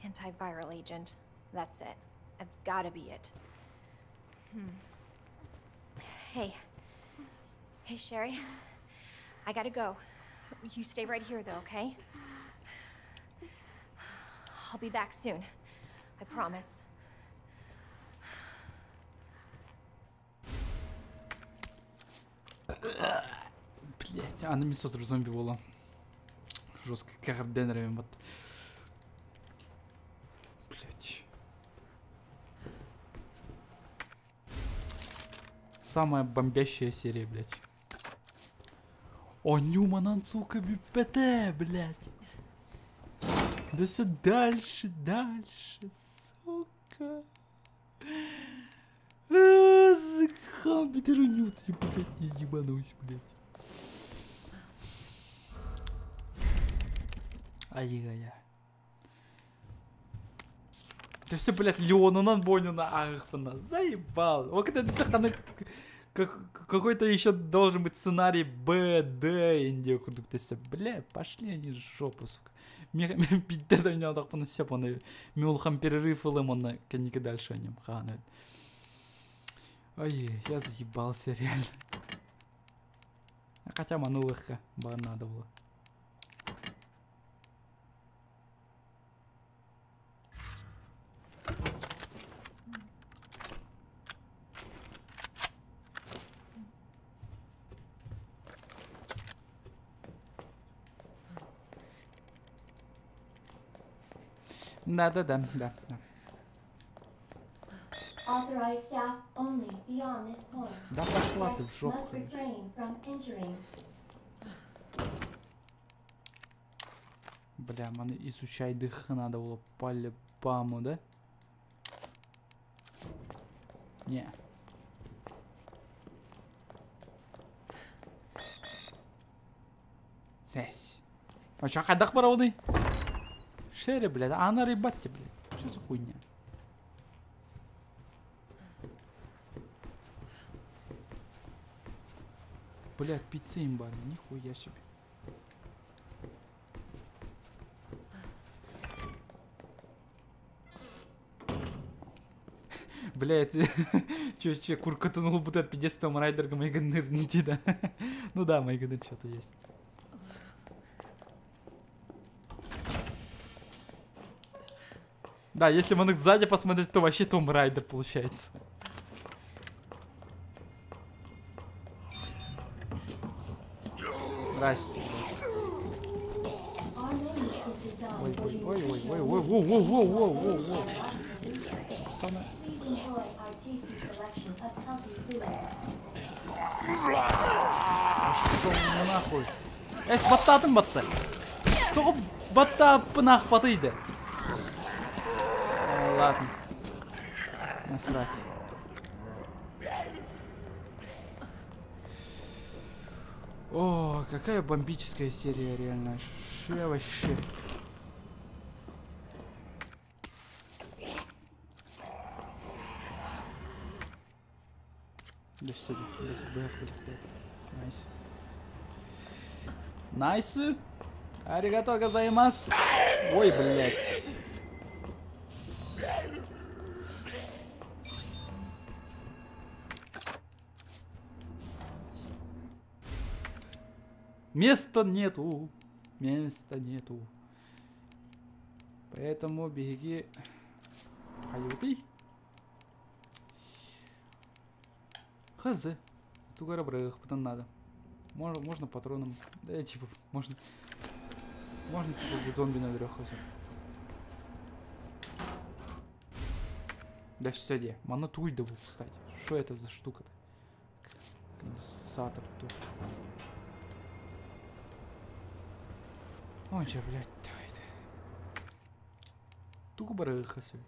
Antiviral agent. That's it. That's gotta be it. Hey. Hey, Sherry. I gotta go. You stay right here, though, okay? I'll be back soon. I promise. Блять, а на меня зомби было. Жестко карденерами вот. Блять. Самая бомбящая серия, блять. О, Нюманан, сука, БПТ, блять. Да все дальше, дальше, сука. Блять, не ебанусь, блять. Ай-яй-яй. Ты все, блядь, Леону бойню на Ахпана. Заебал. Вот когда ты какой-то еще должен быть сценарий Б, Д, Индия, кудук-то бля, пошли они в жопу, сука. Пиздец, меня так понасепаны. Мюлхам перерыв и лимон коньяки дальше о нем. Хана. Ой, я заебался реально. Хотя манулыха надо было. Да. Authorized staff only beyond this point. Да пошла ты в Guests жопу, must конечно. refrain from entering. Бля, маны изучай дых надо было по-любому, да? Не. Эс. А чё, хайдах барабыный? Шерри, блядь, а она рыбать блядь. Что за хуйня? Блядь, пицца имбарь, нихуя себе. Бля, это... Чё, чё, курка тонул, будто пиздец Том Райдерга Майганыр, не да? Ну да, Майганыр что-то есть. Да, если мы сзади посмотреть, то вообще Том Райдер получается. Здрасте, блядь. Ой, ой, ой, ой, ой, ой, воу, воу, воу, воу, воу, воу. Пошел нахуй. Эс, баттатын батты. Тоғып батта пынақ батыйды. Ладно. Насрать. О, какая бомбическая серия, реально. Ше вообще. Nice. Nice. Аригато газаймас. Ой, блядь. Места нету. Места нету. Поэтому беги. Хаюты. Хз. Тугара брых, потом надо. Можно патроном. Да, типа, можно. Можно типа зомби на дрёхался. Да сиди. Мана туй да кстати. Что это за штука-то? Конденсатор тут. Ой, чё, блядь, давай. Тугу барыхасы.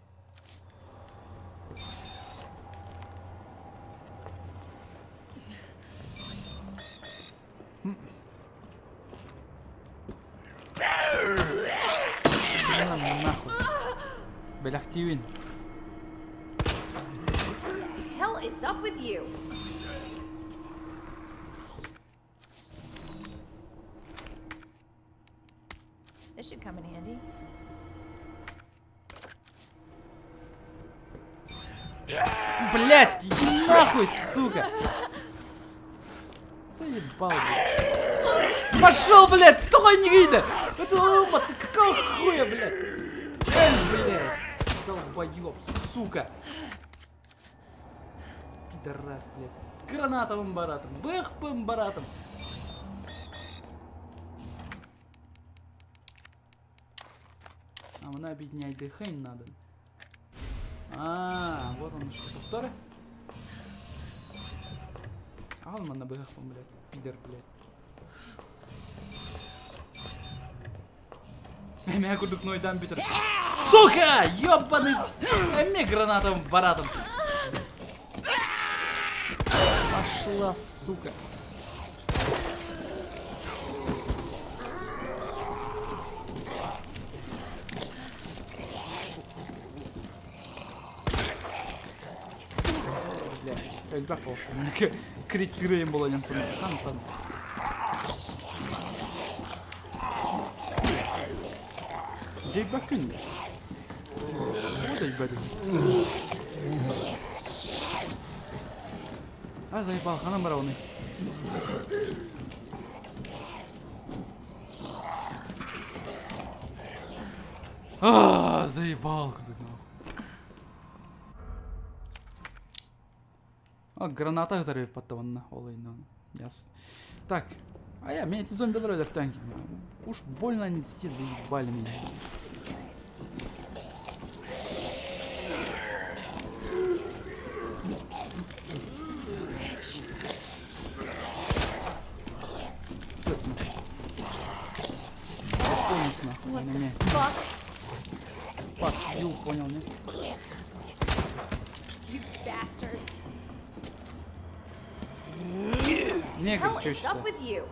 Нахуй. Беляхтивин. Hell is up with you? This should come in handy. Блять, иди нахуй, сука! Заебал, блядь. Пошел, блядь, только не видно! Это лопа, ты какого хуя, блядь? Эй, блядь, долбоеб, сука! Пидорас, блядь. Гранатовым баратом, бэхпым баратом. А она объединяет дыхание надо. А, вот он что-то второе. А он на бэхпом, блядь, пидор, блядь. Меня кудукной дам битер. Сука! Ёбаный! Эми гранатом баратом. Пошла, сука. Блять, эльбаков. Крик крым был один там там. Дейбакын. Вот дейбакын. А заебал, хана барауны. А, заебал, куда нахуй. А, граната которая потом на. Ясно. Так, а я, меня эти зомби дроидер танки. Уж больно они все заебали меня. Fuck you, понял, не? You bastard. Не, Hell чё is up with you?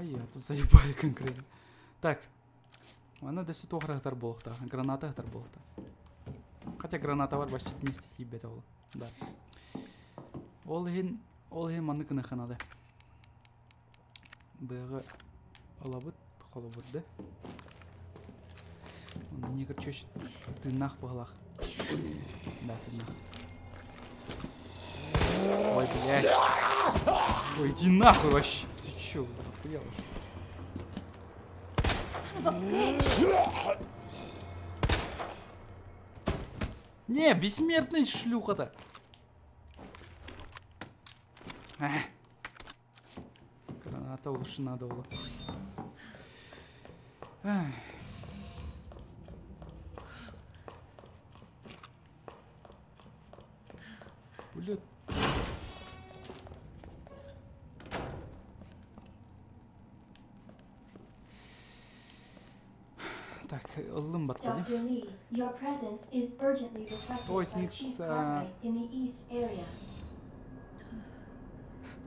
Ай, а тут заебали конкретно. Так. Аны дөссө туох ыһытар буолуохтаах. Граната ыһытар буолуохтаах. Хотя граната бар баччыт вместе тиийбэтэ ол. Да. Ол иһин, ол иһин маннык гыныахха наада. Быаҕы ылабыт, холобур да. Онно короче, тыыннаах быһалаах. Да, тыыннаах. Ой, блядь. Ой, иди нахуй вообще. Ты чё, охуел вообще? Son of a bitch! Не, бессмертный шлюха-то. Эх. Граната лучше надо было. Эх. Блядь. Так, ыллым баттадым. Dr. Lee, your presence is urgently requested Ой, by Chief Никса. Cartwright in the East area.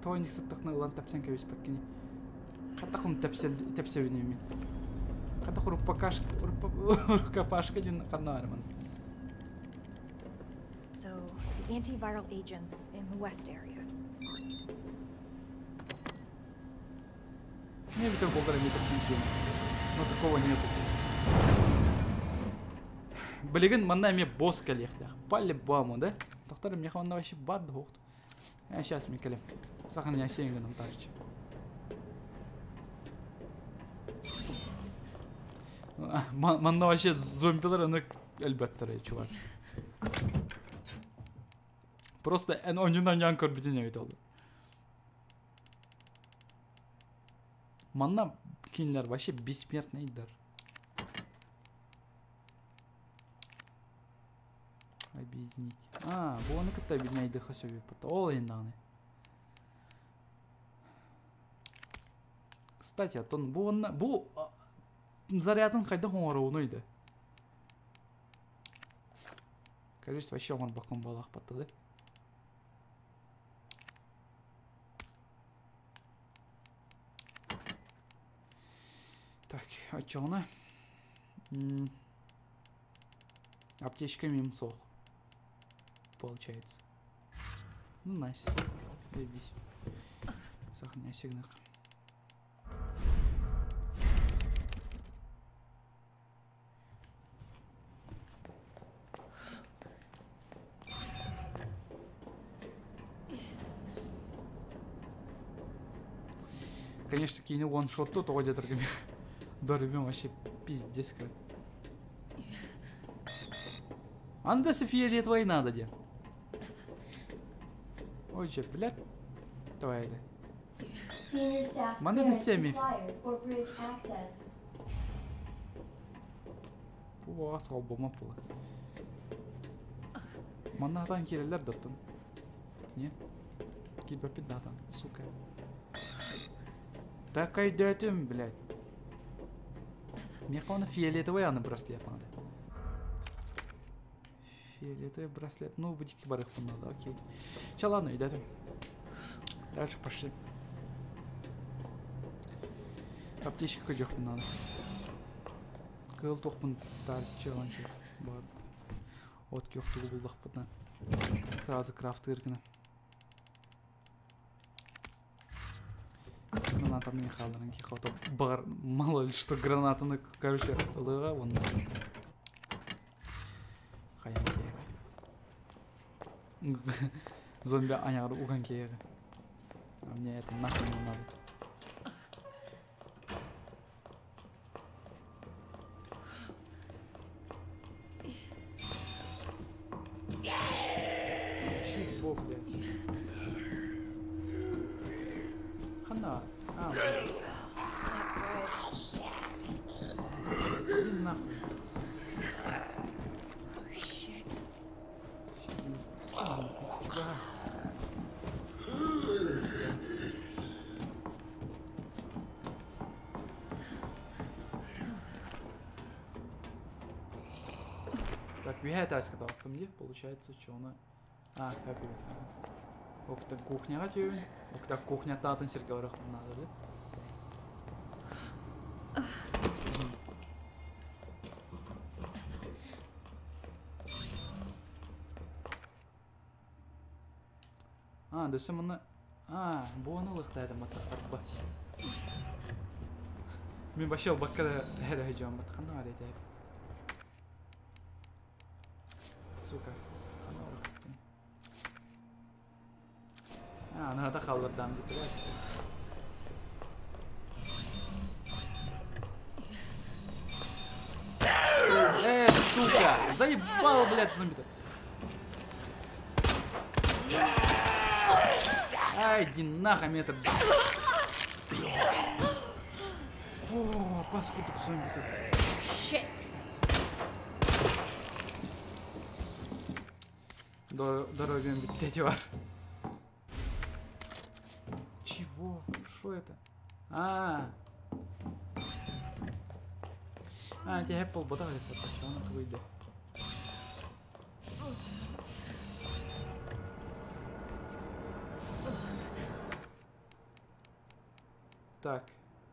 Тойник сыттахна ылан тапсан кэбиспэккини. Хатахым тэпсэбини мин. Хатах рукопашка рукопашка дин ханнаарман. So, the antiviral agents in the West area. Не видел полтора метра кием. Но такого нету. Блин, манна мне босс кэлиэхтээх. По-любому, да? Доктор, мне хватит вообще бад хохт. А сейчас Микеле. Сахарня сенган тарчи. Манна вообще зомбилар аны элбәттер, чувак. Просто эн онюнан ян көрбүтүн эбит oldu. Манна кинилер вообще бессмертныйдар. Объединить. А, бу оны кытта объединяйды хасөбү. Ол енді Кстати, аттон бу онна бу зарядын кайда хоңоруунуйду. Кажется, вообще он бакон балах паттады. Так, а чё она? Аптечка мимо сох. Получается. Ну, найс. Заебись. Сохраняй сигнал. Конечно, такие не one-shot тут ходят, Дорубим вообще пиздец как. Анда фиолетовой надо де. Ой, че, блядь. Давай, да. Senior staff Манда clearance семи. required for bridge access. Бу холбома була. Манна хатан кирелер даттын. Не? Килбеппит датан, сука. Так айдетим, блядь. Мне главное фиолетовый, а на браслет надо. Фиолетовый браслет. Ну, будики барыхтан надо, окей. Че, ладно, идем. Дальше пошли. Аптечка кодёхпун надо. Кыл тохпун тар челлендж. Бар. От кёхту булдахпытна. Сразу крафт ыргына. Граната мне халдаран кихото. Бар, мало ли что граната, ну, короче, лыга вон. Хаян кеге. Зомби аняр уган кеге. А мне это нахуй не надо. Чего, блядь? Хана. А, блядь. Иди нахуй. Oh, shit. Так, вихэ таскаталсым де, получается, что она... А, опять. Окта кухня тюнь. Окта кухня татын серге надо, да? дөссө манна А, буону ылыахтаатым баттахтарба. Мин вообще ылбакка да эрэ сылдьабын баттаханна бар этэ. Сука. Ханна барахтын. А, аната халлардаам дип Э, сука! Заебал, блядь, зомби-то. Ай, иди нахуй, метр. О, паскудок зомби-то. Shit. Дорогим бүттети бар. Чего? Что это? А. А, эти Apple бота говорит, что она выйдет. Так,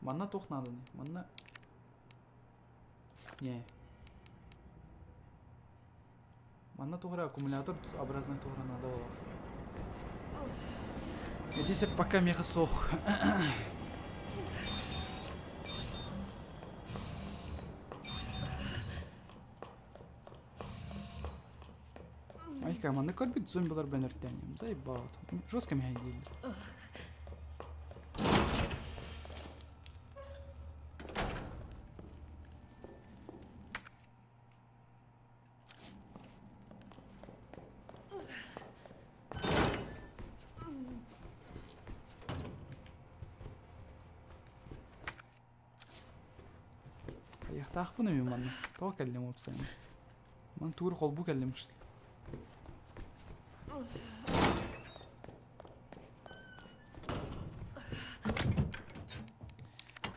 манна туох нааданы? Манна... Не. Манна туох эрэ аккумулятор образный туох эрэ наада буолуох. Ити пока меха суох. Айка, манна көрбүт зомбилар бэнэртэнним. Заебал. Жестко меня ели. Хайахтаахпын эми манна. Тоҕо кэллим уопсайынан? Ман туур холбуу кэллим что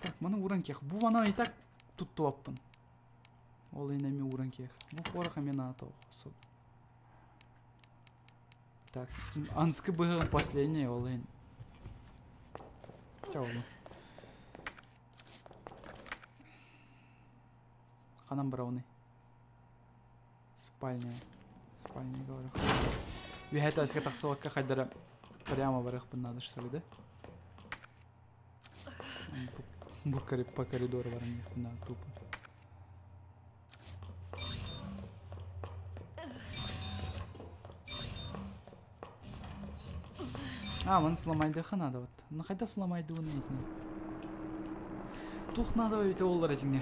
Так, маны ууран киэх. Бу манан и так туттубаппын. Ол иһин эми ууран киэх. Бу порох эмиэ наада охсо. Так, анскы быһыгын последний ол иһин. Чэ оҕолор. Ханан барабыный? Спальня. Спальня говорю. Үһэ этээскэ тахсыбакка хайдара прямо барыахпын наада что ли, да? Бу по коридору баран иһиэхпин наада тупо. А, маны сломайдыха надо вот. Ну хайда сломайдыбын итини. Туох надо эбитэ буоллар этиҥҥэ.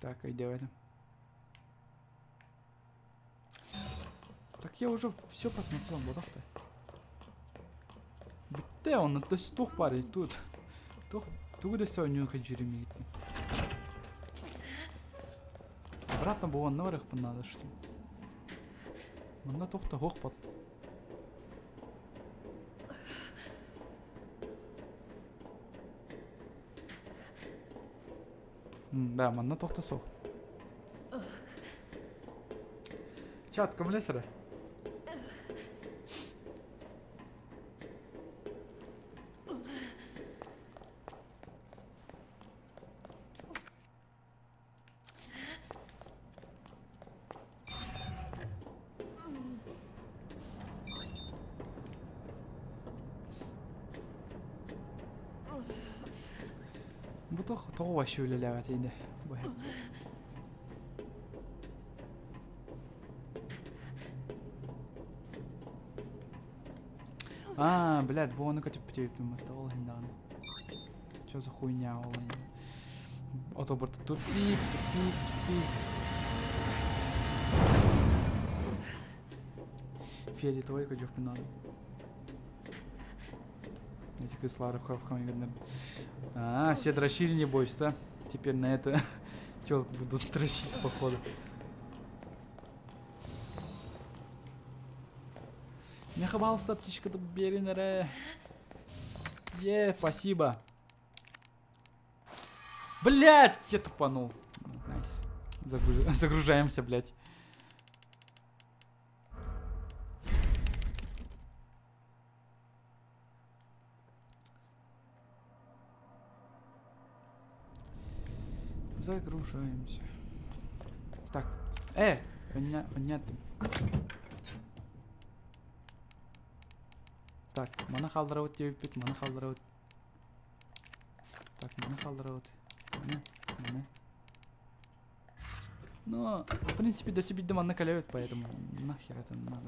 Так, өйдөөбөтүм. Так я уже все посмотрел, бодох-то. Бүттэ онно төс туох баарый тут. Туох тугу да сөөнньүүн хадьырымигитин. Обратно буонна барыахпын надо что ли. Манна туох да суох бот. Да, манна туох да суох. Чат, көмөлөс эрэ. Бу тоҕо тоҕо вообще үлэлээбэтий да бу А, блядь, бу ону көтүппүтүбүппүн батта ол иһин даҕаны. Чё за хуйня ол иһин. Ото барта тупик, тупик, тупик. Фиолетовый көдьүөхпүн надо. Эти кыс Лара Крофт А, все дрочили, небось, да? Теперь на это телку будут дрочить, походу. Меха балста птичка беринере. Е, спасибо. Блять, я тупанул. Найс. Загружаемся, блять. Загружаемся. Так. Понятно. Так, маны хаалларабыт диэбиппит, маны хаалларабыт. Так, маны хаалларабыт. Маны, маны. Ну, в принципе, до себе манна кэлэбит, поэтому нахер это надо,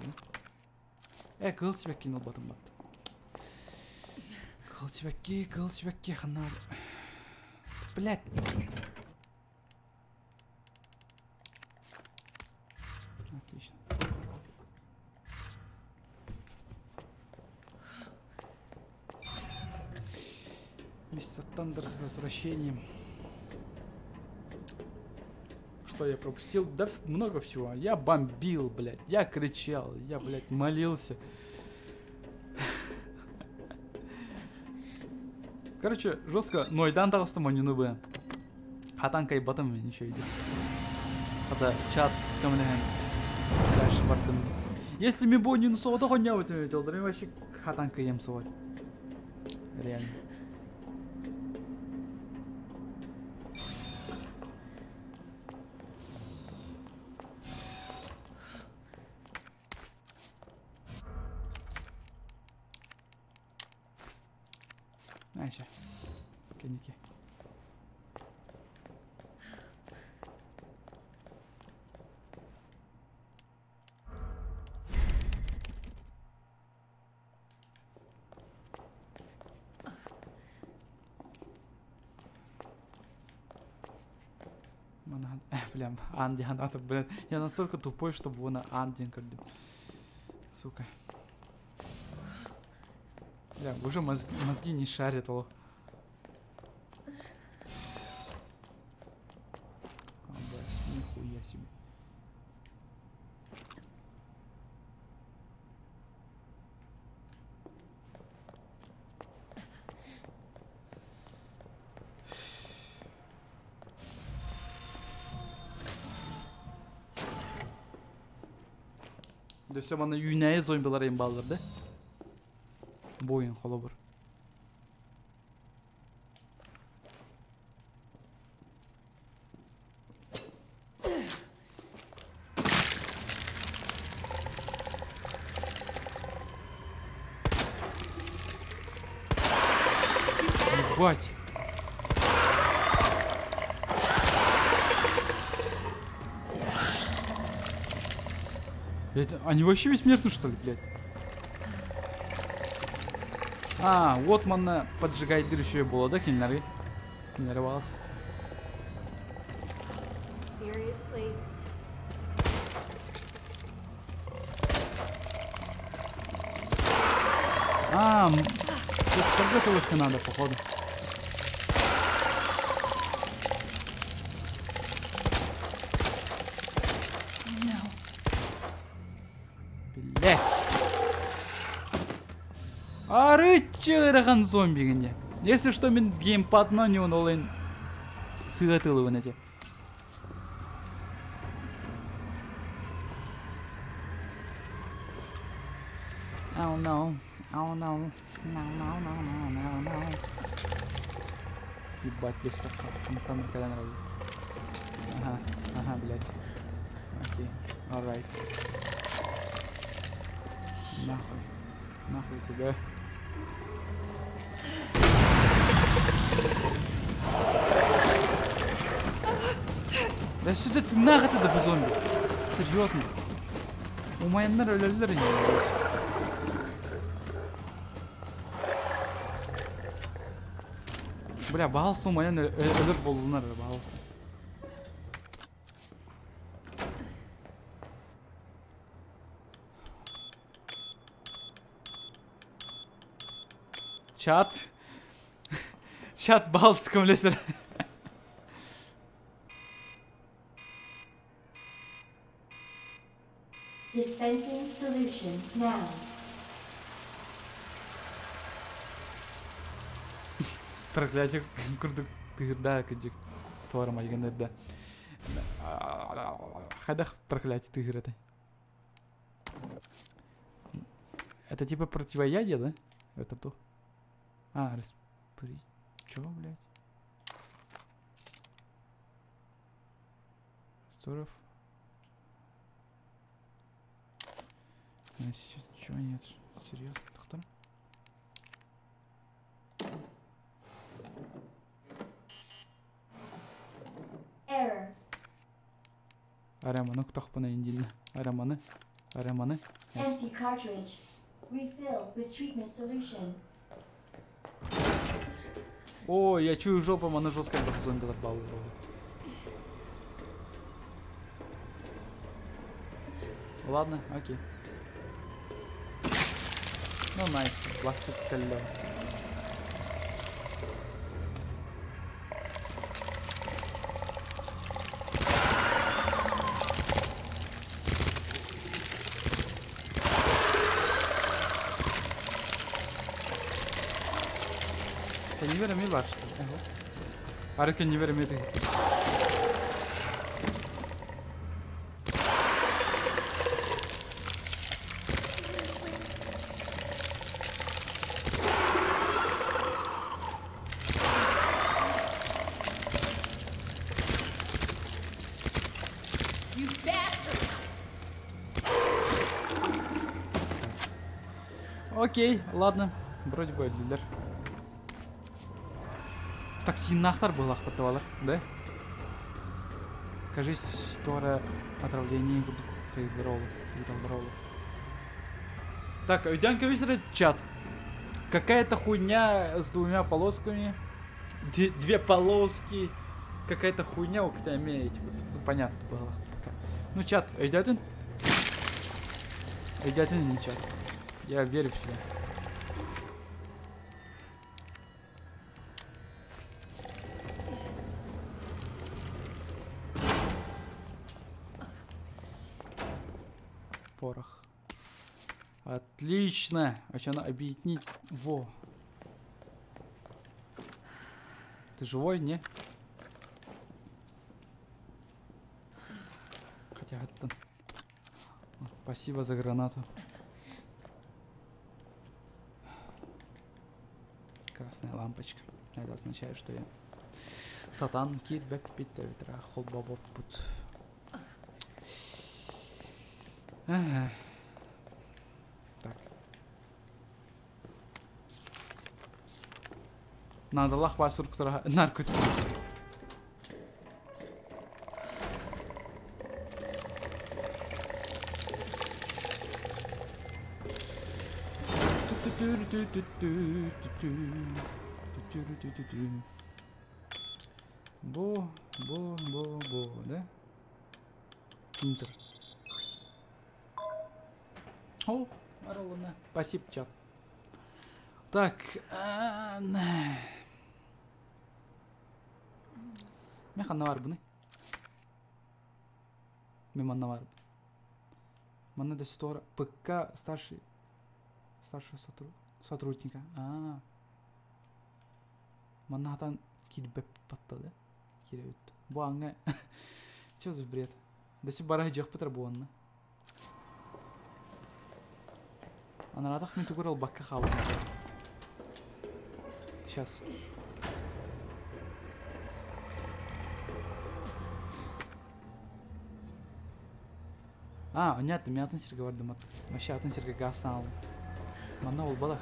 да? Кыл сибэккини ылбатым бат. Кыл сибэкки, ханна. Блять. Отлично. Мистер Тандер с возвращением. Что я пропустил? Да много всего. Я бомбил, блядь. Я кричал. Я, блядь, молился. Короче, жестко. Нойдан таҕыстым оонньууну бы. Хатан кыайбатым еще идет. Хата чат көмөлөһөн дальше бардым. Если мен бу оонньууну соҕотох оонньообутум эбит буоллар, вообще хатан кыайыам суоҕа. Реально. Айша. Кэнники. Бля, Анди, Анатор, блин. Я настолько тупой, чтобы вон Андин көрдүм. Сука. Бля, уже мозги не шарят, лох. А, блядь, нихуя себе. Өссө манна үүнээйи зомбилар эҥин бааллар да? Бу ойун холобур. Ебать! Это, они вообще бессмертны, что ли, блядь? А, вот манна поджигает дыр еще и было, да, кинулары? Кинулары вас. Seriously? А, тут подготовка надо, походу. Блять. Арычырахан зомби генде. Если что, мен геймпад на него олайын сыгатылыбын эти. Oh no, oh no, no, no, no, no, no, no. Ебать, без сака. Там когда нравится. Ага, ага, блять. Окей, alright. Нахуй. Нахуй тебя. Да сюда ты нахуй ты да зомби. Серьезно. У майнера өлөллөр не болос. Бля, бағалсы умайан өлөр болдунар, бағалсы. Чат. Чат балсы көмлесір. Dispensing solution now. Проклятие курдук тыгырда кыдьык туарама дегеннерде. Хайдах проклятие тыгыр это. Это типа противоядие, да? Это то. А, распри... Чё, блядь? Мониторов. У меня сейчас ничего нет. Серьезно, доктор? Error. Араманы кутахпына индилне. Араманы. Араманы. Empty cartridge. Refill with treatment solution. О, я чую жопу, она жестко как зомби баллы. Ладно, окей. Ну, найс, пластик каллё. Кеннивер эми бар что ли? Ары кеннивер эми ты. You bastard! Окей, ладно. Вроде бы өллүлэр. Токсиннаахтар быһыылаах да? Кажись, туора отравление курдук кыйыллар ол, ыыталлар ол. Так, өйдөөн кэбис чат. Какая-то хуйня с двумя полосками. Две полоски. Какая-то хуйня у имеете. Ну, понятно было пока. Ну, чат, өйдөөтүн? Өйдөөтүн не чат. Я верю в тебя. Порох. Отлично. А что она объединить? Во. Ты живой, не? Хотя это... Спасибо за гранату. Красная лампочка. Это означает, что я... Сатан, кит, бэк, пит, ветра, хол, бабок, пут. Ага. Так. Надо лах басур наркотик. Бо, бо, бо, бо, да? Интер. О, Марлона. Спасибо, чат. Так. Мен ханна бар бұны. Мен манна бар. Манна до ситуара ПК старший. Старшего сотрудника. А. Манна хатан килбеп паттады. Киребит. Бу аңа. Чё за бред? До сих бара жақ бітір бу анна. Анарадах мен түгір ол бакка қалды. Сейчас. А, понятно, мен атын серге бардым. Вообще атын серге газ алдым. Манна ол балах.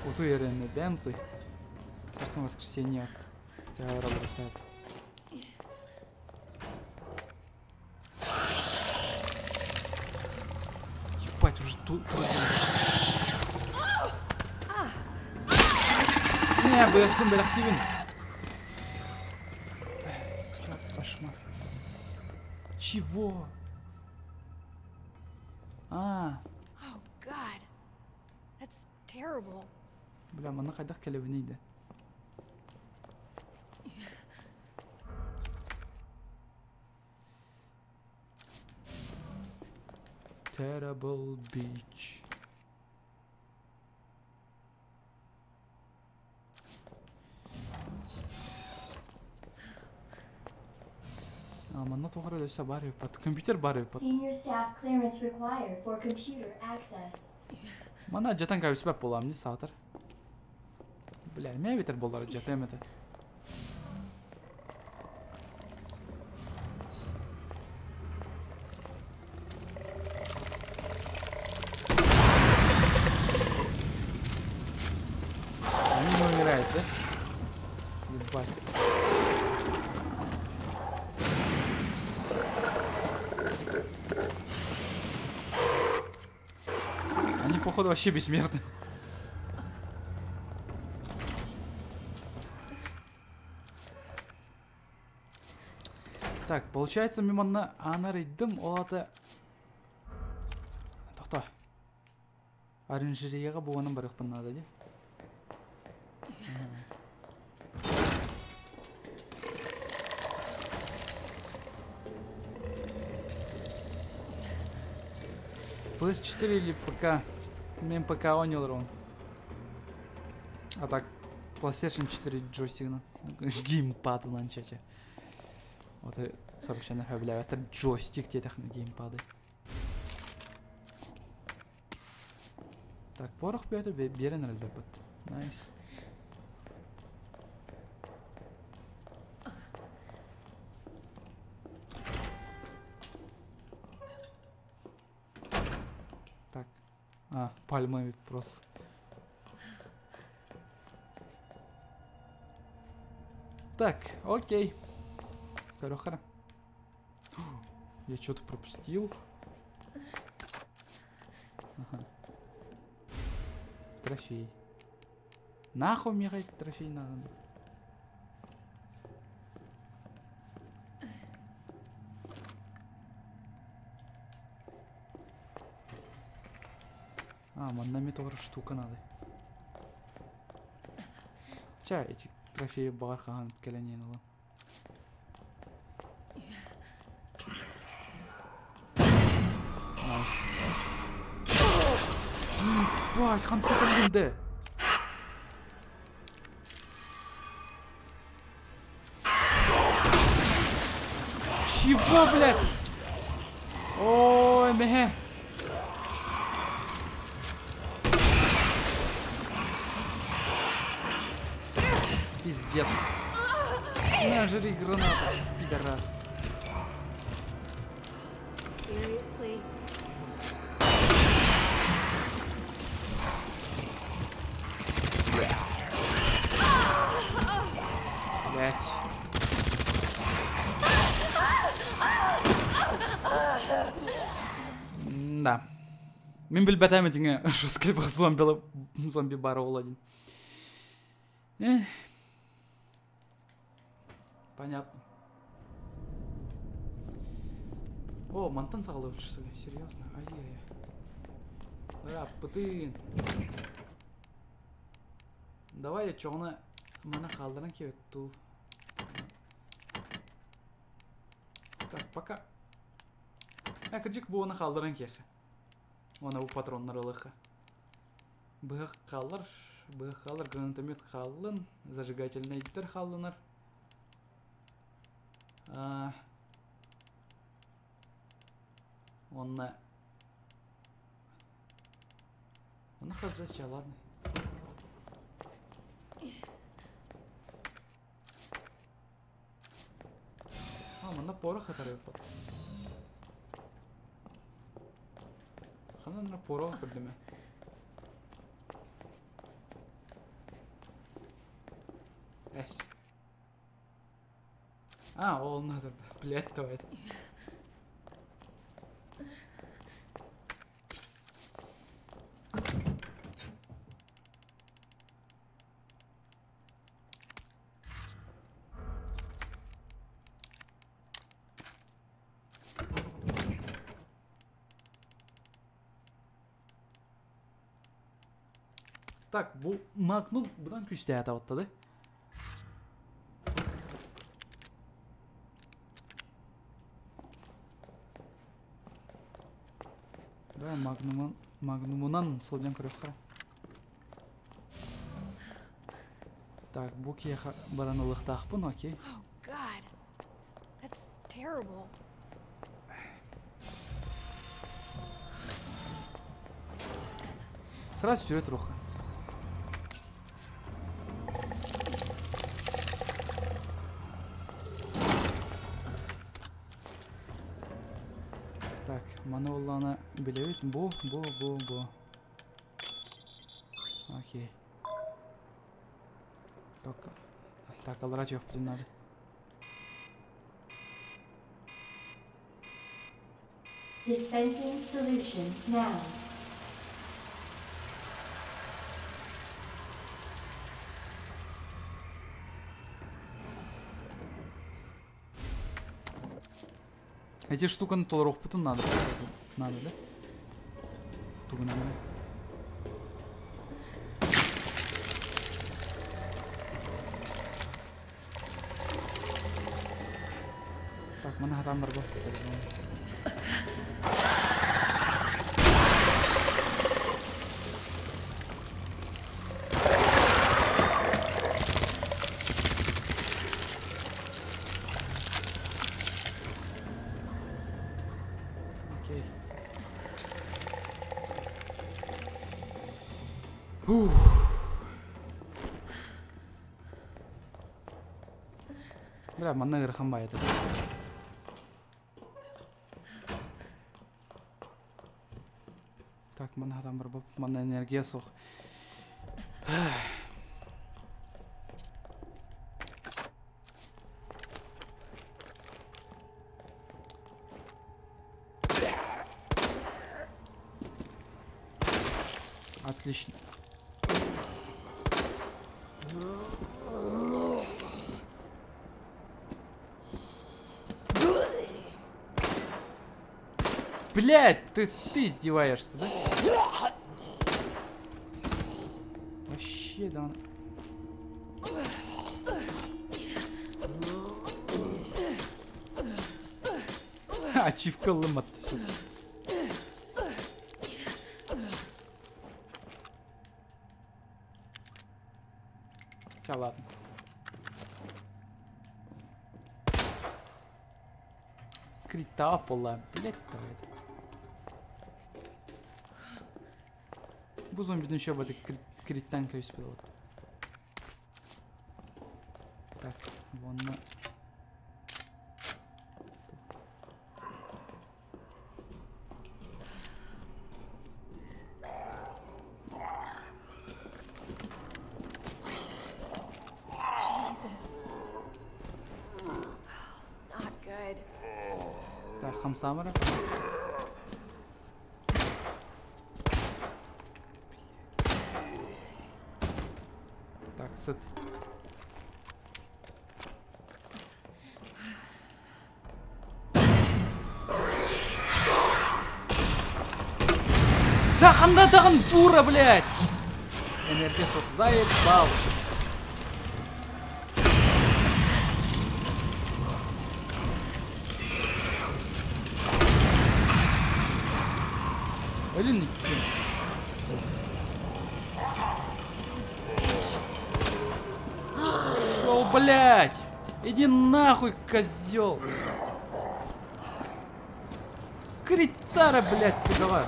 Уту еренне бензой. Сердцем воскресенье. Ебать, уже тут. Не, бляхтин, бляхтин. Кошмар. Чего? А. Oh God. That's terrible. Бля, манна хайдах келебинейди. Terrible beach. А, манна тоҕо эрэ бар эбит. Компьютер бар эбит. Senior staff clearance required for computer access. Манна жатан кабисбэп буолам дии саатар. Бля, эмиэ битэр буоллар жатыам этэ. Умирает, да? Ебать. Они, походу, вообще бессмертны. Так, получается, мимо на анарыйдым, ол аты... Тохто. Оранжереяға буғанын барықпын надо, де? PS4 или ПК? Мен ПК онял А так, PlayStation 4 джойстик геймпад ланчача. Вот и совершенно бля, это джойстик те на геймпады. Так, порох бөтө берен бит. Найс. Так. А, пальма ведь просто. Так, окей. Корохара. Я что-то пропустил. Ага. Трофей. Нахуй мне трофей надо. А, манна тоже штука надо. Ча, эти трофеи бархан каленин. Ебать, хан да. Чего, блядь? Ой, мехе. Пиздец. На, жри гранату, пидорас. Seriously? Блять. Да. Мин билбэтем этиңе шускелбах зомби зомби бара один. Понятно. О, мантан сағалы что ли? Серьезно? Ай-яй-яй. А, пытын. Давай я чоғына мана қалдыран кебетту. Так, пока. Әкіджік буына қалдыран кехі. Она бу патроннар ылыха. Быһах қалыр, быһах қалыр, гранатомет қалын, зажигательный дер қалынар. Онна... Онна хз, ладно. А, манна порох атарып. Ханан порох кырдыме. Эс. А, ол надо, блядь, то это. Так, bu Magnum budan күчтә оттады. Да, Магнуман, Магнумунан сылдян көрөк Так, бу киэхэ баран ылыхтаахпын, окей. Oh God. That's terrible. Сразу сюрет руха. Так, маноллана билебит. Бу, бу, бу, бу. Окей. Только так аллара түһүөхпүтүн наада. Dispensing solution now. Эти штуканы толоруохпутун надо. Надо, да? Тугунан. Так, маны хатан барбат. Окей. Фух. Бля, манна ыарахан баайы Так, манна хатан барбап, манна энергия суох. Отлично. Блять, ты, ты издеваешься, да? Вообще, да. Ачивка лымат. Все, ладно. Критапола, блять, давай. Бу зомбиден еще бады криттан көйспе вот. Так, вон на. Jesus. Not good. Так, хамсамара. Так, сыт. Таханда тагын дура, блядь! Энергия сот заебал. Блин, Шел, блядь! Иди нахуй, козел! Критара, блядь, ты давай!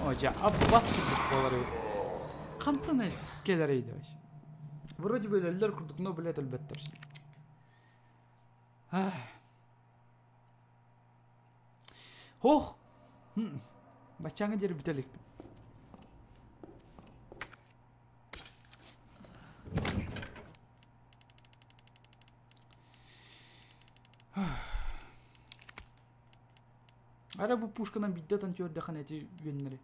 О, жа, аббас болар Хантан келер ейді вообще. Вроде бы өллөр курдук, но, блядь, өлбөттөр. Ох! Бачаңы дери бүтеликпин. Ара бу пушканан биддатан көрдөхан эти үөннери.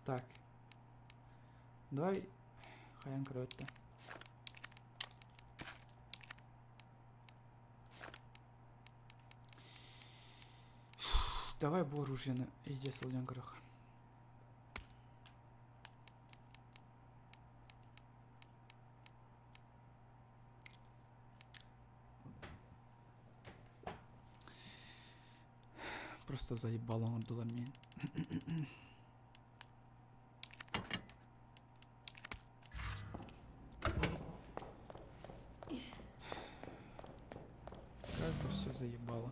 Так. Давай хаян көрөттө. Давай бу оружиены иде сылдьан көрөх. Просто заебал оҥордулар миин. Как бы все заебало.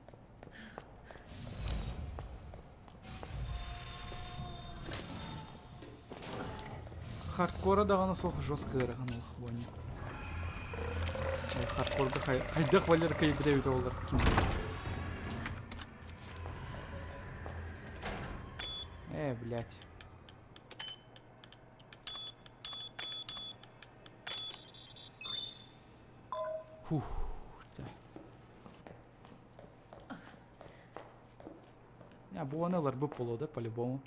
Хардкора даҕаны суох жестко ыарахан олох буони. Хардкорга хайдах Валер кыйбыта эбитэ буоллар ким Э, блядь. Фух. Я буоны ыларбыт буолуо да по-любому.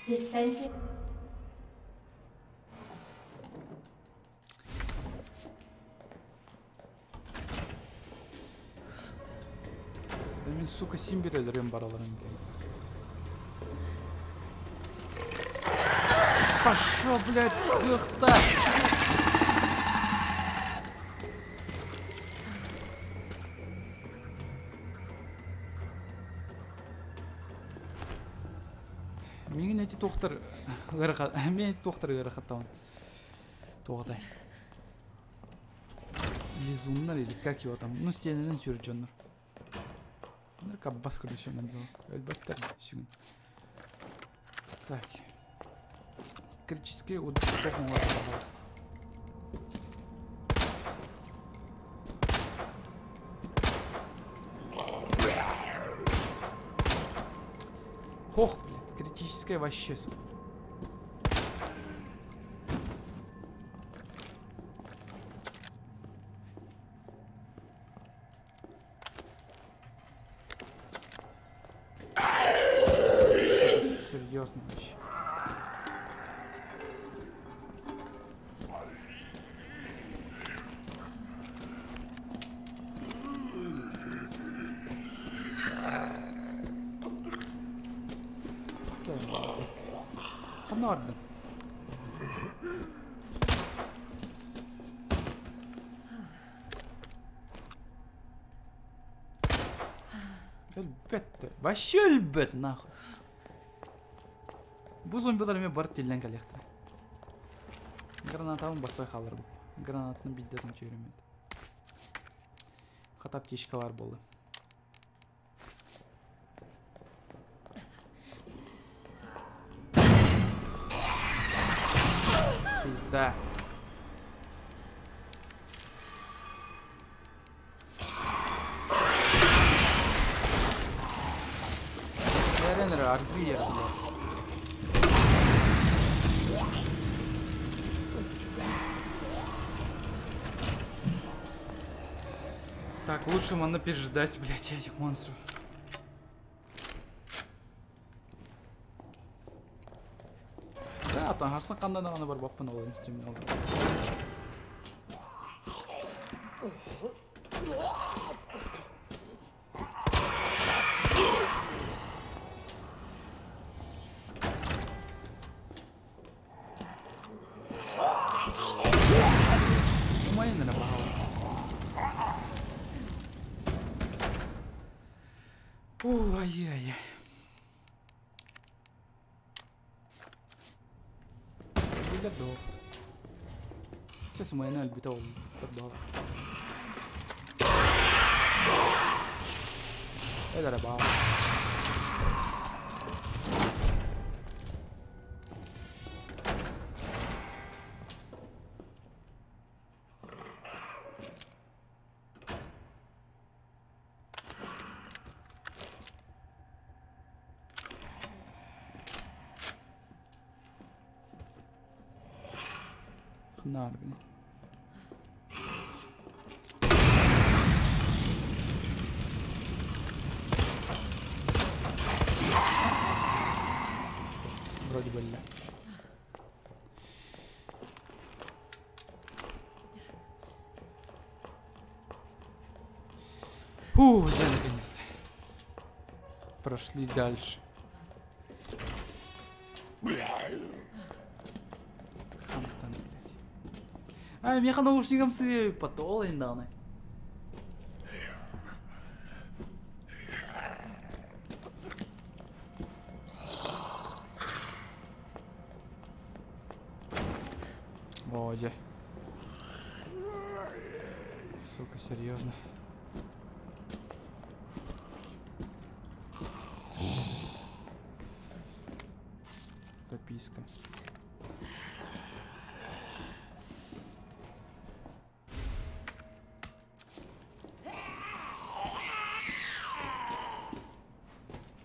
Dispensing. Мин, сука, син бир өлөрүм бараларын, блядь. Пошел, блядь, кыахта! Миигин эти туохтар ыараха мин эти туохтар ыарахаттабын. Туоҕатай. Лизуннар или как его там, ну стенэнэн сүр дьоннор. Каббас көрдөшөннөр өлбөттөр сүгүн. Так. Критический удар пожалуйста. Хох, блядь, критическая вообще, сука. Серьезно вообще. Ханна Өлбөт. Вообще өлбөт, нахуй. Бу зомбилар эмиэ бар тиллэн кэлиэхтэрэ. Гранатабын бассай хаалар бу. Гранатаны биддетин чөйрөмөт. Хата аптечкалар болды. Пизда. Эрен аргыйар, блядь. Так, лучше манна переждать, блядь, этих монстров. Да, там харсан қандай даҕаны барбаппын ол стримин ол. Умайын эрэ пожалуйста. Ай-яй-яй. Билэр доҕот. Чэ сымыйаны өлбүтэ ол баҕа. Эл эрэ баҕа. Ханна Вроде бы ля. Фу, я наконец-то. Прошли дальше. Хантан, блядь. Ай, меха наушником сыграю, потол недавно. О, дьэ. Сука, серьезно. Записка.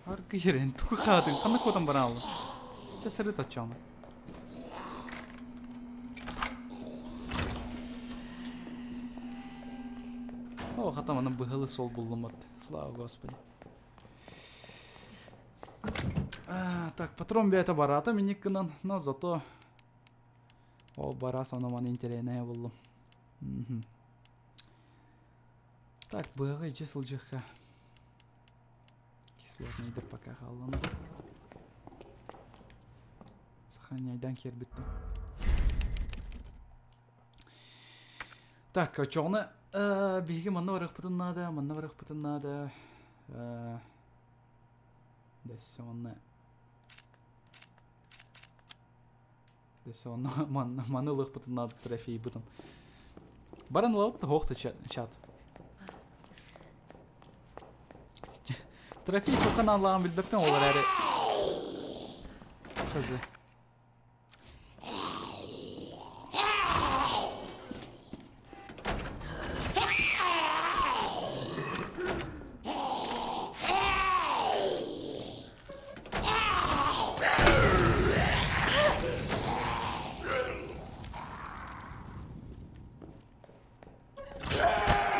Аргыйрен, туха хатын, ханна котан баралла. Сейчас сырыт отчана. хата манан быһылы сол буллум Слава Господи. А, так, патрон бэйэтэ бараата миник гынан, но зато ол барас оно маны интэриэнэйэ буллум. Так, быаҕа ичи сылдьыахха. Кислотныйдар пока хааллан. Сохраняйдан киэрбиттим. Так, очоҕуна биһиги манна барыахпытын наада, манна барыахпытын наада. Дөссө онно Дөссө онно манна маны ылыахпытын наада трофейбытын. Баран ылабыт да хоох чат. Трофей туохха наалааҕын билбэппин ол эрээри хз.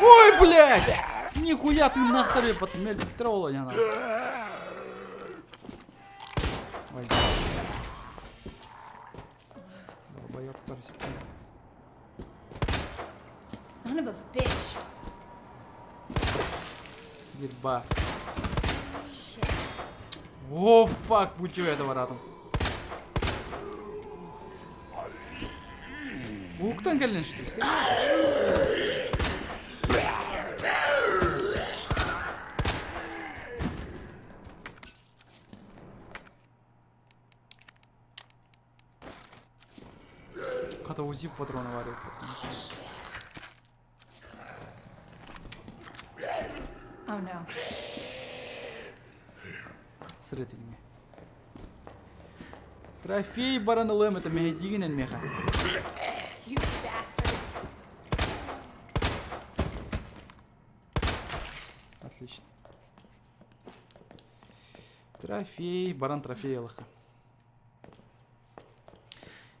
Ой, блядь! Нихуя ты нахтаре потмель тролла не надо. Ой. Долбоёб Son of a bitch. Еба. О, фак, будь этого ратом. Уктан кэллин что ли? Хата УЗИ патроны варил. Oh no. Сырытыҥҥа. Трофей баран ылыам это мэһэйдиигин меха. You bastard. Отлично. Трофей, баран трофей ылыха.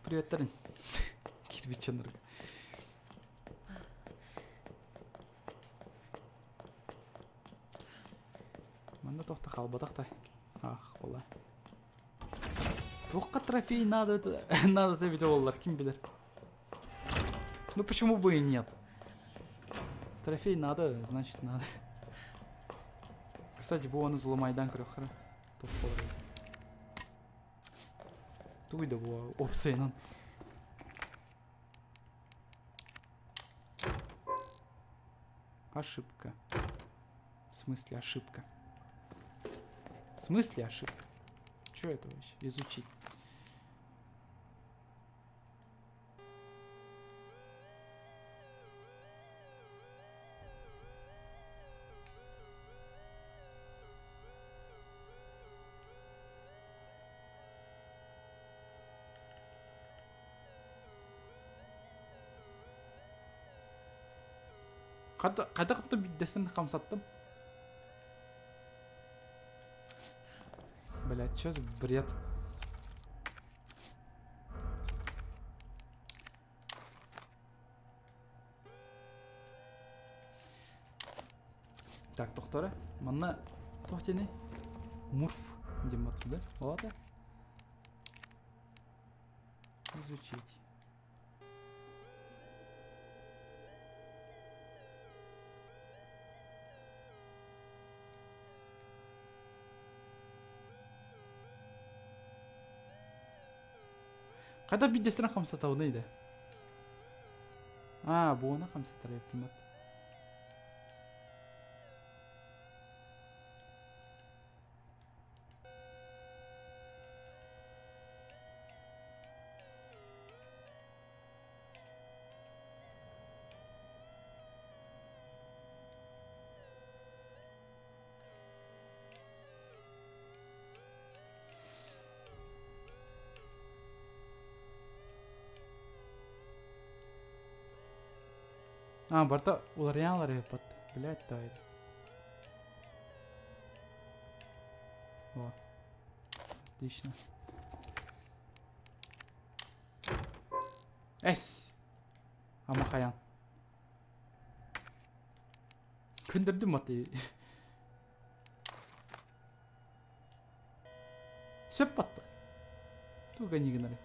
Привет, Тарин. Кирбиченры. Манна тохта халбатах та. Ах, ола. Туохха трофей надо, надо это ведь оллар, ким билэр. Ну почему бы и нет? Трофей надо, значит надо. Кстати, бу оны взломайдан көрөххөрө. Туох буолар. Тугуй да бу опсайынан. Ошибка. В смысле ошибка? В смысле ошибка? Что это вообще? Изучить. Хайдах биирдэстэн хамсаттым? Блять, что за бред? Так, тохтоо Манна туох диэний? Мурф диэн батта да? Ол аата? Изучить. Хайдах биирдэстэрин хамсатабыный да? Аа, буона хамсатар эбиппин бат. А, барыта уларыйан ылар эбиппит. Блядь, давай. О. Отлично. Эс! Ама хайан. Көннөрдүм аты. Сөп батта. Туга нигинары.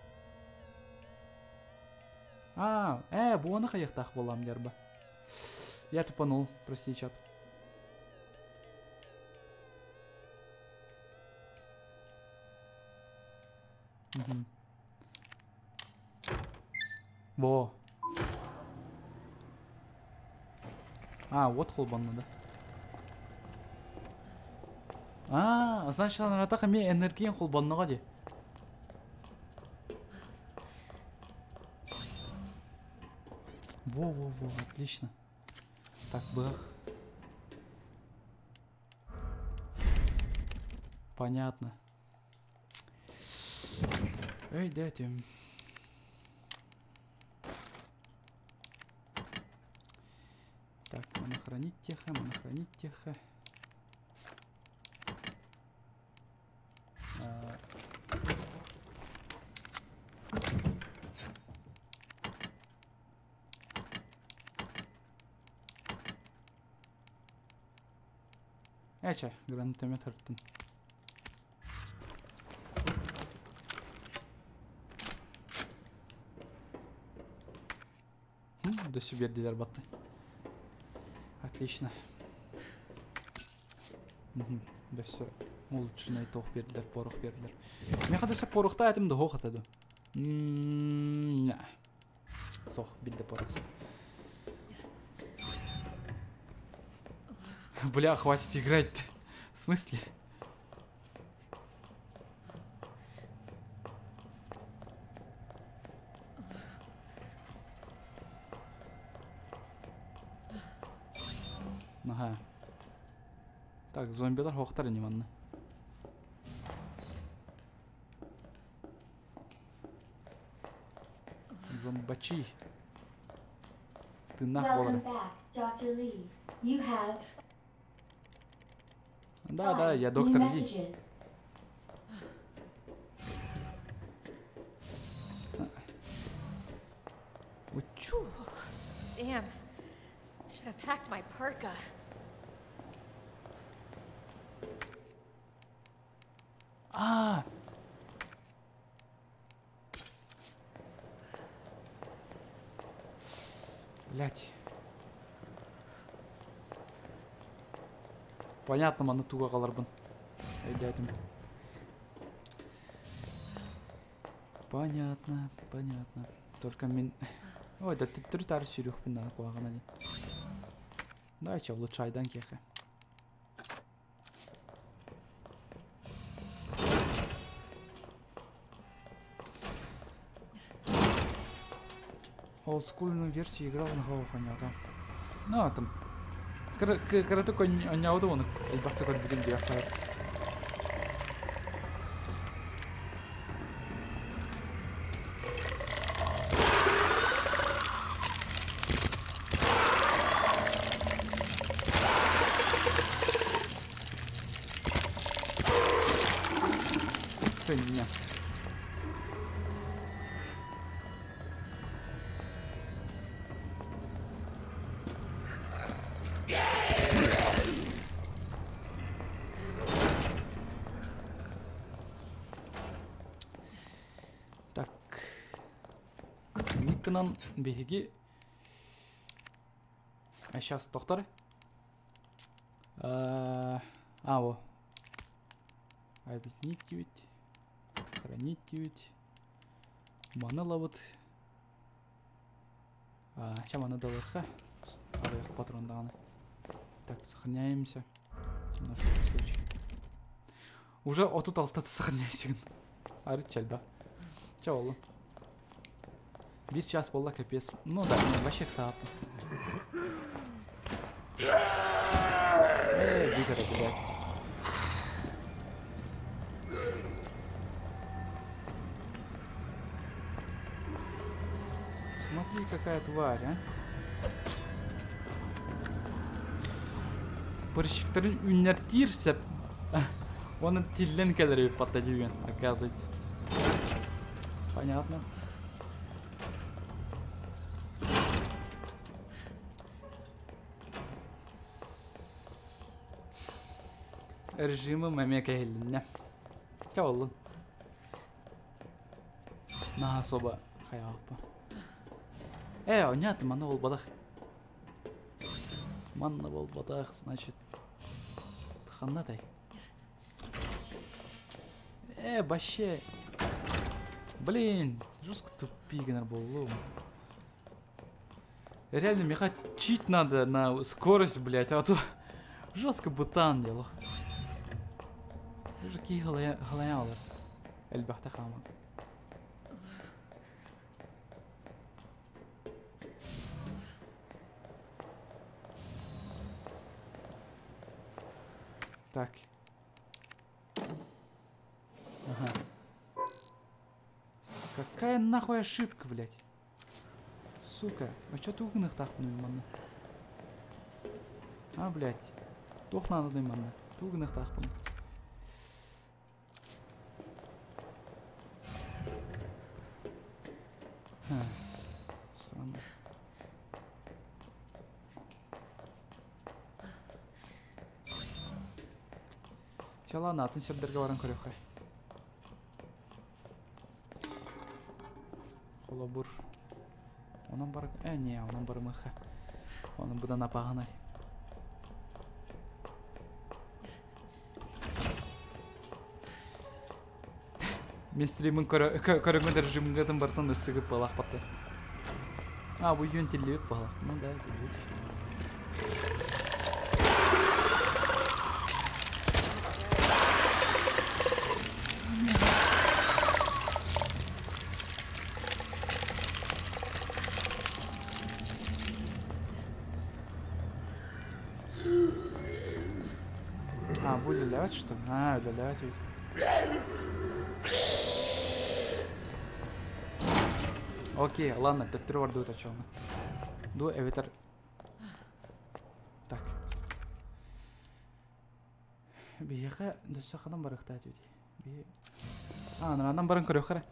А, буона хайыктаах буолам ярба. Я тупанул, прости, чат. Угу. Во. А, вот холбанна, да. А, значит, анаратах эми энергиян холбонноҕо ди. Во-во-во, отлично. Так, бах. Понятно. Эй, дядя. Так, маны хранить тихо, маны хранить тихо. Эче, гранатомет ырттын. Да бердилер батты. Отлично. Да все. Улучшенный тох бердилер, порох бердилер. Мен хадыша порохта этим да хох атаду. Сох, бидде порох. Бля, хватит играть. В смысле? Ага. Так, зомбилар хоқтар не манны. Зомбачи. Ты нах Welcome back, Dr. Lee. You have Да, я доктор Ли. Учу. Damn. Should have packed my parka. А! Блять. Понятно, маны туга қаларбын. Әйдәтім. Понятно, понятно. Только мен... Ой, да ты тар сүйрөхпін на қуағына не. Давайте улучшайдан кехе. Олдскульную версию играл на голову, Ну, там... Кыратык онньообута оны элбэхтик көрбүтүм диэххэ. Сыння. Так. Никкынан биһиги. А сейчас, доктор. А, во. Объединить ведь. Хранить ведь. Маны лабыт. А, чем она дала? Патрон даны. Так, сохраняемся. На всякий случай. Уже отут алтата сохраняйся. Арит чальба. Чё, олу? Бир час болла капец. Ну да, не, вообще саатты. Витера, блядь. Смотри, какая тварь, а. Прыщиктарын үннертирсе, он тиллен келер паттадюген, оказывается. Понятно. Режимим эмиэ кэһилиннэ. Чэ буоллун. Наһаа особо хайаҕаппа. Э, онньааты манна буолбатах. Манна буолбатах, значит, ханнатай? Э, вообще. Блин, жестко тупик гынар буоллум. Реально, миэхэ чит надо на скорость, блядь, а то жестко бытаан дело. Уже киһи халайан алар. Элбэхтэ хааман. Так. Ага. Какая нахуй ошибка, блядь? Сука, а чё тугу гыныахтаахпыный манна? А, блядь. Туох нааданый манна? Тугу гыныахтаахпыный? Странно. Чэ, ладно, атын сирдэргэ баран көрүөххэ. Холобур. Онон бар... Э, не, онон барымыха. Онон быдан апаһанай. Мин стримин көрөҥҥө режимҥытын барытын ысыгып балах батты. А, бу үйүн тиллибит балах. Ну да, тиллибит. А, бу үлэлээбэт что ли? А, үлэлээбэт ведь. Окей, ладно, төттөрү бардыбыт оччоҕуна. Ду эбэтэр... Так. Биһиэхэ дөссө ханан барыахтаах этибитий? Биһи... А, анараадан баран көрүөххэ эрэ.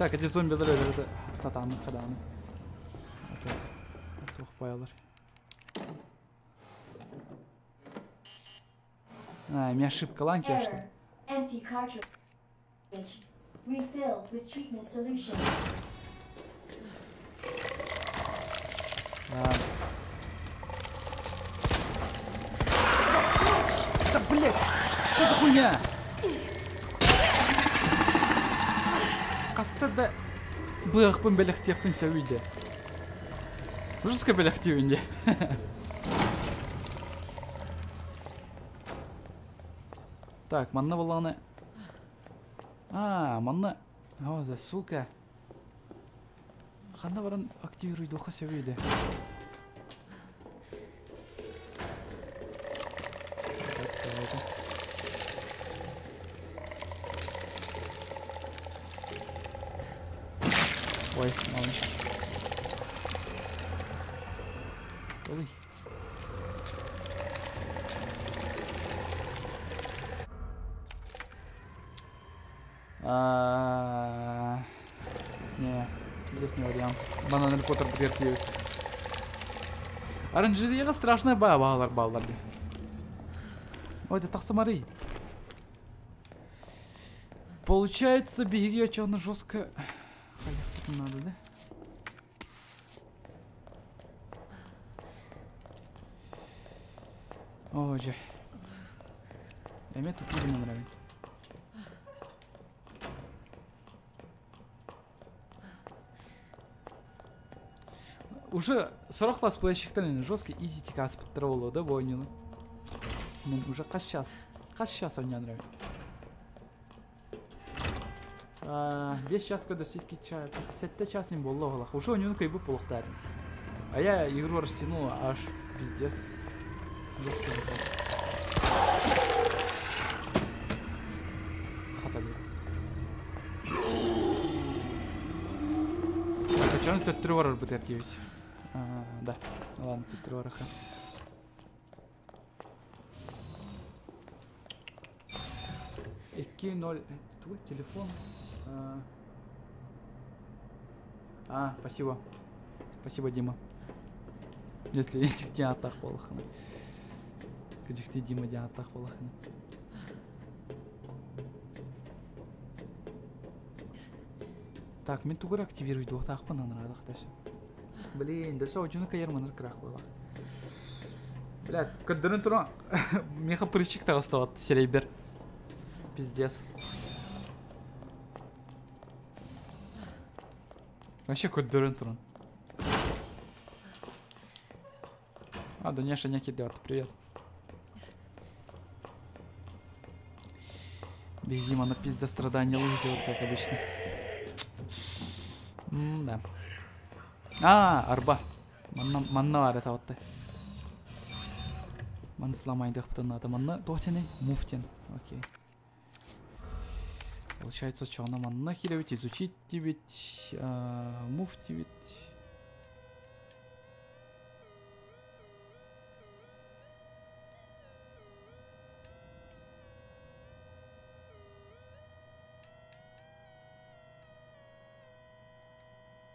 Так, эти зомби это сатаны хаданы. Это туох файлар. А, у меня ошибка ланки, а что? Empty cartridge. Refill with treatment solution. А. Да блять! Что за хуйня? Хаста да быахпын бэлэхтиэхпин сөбүй дии. Жестко бэлэхтиибин дии. Так, манна буоллаҕына... А, манна... О, за сука. Ханна баран активируйдуохха сөбүй дии. Так, давайте. Ой, мало. Ой. А, не, здесь не вариант. Банан Поттер бзертиют. Оранжереяҕа страшная баалар баалар дии. Ой, да тахсымарый. Получается, биһиги очону жестко хайахпытын надо, да? О, дьэ. Эмиэ тупик гынан Уже сорох летсплейщиктар жестко изи тикаспыттара буолуо да бу оонньууну. Мин уже хас час, хас час оонньоон эрэбин. 5 час көдө 2 час, 7 час им буолла оһолох. Уже оонньууну кыайбыт буолуохтаах. А я игру растянул аж пиздец. Жестко Хата диэн. Так, а чё төттөрү барарбыт диэбит? Да, ладно, төттөрү барыха. 2-0... Твой телефон? А, спасибо. Спасибо, Дима. Если дьикти ааттаах буоллаххына. Дьикти Дима диэн ааттаах буоллаххына. Так, мин тугу активируй дуохтаахпын анараадах дэс. Блин, да все, одьуну кайар маныр кыраах буоллах. Блядь, көрдөрөн туран меха прыщик таҕыстабат сирэйбэр. Пиздец. Вообще көрдөрөн туран. А, Дуняша не кидает. Привет. Бегим, она пизда страдания делает, как обычно. М-да. А, арба. Манна, манна бар это вот. Ман сломай дых надо. Манна тохтены муфтин. Окей. Получается, что она манна хилевить, изучить ведь, муфти ведь.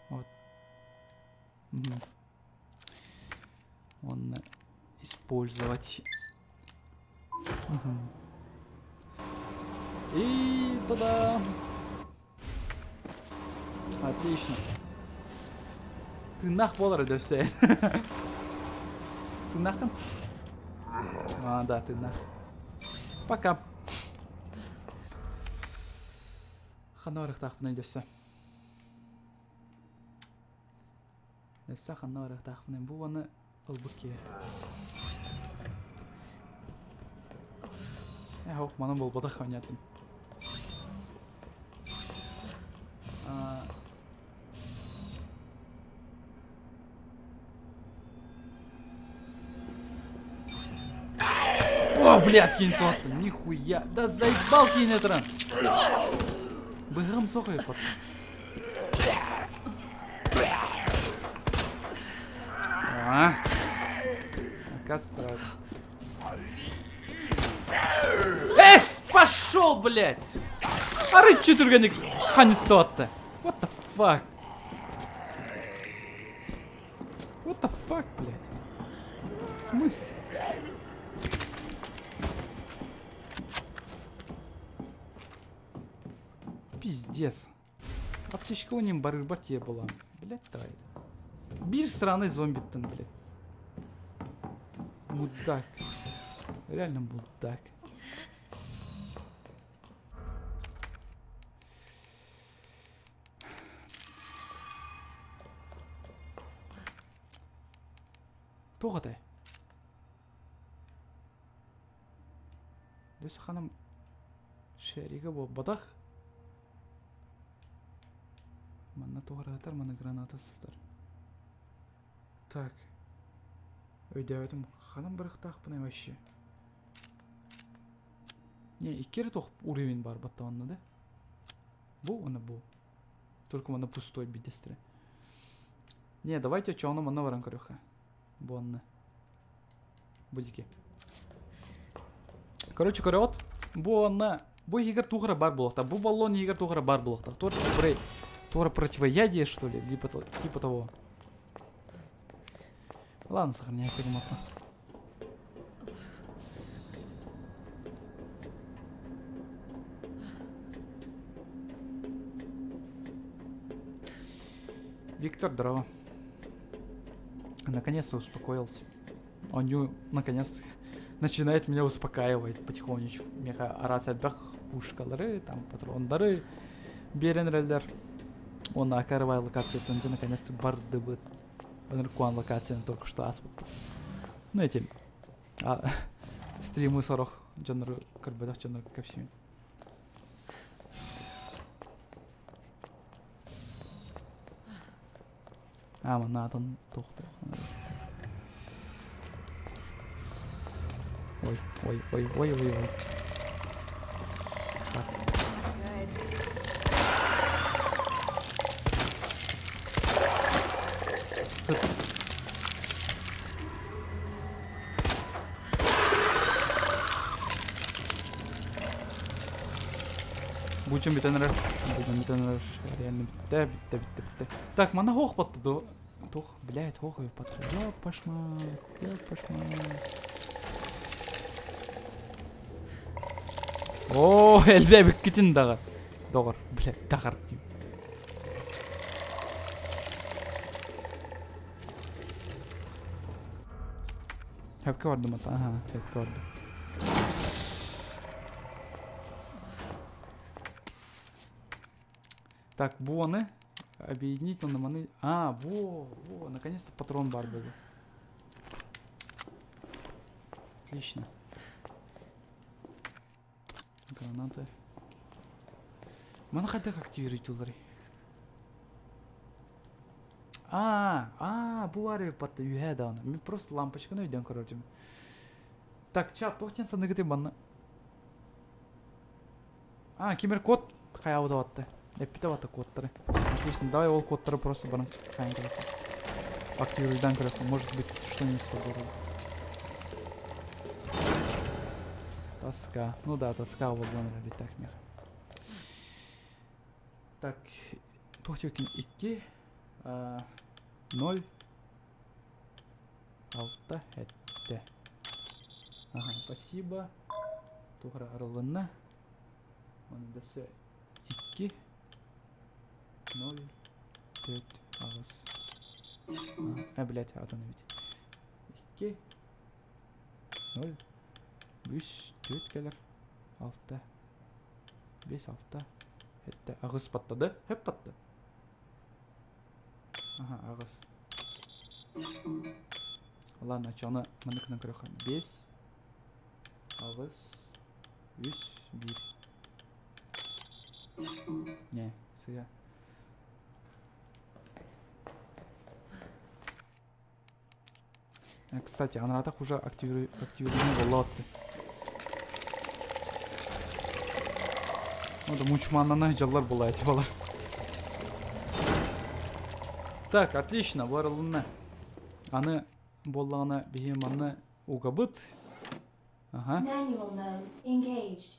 Вот. Угу. Он использовать. Угу. И та-да! Отлично. Ты нах болар для все. Ты нахрен? А, да, ты нах. Пока. Ханорах тахпны все. Нессе ханорах тахпны. Бу оны ылбыке. Эх, манан болбатах ханятым. О, блядь, кинь сотым, нихуя. Да заебал кинь это. Быгам сохай под. А, кастрат. Эс, пошел, блядь. Ары чүтүргәнек ханистотта. What the fuck? What the fuck, блядь? В смысле? Пиздец. Аптечка у ним барыр была. Блядь, давай. Бир страны зомби-тын, блядь. Мудак. Реально мудак. Тоғытай. Дөсі ханым шеригі бол бадақ. Манна тоғыратар, манна граната сыздар. Так. Өйдәвәтім ханым біріқтақ бұны вообще. Не, иккері тоқ уровень бар баттағанна, да? Бу, оны бу. Только манна пустой бидестірі. Не, давайте чоны манна варан көріха. Бонны. Будики. Короче, көрөт. Бу онна бу егер туғыра бар болықта. Бу баллон егер туғыра бар болықта. Тор спрей. Тора противоядие, что ли? Либо типа того. Ладно, сохраняйся грамотно. Виктор, здорово. Наконец-то успокоился. Он наконец начинает меня успокаивать потихонечку. Меха арас альбах пушкалары, там патрондары, беренреллер. Он на акарвай локации, там где наконец-то барды быт. Куан локация только что аспот. Ну эти стримы сорох джанр карбедах джанр капсими. А, манатон тух тух. Ой, ой, ой, ой, ой, ой. Так. Бучум бүтэн эрэр. Бучум бүтэн эрэр. Реально бүттэ, бүттэ, бүттэ, бүттэ. Так, манна хоох батты до. Тух, блядь, хоох батты. Ёпашма, ёпашма. О, элбэ бүккитин даҕа. Доҕор, блядь, даҕар диим. Хөпкө бардым ата, аха, хөпкө бардым. Так, буоны объединить он маны. А, во, во, наконец-то патрон бар был. Отлично. Гранаты. Маны хайдах активировать улары? А, а, бу бар батта үһэ даҕаны. Мин просто лампочканы өйдөөн көрөрдүм. Так, чат, туох диэн саныгытый манна? А, кимер код хайаабыта батта. Эппитэ батта кодтары. Отлично, давай ол кодтары просто баран хайан көрөккө. Активируйдан көрөккө, может быть, что-нибудь сработает. Тоска. Ну да, тоска болған так меха. Так, туох диэбиккин икки, ноль, алта, сэттэ. Ага, спасибо. Туох эрэ арылынна. Оны дөссө икки, ноль, төрт, аҕыс. А, блядь, атын эбит. Икки, ноль, үс, төрт кэлэр. Алта, бес, алта, сэттэ, аҕыс баттады. Хөп батты. Ага, аҕыс. Ладно, чоны манныкынан көрөххө. Бес, аҕыс, үс, биир. Не, сыга. Кстати, анаратах уже активированы боллаатты. Ну да мучманнана жаллар буолла балар. Так, отлично, барылынна. Аны буоллаҕына биһи манна угабыт. Ага. Manual mode engaged.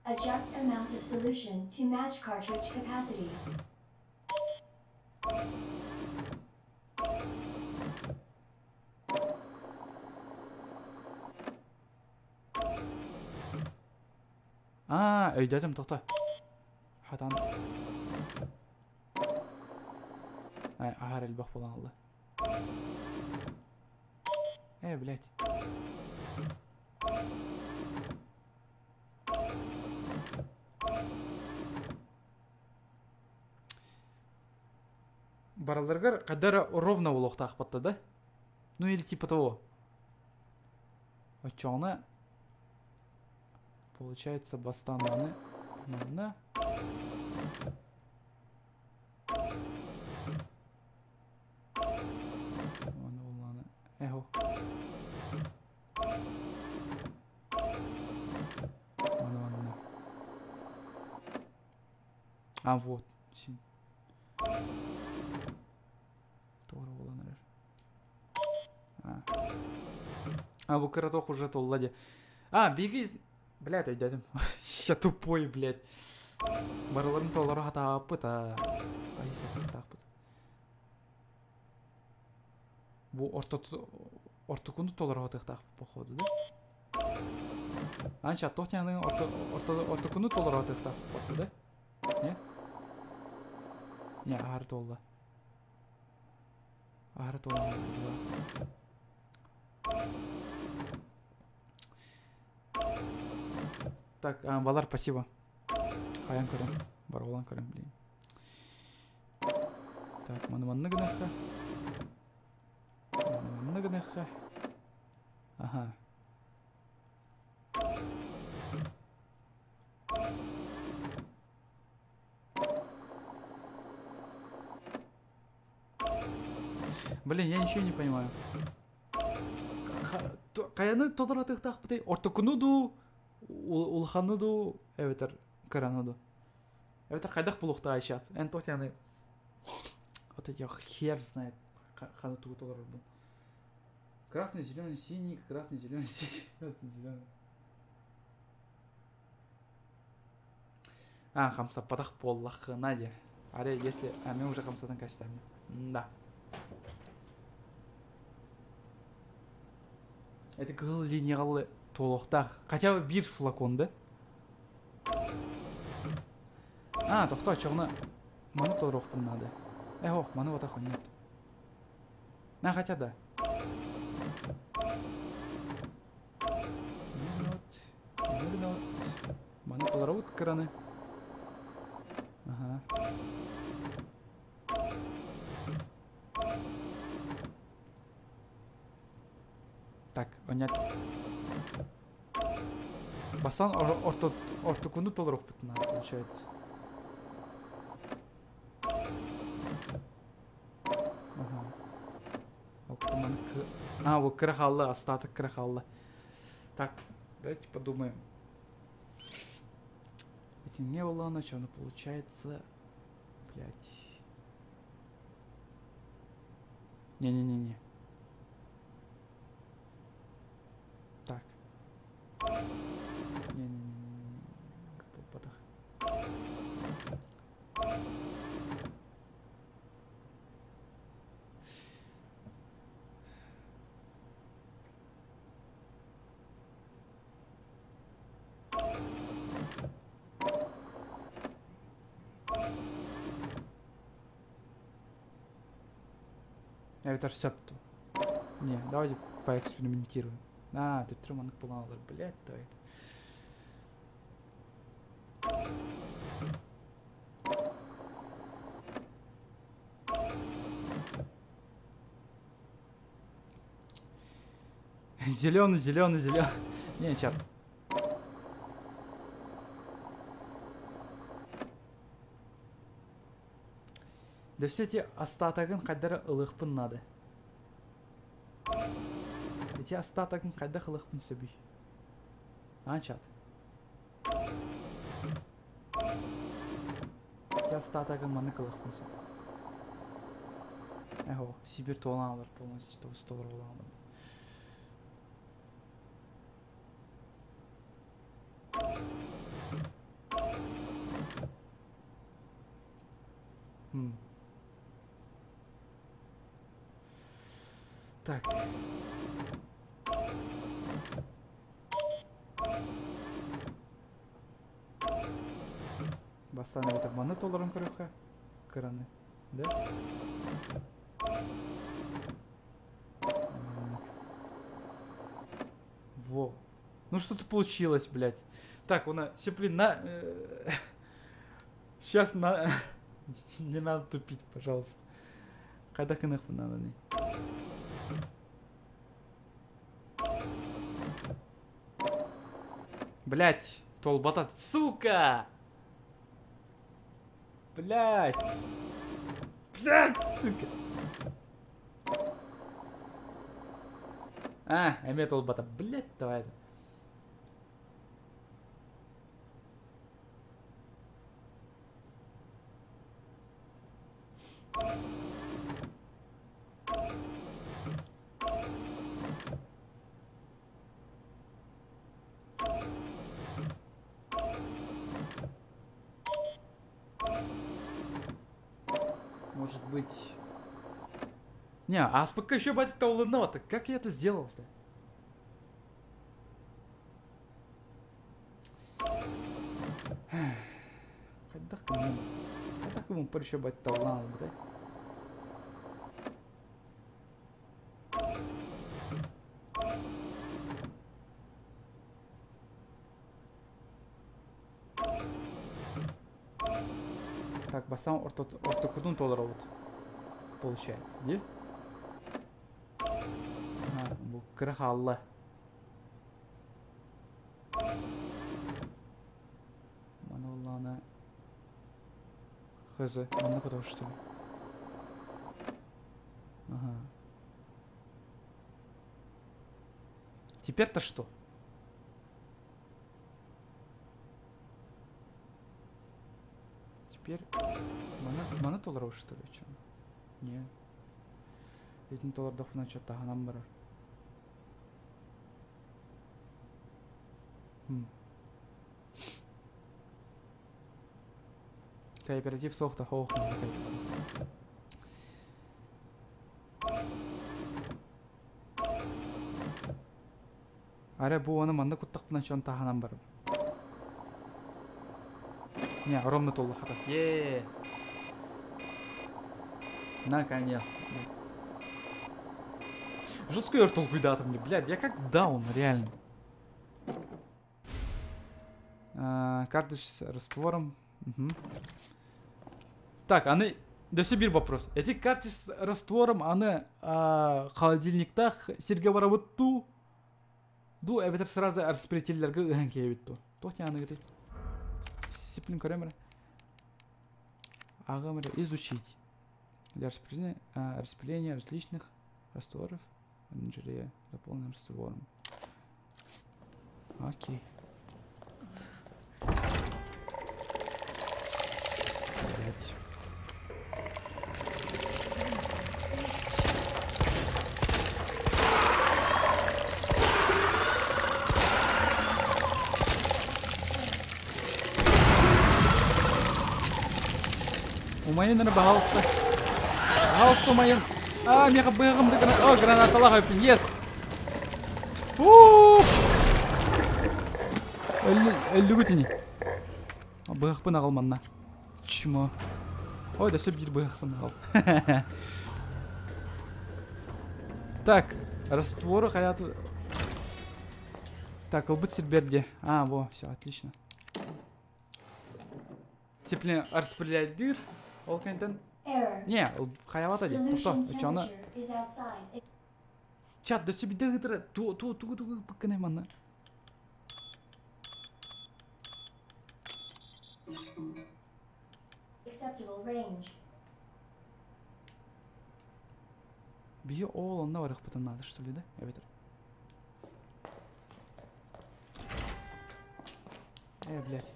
Adjust amount of solution to match cartridge capacity. А, өйдөөтүм тоқта. Хатан. Ай, аһар элбэх буолан алла. Э, блядь. Бараларгар кадара ровно буолуохтаах батта да? Ну или типа того. Оччоҕуна получается бастаан маны манна Оны булланы. Эхо. Маны манна. А, вот. Син. Туора буолан эрэр. А. А, бу кыратох уже толла де. А, биги... Блядь, өйдөөтүм. Я тупой, блядь. Барыларын толору хатааппыт, а. Ай, сатааппыт. Бу ортокуну толору хатыахтаахпыт, походу, да? Анча, тохтяның ортокуну толору хатыахтаахпыт, да? Не? Не, аһар толла. Аһар толла. Так, а, Валар, спасибо. Хайан көрөм. Баролан көрөм, блин. Так, маны манны гыныхха. Маны манны гыныхха. Ага. Блин, я ничего не понимаю. Хайаны толоратыхтаахпытый ортокуну дуу, улаханы дуу, эбэтэр кыраны дуу. Эбэтэр хайдах булуохтаа чат. Эн тохтяны вот эти хер знает ханы тугу толорорбун. Красный, зеленый, синий, красный, зеленый, синий, красный, зеленый. А, хамсаппатах буоллаххына диэ. Аре, если... А, мен уже хамсатан кэстээм. Да. Это кыһыл линияҕа туолуохтаах. Хотя бы биир флакон, да? А, тохтоо, чоҕуна маны толоруохпун наада. Э, ох, маны вот нет. А, хотя да. Минут, маны толоробут кыраны. Ага. Так, онят. Бастан орто ортокуну толоруохпут надо, получается. Ага. А, вот кыра хаалла, остаток кыра хаалла. Так, давайте подумаем. Эти не было, что оно получается. Блять. Не-не-не-не. Так. Не-не-не-не-не. Потах. Это сөп Не, давайте поэкспериментируем. А, тут труманнык буланалар, блядь, то это. Зеленый, зеленый, зеленый. Не, чат. Да все эти остатогын хайдара ылыхпын надо. Эти остатогын хайдах ылыхпын сөбүй. А, чат. Эти остатогын маны кылыхпын сөп. Эхо, Сибирь туоланалар полностью, столар боланалар. Так. Бастан это маны толорон көрөхө. Кыраны. Да? Во. Ну что-то получилось, блядь. Так, у нас, блин, на... Сейчас на... Не надо тупить, пожалуйста. Когда надо не. Блять, толботат, сука! Блять! Блять, сука! А, эме толбота, блять, давай это. Может быть... Не, а пока еще батя того так как я это сделал-то? Когда кому еще батя того да? Так, бастан ортокудун толоробут. Получается, де? Ага, бу кыра хаалла. Маны Хз, манна куда что ли? Ага. Теперь-то что? Теперь маны толоров что ли, чем? Не. Этин толордохуна что-то нам барар. Кооператив суох да хоох. Арай бу ону манна куттахпына чон таһынан барым. Не, ровно толла хата. Е. Наконец-то. Жестко я толкуйдатым мне, блядь, я как даун, реально. А, картридж с раствором. Угу. Так, аны Дөссө биир вопрос. Эти картридж с раствором аны холодильниктах сиргэ барабыт дуу? Дуу эбэтэр сразу распределителлэргэ ыһан киэбит дуу? Туох диэн аныгытый? Дисциплин көрөм эрэ. Ааҕыам эрэ. Изучить. Для распределения, распределения различных растворов оранжерея заполнена раствором. Окей. Блять. Умайын эрэ, баһаалыста. Баһаалыста умайын. А, миэхэ быһаҕым да грана... О, гранаталаах өппүн, yes! Өллүгүт ини. Быһахпын аҕал манна. Чмо. Ой, да биир быһахпын аҕал. Так, растворы хаяту... Так, ылбыт сирбэр де. А, во, все, отлично. Тепле распределяйдыр. Ол кэнтэн... Не, хаябата ди. Тохто, очону... Чат, дөссө бидде ыытыра. Ту ту тугу тугу быккынай манна. Acceptable range. Биһи ол онно барыахпытын наада, что ли, да? Эбэтэр. Э, блядь.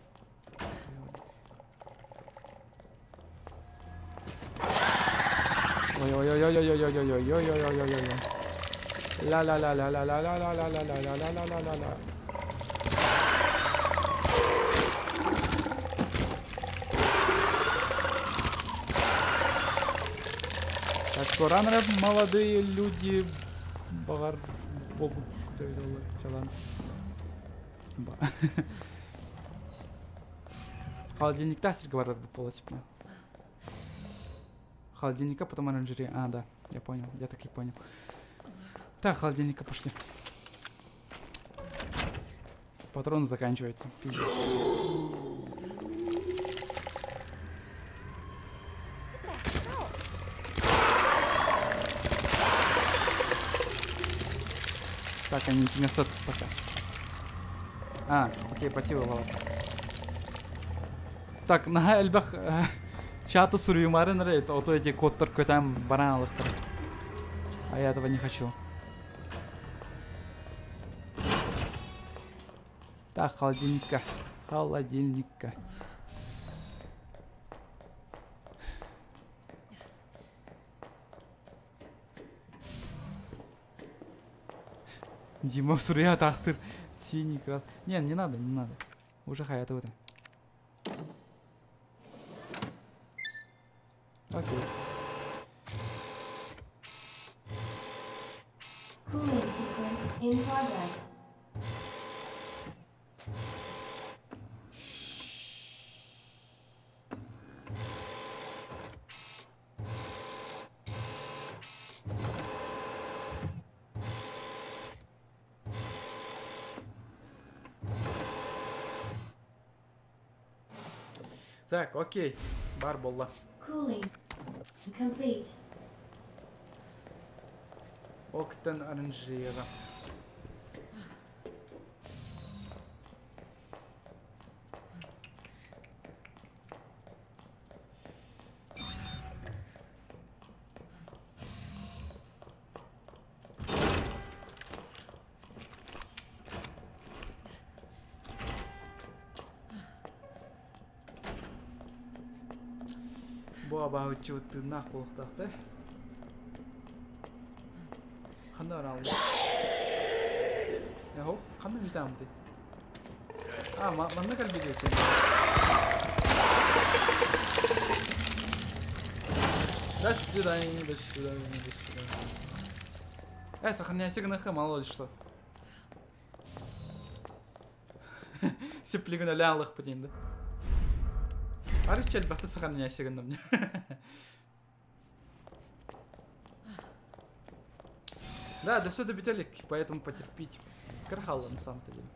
Ой-ой-ой-ой-ой-ой-ой-ой-ой-ой-ой-ой-ой-ой. Ла-ла-ла-ла-ла-ла-ла-ла-ла-ла-ла-ла-ла-ла. Так что рано молодые люди багар богу чалан. Холодильникта сиргэ барар буолла Холодильника, потом оранжерея. А, да, я понял, я так и понял. Так, холодильника пошли. Патрон заканчивается. Пиздец. Так, они мясо пока. А, окей, спасибо, Вова. Так, наһаа элбэх чаты суруйумарын эрэ, ото эти кодтар көтөн баран алыхтар. А я этого не хочу. Так, холодильника. Холодильника. Дима суруйа тахтыр. Синий крас. Не, не надо, не надо. Уже хаята это. Окей. Cooling sequence in progress. Так, окей. Бар буолла. Cooling complete. Октан оранжереяҕа. Бу абаһыччыбыт тыыннаах буолуохтаах да. Ханна барааллар? Эһо, ханна бүтааммытый? А, манна кэлбит эбит. До свидания, до свидания, до свидания. Сохраняйся гнх, мало ли что. Сиплигин өлән бит инде. Арыч элбэхтэ сохраняйся гынным мне. Да, до сюда бителик, поэтому потерпите. Кархалла на самом-то деле.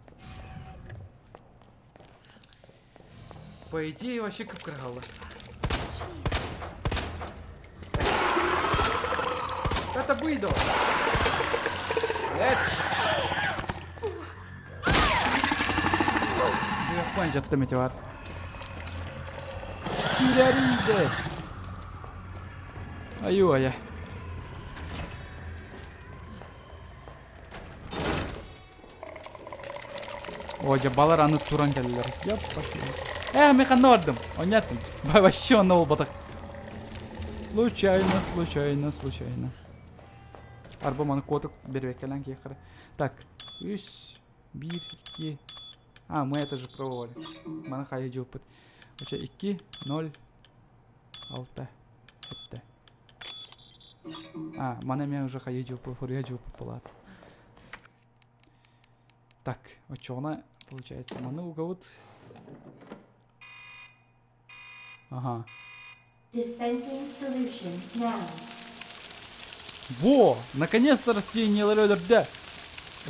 По идее, вообще как крахалла. Это выйду. Жаттым эти бар. Кирэриде. Аю ая. О, жабалар аны туран келдилер. Яп, пошли. Мен ханна бардым. Оняттым. Вообще онна болбатак. Случайно, случайно, случайно. Арба маны котук бербеккелен кехары. Так, үс, бир, икки. А, мы это же пробовали. Маны хайы жыппыт. Оча 2, 0, 6. Это. А, маны мен уже хайы жыппыт, фурия жыппыт болады. Так, очона, получается, маны угавыт. Ага. Dispensing solution now. Во! Наконец-то растение ларёдер,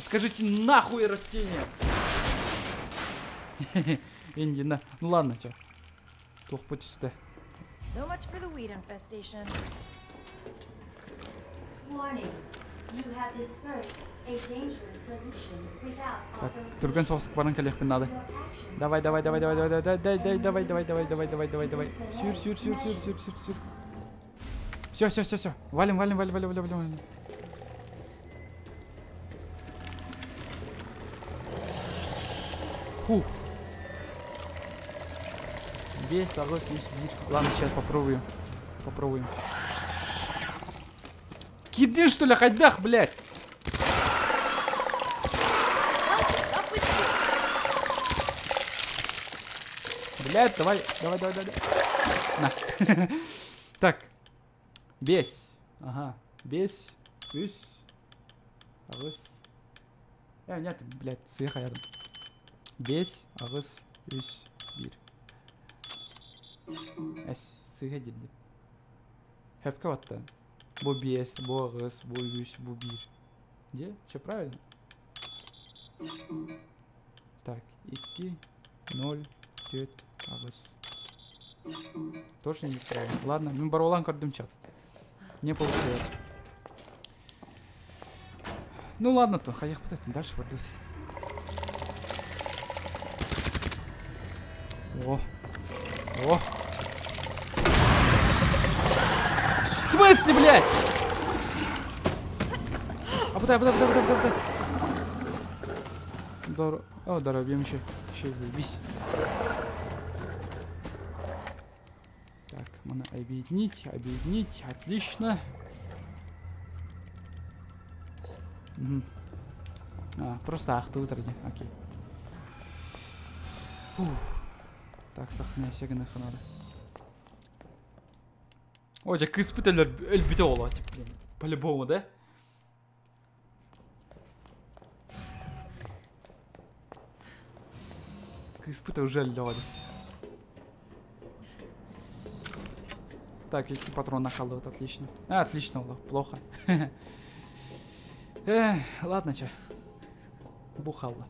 Скажите нахуй растение! Инди, на. Ну ладно, чё. Тух путь сюда. So much for the weed infestation. Warning. You have dispersed a dangerous solution without Так, түргэн соғысып баран келехпин надо. Давай, давай, давай, давай, давай, давай, давай, давай, давай, давай, давай, давай, давай, давай. Сюр, сюр, сюр, сюр, сюр, сюр, сюр. Все, все, все, все. Валим, валим, валим, валим, валим, валим. Фух. Без согласен, бир. Ладно, сейчас попробуем. Попробуем. Киды, что ли, хайдах, блядь? Блядь, давай, давай, давай, давай. На. Так. Бес. Ага. Бес. Үс. Агыс. Нет, блядь, сыха рядом. Бес, агыс, үс, бир. Эс, сыха дилди. Хепке батты. Бу бес, бу агыс, бу үс, бу бир. Где? Все правильно? Так, 2, 0, 4, агыс. Тоже неправильно. Ладно, мен баролан көрдім чат. Не получилось. Ну ладно, то хаях пытать, дальше пойдут. О. О. В смысле, блядь? А подай, подай, подай, подай, подай. Здорово. О, здорово, бьем еще. Еще заебись. Так, можно объединить, объединить. Отлично. Угу. А, просто ахты утради. Окей. Фух. Так, сохраняйся, надо. Ой, я кыспыт өлбүтэ ола, типа, блин. По-любому, да? Кыспыт уже лёд. Так, какие патроны накалывают, отлично. А, отлично, плохо. Ладно, чё. Бухалла.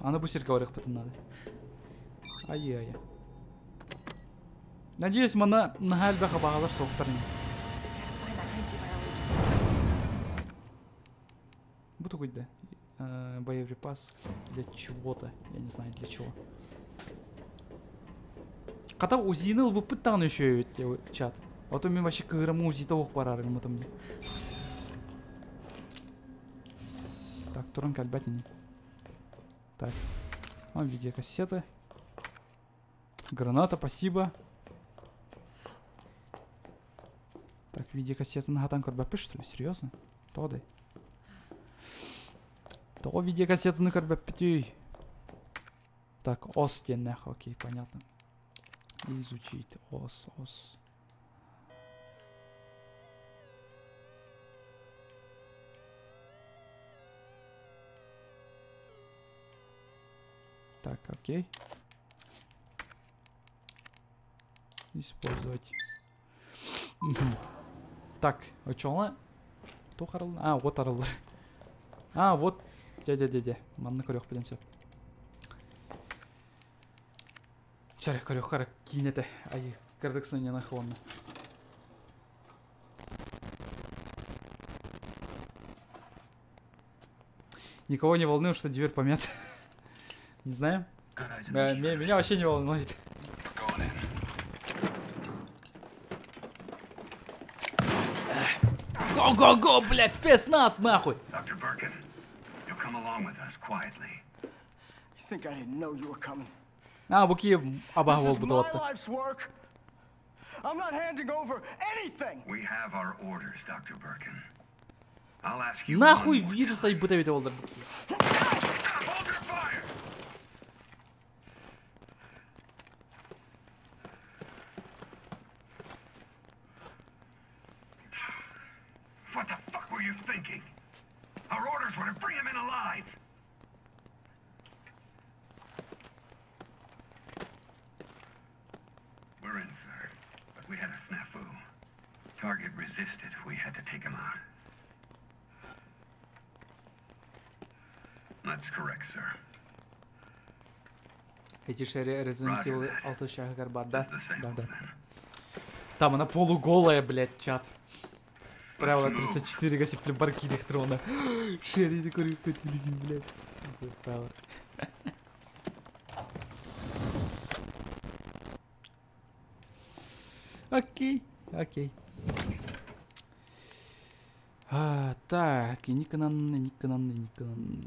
А на бусер говорю, потом надо. Ай-яй-яй. Надеюсь, мана нахальбаха бағалар соқтарын. Буду хоть, да. Боеприпас для чего-то. Я не знаю, для чего. Когда УЗИ-ны выпытан еще чат. А то мне вообще к игрому УЗИ того парарым там. Так, туранка альбатини. Так. Он видеокассеты. Граната, спасибо. Так, видеокассета на гатан корбапы, что ли? Серьезно? То дай. То видеокассета на корбапы. Так, ос денех, окей, понятно. Изучить ос, ос. Так, окей. Использовать. Так, очоҕуна туох арыллар? А, вот арыллар. А, вот. Дьэ-дьэ-дьэ-дьэ. Манна көрүөхпүтүн сөп. Чара көрүөх хара киинэтэ. Ай, кырдык сынньана хуонна. Никого не волнует, что дверь помят. Не знаю. Да, меня, меня вообще не волнует. Го-го-го, блядь, спецназ, нахуй! А, бу Киев абаһы буолбут уолаттар. I'm not handing over anything. We have our orders, Dr. Birkin. I'll ask you Нахуй вирус айбыта эбитэ буоллар бу Киев. What the fuck were you thinking? Our orders were to bring him in alive. We're in, sir. But we had a snafu. Target resisted. We had to take him out. That's correct, sir. Эти шерри Resident Evil 6 чаһыгар бар, да? Да, да. Там она полуголая, блядь, чат. Правило 34 гасипле баркидых трона. Шерри такой, блядь. Правило. Окей, окей. А, так, Никонан, Никонан, Никонан.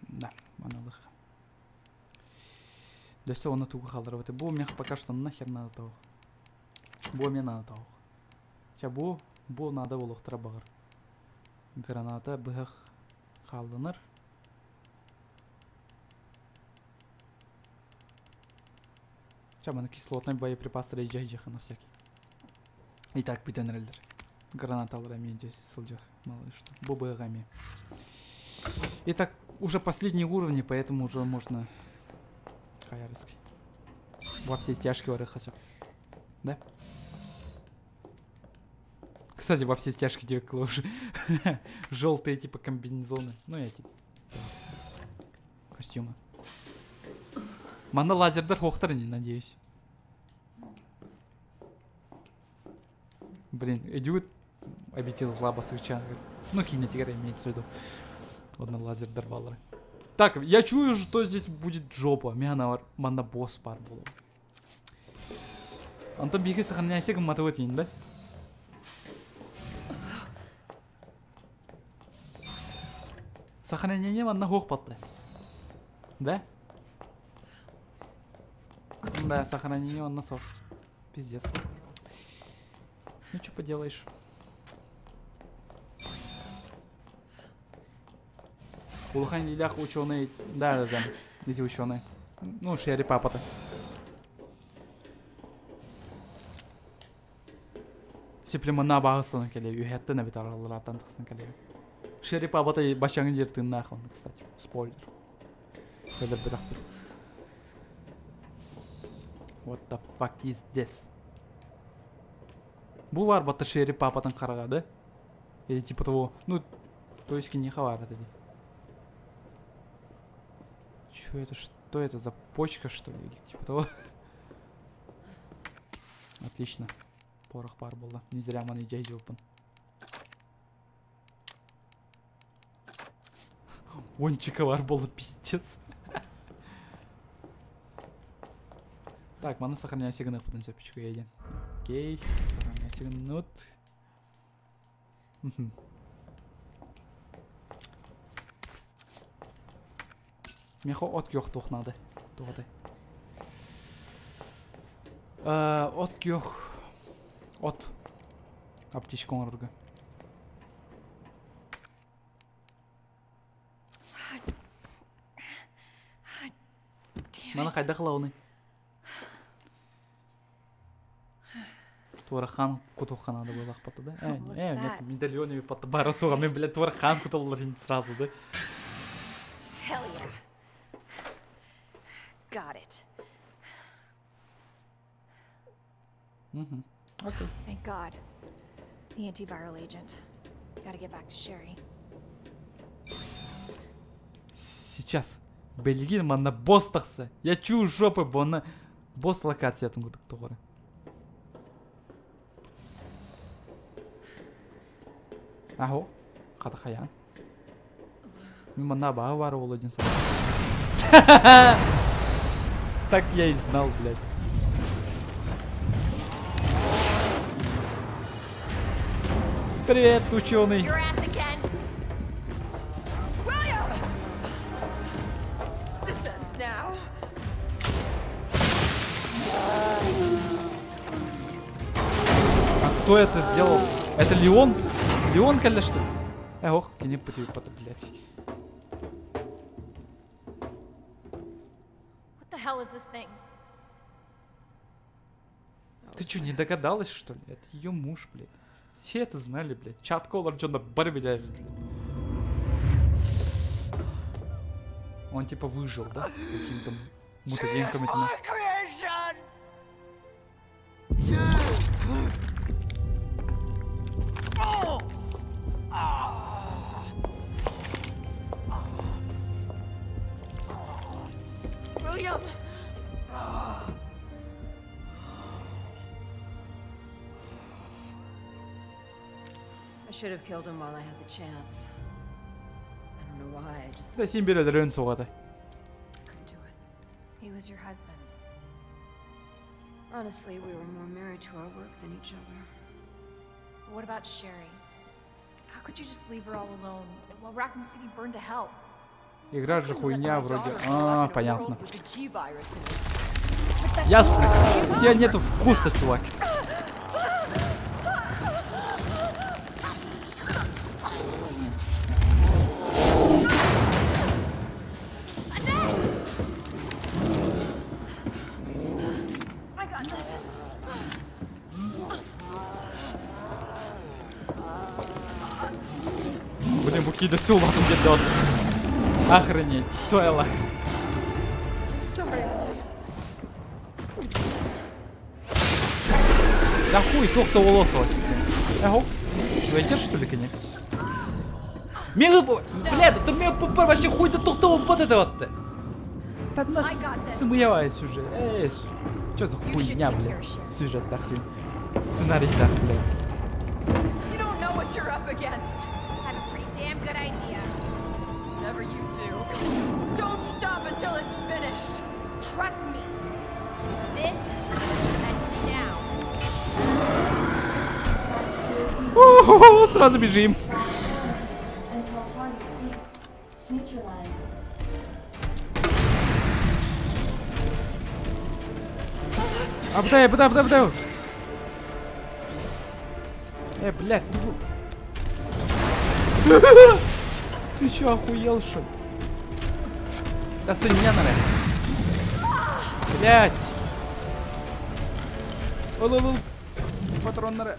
Да, аналых. Да все, он тугу халдыр. Бу мне пока что нахер надо того. Бу мне надо того. Ча бу, бу надо булуқтыра бағыр. Граната быһах халдыныр. Ча маны кислотный боеприпастар ижах на всякий. И так бүтэн эрэллэр. Гранаталар эмиэ дьэ сылдьах мало ли что. Бу быһах эмиэ. Итак, уже последние уровни, поэтому уже можно хаярский. Во все тяжкие барыха Да? Кстати, во все тяжкие девка уже. Желтые типа комбинезоны. Ну, я типа. Костюмы. Манна лазердар хохтар не надеюсь. Блин, идиот обидел зла басыча. Ну, кинетигр имеется в виду. Одна лазердар баллары. Так, я чую, что здесь будет жопа. Меня манна босс бар было. Антон биги сохраняйся, гымматывать да? Сохранение манна хох батты. Да? Да, сохранение манна сох. Пиздец. Ну что поделаешь. Улахан Илях ученые. Да, да, да. Эти ученые. Ну, Шерри папа-то. Сиплемана бағыстан келе, үйәттен әбет аралараттан тақсын келе. Шерри папа-то башаңы жертін нахуй, кстати. Спойлер. Бір бір. What the fuck is this? Бу бар батыр Шерри папатан қараға, да? Или типа того, ну, то есть не хавар это. Чё это, что это за почка, что ли? Или типа того? Отлично. Порох пар был, да. Не зря маны дядя опен. Ончика бар был, пиздец. Так, маны сохраняй сигнал, потом запечку едем. Окей, сохраняй сигнал. Мехо от кёх тух надо. Тугаты. От кёх. От. Аптечка оҥорорго. Маны хайдах ылабыный? Туорахан кутуххана да буоллахпата да? Э, нет, медальон патта бара суға мен, блядь, туорахан куталлар сразу, да? Got it. Угу. Окей. Thank God. The antiviral agent. Gotta get back to Sherry. Сейчас. Билигин манна босс тахса. Я чую жопы, бу босс локациятын курдук тоҕоро. Ахо, хата хаян. Мин манна абааһы баар буолуо диэн Так я и знал, блядь. Привет, ученый. Your ass again. William! This ends now. А кто это сделал? Это Леон? Леон, конечно, что ли? Эх, ох, не блядь. What the hell is this thing? Ты что, не догадалась, что ли? Это ее муж, блядь. Все это знали, блядь. Чат Колор Джона Барби, блядь. Он типа выжил, да? Каким-то мутагенком этим. William! I should have killed him while I had the chance. I don't know why, I just Да син береді соғады. couldn't do it. He was your husband. Honestly, we were more married to our work than each other. But what about Sherry? How could you just leave her all alone while Raccoon City burned to hell? Игра же хуйня вроде. А, понятно. With the G virus in it. Ясно. У тебя нету вкуса, чувак. I got this. Блин, буки да все ладно, где Охренеть, Тойла. Sorry. Да хуй, тохта волосалась. Ого. Войдешь, что ли, коня? Милый, блядь, это мне вообще хуй да тохта вот это вот. Да нас смеялась уже. Эй, что за хуйня, блядь? Сюжет да хуй. Сценарий да, блядь. You don't know what you're up against. I have a pretty damn good idea. Never you do. Don't stop until it's finished. Trust me. This ends now. О, сразу бежим. Until target is neutralized. Абдай, абдай, абдай, абдай. Блядь, ну. Ты чё, охуел, что ли? Да сын, меня надо. Блядь. Ол-ол-ол. Патрон надо.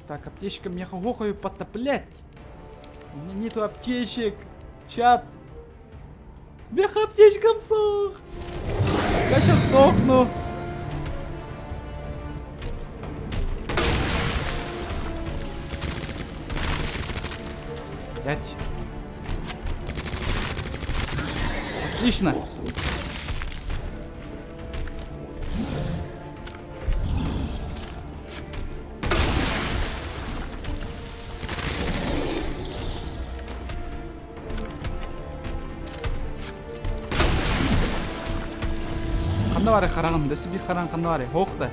Так, аптечка мне хохою потоплять. У меня нету аптечек. Чат. Меха аптечкам сох. Я щас сохну. Блять. Отлично. Ханнавары хараган, да себе харан ханнавары. Хохта.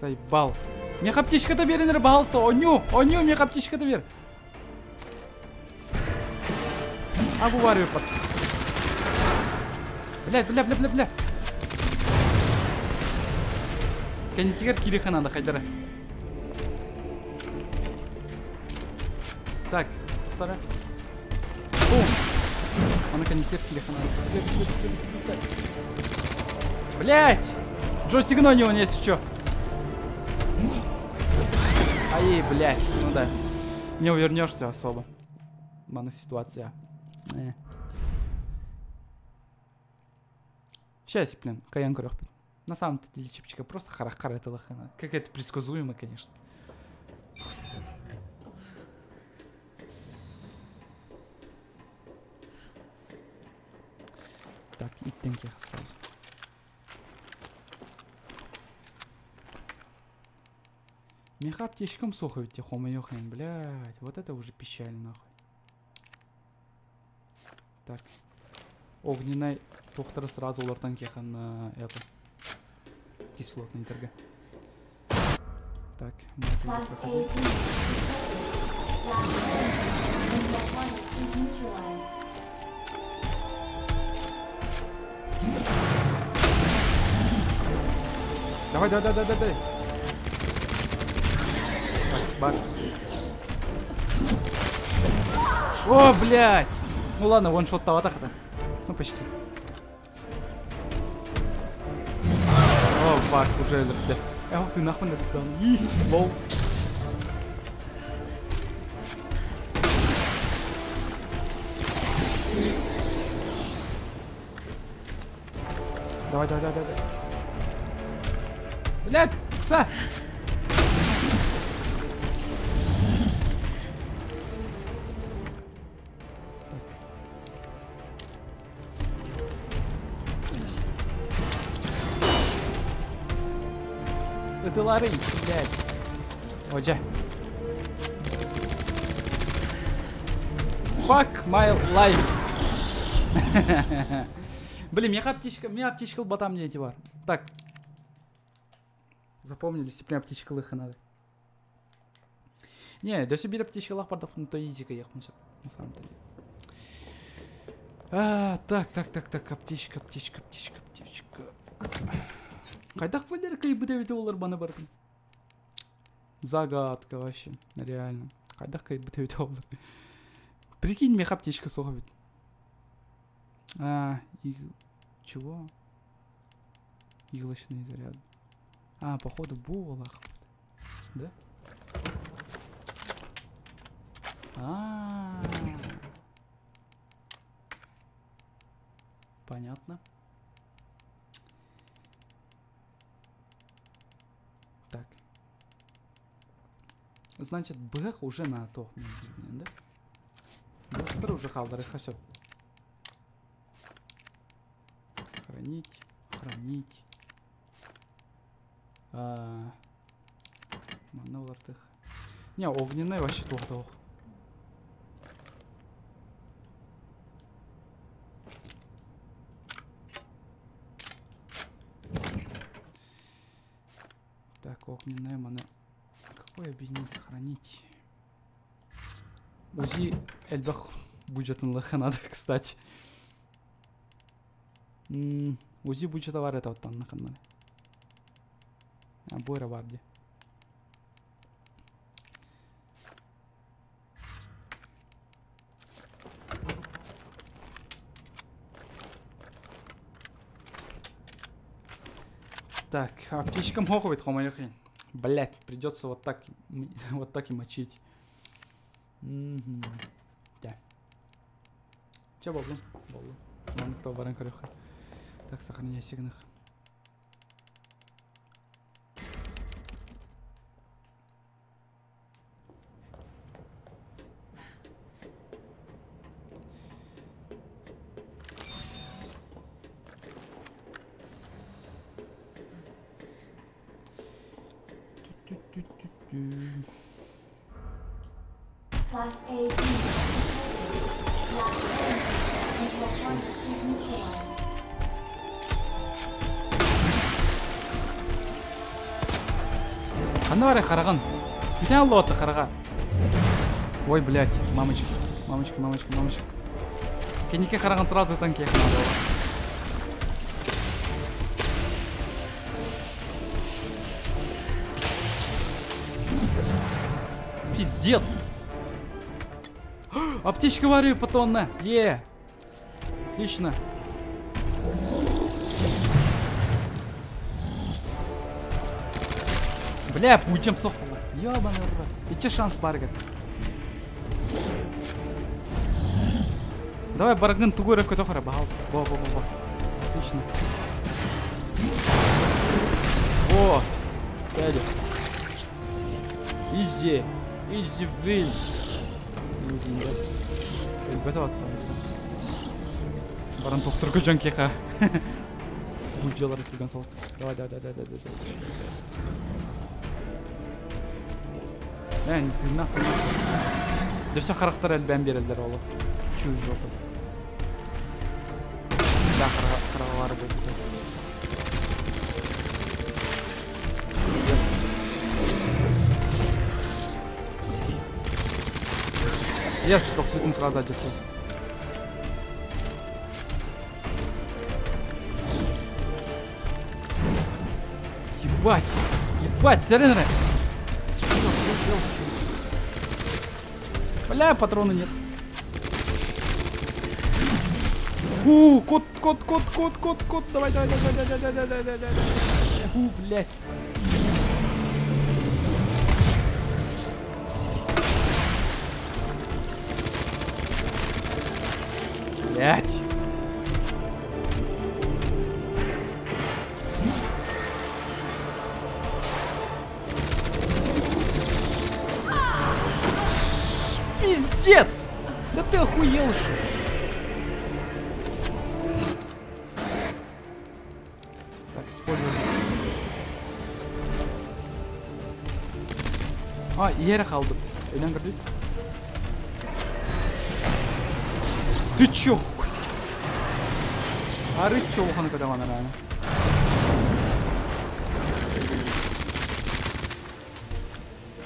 Заебал. Мне аптечка-то бер, пожалуйста. Оню, оню, мне аптечка-то бер. Абуварию под. Блядь, бля, бля, бля, бля. Канитигер кириха надо, хайдара. Так, вторая. Бум. Он канитигер кириха надо. Быстрее, быстрее, быстрее, быстрее, быстрее. Блядь! Джойстик на него, если чё. Ай, блядь, ну да. Не увернешься особо. Мана ситуация. Сейчас, блин, каян көрөхпүт. На самом-то деле чипчика просто хараххар этылахына. Как это предсказуемо, конечно. Так, иттен киэхэ сразу. Меха аптечкам сухо ведь хомойохрен, блядь. Вот это уже печаль нахуй. Так. Огненный доктора сразу улартан кехан на это. Кислотный торга. Так, мы это уже проходили. Давай, давай, давай, давай, давай. Так, бар. О, блядь! Ну ладно, ваншот таватах-то. Ну, почти. О, фак, уже, бля. Эх, ты нахуй на сюда. И, лол. Давай, давай, давай, давай. Блядь, са! Это Ларри, блядь. Оджа. Fuck my life. Блин, меня аптечка, меня аптечка батам не эти бар. Так. Запомнили, если аптечка лыха надо. Не, да себе аптечка лах бардах, ну то изика ехал, на самом деле. А, так, так, так, так, аптечка, аптечка, аптечка, аптечка. Хайдах Валерка и быта олар баны бардым. Загадка вообще, реально. Хайдах быта олар. Прикинь, мех аптечка соғып. А, и... Чего? Иглочный заряд. А, походу, булах. Да? А, -а, -а. Понятно. Так. Значит, бэх уже на то. Да? Бэх уже халдары хасет. Хранить, хранить. Манолартых. Не, огненный вообще тух-тух. Так, огненная мана. Какой объединить, хранить? УЗИ эльбах бюджетын надо, кстати. УЗИ бюджета бар это вот там на канале. А бойра барди. Так, аптечкам хоховит, хомоёхи. Блять, придется вот так, вот так и мочить. Угу. Да. Че болду? Болду. Маныкта баран көрөккө. Так, сохраняй сигнах. Class A B detected. Last until target is neutralized. Ханна бары хараган. Бүтән аллоотта харага. Ой, блядь, мамочки. Мамочки, мамочки, мамочки. Кенеке хараган сразу танки надо. Пиздец. Аптечка варю потонна. Е. Отлично. Бля, пучем сохла. Ёбаный рот. И че шанс баргат? Давай баргын тугура котохара, пожалуйста. Во, во, во, во. Отлично. О! Дядя. Изи. Изи вин. Элбэт аттан. Баран тохторго жон кеха. Буджалар түргэн сол. Давай, давай, давай, давай, давай. Мен тыыннаах тыыннаах. Дөссө харахтар элбээн биэрэллэр олу. Чуй жопа. Да, хараҕалары буолбута. Yes, көхсүтүн сразу адьытты. Ебать! Ебать, сэрэн Бля, патроны нет. У, кот, кот, кот, кот, кот, кот. Давай, давай, давай, давай, давай, давай, давай, давай. У, блядь. Блядь. Пиздец! Да ты охуел, что ли? Так, используем. А, yere kaldım. Ölen gördü. Ты чё? Ары чё уханы когда она рано.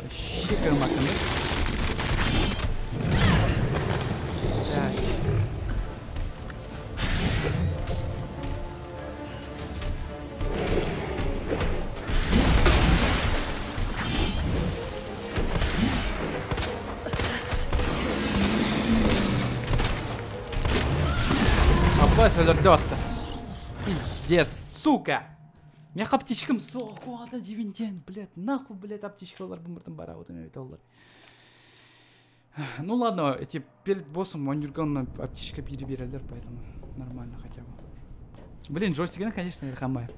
Щека макны. Пиздец, сука! Меня аптечкам соққуада дивинтен, блядь, нахуй, блядь, аптечкалар бумыртын бара вот доллар. Ну ладно, эти перед боссом он аптечка перебирали, поэтому нормально хотя бы. Блин, джойстик, конечно, хамай.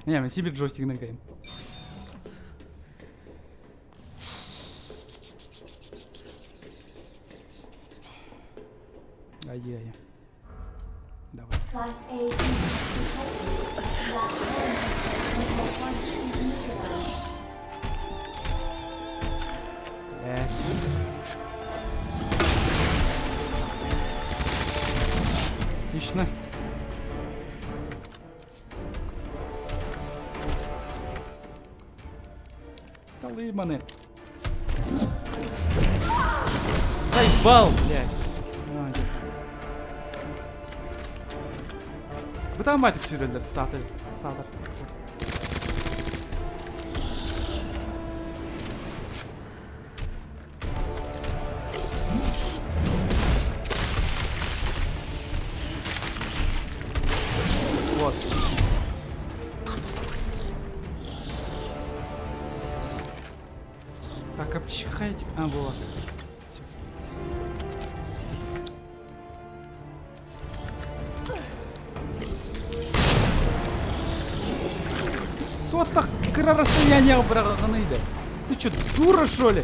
Не, мы себе джойстик на гейм. Ай-яй. Давай. Class A detected. Black hole until target is neutralized. Блядь. Отлично. Талыманы. Заебал, блядь. Бытан байтык сүйрелер, сатыр, сатыр. Вот. Так, аптечка хаятик. А, была. Расстояние браганы. Ты чё, дура, что ли?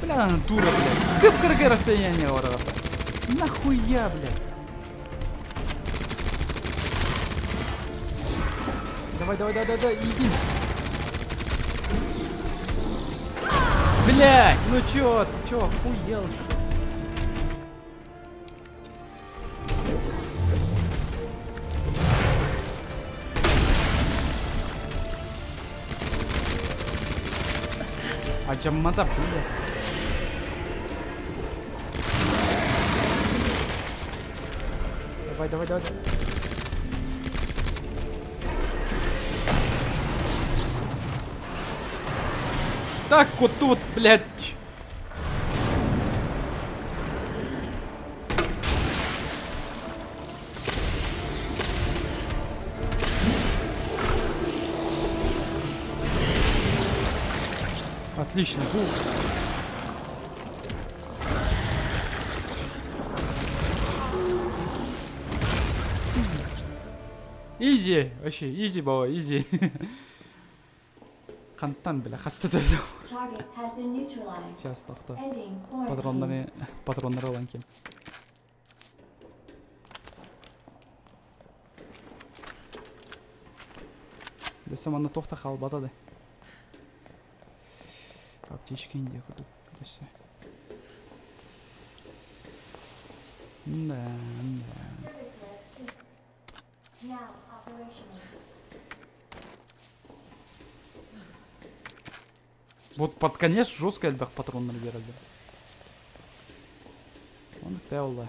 Бля, она дура, блядь. Кып-кыргы расстояние браганы. Нахуя, блядь? Давай, давай, давай, давай, иди. Блядь, ну чё, ты чё, охуел, что ли? Ачаммата, блядь. Давай, давай, давай. Так вот тут, блядь. Отлично. Изи, вообще, изи баба, изи. Хантан, бля, хаста төлөм. Сейчас, тохто. Патроннары, патроннары ылан кем. Дөссө манна туох да хаалбата да. Аптечка индия курдук дөссө. Да, да. Вот под конец жестко элбэх патроннар биэрэллэр. Он пелла.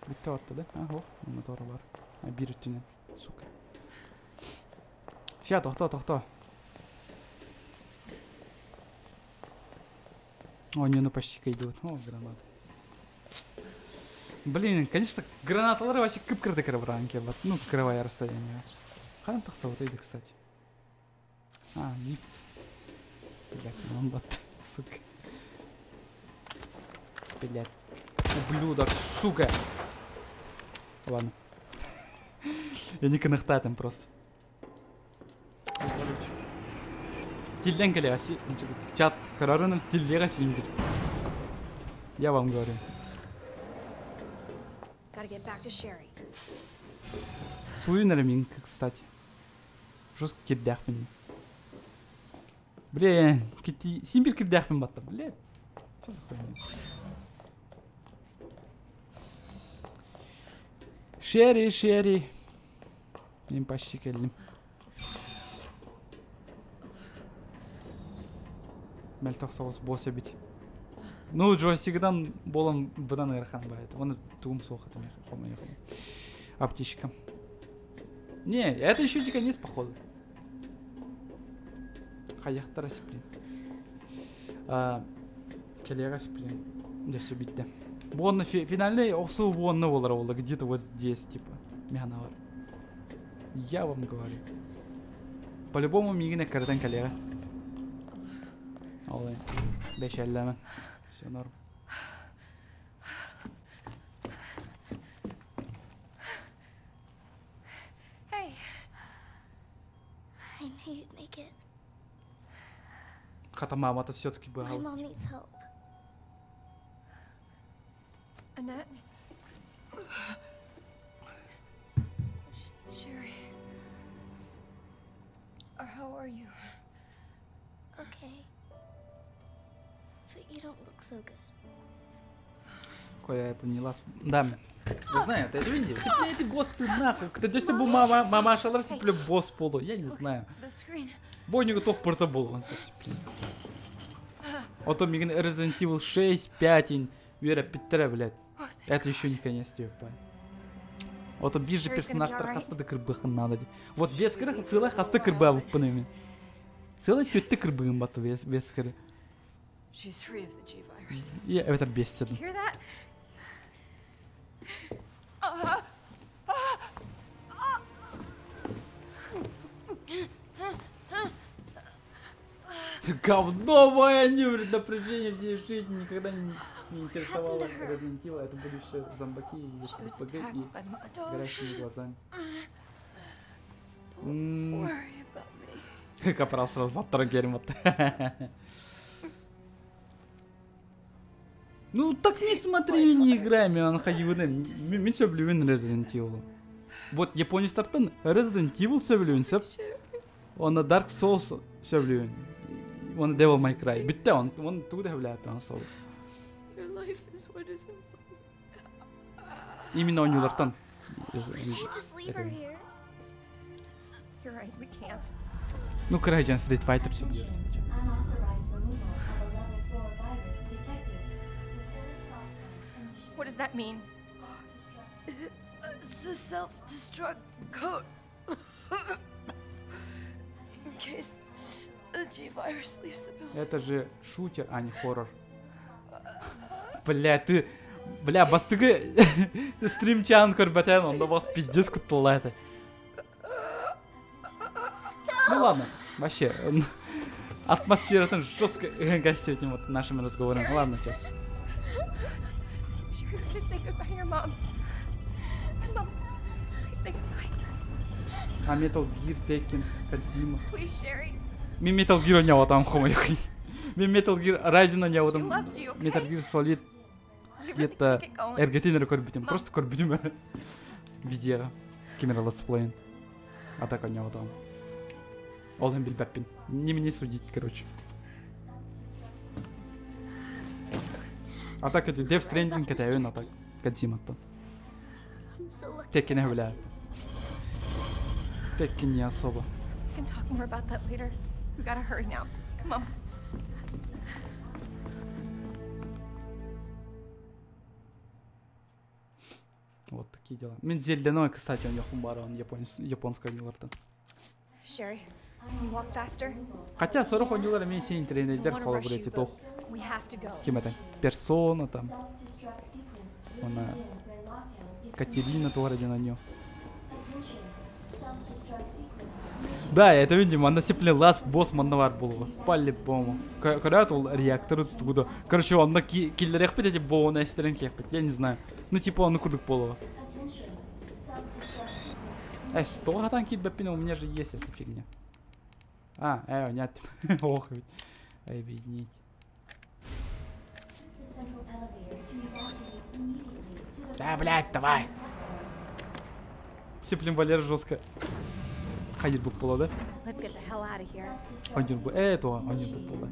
Бүттэ батта да? А, о, мотор бар. А, биир өттүнэн, сука. Ща, тохто, тохто. О, не, ну почти идут. О, граната. Блин, конечно, гранаталар вообще кып-кырды кырбыранки. Вот, ну, кривая расстояние. Хан тахса вот эти, кстати. А, лифт. Блять, он бат, сука. Блять. Ублюдок, сука. Ладно. Я не конахтатым просто. Тилден келе, чат карарыным тилдеге сиңдир. Я вам говорю. Суюнер мин, кстати. Жестко кирдяхпин. Блин, кити... Симбир кирдяхпин батта, блин. Что за хуйня? Шерри, Шерри. Мен почти келдим. Мэлтох соус босс эбит. Ну, джойстигдан болом быдан ырхан байт. Он тум сохат Аптечка. Не, это еще не конец, походу. Хаяхтара блин. Келерас, блин. Да все битте. Буонна финальный осу буонна болар болла где-то вот здесь, типа. Механавар. Я вам говорю. По-любому мигине кардан коллега. Олай. Беш эллемен. Все норм. Hey. I knew you'd make it. Хата мама-то все-таки My была. mom needs help. Annette? Sherry. How are you? Okay. But you don't look so good. Коля, это не лас. Да. Я знаю, это видите. Сипле эти босс ты нахуй. Кто здесь бы мама, мама шалар сипле босс полу. Я не знаю. Бойнигу тох порта был он сипле. А то мигн Resident Evil 6, 5, Вера Петра, блядь. Это еще не конец тебе, парень. Вот он бижи персонаж хаста да кырбыхын надо. Вот вес кырых целая хаста кырба выпанами. Целая тетя кырбыхын баты вес вес кыры. She's free of the G virus. Я это бесит. Did you hear that? Ты говно мое, не напряжение всей жизни никогда не интересовало Resident Evil. Это будущее зомбаки и СПГ и горящими глазами. Капрал сразу оттрагермот. Ну так не смотри, не играй, мен хайвыны. Мен сөблювин Resident Evil. Вот Япония стартан Resident Evil сөблювин сөп. Он на Dark Souls сөблювин. Он Devil May Cry. Битте он, он туда является, он сол. Именно он Юлартан. Ну, короче, Street Fighter все. What does that mean? It's a self-destruct code. In case the G-virus leaves the building. Это же шутер, а не хоррор. Бля, ты... Бля, бастыгы стримчан көрбәтен, онда вас пиздец куттыла это. Ну ладно, вообще. Атмосфера там жестко гасит этим вот нашими разговорами. Ладно, чё. Sherry, please say goodbye to your mom. Mom, please say goodbye. А Metal Gear, Tekken, Kojima. Please, Sherry. Мин Metal Gear оонньообатаҕым хомойуох. Мин Metal Gear Rising оонньообутум. She loved you, okay? Metal Gear Solid We really где-то gotta get going. эргэтин эрэ көрбүтүм. Просто көрбүтүм эрэ. Видеоҕа. Ким эрэ летсплейин. А так оонньообатаҕым. Ол иһин билбэппин. Не мне судить, короче. А так эти Death Stranding кэтэһэбин, а так Кодзиматтан. I'm so lucky. Tekken бля. Tekken не особо. We can talk more about that later. We gotta hurry now. Come on. Вот такие дела. Мин Зельданы, кстати, оонньуохпун баҕарабын японец, японскай оонньуулартан. Sherry, can you walk faster? Хотя 40 оонньуулар эмиэ син I интэриэһинэйдэр don't wanna холобур rush you, эти but тох. we have to go. Ким это? Персона там. Она Катерина туох диэн оонньуу. Да, это видимо, она сипле last босс манна баар буолуо. По-любому. Көрөөт ол реакторы тутугу. Короче, онно киллэриэхпит эти буона эстэрэн киэхпит, я не знаю. Ну типа он курдук буолуо. Что там киирбэппин, у меня же есть эта фигня. А, нет. Ох, ведь. Объединить. Да, блядь, давай. Сиплем Валера жестко. Ходит бы пола, да? Let's get the hell out of here. Один бы. Это один бы пола.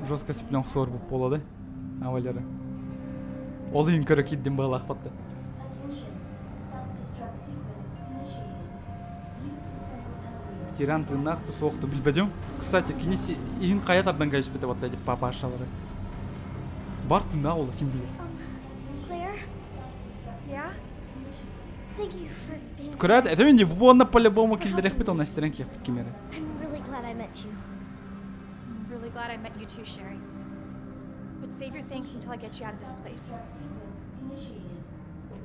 Жестко сиплем сор бы пола, да? А Валера. Ол иһин көрө киирдим быһыылаах батта. Тиран тыыннаах дуу суох дуу билбэтим. Кстати, кини иһин хайа тардан кэбиспитэ батта эти папашалары. Баар тыыннаах ол ким билэр. Claire? Yeah? Thank you for being so Көрөөт, это мин бу онно по-любому киллэриэхпит он эстэрэн киэхпит ким эрэ. I'm really glad I met you. I'm really glad I met you too, Sherry. But save your thanks until I get you out of this place.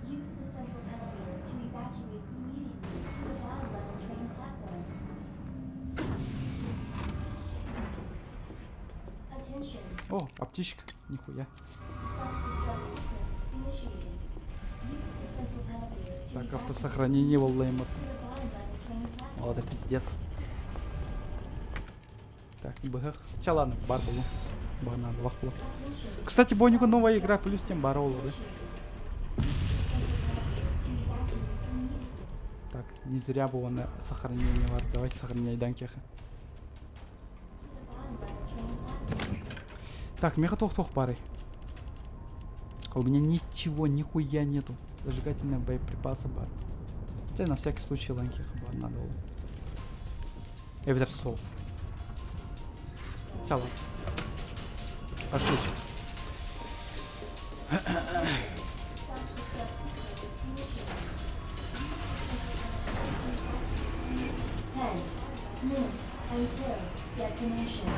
Use the central elevator to evacuate immediately to the bottom level train platform. Attention. О, аптечка. Нихуя. Self-destruct sequence initiated. Use the central elevator to Так, evacuate автосохранение воллаймат. to the bottom level train platform. О, это пиздец. Так, бгх. Ча, ладно, бар был. Бар надо, лах был. Кстати, Бонику новая игра, плюс тем барола, да? Так, не зря было на сохранение, ладно, давайте сохраняй данкеха. Так, меха тох-тох пары. А у меня ничего, нихуя нету. Зажигательная боеприпасы бар. Хотя на всякий случай ланкеха бар надо было. Я видел сол. Чало. Пошли. 10 minutes until detonation.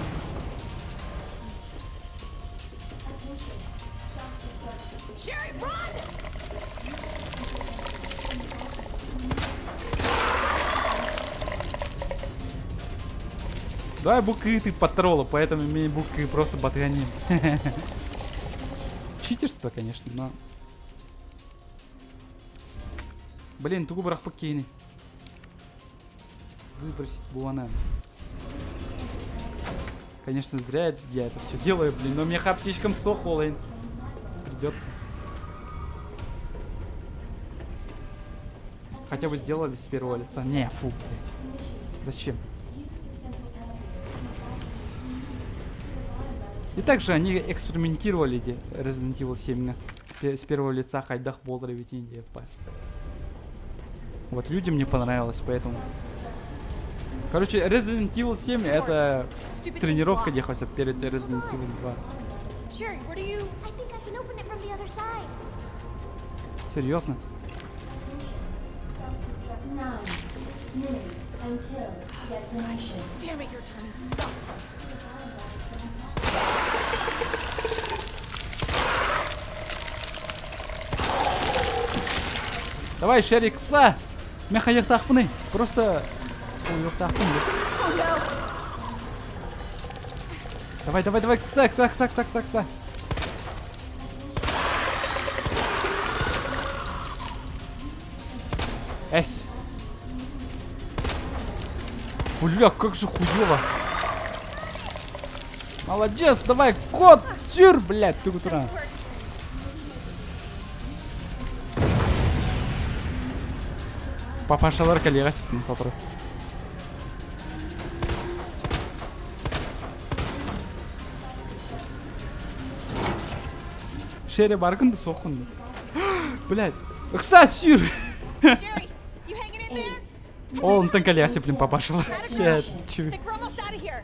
Attention. Self-destruct sequence. Sherry, run! Давай буки ты патрола, поэтому мне буки просто батганим. Читерство, конечно, но... Блин, тугу бырахпыт киһини. Выбросить буана. Конечно, зря я это все делаю, блин, но мне хаптичком сох, олайн. Придется. Хотя бы сделали с первого лица. Не, фу, блядь. Зачем? И также они экспериментировали где Resident Evil 7 на с первого лица хайдах буолар ведь Индия па. Вот людям не понравилось, поэтому. Короче, Resident Evil 7 это Stupid тренировка thing's locked. делался перед Resident Evil 2. Sherry, what are you? I think I can open it from the other side. Серьезно? 9 minutes until detonation. Damn it, your timing sucks. Давай, Шерри, кса! Мин хайыахтаахпыный. Просто Oh no! Давай, давай, давай, кса, кса, кса, кса, кса, кса. Эс. Бля, как же хуёво. Молодец, давай, кот, тюр, блядь, ты утра. Папашалар коллега септин сотру. Шерри баргын да соққын. Блядь. Кса, сюр. Sherry, you hanging in there? О, онтон коллега септин папашалар. Shit, чү. Think we're almost out of here.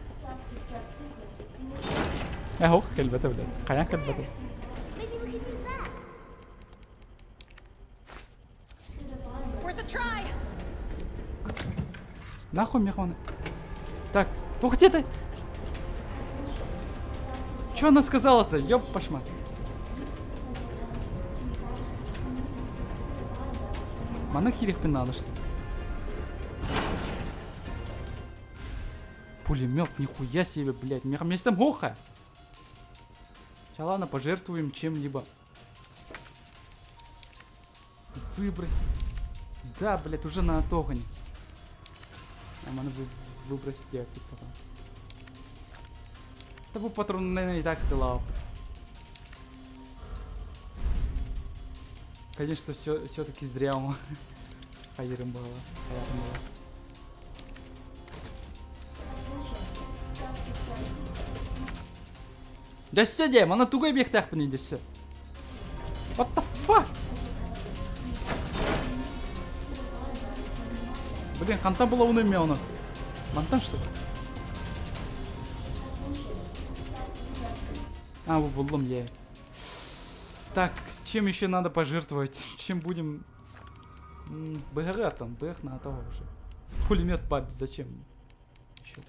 Эх, кэлбэтэ, блядь. Хайан кэлбэтэ. Maybe we can use that. Worth a try. Нахуй механы. Так, ух где ты? Чё она сказала-то? Ёб пошмат. Мана кирихпин надо что. Пулемет, нихуя себе, блядь. Мне там гоха. Сейчас, ладно, пожертвуем чем-либо. Выбрось. Да, блядь, уже на тогане. А надо выбросить я пицца там. Да бу патрон, наверное, и так это лава. Конечно, все-таки зря он. Хайрым было. Хайрым было. Да все, дем, она тугой бег так не все. What the fuck? Блин, ханта была у меня. Мантан что ли? А, буллом я. Так, чем еще надо пожертвовать? Чем будем? БГ там, БГ на того уже. Пулемет баб, зачем? Еще.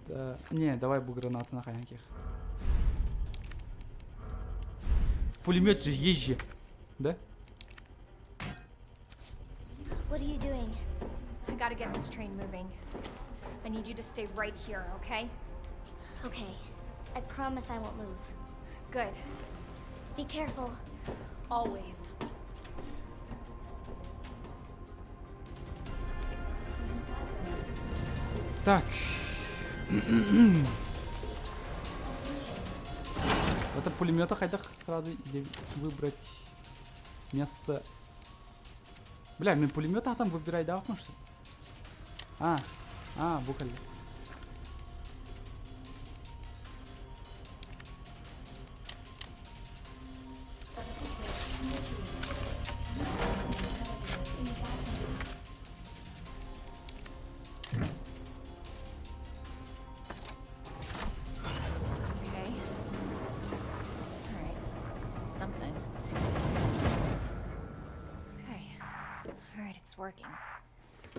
Да, не, давай бу гранаты на ханяких. Пулемет же есть же, да? What are you doing? I gotta get this train moving. I need you to stay right here, okay? Okay. I promise I won't move. Good. Be careful. Always. Так. Это пулемета хайдах сразу или выбрать место. Бля, мне пулемета там выбирай, да, потому что? А, букали. Okay. All right. Something. Okay. All right, it's working.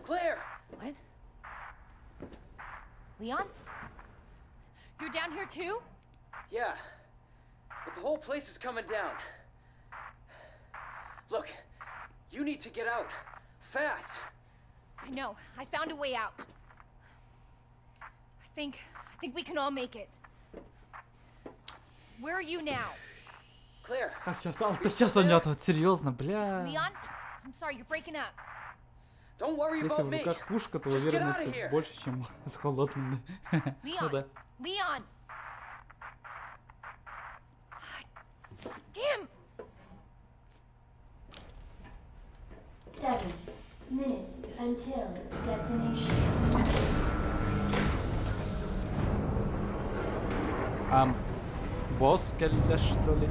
Claire! What? Leon? You're down here too? Yeah. But the whole place is coming down. Look, you need to get out. Fast. I know. I found a way out. I think we can all make it. Where are you now? Claire. Сейчас он вот серьезно, бля. Leon, I'm sorry, you're breaking up. Don't worry Если about в me. руках пушка, то Just get out of уверенности here. больше, чем с холодным. Ну Leon. да. Leon. Damn. 7 minutes until detonation. Босс кэллэ, что ли?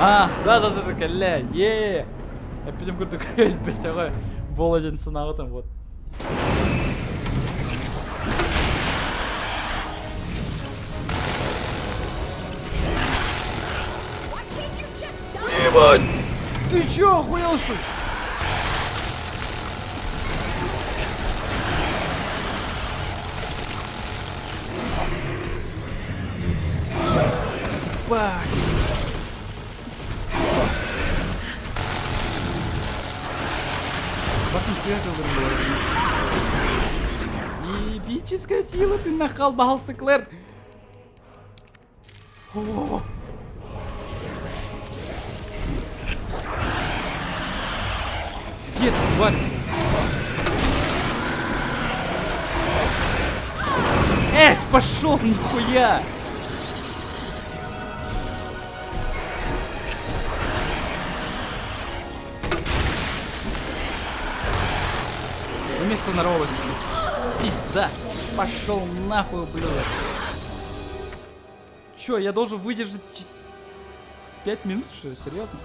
А, да-да-да, кэллэ, е. Я пидем курдук элбесеге Володин сынагытым, вот. Ебать! Ты чё, охуел, что ли? Бак! Батын тыа тылларын буолар. Эпическая сила, ты нахал, пожалуйста, Клэр. О. Где ты, тварь? Эс, пошел нахуя! Вместо здорового Пизда! Пошел нахуй, ублюдок! Чё, я должен выдержать 5 минут, что ли? Серьезно?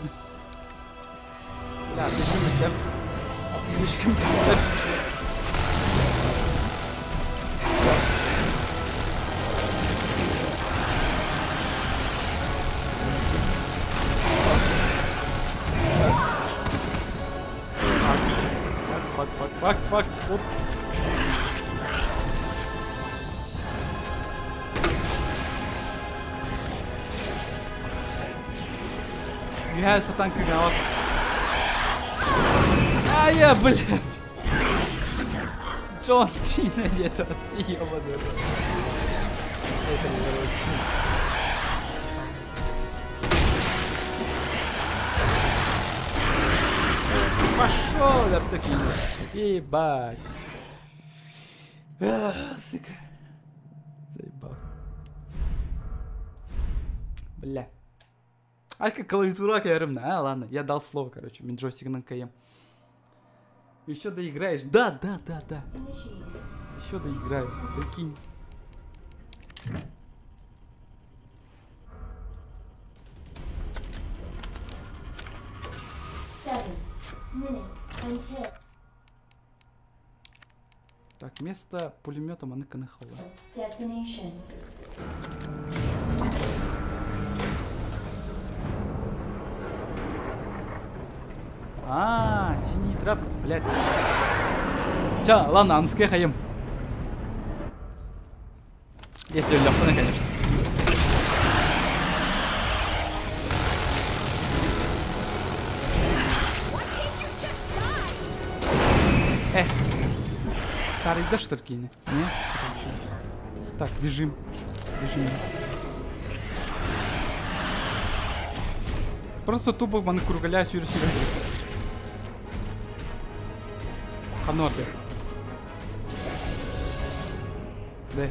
Да, отлично, Слишком. Фак, фак, фак, фак, оп. Я сатанка голова. А я, блядь. Джон Сина где-то, ты ёбаный. Это, короче. Пошел, я такие. Ебать. А, сука. Заебал. Бля. А как клавиатура, я говорю, а, ладно, я дал слово, короче, мне джойстик на КМ. Еще доиграешь. Да, да, да, да. Еще доиграю, прикинь. Так, вместо пулемета мы на А, синий травка, блядь. Ча, ладно, анская хаем. Если легко, конечно. Эс. Тарый да что ли? Нет? Так, бежим. Бежим. Просто тупо маны кругаля сюр сюр. Ханорды. Да.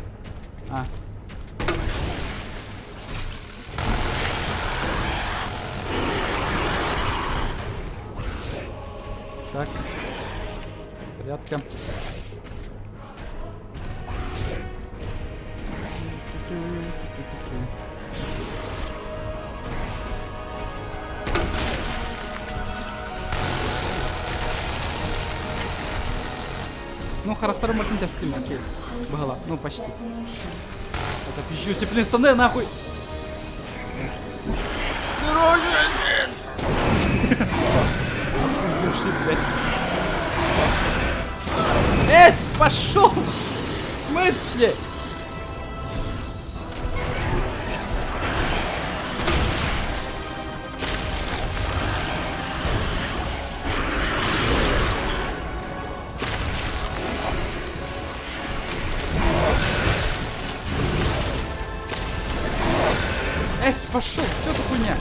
А. Так. Порядка. Ну, характер Мартин тестим, окей. Было, ну почти. Это пизжу, блин, стане нахуй! Эс, пошел! В смысле? Эс, пошел! Что за хуйня?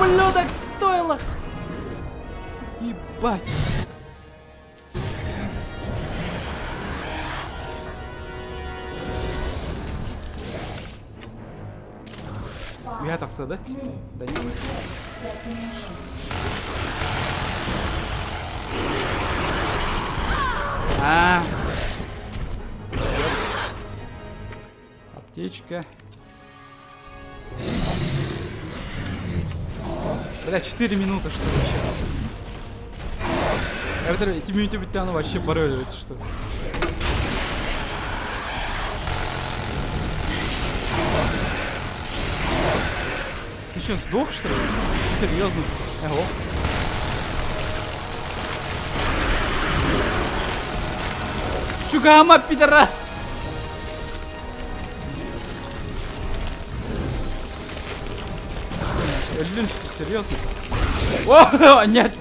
Ублюдок, тойлах! Ебать! Я так да? Да нет. А. Аптечка. Бля, 4 минуты, что ли, вообще? Это, эти минуты битяну вообще боролись, что ли? Ты что, сдох, что ли? Серьезно? Ого. Чугама, пидорас! Өллүн, серьезно? О, нет!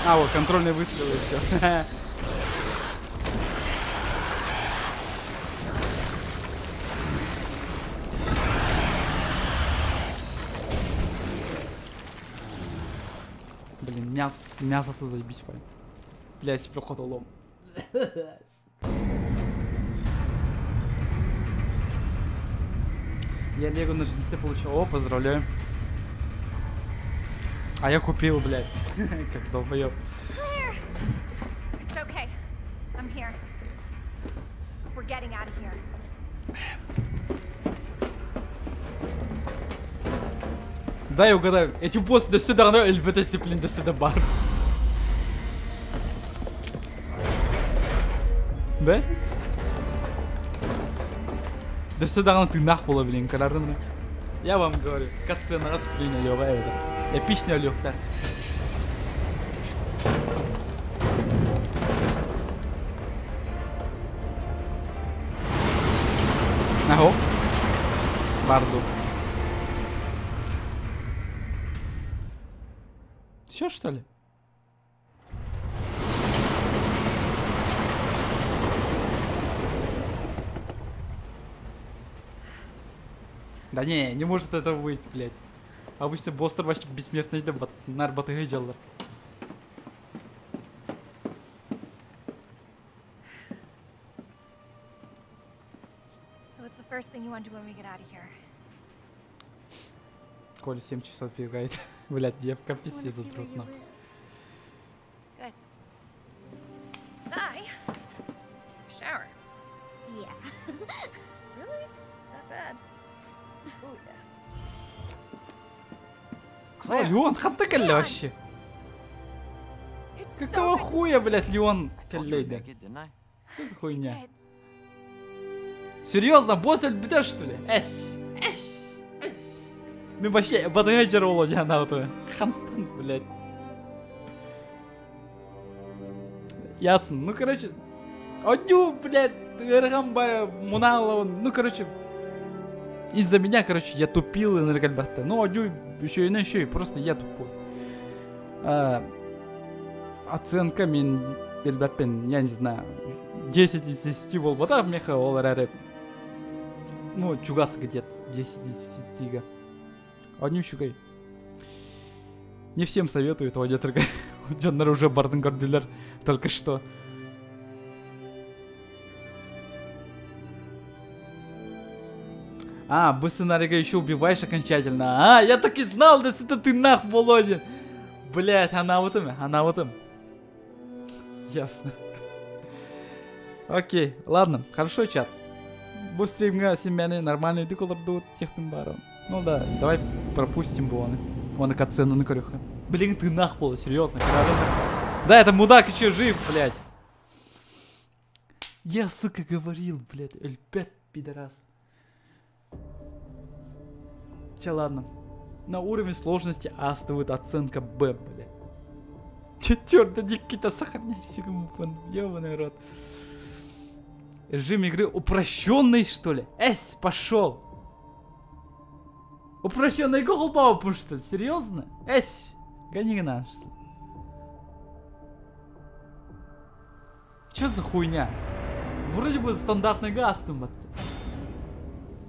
А, вот, контрольный выстрел и все. Блин, мясо, мясо-то заебись, парень. Бля, себе лом. Я Лего на жнеце получил. О, поздравляю. А я купил, блядь. Как долбоёб. It's okay. I'm here. We're getting out of here. Дай угадаю. Эти боссы до сюда, но ЛБТ дисциплин до сюда бар. Да? До сюда ты нах была, блин, карарына. Я вам говорю, катсцена раз приняли, это. Эпичный лёг, так. Аго. Барду. Все, что ли? Да не, не может это быть, блядь. Обычно босстар вообще бессмертный да нарбатыгы жаллар. So what's the first thing you want to do when we get out of here? Коля 7 часов играет. Блядь, я в компе I wanna съеду see where you трудно. live. Good. I take a shower. Yeah. Really? Not bad. Oh yeah. О, Леон, ханта кэллэ вообще. It's so Какого good to хуя, блядь, Леон Told you we'd кэллейда? make it, didn't I? Что за хуйня? Серьезно, босс өлбүтэ, что ли? Эс, эс, эс. Мен вообще бадыга Володя на вот Хантан, блядь. Ясно. Ну, короче, одну, блядь, Эргамбая, Муналова, ну, короче, из-за меня, короче, я тупил энергольбахта. Ну, одну еще и на еще и просто я тупой. Оценка мен элбэппин, я не знаю, 10 из 10 буолбатах миэхэ ол эрээри. Ну, чугас где-то 10 из 10. Одну үчүгэй. Не всем советую этого детрга. Дьоннор уже бардын көрдүлэр только что. А, бу сценарийга еще убиваешь окончательно. А, я так и знал, да это ты нах, Володя. Блять, она вот им, она вот им. Ясно. Окей, ладно, хорошо, чат. Бу стримга семьяны нормальный диколорду техпин барон. Ну да, давай пропустим буаны. Он и катсцену на корюха. Блин, ты нах, Володя, серьезно, когда Да, это мудак еще жив, блядь. Я, сука, говорил, блядь, Л5, пидорас. Че, ладно. На уровень сложности астывает оценка Б, блядь. Четвертый Никита, сохраняйся, ёбаный рот. Режим игры упрощенный, что ли? Эс, пошел. Упрощенный Google Баупу, что ли? Серьезно? Эс, гони на, что ли? Че за хуйня? Вроде бы стандартный газ там.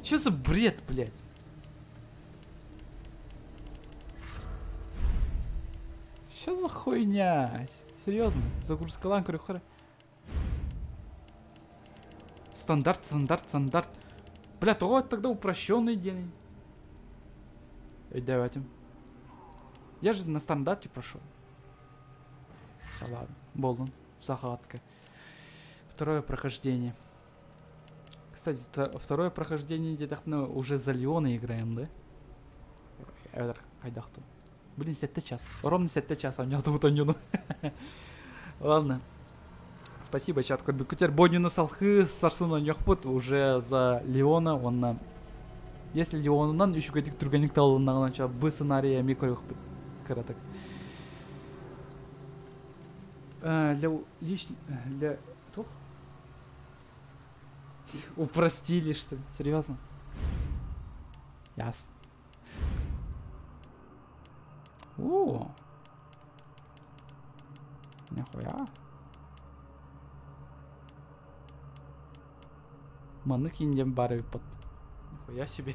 Че за бред, блядь? Че за хуйня? Серьезно? Загрузка ланкарю хара. Стандарт, стандарт, стандарт. Бля, то тогда упрощенный день. Эй, давайте. Я же на стандарте прошел. Всё, ладно. Болдун. Загадка. Второе прохождение. Кстати, второе прохождение где-то мы уже за Леона играем, да? Хайдахту. Блин, 7 час. Ровно 7 час, а у меня тут онюну. Ладно. Спасибо, чат. Курбикутер. Боднюну салхы сарсыну нёхпут уже за Леона. Он на... Если Леонунан еще каких-то других талонов начал бы сценария микрохпут. Караток. Для лич... Для... Тух? Упростили, что ли? Серьезно? Ясно. О! Нихуя. Маннык индиан бары под. Нихуя себе.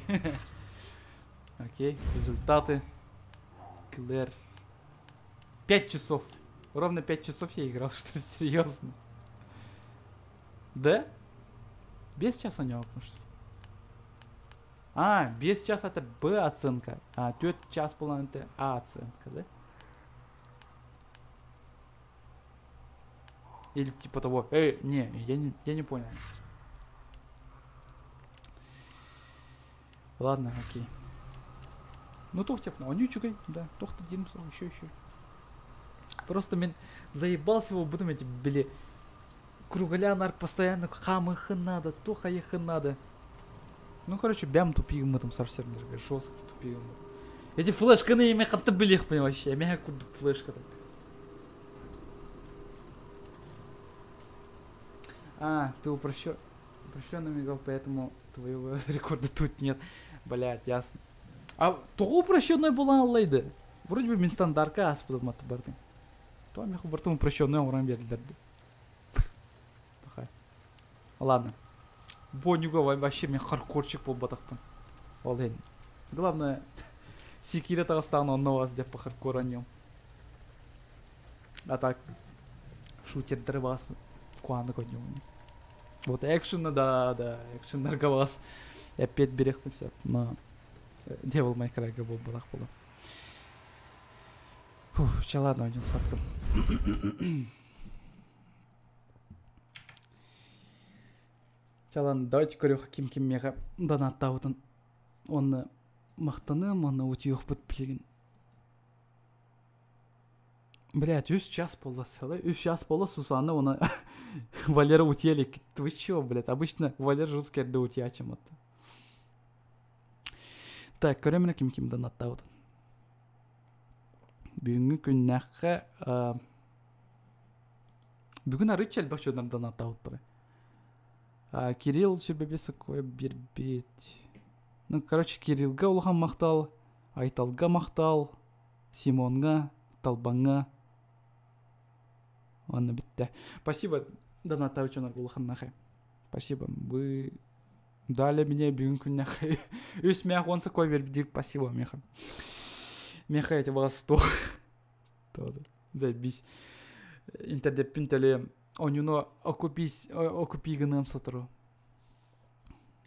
Окей, результаты. Клэр. 5 часов. Ровно 5 часов я играл, что серьезно? Да? Без часа у него, потому что. А, без часа это Б оценка. А, түөрт чаас буолан это А оценка, да? Или типа того. Эй, не, я не понял. Ладно, окей. Ну туох типа, он үчүгэй, да, туох да диэм еще еще. Просто мин заебался его будем эти, били, круглян постоянно хаамыаххын наада, туох хайыаххын наада. Ну, короче, бэйэм тупигым там совсем жесткий тупигым. Эти флешканы имя хатта билих вообще, мега курдук флешка там. А, ты упрощенным играл, поэтому твоего рекорда тут нет. Блять, ясно. А тоҕо упрощенный буолан ыллайды? Вроде бы мин стандартка ааспытым аты бардым. То мин бартым упрощенный оҥорон биэрдилэр. Пахай. Ладно. Бонюга вообще мин хардкорчик буолбатахпын. Ол иһин. Главное, Секиро таҕыстаҕына онно вас деп по хардкору анньыам. А так, шутердары вас куаны коньюм. Вот экшена, да, экшеннарга вас опять берег все. Но Devil May Cry буолбатах буолуо. Фух, чэ ладно, один саптым. Чэ ладно, давайте көрүөх ким ким миэхэ донаттаабытын. Уонна махтаныам, уонна утуйуохпут билигин. Блять, үс час буолла целый. Үс час буолла Сусанна, уонна Валера утуйа. Вы чё, блядь? Обычно Валера жестко эрдэ утуйар вот. Так, көрөм ким ким донаттаабытын. Бүгүҥҥү күннээххэ бүгүн арыычча элбэх дьоннор донаттаабыттара. Кирилл 25 биэрбит. Ну, короче, Кириллга улахан махтал, Айталга махтал, Симонга, Талбанга. Онно бүттэ. Спасибо, донаттаабыт дьоннорго улахан нахай. Спасибо. Вы дали мне бүгүн күннээххэ. Үс мэх он сакой биэрбит. Спасибо, меха. Меха эти вас то. Заебись. Интернеппин төлүөм. Онюну окупись, окупи гыныам сотору.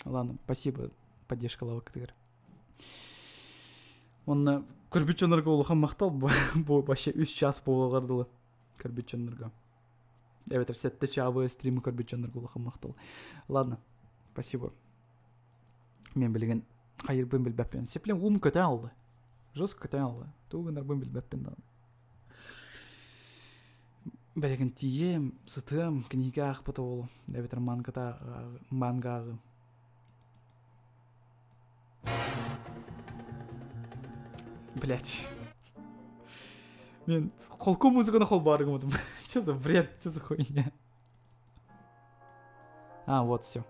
Ладно, спасибо, поддержка лавыктыгар. Онно көрбүт дьоннорго улахан махтал бу вообще үс час буолуоҕар дылы көрбүт дьоннорго. Эбэтэр сэттэ чаабы стримы көрбүт дьоннорго улахан махтал. Ладно, спасибо. Мин билигин хайыырбын билбэппин. Сеплем уум көтөн алды. Жестко көтөн алды. Тугу гынарбын билбэппин даҕаны. Билигин тиийиэм, сытыам, кинигэ аахпыта буолуо. Эбэтэр мангата манга ааҕыам. Блять. Мин холку музыканы холбоору гыммытым. Что за бред, что за хуйня? А, вот все.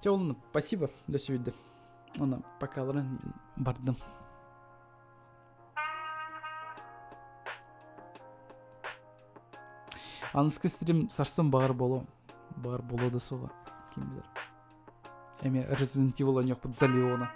Чэ, ладно, спасибо, до свидания. Онно пока бардым. Аныгыскы стрим сарсын баар буолуо. Баар буолуо да суоҕа. Ким билэр. Эмиэ Resident Evil оонньуохпут за Леона.